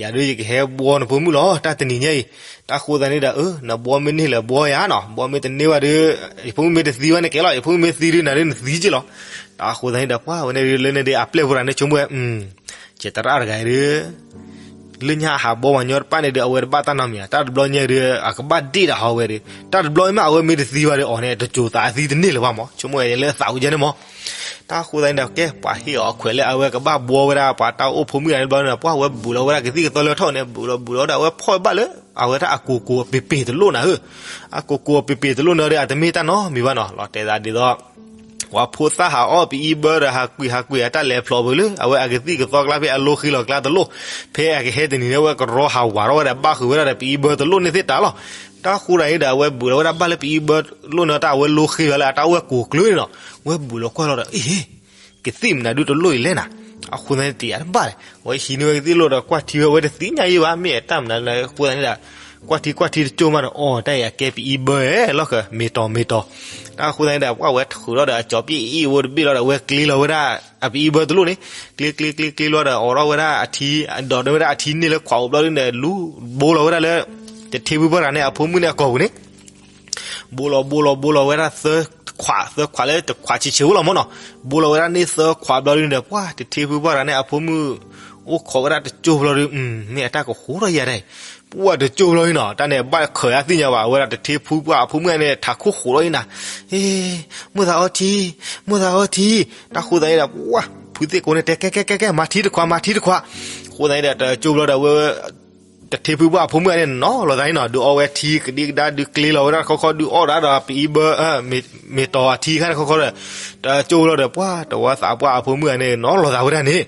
ယၤဒုးယကဟဲဘှီနဖိမုၣ်လီၤ တၢ်တနံၤညါအံၤ. တၢ်အဃိသတးန့ၣ်ဒီး အၢ နဘှီမ့ၢ်န့ၢ်လဲၤဘှီယၤနီၤ ဘှီမ့ၢ်တန့ၢ်ဘၣ်ဒီး ယဖိမုၣ်မ့ၢ်တသံဘၣ်န့ၣ်ကဲလီၤ ယဖိမုၣ်မ့ၢ်သံဒုးနၤဒုးနသံက့လီၤ. တၢ်အဃိသတးန့ၣ်ဒီး ပှၤဝဲန့ၣ်ဒုးလၢန့ၣ်ဒုးအပျဲၢ်ဖိတဂၤန့ၣ် ဆိကမိၣ်ဝဲ ကဲသရၣ်တဂၤအံၤဒုး လၢညါအဟးဘှီပှၤညီတဖၣ်န့ၣ်ဒီး အဝဲတဘၣ်တၢ်နီတမံၤ တၢ်တဘျီညါဒုး အကဘၣ်ဒ့ၣ်ဒၣ်ဟီဝဲဒီး တၢ်တဘျီမ့ၢ်အဝဲမ့ၢ်တသံဘၣ်ဒီးအီၤန့ၣ် တစိၤသးအသံတန့ၢ်လၢၤဘၣ်မး ဆိကမိၣ်ဝဲလၢအသးဝံၤကဲန့ၣ်မး. တၢ်အဃိသတးန့ၣ်ဒီး ကဲ ပှၤဟ့ၣ်အီၤခွဲးလၢအဝဲကဘၣ်ဘှီဝဲဒၣ်ပှၤတၢ်အိၣ်ဖိမုၣ်တဂၤန့ၣ်ဘျီန့ၣ်ဒီး ပှၤဝဲဘူးလီၤဝဲဒၣ်ကသံၣ်ကသီလၢထီၣ်န့ၣ် ဘူးလီၤဘူးလီၤဒီး အဝဲဖီၣ်ဘၣ်လၢ အဝဲဒၣ်အကိၢ်ကိၢ်အပ့ၤပ့ၤတလိၣ်နၤဧၢ အကိၢ်ကိၢ်အပ့ၤပ့ၤတလိၣ်န့ၣ်ဒီး အတမ့ၢ်တၢ်နီတမံၤဘၣ်နီၤ လီၤတဲာ်သးဒ်သိး ပှၤဖိသၣ်ဟးအီၣ်ပအံဘၢဒီး ဟးကွံာ်ဟးကွံာ်အတၢ်လဲၤဖျိးပူၤလၢ အဝဲအကသံၣ်ကသီကျါဖဲအလိဃ့လီၤကျါတလိၣ်, ဖဲအကဟဲတနံၤန့ၣ် အဝဲကရီဟးဝးထီၣ်ဝဲဒီး ဘၣ်ဃုာ်ဝဲဒၣ်ဒီးပအံဘၢတလိၣ်န့ၣ်သ့ၣ်တၢ်လီၤ. တၢ်ဃိဒၣ်အံၤဒီး အဝဲဘူးလီၤဝဲဒၣ်ဘၣ်လၢပအံဘၢတလိၣ်န့ၣ် တၢ်အဝဲလိဃ့လီၤလၢအတၢ်အိၣ်ဝဲကိၢ်ကျၢၤန့ၣ်နီၤ, ဝဲဘူးလီၤကွၢ်လီၤဒီး အ့ ကသံၣ်မနုၤဒုတလိၣ်အံၤလဲၣ်နၤ, အဃိသတးန့ၣ်တယၤတဘၣ်လဲၣ်, အဝဲဟံးန့ၢ်ဝဲကသံၣ်လိၣ်ဒီး ကွၢ်ထံဝဲ အဝဲတသ့ၣ်ညါအံၤဘၣ် မ့ၢ်အတၢ်မနုၤလဲၣ် အဃိသတးန့ၣ်ဒီး ကွၢ်ထံကွၢ်ထံတကၠိၢ်မးဒီး အီ တၢ်အံၤအကဲပအံဘၢလီၤက မ့ၢ်တီၤမ့ၢ်တီၤ, တၢ်အဃိသတးန့ၣ်ဒီး ပှၢ်ဝဲထုးထီၣ်ဒီးအကၠီၤပံၣ်အံၤဝဲတဘ့ၣ်လီၤဒီး အဝဲကျ့လီၤဝဲဒၣ် အပအံဘၢတလိၣ်န့ၣ်, ကျ့ကျ့ကျ့ကျ့လီၤဒီး အိးထီၣ်ဝဲဒၣ်အထံ, ဒိးန့ၢ်ဝဲဒၣ်အထံန့ၣ်လၢခွးအိၣ်ဘျီဒုန့ၣ် လူၤဘိလီၤဝဲဒၣ်လၢ တထ့ဖုပှၢ်တဂၤန့ၣ် အဖိမုၣ်န့ၣ်အကိာ်ပူၤန့ၣ် ဘိလီၤဘိလီၤဘိလီၤဝဲဒၣ်သၢခွး သၢခွးလၢတခွးဆံးဆံးအိၣ်လီၤမးနီၤ, ဘိလီၤဝဲဒၣ်န့ၣ်သၢခွးဘျီဒုန့ၣ်ဒီး ပှၢ်တထ့ဖုပှၢ်တဂၤန့ၣ် အဖိမုၣ် အိၣ်ခိးဝဲဒၣ်တကၠိၢ်ဘျီဒု, မ့ၢ်အတၢ်ကဃိထီၣ်ယၤဒၣ်အံၤ, ပှၢ်တကၠိၢ်ဘျီဒုနီၤ, တၢ်န့ၣ်ဘၣ်ခၢးအသ့ၣ်ညါဘၣ်, အဝဲဒၣ်တထ့ဖုပှၢ်အဖိမုၣ်န့ၣ် ထးခိၣ်ဃိးထီၣ်အံၤနၤ, အ့ မိၢ်သးအီထံ, မိၢ်သးအီထံ, တၢ်ဃိသတးန့ၣ်ဒီး ပှၢ်ဖုသ့ၣ်ကိန့ၣ်တဲ ကဲကဲကဲကဲ မၤထံတခွး မၤထံတခွး, အဃိသတးန့ၣ်ဒီး တကၠိၢ်ဘျီဒီး အဝဲ တထ့ဖုပှၢ်အဖိမုၣ်ဂၤန့ၣ် နီၤလီၤသးန့ၣ်နီၤ, ဒုးအီဝဲထံကဒံကဒါ ဒုးကျ့လီၤဝဲဒၣ်တခီခီ ဒုးအီၣ်ဒၣ်ဒီးပအံဘၢ မ့ၤတီၤအထံခါန့ၣ်ခီခီဒီး, တကၠိၢ်ဘျီဒီး ပှၢ်တဝီသးပှၢ်အဖိမုၣ်ဂၤန့ၣ် နီၤလီၤသးဝဲဒၣ်န့ၣ်,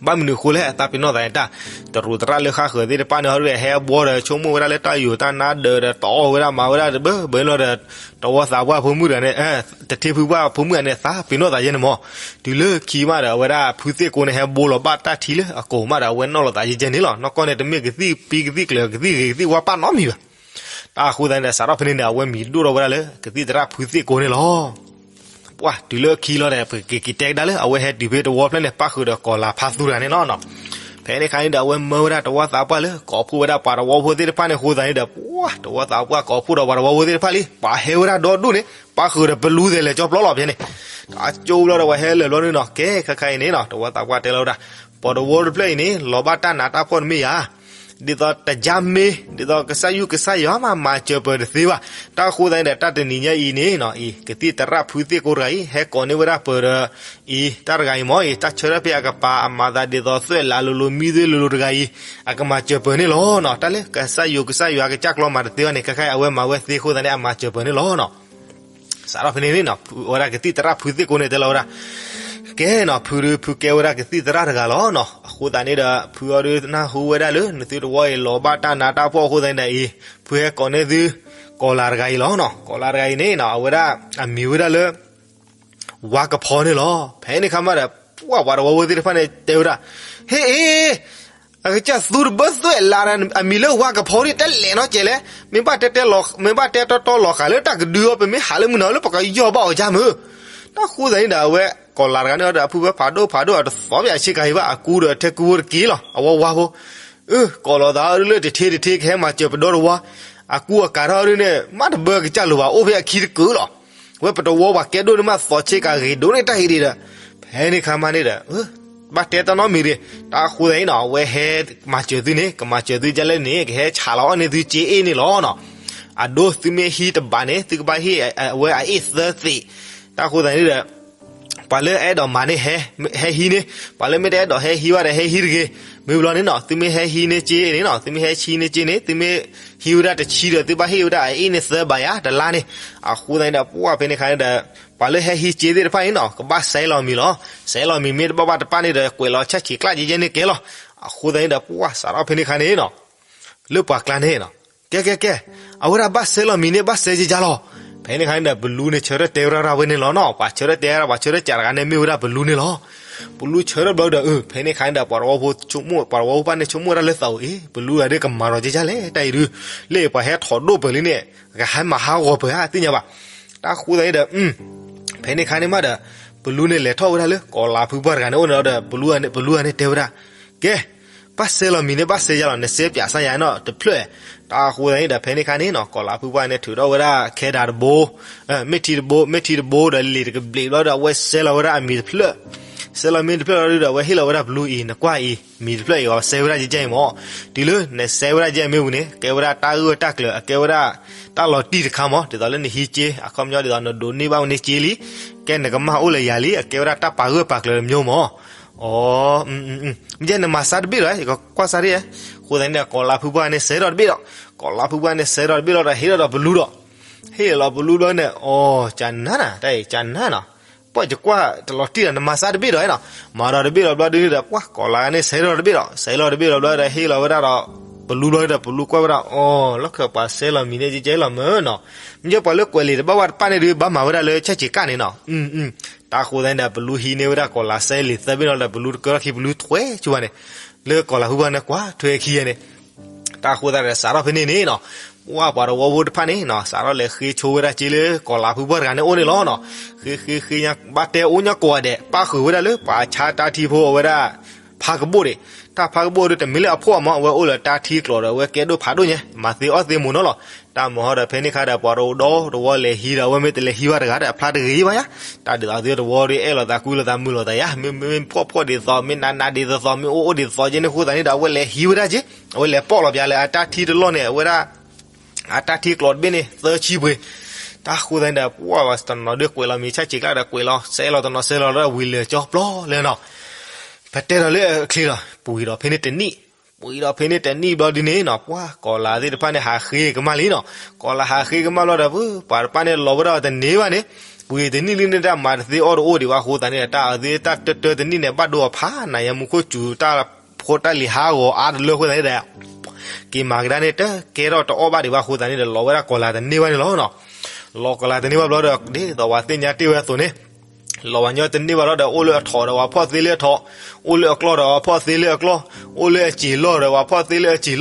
ဘၣ်မနုၤအဃိလဲၣ် အသးပ့ၤနီၣ်သးန့ၣ်တၢ်, တရူးသရၣ်လၢဃၣ်ဃၢၤသ့ၣ်တဖၣ်န့ၣ် ဟီဒုးဟဲဘှီဒီး ဆိကမိၣ်ဝဲဒၣ်လၢတၢ်ယိာ်တၢ်နါဒၢးဒီး တအီၣ်ဝဲဒၣ်မၤဝဲဒၣ်တဘၢဘၢလီၤဒီး, တဝီသးပှၢ်အဖိမုၣ်တဂၤန့ၣ် တထ့ဖုပှၢ်အဖိမုၣ်ဂၤန့ၣ် သးပ့ၤနီၣ်သးယဲန့ၣ်မး, တုၤလၢခံမးဒီး အဝဲဒၣ်ဖုသ့ၣ်ကိန့ၣ် ဟဲဘိလီၤဘၣ်တၢ်ထံလၢအကိာ်မးဒီး အဝဲနီၤလီၤသးယဲယဲန့ၣ်လီၤ, နီၢ်ကီၢ်န့ၣ် တမ့ၢ်ကသံၣ်ပံကသံၣ်ကျၢၤ ကသံၣ်ဂ့ၤကသံၣ်ဝါပာ်နီတမံၤဘၣ်. တၢ်အဃိသတးန့ၣ်ဒီး စးထီၣ်ဖဲန့ၣ်န့ၣ် အဝဲမံၤဒိၣ်ထီၣ်ဝဲဒၣ်လၢ ကသံၣ်သရၣ်ဖုသ့ၣ်ကိန့ၣ်လီၤ. ပှၢ်တုၤလၢခံလီၤဒီး ပကက့ၤတဲကဒါလၢ အဝဲဟဲတုၤဖဲတဝီဖျၢၣ်န့ၣ် ပၣ်ဃုာ်ဒီးကီၤလၤဖါသူတဂၤန့ၣ်လီၤ. ဖဲန့ၣ်အခါန့ၣ်ဒီး အဝဲမၢဝဲဒၣ်တဝီသးပှၢ်လၢ ကိးဖှိၣ်ဝဲဒၣ်ပှၤတဝီဖိသ့ၣ်တဖၣ်န့ၣ်အဃိသတးန့ၣ်ဒီး ပှၢ်တဝီသးပှၢ်ကိးဖှိၣ်ဒီးပှၤတဝီဖိသ့ၣ်တဖၣ်လံ, ပှၤဟဲဝဲဒၣ်ဒီဒူၣ်န့ၣ် ပၣ်ဃုာ်ဒီးပလူသဲးလဲၤကၠီပျီလီၤဖဲန့ၣ်, တၢ်ကၠိဘျီဒီး ပှၤဟဲလၢာ်ဘျီန့ၣ်နီၤ, ကဲခဲခါအံၤန့ၣ်နီၤ တဝီသးပှၢ်တဲလီၤဝဲဒၣ်, ပှၤတဝီတဖျၢၣ်အံၤန့ၣ် လီၤဘၣ်တၢ်နးတၢ်ဖှီၣ်တမ့ၢ်ဧါ ဒ်သိးတယါမ့ၢ် ဒ်သိးကစၢ်ယွၤကစၢ်ယွၤမး မၤစၢၤပၢၤတသ့ဘၣ်. တၢ်အဃိသတးန့ၣ်ဒီး တၢ်တနံၤညါအံၤန့ၣ်နီၤ အံၤ ကသံၣ်သရၣ်ဖုသ့ၣ်ကိတဂၤအံၤ ဟဲကိးန့ၢ်ဝဲဒၣ်ပၢၤဒီး အံၤ တၢ်တဂၤအံၤမး အံၤ တၢ်ဆၢထၢၣ်ဖဲအကပၤအမၤသးဒ်သိးသွဲၣ်လးလိၤလိၤ မံသွဲလိၤလိၤတဂၤအံၤ အကမၤစၢၤပၢၤန့ၣ်လီၤနီၤ. တၢ်လၢကစၢ်ယွၤကစၢ်ယွၤကစၢ်ကျီမၤတသ့ဘၣ်န့ၣ် ခဲခါအံၤအဝဲမၤဝဲသ့အဃိသတးန့ၣ် အမၤစၢၤပၢၤန့ၣ်လီၤနီၤ. စးထီၣ်ဖဲန့ၣ်န့ၣ်နီၤ ဖုဝဲဒၣ်ကသံၣ်သရၣ်ဖုသ့ၣ်ကိန့ၣ်တဲလီၤဝဲဒၣ်, ကဲနီၤ ဖုဒုး ဖုကဲဝဲဒၣ်ကသံၣ်သရၣ်တဂၤလီၤနီၤ. အဃိသတးန့ၣ်ဒီး ဖုအီၤဒုးနၢ်ဟူဝဲဒၣ်လၢ နသုတဝီအံၤ လီၤဘၣ်တၢ်နးတၢ်ဖှီၣ်အဃိသတးန့ၣ်ဒီးအံၤ ဖုဟဲကိးန့ၢ်သု ကီၤလၤတဂၤအံၤလီၤနီၤ. ကီၤလၤတဂၤအံၤန့ၣ်နီၤ အဝဲဒၣ် အမံၤဝဲဒၣ်လၢ ဝါကဖီန့ၣ်လီၤ. ဖဲန့ၣ်ခါမးဒီး ပှၢ်ပှၤတဝီဖိသ့ၣ်တဖၣ်န့ၣ်တဲဝဲဒၣ်, ဟ့ၣ်အ့ အကစၢ်သူတဘၢသွဲၣ်လး အမံၤလၢဝါကဖီဒ်တလဲၣ်နီတစဲးလဲၣ်, မ့ၢ်ဘၣ်တဲတဲလီၤ မ့ၢ်ဘၣ်တဲတီတီလီၤဃာ်လၢတၢ်ကဒုအီၤ ပမ့ၢ်ဟးလၢမုၢ်နၤလၢပကယီၢ်ဘၣ်အီၤကၢ်မုၢ်. တၢ်ဃိသတးန့ၣ်ဒီး အဝဲကီၤလၤတဂၤန့ၣ်ဒီး အဖုဝဲဖးဒိၣ်ဖးဒိၣ် အတသီပၠးဆ့ကၤအံၤဘၣ် အကူဒီးထဲကူဝဲတက့ၢ်လီၤ အဝဲဝါဖိ အၢ ကိးလီၤသးအီၤဒုးလၢတထ့တထ့ကဟဲမၤစၢၤပဒီတဝီ, အကူအကၤထီၣ်ဒုးန့ၣ် မ့ၢ်တဘၢကစၢ်လိၤဘၣ် အိၣ်ဖဲအခံတကုာ်လီၤ. ဝဲပတဝီပှၤကဲဒိၣ်န့ၣ်မးသီဆ့ကၤဂ့ၤဒိၣ်န့ၣ်တၢ်ဟ့ၣ်ဒံးဒီး, ဖဲန့ၣ်ခါမးန့ၣ်ဒီး ဘၣ်တဲတၢ်နီတမံၤဒံး, တၢ်ဃိသတးန့ၣ်နီၤ အဝဲဟဲမၤစၢၤသုန့ၣ် ကမၤစၢၤသုဒ်လဲၣ်န့ၣ် ကဟဲဆးလီၤအီၣ်န့ၢ်သုစ့အ့ၣ်န့ၣ်လီၤနီၤ. အဒိ သုမ့ၢ်ဟံးတဘးန့ၣ် သုကဘၣ်ဟ့ၣ်အဝဲအအ့ၣ်သၢသ့း. တၢ်ဃိသတးန့ၣ်ဒီး ပှၤလၢအအဲၣ်ဒိးမၤန့ၣ် ဟဲဟံးန့ၣ်, ပှၤလၢမ့ၢ်တအဲၣ်ဒိးဟဲဟံးဘၣ်ဒီး ဟဲဟံးတဂ့ၤ. မ့ၢ်ဘျီန့ၣ်နီၤ သုမ့ၢ်ဟဲဟံးန့ၢ်စ့န့ၣ်နီၤ, သုမ့ၢ်ဟဲဟံးန့ၢ်စ့န့ၣ် သုမ့ၢ်ဟံးဝဲဒၣ်တဆံဒီး သုဘၣ်ဟ့ၣ်ဝဲဒၣ်အအ့ၣ်န့ၣ်သၢဘးယၤတလါန့ၣ်. အဃိသတးန့ၣ်ဒီး ပှၤဖဲန့ၣ်ခါန့ၣ်ဒီး ပှၤလၢဟဲဟံးစ့သ့ၣ်တဖၣ်န့ၣ်နီၤ ကဘၣ်စဲလီၤမံၤလီၤ. စဲလီၤမံၤမ့ၢ်တဘၣ်ဘၣ်တပၣ်န့ၣ်ဒီး ကွဲးလီၤဆၣ်ဆံးကျၣ်ကဲကဲန့ၣ်ကဲလီၤ. အဃိသတးန့ၣ်ဒီး ပှၤစးထီၣ်ဖဲန့ၣ်ခါန့ၣ်နီၤ လၢပှၤကျါန့ၣ်နီၤ, ကဲကဲကဲ, အဝဲဒၣ်ဘၣ်စဲလီၤမံၤန့ၣ် ဘၣ်စဲယကလီၤ. ဖဲန့ၣ်ခါန့ၣ်ဒီး ပလူန့ၣ်ဆၢထၢၣ်တဲဝဲဒၣ်ဝဲန့ၣ်လီၤနီၤ. ပှၤဆၢထၢၣ်တဲဝဲဒၣ် ပှၤဆၢထၢၣ်စးတဂၤန့ၣ် မ့ၢ်ဝဲဒၣ်ပလူန့ၣ်လီၤ. ပလူဆၢထၢၣ်ဘျီဒီး အၢ ဖဲန့ၣ်ခါန့ၣ်ဒီး ပှၤသဝီဖိဆိကမိၣ် ပှၤသဝီဖိဘၣ်န့ၣ် ဆိကမိၣ်ဝဲဒၣ်လၢသးအိၣ်အံၤ ပလူအဒၣ်ကမၤဒီးကဲကဲလဲၣ် တၢ်အံၤဒုး, လၢပှၤဟဲထီၣ်ဒိၣ်ပၢၢ်လံန့ၣ် ကဟဲမၤဟးဂီၤပၢၢ်ဧါ သ့ၣ်ညါဘၣ်. တၢ်ဃိသတးန့ၣ်ဒီး ဖဲန့ၣ်ခါန့ၣ်မးဒီး ပလူန့ၣ်လဲၤထီၣ်ဝဲဒၣ်လၢကီၤလၤဖုပှၢ်တဂၤန့ၣ်အိၣ်န့ၣ်လီၤဒီး ပလူန့ၣ်တဲဝဲဒၣ်, ကဲ, ဘၣ်စဲလီၤမံၤန့ၣ် ဘၣ်စဲယၤလီၤ နစဲပၠးစၢ်ယၤနီၤတဖျၢၣ်. တၢ်ဃိသတးန့ၣ်ဒီး ဖဲန့ၣ်ခါန့ၣ်နီၤ ကီၤလၤဖုပှၢ်န့ၣ် ထုးထီၣ်ဝဲဒၣ်ခဲဒးတဘိ မ့ၢ်ထံတဘိ မ့ၢ်ထံတဘိဒီး လံာ်တကဘျံးဘျီဒီး အဝဲစဲလီၤဝဲဒၣ်အမံၤတဖျၢၣ်. စဲလီၤမံၤတဖျၢၣ်လီၤဒီး အဝဲဟ့ၣ်လီၤဝဲဒၣ်ပလူအံၤ နကွၢ်အံၤ မံၤတဖျၢၣ်အံၤ အီၤစဲဝဲဒၣ်ကဲကဲအံၤမး. တုၤလၢနစဲဝဲဒၣ်ကဲကဲအမ့ၢ်ပူၤန့ၣ် ကဲဝဲဒၣ်တၢ်ဂၢၢ်တၢ်ကျၢၤ အကဲဝဲဒၣ်တၢ်လီၤတံၢ်တခါမး. ဒ်သိးလၢနဟံးစ့ အခီပညီဒ်သိးနဒိးန့ၢ်ဘၣ်ဝဲန့ၣ်စ့လံ, ကဲနကမၢ်အိၣ်လၢယၤလံ အကဲဝဲဒၣ်တၢ်ပာ်ဂၢၢ်ပာ်ကျၢၤတမျိုးမး. အိ မ့ၢ်ကဲနမၤစၢ်တဘ့ၣ်ဒီး ယကကွၢ်စၢ်ဒ်, အဃိသတးန့ၣ်ဒီး ကီၤလၤဖုပှၢ်န့ၣ်စဲထီၣ်တဘ့ၣ်ဒီး, ကီၤလၤဖုပှၢ်န့ၣ်စဲထီၣ်တဘ့ၣ်လီၤဒီး ဟ့ၣ်လီၤဒီးပလူဒီး ဟ့ၣ်လီၤပလူဘျီန့ၣ် အိ ကနၤနၤ တၢ်အံၤကနၤနီၤ, ပှၢ်ယကွၢ်တလီၤတံၢ်ဒီး နမၤစၢ်တဘ့ၣ်ဒီးနီၤ, မၤဒီးတဘ့ၣ်လီၤဘျီဒုးဒီး ပှၢ်ကီၤလၤန့ၣ်စဲထီၣ်တဘ့ၣ်ဒီး စဲလီၤတဘ့ၣ်လီၤဘျီဒီး ဟ့ၣ်လီၤဝဲဒၣ်ဒီး ပလူဘျီဒီး ပလူကွၢ်ဝဲဒၣ် အိ လီၢ်ခၢၣ်ပှၤစဲလီၤမံၤန့ၣ် ကဲကဲလီၤမးနီၤ, မ့ၢ်ကဲပှၤလၢကွဲးလံာ်တဘၣ်ဘၣ်တပၣ်န့ၣ်ဒုး ဘၣ်မၤဝဲဒၣ်လၢဆၣ်ဆံးကၣ်န့ၣ်နီၤ. တၢ်ဃိသတးန့ၣ်ဒီး ပလူဟံးန့ၢ်ဝဲဒၣ်ကီၤလၤစဲလံာ်သၢဘ့ၣ်လီၤဒီး ပလူတကၢထီၣ်ခံ ပလူထွဲဆူဘၣ်န့ၣ်, လၢကီၤလၤဖုပှၢ်န့ၣ်ကွၢ်ထွဲခံဂၤန့ၣ်, တၢ်ဃိသတးဒီးစးထီၣ်ဖဲန့ၣ်န့ၣ်နီၤ, ပှၢ်ပှၤသဝီဖိတဖၣ်န့ၣ်နီၤ စးထီၣ်လဲၤဃ့ဆိဝဲဒၣ်စ့လၢကီၤလၤဖုပှၢ်တဂၤန့ၣ်အိၣ်န့ၣ်လီၤနီၤ. ဃ့ဃ့ဃ့ညါ ဘၣ်တဲအိၣ်ညီကိးဂၤဒဲး ပၣ်ဃုာ်ဝဲဒၣ်လၢပှၤဆါတၢ်ထံဖိအဝဲဒၣ် ဖါကဘိၣ်ဒံး, တၢ်ဖါကဘိၣ်ဒီး တမ့ၢ်လၢအဖှီၣ်မး အဝဲအိၣ်လၢတၢ်ထံကျိးဒီး အဝဲကဲဒိၣ်ဖးဒိၣ်ညါ မၤသ့အီၣ်သ့မူးနီၤလီၤ. တၢ်မၤဟီဒီး ဖဲန့ၣ်ခါဒီး ပှၤတအိၣ်ဒီတဝီလဲၤဟံးဒီး အဝဲမ့ၢ်တလဲၤဟံးဘၣ်တဂၤဒီး အဖျါတဂ့ၤဘၣ်ယါ, တၢ်ဒ်သိးသုတဝီဒီး အဲၣ်လိာ်သးကွံလိာ်သးမုာ်လိာ်သးယါ, မ့ၢ်မ့ၢ်ဖှီၣ်ဖှီၣ်ဒ်သိး မ့ၢ်နးနးဒ်သိးသိး မ့ၢ်အိၣ်အိၣ်ဒ်သိးကဲန့ၣ်အဃိသတးန့ၣ်ဒီး အဝဲလဲၤဟံးဝဲဒၣ်က့, အဝဲလဲၤပိာ်လီၤပျးလၢအတၢ်ထံတလီၢ်န့ၣ် အဝဲဒၣ် အတၢ်ထံကျိးတဘ့ၣ်န့ၣ် သၢဆံပှ့ၤ. တၢ်ဃိသတးန့ၣ်ဒီး ပှၢ်တနီၤဒီးကွဲးလီၤမံၤဆၣ်ဆံးကျၣ်ဒီးကွဲးလီၤ စဲလီၤတနီၤစဲလီၤဒီးဝံၤလၢာ်ကၠီပျီလၢနီၤ. ပတဲဒီးလၢအချ့ဒီး ပှံၤဒီးဖဲန့ၣ်တနံၣ်, ပှံၤဒီးဖဲန့ၣ်တနံၣ်ဘျီဒ်န့ၣ်နီၤ ပှၢ်ကီၤလၤသ့ၣ်တဖၣ်န့ၣ် ဟးဃ့ကမၣ်လံနီၤ. ကီၤလၤဟးဃ့ကမၣ်ဘျီဒီး ပှၤတဖၣ်န့ၣ်လီၤဝဲဒၣ်တန့ၢ်ဘၣ်န့ၣ်, ပှံၤတနံၣ်လံန့ၣ် တၢ်မၤတသ့အီၣ်တအိၣ်ဒံးဘၣ်အဃိသတးန့ၣ်ဒီး တၢ်အဝဲသ့ၣ်တၢ်တၢတနံၣ်န့ၣ် ဘၣ်ဒိအဖးနၤယါမူခိၣ်စူၤ တၢ်ဖိတၢ်လံၤဟးဂီၤအါတလၢအဃိသတးန့ၣ်ဒီး က့ၤမၤကဒါန့ၣ် တကဲထီၣ်တအီၣ်ဘၣ်ဒံးဘၣ်အဃိသတးန့ၣ်ဒီး လီၤဝဲဒၣ်ကီၤလၤတန့ၢ်ဘၣ်န့ၣ်လီၤနီၤ. လီၤကီၤလၤတန့ၢ်ဘၣ်ဘျီဒီး ဒ်သိးပှၤသ့ၣ်ညါတ့ၢ်ဝဲအသိးန့ၣ် လီၤဝဲညီတန့ၢ်ဘၣ်လီၤဒီး အိၣ်လၢအထီၣ်ဒီးပှၤဖီၣ်သ့လၢအထီၣ်, အိၣ်လၢအကျီဒီးပှၤဖီၣ်သ့လၢအကျီ, အိၣ်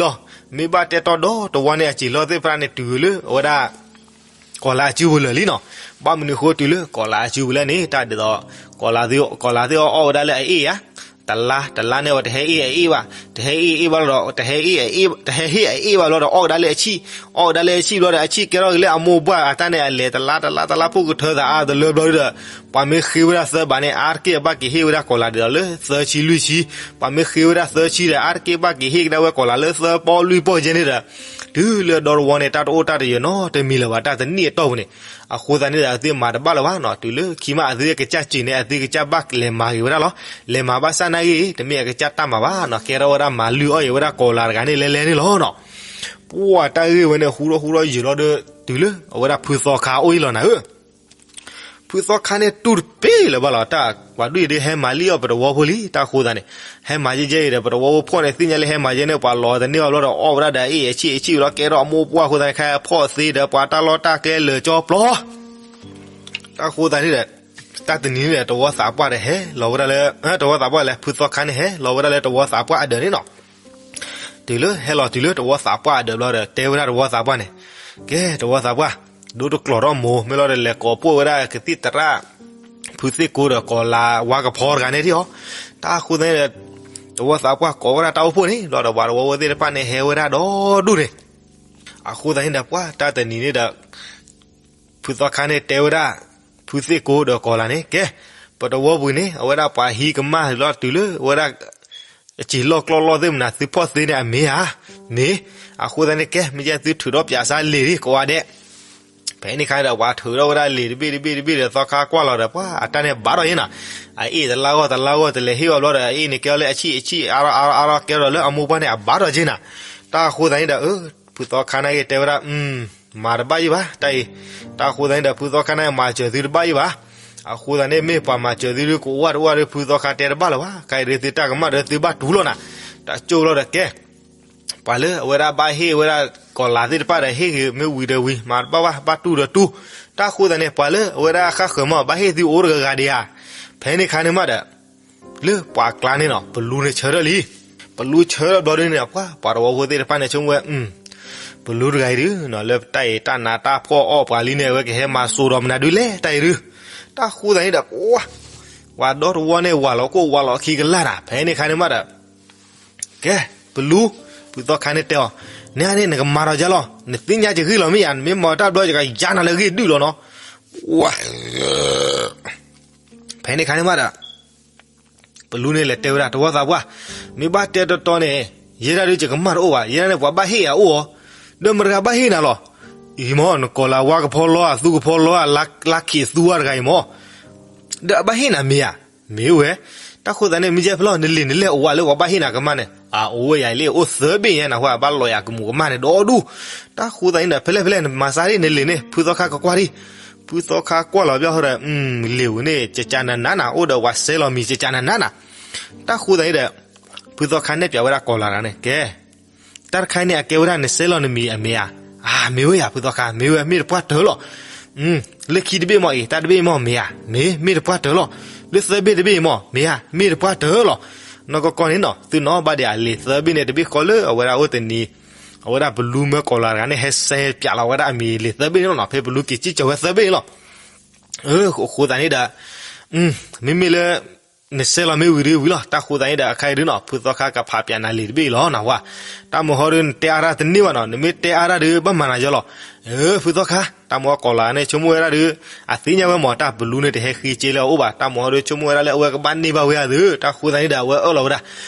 လၢအစံာ်လီၢ်ဒီးပှၤဖီၣ်သ့လၢအစံာ်လီၢ်, မ့ၢ်ဘၣ်တဲတီဒီတဝီန့ၣ် အစံာ်လီၢ်သ့ၣ်တဖၣ်န့ၣ် တုၤလၢအဝဲဒၣ် ကီၤလၤအစုပူၤလၢာ်လံနီၤ. ဘၣ်မနုၤအဃိတုၤလၢကီၤလၤအစုပူၤလဲၣ်န့ၣ် တၢ်ဒ်သိး ကီၤလၤသ့ၣ်အီၣ်အီၣ်ဝဲဒၣ်လၢအအ့ၣ်ဧါ, တလါတလါန့ၣ်ဝဲတဟဲအ့ၣ်အအ့ၣ်ဘၣ်, တဟဲအ့ၣ်အအ့ၣ်ဘၣ်လီၤဒီး တဟဲအ့ၣ်အအ့ၣ်, တဟဲဟ့ၣ်အအ့ၣ်ဘၣ်ဘျီဒီး အီၣ်ကဒါလၢအဆံၣ်, အီၣ်ကဒါလၢအဆံၣ်ဘျီဒီး အဆံၣ်ကဲထီၣ်က့ၤလၢအမိၢ်ပှၢ်အတၢ်န့ၣ် အလဲၤတလါတလါတလါဖိကထၢသးအါတလၢဘျီဒီး ပှၤမ့ၢ်ဃ့ဝဲဒၣ်သၢဘးန့ၣ် အါတက့ၢ်အဘၣ်က့ၤဟ့ၣ်ဝဲဒၣ်ကီၤလၤဒ်သိးလၢသၢဆံလွံၢ်ဆံ, ပှၤမ့ၢ်ဃ့ဝဲဒၣ်သၢဆံဒီး အါတက့ၢ်ဘၣ်က့ၤဟ့ၣ်ကဒါဝဲကီၤလၤလၢသၢပီလွံၢ်ပီယဲန့ၣ်ဒီး တုၤလၢဒီတဝီန့ၣ် တၢ်တအိၣ်တၢ်တယၢၤနီတမံၤလၢၤဘၣ် တၢ်တနံၣ်အတီၢ်ပူၤန့ၣ်, အဃိသတးန့ၣ်ဒီး အဝဲသ့ၣ်မၤတဘၣ်လၢၤဘၣ်နီၤ, တုၤလၢခံမးအဝဲသ့ၣ်ကစၢ်စံးန့ၣ် အဝဲသ့ၣ်ကစၢ်ဘၣ်လဲၤမၤဂ့ၤဝဲဒၣ်လီၤ, လဲၤမၤဘၣ်ဆၣ်နာ်ဂ့ၤ တမ့ၢ်အကစၢ်တၢ်မၤဘၣ်နီၤ, ကဲထီၣ်ဝဲဒၣ်မၤလုၢ်အီၣ်အံၤဝဲဒၣ်ကီၤလၤတဂၤန့ၣ်လဲၤလဲၤန့ၣ်လီၤနီၤ, ပှၢ်တၢ်ဂ့ၢ်ဝဲန့ၣ်ဟူထီၣ်ဟူထီၣ်ယၢၤလီၤဒီး တုၤလၢအဝဲဒၣ်ဖုသီခါအိၣ်အံၤလီၤနၤဧၢ ဖုသီခါန့ၣ်တူၢ်တပ့ၢ်လၢၤဘၣ်လီၤ, တၢ်ပှၤဒုၣ်အံၤဒုးဟဲမၤလံအီၣ်ပတဝီဖိလံ, တၢ်ဃိသတးန့ၣ်, ဟဲမၤယဲၢ်ယဲၢ်အံၤဒီး ပတဝီဖိဖှီၣ်န့ၣ် သ့ၣ်ညါလၢဟဲမၤယဲၢ်န့ၣ် ပှၤလီၤတန့ၢ်ဘၣ်ဘျီဒီး အီၣ်ဝဲဒၣ်ဒီးအအ့ၣ်အဆံၣ်အဆံၣ်ဘျီ ကဲထီၣ်အမိၢ်ပှၢ်အဃိသတးန့ၣ် ခဲဖှီၣ်သ့ဒီးပှၤတၢ်လီၢ်တၢ်ကျဲလၢာ်ကၠီပျီ တၢ်ဃိသတးန့ၣ်ဒီး တၢ်တနံၤန့ၣ်ဒီး တဝီသးပှၢ်ဒီးဟဲလီၤဝဲဒၣ်လၢ တဝီသးပှၢ်လဲၣ် ဖုသီခါန့ၣ်ဟဲလီၤဝဲဒၣ်လၢတဝီသးပှၢ်အဒၢးန့ၣ်နီၤ, တုၤလၢဟဲလီၤတုၤလၢတဝီသးပှၢ်အဒၢးဘျီဒီး တဲဝဲဒၣ်တဝီသးပှၢ်န့ၣ်, ကဲတဝီသးပှၢ်, ဒိတကျိးထီၣ်မိၢ် မ့ၢ်လီၤဒီးလဲၤကိးပိာ်ဝဲဒၣ်ကသံၣ်သရၣ် ဖုသ့ၣ်ကိဒီးကီၤလၤဝါကဖီတဂၤန့ၣ်ဒံးအီၤ, တၢ်ဃိသတးန့ၣ်ဒီး တဝီသးပှၢ်ကိးဝဲဒၣ်တၢ်အိၣ်ဖှိၣ်န့ၣ် ဘျီဒီးပှၤတဝီဖိသ့ၣ်တဖၣ်န့ၣ်ဟဲဝဲဒၣ်ဒီဒူၣ်န့ၣ်, အဃိသတးန့ၣ်ဒီး ပှၢ်တၢ်တနံၤန့ၣ်ဒီး ဖုသီခါန့ၣ်တဲဝဲဒၣ် ဖုသ့ၣ်ကိဒီးကီၤလၤန့ၣ် ကဲ, ပတဝီပူၤန့ၣ် အဝဲဒၣ်ပှၤဟံးကမၣ်လီၤတုၤလၢအဝဲဒၣ် အစံာ်လီၢ်ကျီၢ်လီၢ်သ့ၣ်မနုၤ သုဖီၣ်သ့န့ၣ်အမ့ၢ်ဧါ, မ့ၢ်, အဃိသတးန့ၣ်ကဲ မ့ၢ်ကဲသုထုးထီၣ်ပၠးစၢ်လံာ်ဒ်ကိးဂၤဒဲး, ဖဲန့ၣ်ခါဒီး ပှၤထုးထီၣ်ဝဲဒၣ်လံာ်တဘ့ၣ်တဘ့ၣ်တဘ့ၣ်ဒီးသီခါကွၢ်လီၤဒီး ပှၤအတၢ်န့ၣ်ဘၣ်ထီၣ်ယဲနၤ, အအ့ၣ်တလါဂီၢ်တလါဂီၢ်တလဲၤဟ့ၣ်ဝဲဘျီဒီး အအ့ၣ်န့ၣ်ကဲအီၤလၢအဆံၣ်အဆံၣ်အါထီၣ်အါထီၣ်အါထီၣ်ကဲထီၣ်လၢအမိၢ်ပှၢ်န့ၣ် အဘၣ်ထီၣ်က့နၤ, တၢ်အဃိသတးန့ၣ်ဒီး ဖုသီခါန့ၣ်က့ၤတဲဝဲဒၣ် မၤတဘၣ်ယံၣ်ဘၣ် တၢ်အံၤ, တၢ်အဃိသတးန့ၣ်ဒီး ဖုသီခါန့ၣ်မၤစၢၤသုတဘၣ်ယံၣ်ဘၣ်, အဃိသတးန့ၣ် မ့ၢ်ပှၤမၤစၢၤသုဒ်ကအိၣ်ဝဲတအိၣ်ဝဲဒီး ဖုသီခါတဲတဘၣ်လၢၤဘၣ်, ခဲအံၤဒ်သုတၢ်ကမၣ်ဒီးသုဘၣ်တူၢ်လီၤနၤ, တၢ်ကၠိၣ်လီၤဒီးကဲ ပှၤလၢအဝဲဒၣ်ဘၣ်ဟ့ၣ်ဝဲဒၣ်ကီၤလၤသ့ၣ်တဖၣ်ဒီးဟ့ၣ်ဂ့ၤမ့ၢ်ဝံၤဒီးဝံၤ မၤတဘၣ်ဘၣ် ဘၣ်တူၢ်ဒီးတူၢ်, တၢ်အဃိသတးန့ၣ် ပှၤလၢအဝဲဒၣ်ဃၣ်ဃၢၤမး ဘၣ်ဟ့ၣ်သုအိၣ်တဂၤဂၤဒံးဧါ, ဖဲန့ၣ်ခါန့ၣ်မးဒီး လၢပှၤကျါန့ၣ်နီၤ ပလူန့ၣ်ဆၢထၢၣ်လံ, ပလူဆၢထၢၣ်ဘျီဒ်န့ၣ် ပှၤ ပှၤတဝီဖိသ့ၣ်တဖၣ်န့ၣ်ဆိကမိၣ်ဝဲ ပလူတဂၤအံၤဒုးနီၤ လၢတၢ်အံၤတၢ်နးတၢ်ဖှီၣ်အီၣ်ပှၤလံန့ၣ် အဝဲကဟဲမၤစိာ်ဒီးမနုၤဒုးလဲၣ် တၢ်အံၤဒုး, တၢ်ဃိသတးန့ၣ်ဒီး ပှၤ ဝၤဒီတဝီန့ၣ် ဝၤလီၤကိၣ်ဝၤလီၤခံကလၢ်နၤ ဖဲန့ၣ်ခါန့ၣ်မးဒီး ကဲ ပလူ, ဖုသီခါန့ၣ်တဲအီၤ, နဲန့ၣ် နကမၤဒီးယၤလီၤ, နသ့ၣ်ညါယဂ့ၢ်လီၤမ့ၢ်ယၤ, နမ့ၢ်မၤတၢ်ဘျီ ယကယါနၤလၢအဂ့ၢ်ဒုးလီၤနီၤ, ဝၤ ဖဲန့ၣ်ခါန့ၣ်မးဒီး ပလူန့ၣ်လဲၤတဲဝဲဒၣ် တဝီသးပှၢ်, မ့ၢ်ဘၣ်တဲတီတီန့ၣ် ယဲဒၣ်ဒုးယကမၣ်တအိၣ်ဘၣ်, ယဲဒၣ်န့ၣ် ပှၤဘၣ်ဟ့ၣ်ယၤအိၣ်အီၤ, ဒီးမတဂၤဘၣ်ဟ့ၣ်နၤလီၤ, အံၤမ့ၢ် နကီၤလၤဝါကဖီလီၤ အသူကဖီလီၤ လါခံးသူဝါတဂၤအံၤမ့ၢ် ဒီးအဘၣ်ဟ့ၣ်နၤမ့ၢ်ဧါ, မ့ၢ်ဝဲ, တၢ်ဃိသတးန့ၣ် မ့ၢ်ယဲဖဲလီၤ နလံာ်နလဲၢ်အိၣ်ဝဲလၢပှၤဘၣ်ဟ့ၣ်နၤကမၣ်န့ၣ်, အအိၣ်ဝဲယၤလံ အိၣ်သၢဘ့ၣ်ညါနၢ်ဟူ အဘၣ်လီၤယၤကမူးကမၣ်န့ၣ်ဒီဒူၣ်, တၢ်ဃိသတးန့ၣ်ဒီး ဖဲလဲၣ်ဖဲလဲၣ် နမၤစၢ်ဒ်နလံာ်န့ၣ် ဖုသီခါကကွၢ်ဒံး, ဖုသီခါကွၢ်လီၤဘျီဒီး လံာ်ဝဲန့ၣ် ကကနၤနၤနၤ အိၣ်ဒီးပှၤဆဲးလီၤမံၤကကနၤနၤနၤ, တၢ်ဃိသတးန့ၣ်ဒီး ဖုသီခါနဲၣ်ပၠးဝဲဒၣ်ကီၤလၤတဂၤန့ၣ် ကဲ တၢ်တခါန့ၣ် အကဲဝဲဒၣ်နဆဲးလီၤနမံၤအမ့ၢ်ဧါ, အမ့ၢ်ဝဲယၤ ဖုသီခါ မ့ၢ်ဝဲ မ့ၢ်တပှၢ်တၢၢ်လီၤ, လၢခံတဘ့ၣ်မ့ၢ်အံၤ တၢ်တဘ့ၣ်မ့ၢ်မ့ၢ်ဧါ, မ့ၢ် မ့ၢ်တပှၢ်တၢၢ်လီၤ, လၢသၢဘ့ၣ်တဘ့ၣ်မ့ၢ် မ့ၢ်ဧါ မ့ၢ်တပှၢ်တၢၢ်လီၤ, နီၢ်ကီၢ်ကီၢ်န့ၣ်နီၤ သုနီၣ်ဘၣ်ဒံးအလံာ်သၢဘ့ၣ်န့ၣ် တဘ့ၣ်ဃီလၢအဝဲဒၣ်အိၣ်တနံၤ, အဝဲဒၣ်ပလူမၢကီၤလၤတဂၤန့ၣ် ဟဲဆဲးပၠးလီၤဝဲဒၣ်အမံၤလံာ်သၢဘ့ၣ်န့ၣ်လီၤနီၤ, ဖဲပလူက့ၤစံၣ်ကၠီၤဝဲသၢဘ့ၣ်န့ၣ်လီၤ, အဃိသတးန့ၣ်ဒီး မ့မ့ၢ်လၢ နဆဲးလီၤမ့ၢ်ဝံၤဒုးဝံၤလီၤ, တၢ်ဃိသတးန့ၣ်ဒီး အခါအံၤဒုးနီၤ ဖုသီခါကဖးပၠးနၤလံာ်တဘ့ၣ်အံၤလီၤ နၢ်ဟူဧါ, တၢ်မုၢ်ဟီဒုး နတဲအါတၢ်တန့ၢ်ဘၣ်နီၤ, နမ့ၢ်တဲအါတၢ်ဒုး ဘၣ်မၤနၤယီၤလီၤ, ဖုသီခါ တၢ်မုၢ်ဟီကီၤလၤန့ၣ် ဆိကမိၣ်ဝဲဒၣ်ဒုး အသ့ၣ်ညါဝဲမ့ၢ် တၢ်ပလူန့ၣ် တဟဲဃ့က့လၢအအိၣ်ဘၣ်, တၢ်မုၢ်ဟီဒုး ဆိကမိၣ်ဝဲဒၣ်လၢအဝဲကဘၣ်န့ၢ်ဘၣ်ဝဲအသိး, တၢ်ဃိသတးန့ၣ်ဒီး အဝဲအၢၣ်လီၤဝဲဒၣ်,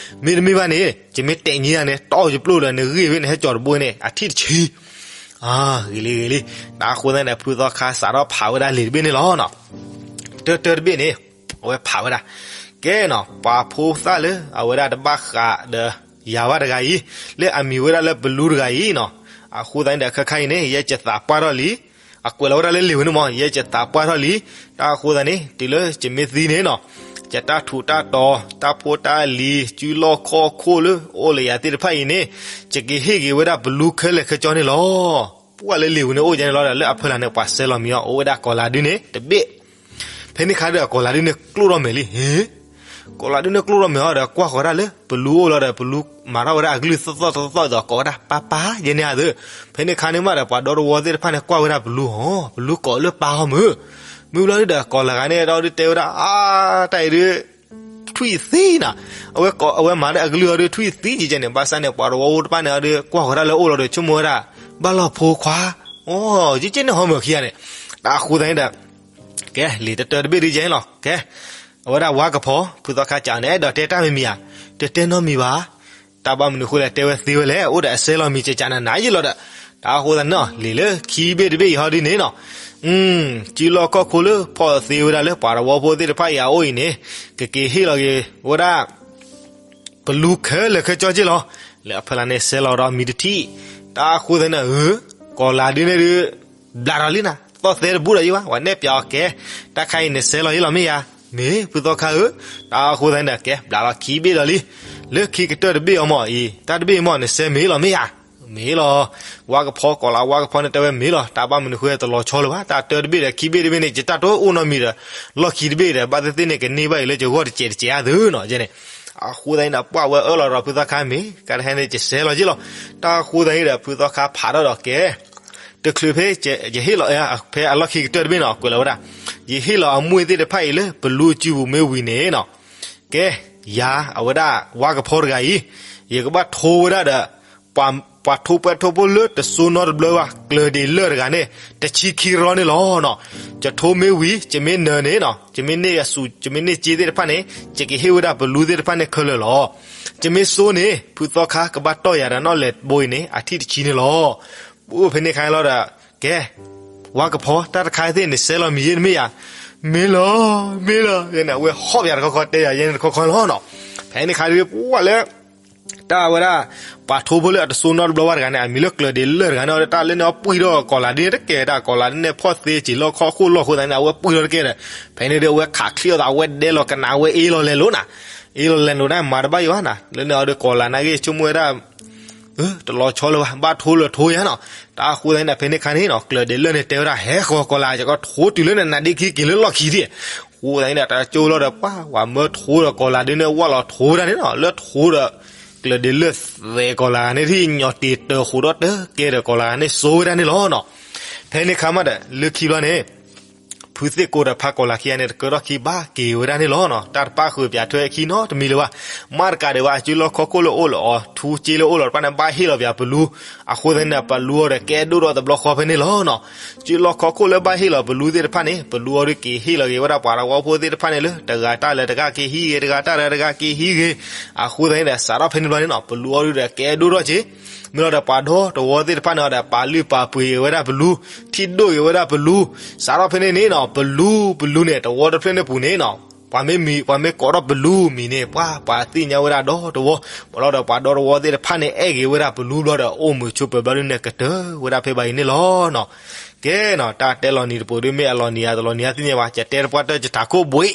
မ့တမ့ၢ်ဘၣ်န့ၣ် ယမ့ၢ်တဲာ်ညံယၤန့ၣ် တီၢ်ယပျိၢ်ဒီး နဂ့ၢ်ဝဲန့ၣ် ဟဲကၠီၤတဘိန့ၣ် အထံၣ်တဆံ ဂ့ၤလံဂ့ၤလံ, တၢ်ဃိသတးန့ၣ်ဒီး ဖုသီခါစးထီၣ်ဖးဝဲဒၣ်လံာ်တဘ့ၣ်န့ၣ်လီၤနီၤ, တၢတၢတဘ့ၣ်န့ၣ် အဝဲဖးဝဲဒၣ်, ကဲနီၤ ပှၤဖိသၣ်လၢအဝဲဒၣ်တဘၣ်ဃးဒီးယၤဘၣ်တဂၤအံၤ, လၢအမံၤဝဲဒၣ်လၢပလူတဂၤအံၤနီၤ, အဃိသတးန့ၣ်ဒီး ခဲခါအံၤန့ၣ် ယဲယသးပှၢ်ထီၣ်လံ, အကွဲးလီၤဝဲဒၣ်လၢလံာ်ဝဲန့ၣ်မ့ၢ် ယဲယသးပှၢ်ထီၣ်လံ, တၢ်အဃိသတးန့ၣ် တုၤလၢယမ့ၢ်သံန့ၣ်နီၤ, ယတၢ်ထူးတၢ်တီၤ တၢ်ဖိတၢ်လံၤ စုလီၢ်ခီၣ်ခိၣ်လၢအိၣ်လၢယၤသ့ၣ်တဖၣ်အံၤန့ၣ်, ယကဟ့ၣ်က့ၤဝဲဒၣ်ပလူခဲလၢာ်ခဲဆ့န့ၣ်လီၤ. ပှၤလၢလံာ်ဝဲန့ၣ်အိၣ်ယဲန့ၣ်လီၤဒီး လၢအဖီလာ်န့ၣ် ပှၤဆဲးလီၤမံၤအီၤ အိၣ်ဝဲဒၣ်ကီၤလၤဒုန့ၣ်တဘ့ၣ်, ဖဲန့ၣ်ခါဒီးကီၤလၤဒုန့ၣ်ကျိၣ်ထီၣ်မဲာ်လံ, ဟ့ၣ် ကီၤလၤဒုန့ၣ်ကျိၣ်ထီၣ်မဲာ်အီၤဒီး ကွၢ်ဃီၤဒၣ်လၢပလူအိၣ်လီၤဒီး ပလူမၤထီၣ်ဝဲဒၣ်အကလုၢ်သီၣ်သီၣ်သီၣ်သီၣ်ဒီး ကိးဝဲဒၣ် ပၢ်ပၢ် ယဲန့ၣ်ဧါသၢ, ဖဲန့ၣ်ခါန့ၣ်မးဒီး ပှၤဒီတဝီသ့ၣ်တဖၣ်န့ၣ် ကွၢ်ဝဲဒၣ်ပလူဟီ ပလူကိးလၢပၢ်ဟီမုၢ်, မုၢ်ဘျီဒုဒီး ကီၤလၤဂၤန့ၣ်ဒီး တဲဝဲဒၣ် အါ တၢ်အံၤဒု ထွံၣ်သံနၤ, အဝဲကိး အဝဲမၤလၢအကလုၢ်အီၤဒု ထွံၣ်သံကဲကဲန့ၣ်, ဘၣ်ဆၣ်န့ၣ် ပှၤတဝီဖိတဖၣ်န့ၣ်အီၤဒု ကွၢ်ဃီၤဒၣ်လၢအိၣ်လီၤဒီး ဆိကမိၣ်ဝဲဒၣ် ဘၣ်လီၢ်ဖိခွါ, အိ ကဲကဲန့ၣ်ဟီမုၢ်ခံဂၤန့ၣ်, တၢ်အဃိသတးန့ၣ်ဒီး ကဲ လံာ်တတၢတဘ့ၣ်ဒုယဲလီၤ, ကဲ အဝဲဒၣ်ဝါကဖီ ဖုသီခါစံးန့ၣ် အဲၣ်ဒိးတဲတၢ်မံၤမံၤဧါ, တတဲနီတမံၤဘၣ်, တၢ်ဘၣ်မနုၤဃိလဲၣ် တဲဝဲသ့ဝဲလဲၣ်, အိၣ်ဒီးအဆဲးလီၤမံၤ ကကနနၤယ့လီၤဒီး, တၢ်အဃိသတးန့ၣ်နီၤ လံာ်လၢခံဘ့ၣ်တဘ့ၣ်အံၤဟီဒုန့ၣ်နီၤ, စုလီၢ်ခီၣ်ခိၣ်လၢဖီၣ်သ့ဝဲဒၣ်လၢပှၤတဝီဖိသ့ၣ်တဖၣ်အံၤအအိၣ်အံၤန့ၣ်, ကက့ၤဟ့ၣ်လီၤက့ၤဝဲဒၣ် ပလူခဲလၢာ်ခဲဆ့က့လီၤ, လၢအဖီလာ်န့ၣ် ဆဲးလီၤဒီးမံၤတထံၣ်, တၢ်အဃိသတးန့ၣ် ကီၤလၤဒုန့ၣ်ဒု ဘျးဒီးလံနၤ, သီၣ်သဲတဘူၣ်ဒီးယံၤဘၣ်, ပှၤနဲၣ်ပၠးအီၤကဲ, တၢ်ခါအံၤနဆဲးလီၤယ့လီၤမ့ၢ်ယၤ, မ့ၢ်ဖုသီခါဧၢ, တၢ်အဃိသတးန့ၣ်ဒီး ကဲ ဘျးလီၤခံဘ့ၣ်ဒီးလံ, လၢခံကတၢၢ်တဘ့ၣ်အီၤမ့ၢ်အံၤ တၢ်တဘ့ၣ်အံၤမ့ၢ်နဆဲးမ့ၢ်လီၤမ့ၢ်ယၤ, မ့ၢ်လီၤ, ဝါကဖီ ကီၤလၤဝါကဖီန့ၣ်တဲဝဲမ့ၢ်လီၤ, တၢ်ဘၣ်မနုၤဃိတလီၤဆီလၢၤဘၣ်, တၢ်တၢတဘ့ၣ်ဒီးခံဘ့ၣ်တဘ့ၣ်န့ၣ် ယတၢ်တိၢ်အိၣ်နီတမံၤဒီး လီၢ်ခံတဘ့ၣ်ဒီး ဘၣ်သ့ၣ်သ့ၣ်န့ၣ် ကန့ၢ်ဘၣ်အံၤလၢယဂီၢ်တစဲးတစဲးဧါသၢနီၤ, ယဲန့ၣ် အဃိသတးန့ၣ်ဒီး ပှၤဝဲအၢၣ်လီၤဒီးဖုသီခါမ့ၢ် ကဲတဟဲန့ၣ် ယဆဲးလီၤယ့လီၤ, တၢ်အဃိသတးန့ၣ်ဒီး ဖုသီခါဖးထီၣ်ဒီးကဲ တချုးဖဲယဟ့ၣ်လီၤ ဖဲအလီၢ်ခံကတၢၢ်တဘ့ၣ်နီၤ ကွဲးလီၤဝဲဒၣ်, ယဟ့ၣ်လီၤအမွေၢ်သ့ၣ်တဖၣ်အံၤလၢပလူအစုပူၤမ့ၢ်ဝံၤန့ၣ်နီၤ, ကဲ ယၤအဝဲဒၣ်ဝါကဖီတဂၤအံၤ, ယကဘၣ်ထိဝဲဒၣ်ဒီး ပှၤထိပှဲထိဖိလၢတစိနီတဘျီဘၣ် ကျၢၤဒ့ၣ်လၢၢ်တဂၤန့ၣ် တဆံခံရီန့ၣ်လီၤနီၤ. ယထိမ့ၢ်ဝံၤ ယမ့ၢ်နၢၤန့ၣ်နီၤ, ယမ့ၢ်န့ၢ်အစူး ယမ့ၢ်န့ၢ်စ့သ့ၣ်တဖၣ်န့ၣ် ယကဟ့ၣ်ဝဲဒၣ်ပလူသ့ၣ်တဖၣ်န့ၣ်ခဲလၢာ်လီၤ. ယမ့ၢ်စိန့ၣ် ဖုသီခါကဘၣ်တီၢ်ယၤဒီးနီၣ်လဲၣ်ဘိအံၤန့ၣ် အထံၣ်တဆံန့ၣ်လီၤ. ပအိၣ်ဖဲန့ၣ်ခါလီၤဒီး ကဲ ဝါကဖီ တၢ်တခါသ့ၣ်န့ၣ် စဲလီၤမံၤယဲၢ်တမ့ၢ်ယၤ, မ့ၢ်လီၤ မ့ၢ်လီၤ န့ၣ် အဝဲဟီၣ်ပယၤတခီခီ တဲယၤယဲၢ်န့ၣ်တခီခီလီၤနီၤ. ဖဲန့ၣ်ခါဒ်ပှၤလၢ တၢ်ဝဲဒၣ် ပှၤထိဖိလၢအတစိနီတဘျီဘၣ်တဂၤန့ၣ် အမံၤလၢကျၢၤဒ့ၣ်လၢၢ်တဂၤန့ၣ် အီၤဒီးတၢ်လၢန့ၣ်အီၤပှံၢ်ထီၣ်ကီၤလၤဒ်န့ၣ်တကဲဝဲဒၣ် ကီၤလၤဒ်န့ၣ်ဖီၣ်သ့စ့ၤလီၢ်ခီခိၣ်လီၢ်အဃိသတးန့ၣ် အဝဲပှံၢ်ထီၣ်တကဲဒီး ဖဲန့ၣ်ဒီးအဝဲခးချံအီၤသး အဝဲဒဲလီၤကနၣ်ဝဲအ့လီၤလဲၤလိၤနၤ, အ့လီၤလဲၤလိၤန့ၣ် မၤတဘၣ်ယိၤဘၣ်နၤ လၢန့ၣ်အီၤဒီးကီၤလၤနာ်က့ဆိကမိၣ်ဝဲဒၣ် တလီၤဆီလၢၤဘၣ် ဘၣ်ထိလၢၤထိယၤနီၤ. တၢ်အဃိသတးန့ၣ်ဒီး ဖဲန့ၣ်ခါန့ၣ်နီၤ ကျၢၤဒ့ၣ်လၢၢ်န့ၣ် တဲဝဲဒၣ် ဟဲဃီၤကီၤလၤ ယကထိတုၤလၢနနါဒ့ခံက့ၤလၢလီၢ်ခံဒံး. အဃိသတးန့ၣ်ဒီး တၢ်ကၠိလီၤဒီး ပှၤဝဲမၢထိဒီးကီၤလၤဒ်န့ၣ် ဝၢ်လီၤထိဝဲဒၣ်န့ၣ်နီၤ လၢထိဒီး ကျၢၤဒ့ၣ်လၢၢ်သဲးကီၤလၤန့ၣ် ထံၣ်ညီတ့ၤတၢၤဃိးဒီးတကဲဒီးကီၤလၤန့ၣ်စိာ်ဝဲဒၣ်န့ၣ်လီၤနီၤ. ဖဲန့ၣ်ခါမးဒီး လၢခံဘျီန့ၣ် ဖုသ့ၣ်ကိဒီးဖးကီၤလၤခံဂၤန့ၣ် တကၢထီၣ်ခံဘၣ်က့ၤဝဲဒၣ်န့ၣ်လီၤနီၤ. တၢ်တပၣ်ဃုာ်ပၠးထွဲအခံနီတမံၤလၢၤဘၣ်. မ့ၢ်တကးဒံးဘၣ် ကၠိလီၢ်ခီခိၣ်လၢအိၣ်လၢအီၤ ထူကၠ့လၢအိၣ်လီၤတဖၣ်န့ၣ် ဘၣ်ဟ့ၣ်လီၤပၠးပလူ, အဃိသတးန့ၣ်ဒီး ပလူအီၤဒီးကဲဒိၣ်ထီၣ်တဘျီဃီဖဲန့ၣ်လီၤနီၤ. ကၠိလီၢ်ခီခိၣ်လၢဘၣ်ဟ့ၣ်လီၤပလူသ့ၣ်တဖၣ်န့ၣ် ပလူအီၤဒုးက့ၤဟ့ၣ်လီၤက့ၤဝဲဒၣ်ပှၤသဝီဖိသ့ၣ်တဖၣ်န့ၣ်လၢ တဂၤတၢ်လၢတဂၤက့ၤဟံးဂ့ၤ တဂၤတၢ်လၢတဂၤက့ၤဟံးဂ့ၤ, အဃိသတးန့ၣ်ဒီး စးထီၣ်ဖဲန့ၣ်ဘျီန့ၣ်နီၤ ပလူအီၤဒုးဒီးကဲဒိၣ်ထီၣ်က့ၤ မ့ၢ်လီၤဒီးပှၤဒီသဝီသ့ၣ်တဖၣ်န့ၣ်ဒီး ပာ်လုၢ်ပာ်ပှ့ၤဝဲဒၣ်ပလူ, ထံၣ်ဒိၣ်က့ၤဝဲဒၣ်ပလူ, စးထီၣ်ဖဲန့ၣ်န့ၣ်နီၤ ပလူ ပလူန့ၣ် သဝီတဖျၢၣ်န့ၣ်ပူၤန့ၣ်နီၤ ပှၤမ့ၢ်မံၤ ပှၤမ့ၢ်ကိးထီၣ်ပလူမံၤန့ၣ် ပှၤ ပှၤသ့ၣ်ညါဝဲဒၣ်ဒီသဝီ, မ့ၢ်လီၤဒီးပှၤဒီသဝီသ့ၣ်တဖၣ်န့ၣ် အဲၣ်ဂ့ၤဝဲဒၣ်ပလူဘျီဒီး အိၣ်မုာ်ဆိးပၢၤဘျီဒုးန့ၣ် ကတၢၢ်ဝဲဒၣ်ဖဲဘၣ်အံၤန့ၣ်လီၤနီၤ. ကဲနီၤ တၢ်တဲလီၤနံၤတပူၤဒုး မ့ၢ်အလီၤနံၤဧါတလီၤနံၤဧါသ့ၣ်ညါဘၣ် ယတဲတပှၢ်တၢၢ်ယထးခိၣ်ဘှံး,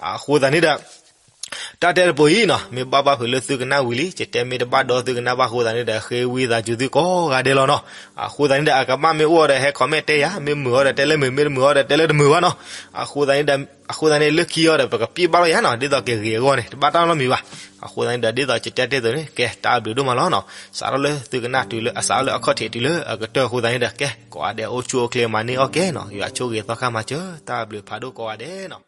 အဃိသတးန့ၣ်ဒီး တၢ်တဲတပူၤအံၤနီၤ မ့ၢ်ဘၣ်ဘၣ်ဖုးလၢသုကနၣ်ဝံၤလံ, ယတဲမ့ၢ်တဘၣ်ဒီသုကနၣ်ဘၣ်အဃိသတးန့ၣ်ဒီး ဃ့ဝံသးစူၤသုကိးဂၤဒဲးလီၤနီၤ. အဃိသတးန့ၣ်ဒီး အကမၣ်မ့ၢ်အိၣ်ဒီး ဟဲ comment တဲယၤ, မ့ၢ်မုာ်အီၤဒီး တဲလၢမုာ်, မ့ၢ်တမုာ်အီၤဒီး တဲလၢတမုာ်ဘၣ်နီၤ. အဃိသတးန့ၣ်ဒီး အဃိသတးန့ၣ် လၢခံအီၤဒီး ပကပံၢ်ဘၣ်လီၤယၤနီၤ, ဒ်သိးကဂ့ၤအဂီၢ်န့ၣ် တဘၣ်တၢ်နီတမံၤဘၣ်. အဃိသတးန့ၣ်ဒီး ဒ်သိးယတဲတ့ၢ်အသိးန့ၣ် ကဲ တၢ်ဘျုးဒိၣ်မးလီၤနီၤ. စးထီၣ်လၢသုကနၣ်တုၤလၢ အစးထီၣ်လၢအခီၣ်ထံးတုၤလၢအကတၢၢ်အဃိသတးန့ၣ်ဒီး ကဲ ကိးဂၤဒဲးအိၣ်ဆူၣ်အိၣ်ချ့မၤန့ၢ်အီၣ်ကဲနီၤ, ယွၤဆိၣ်ဂ့ၤသီခါမၤစၢၤ တၢ်ဘျုးဖးဒိၣ်ကိးဂၤဒဲးနီၤ.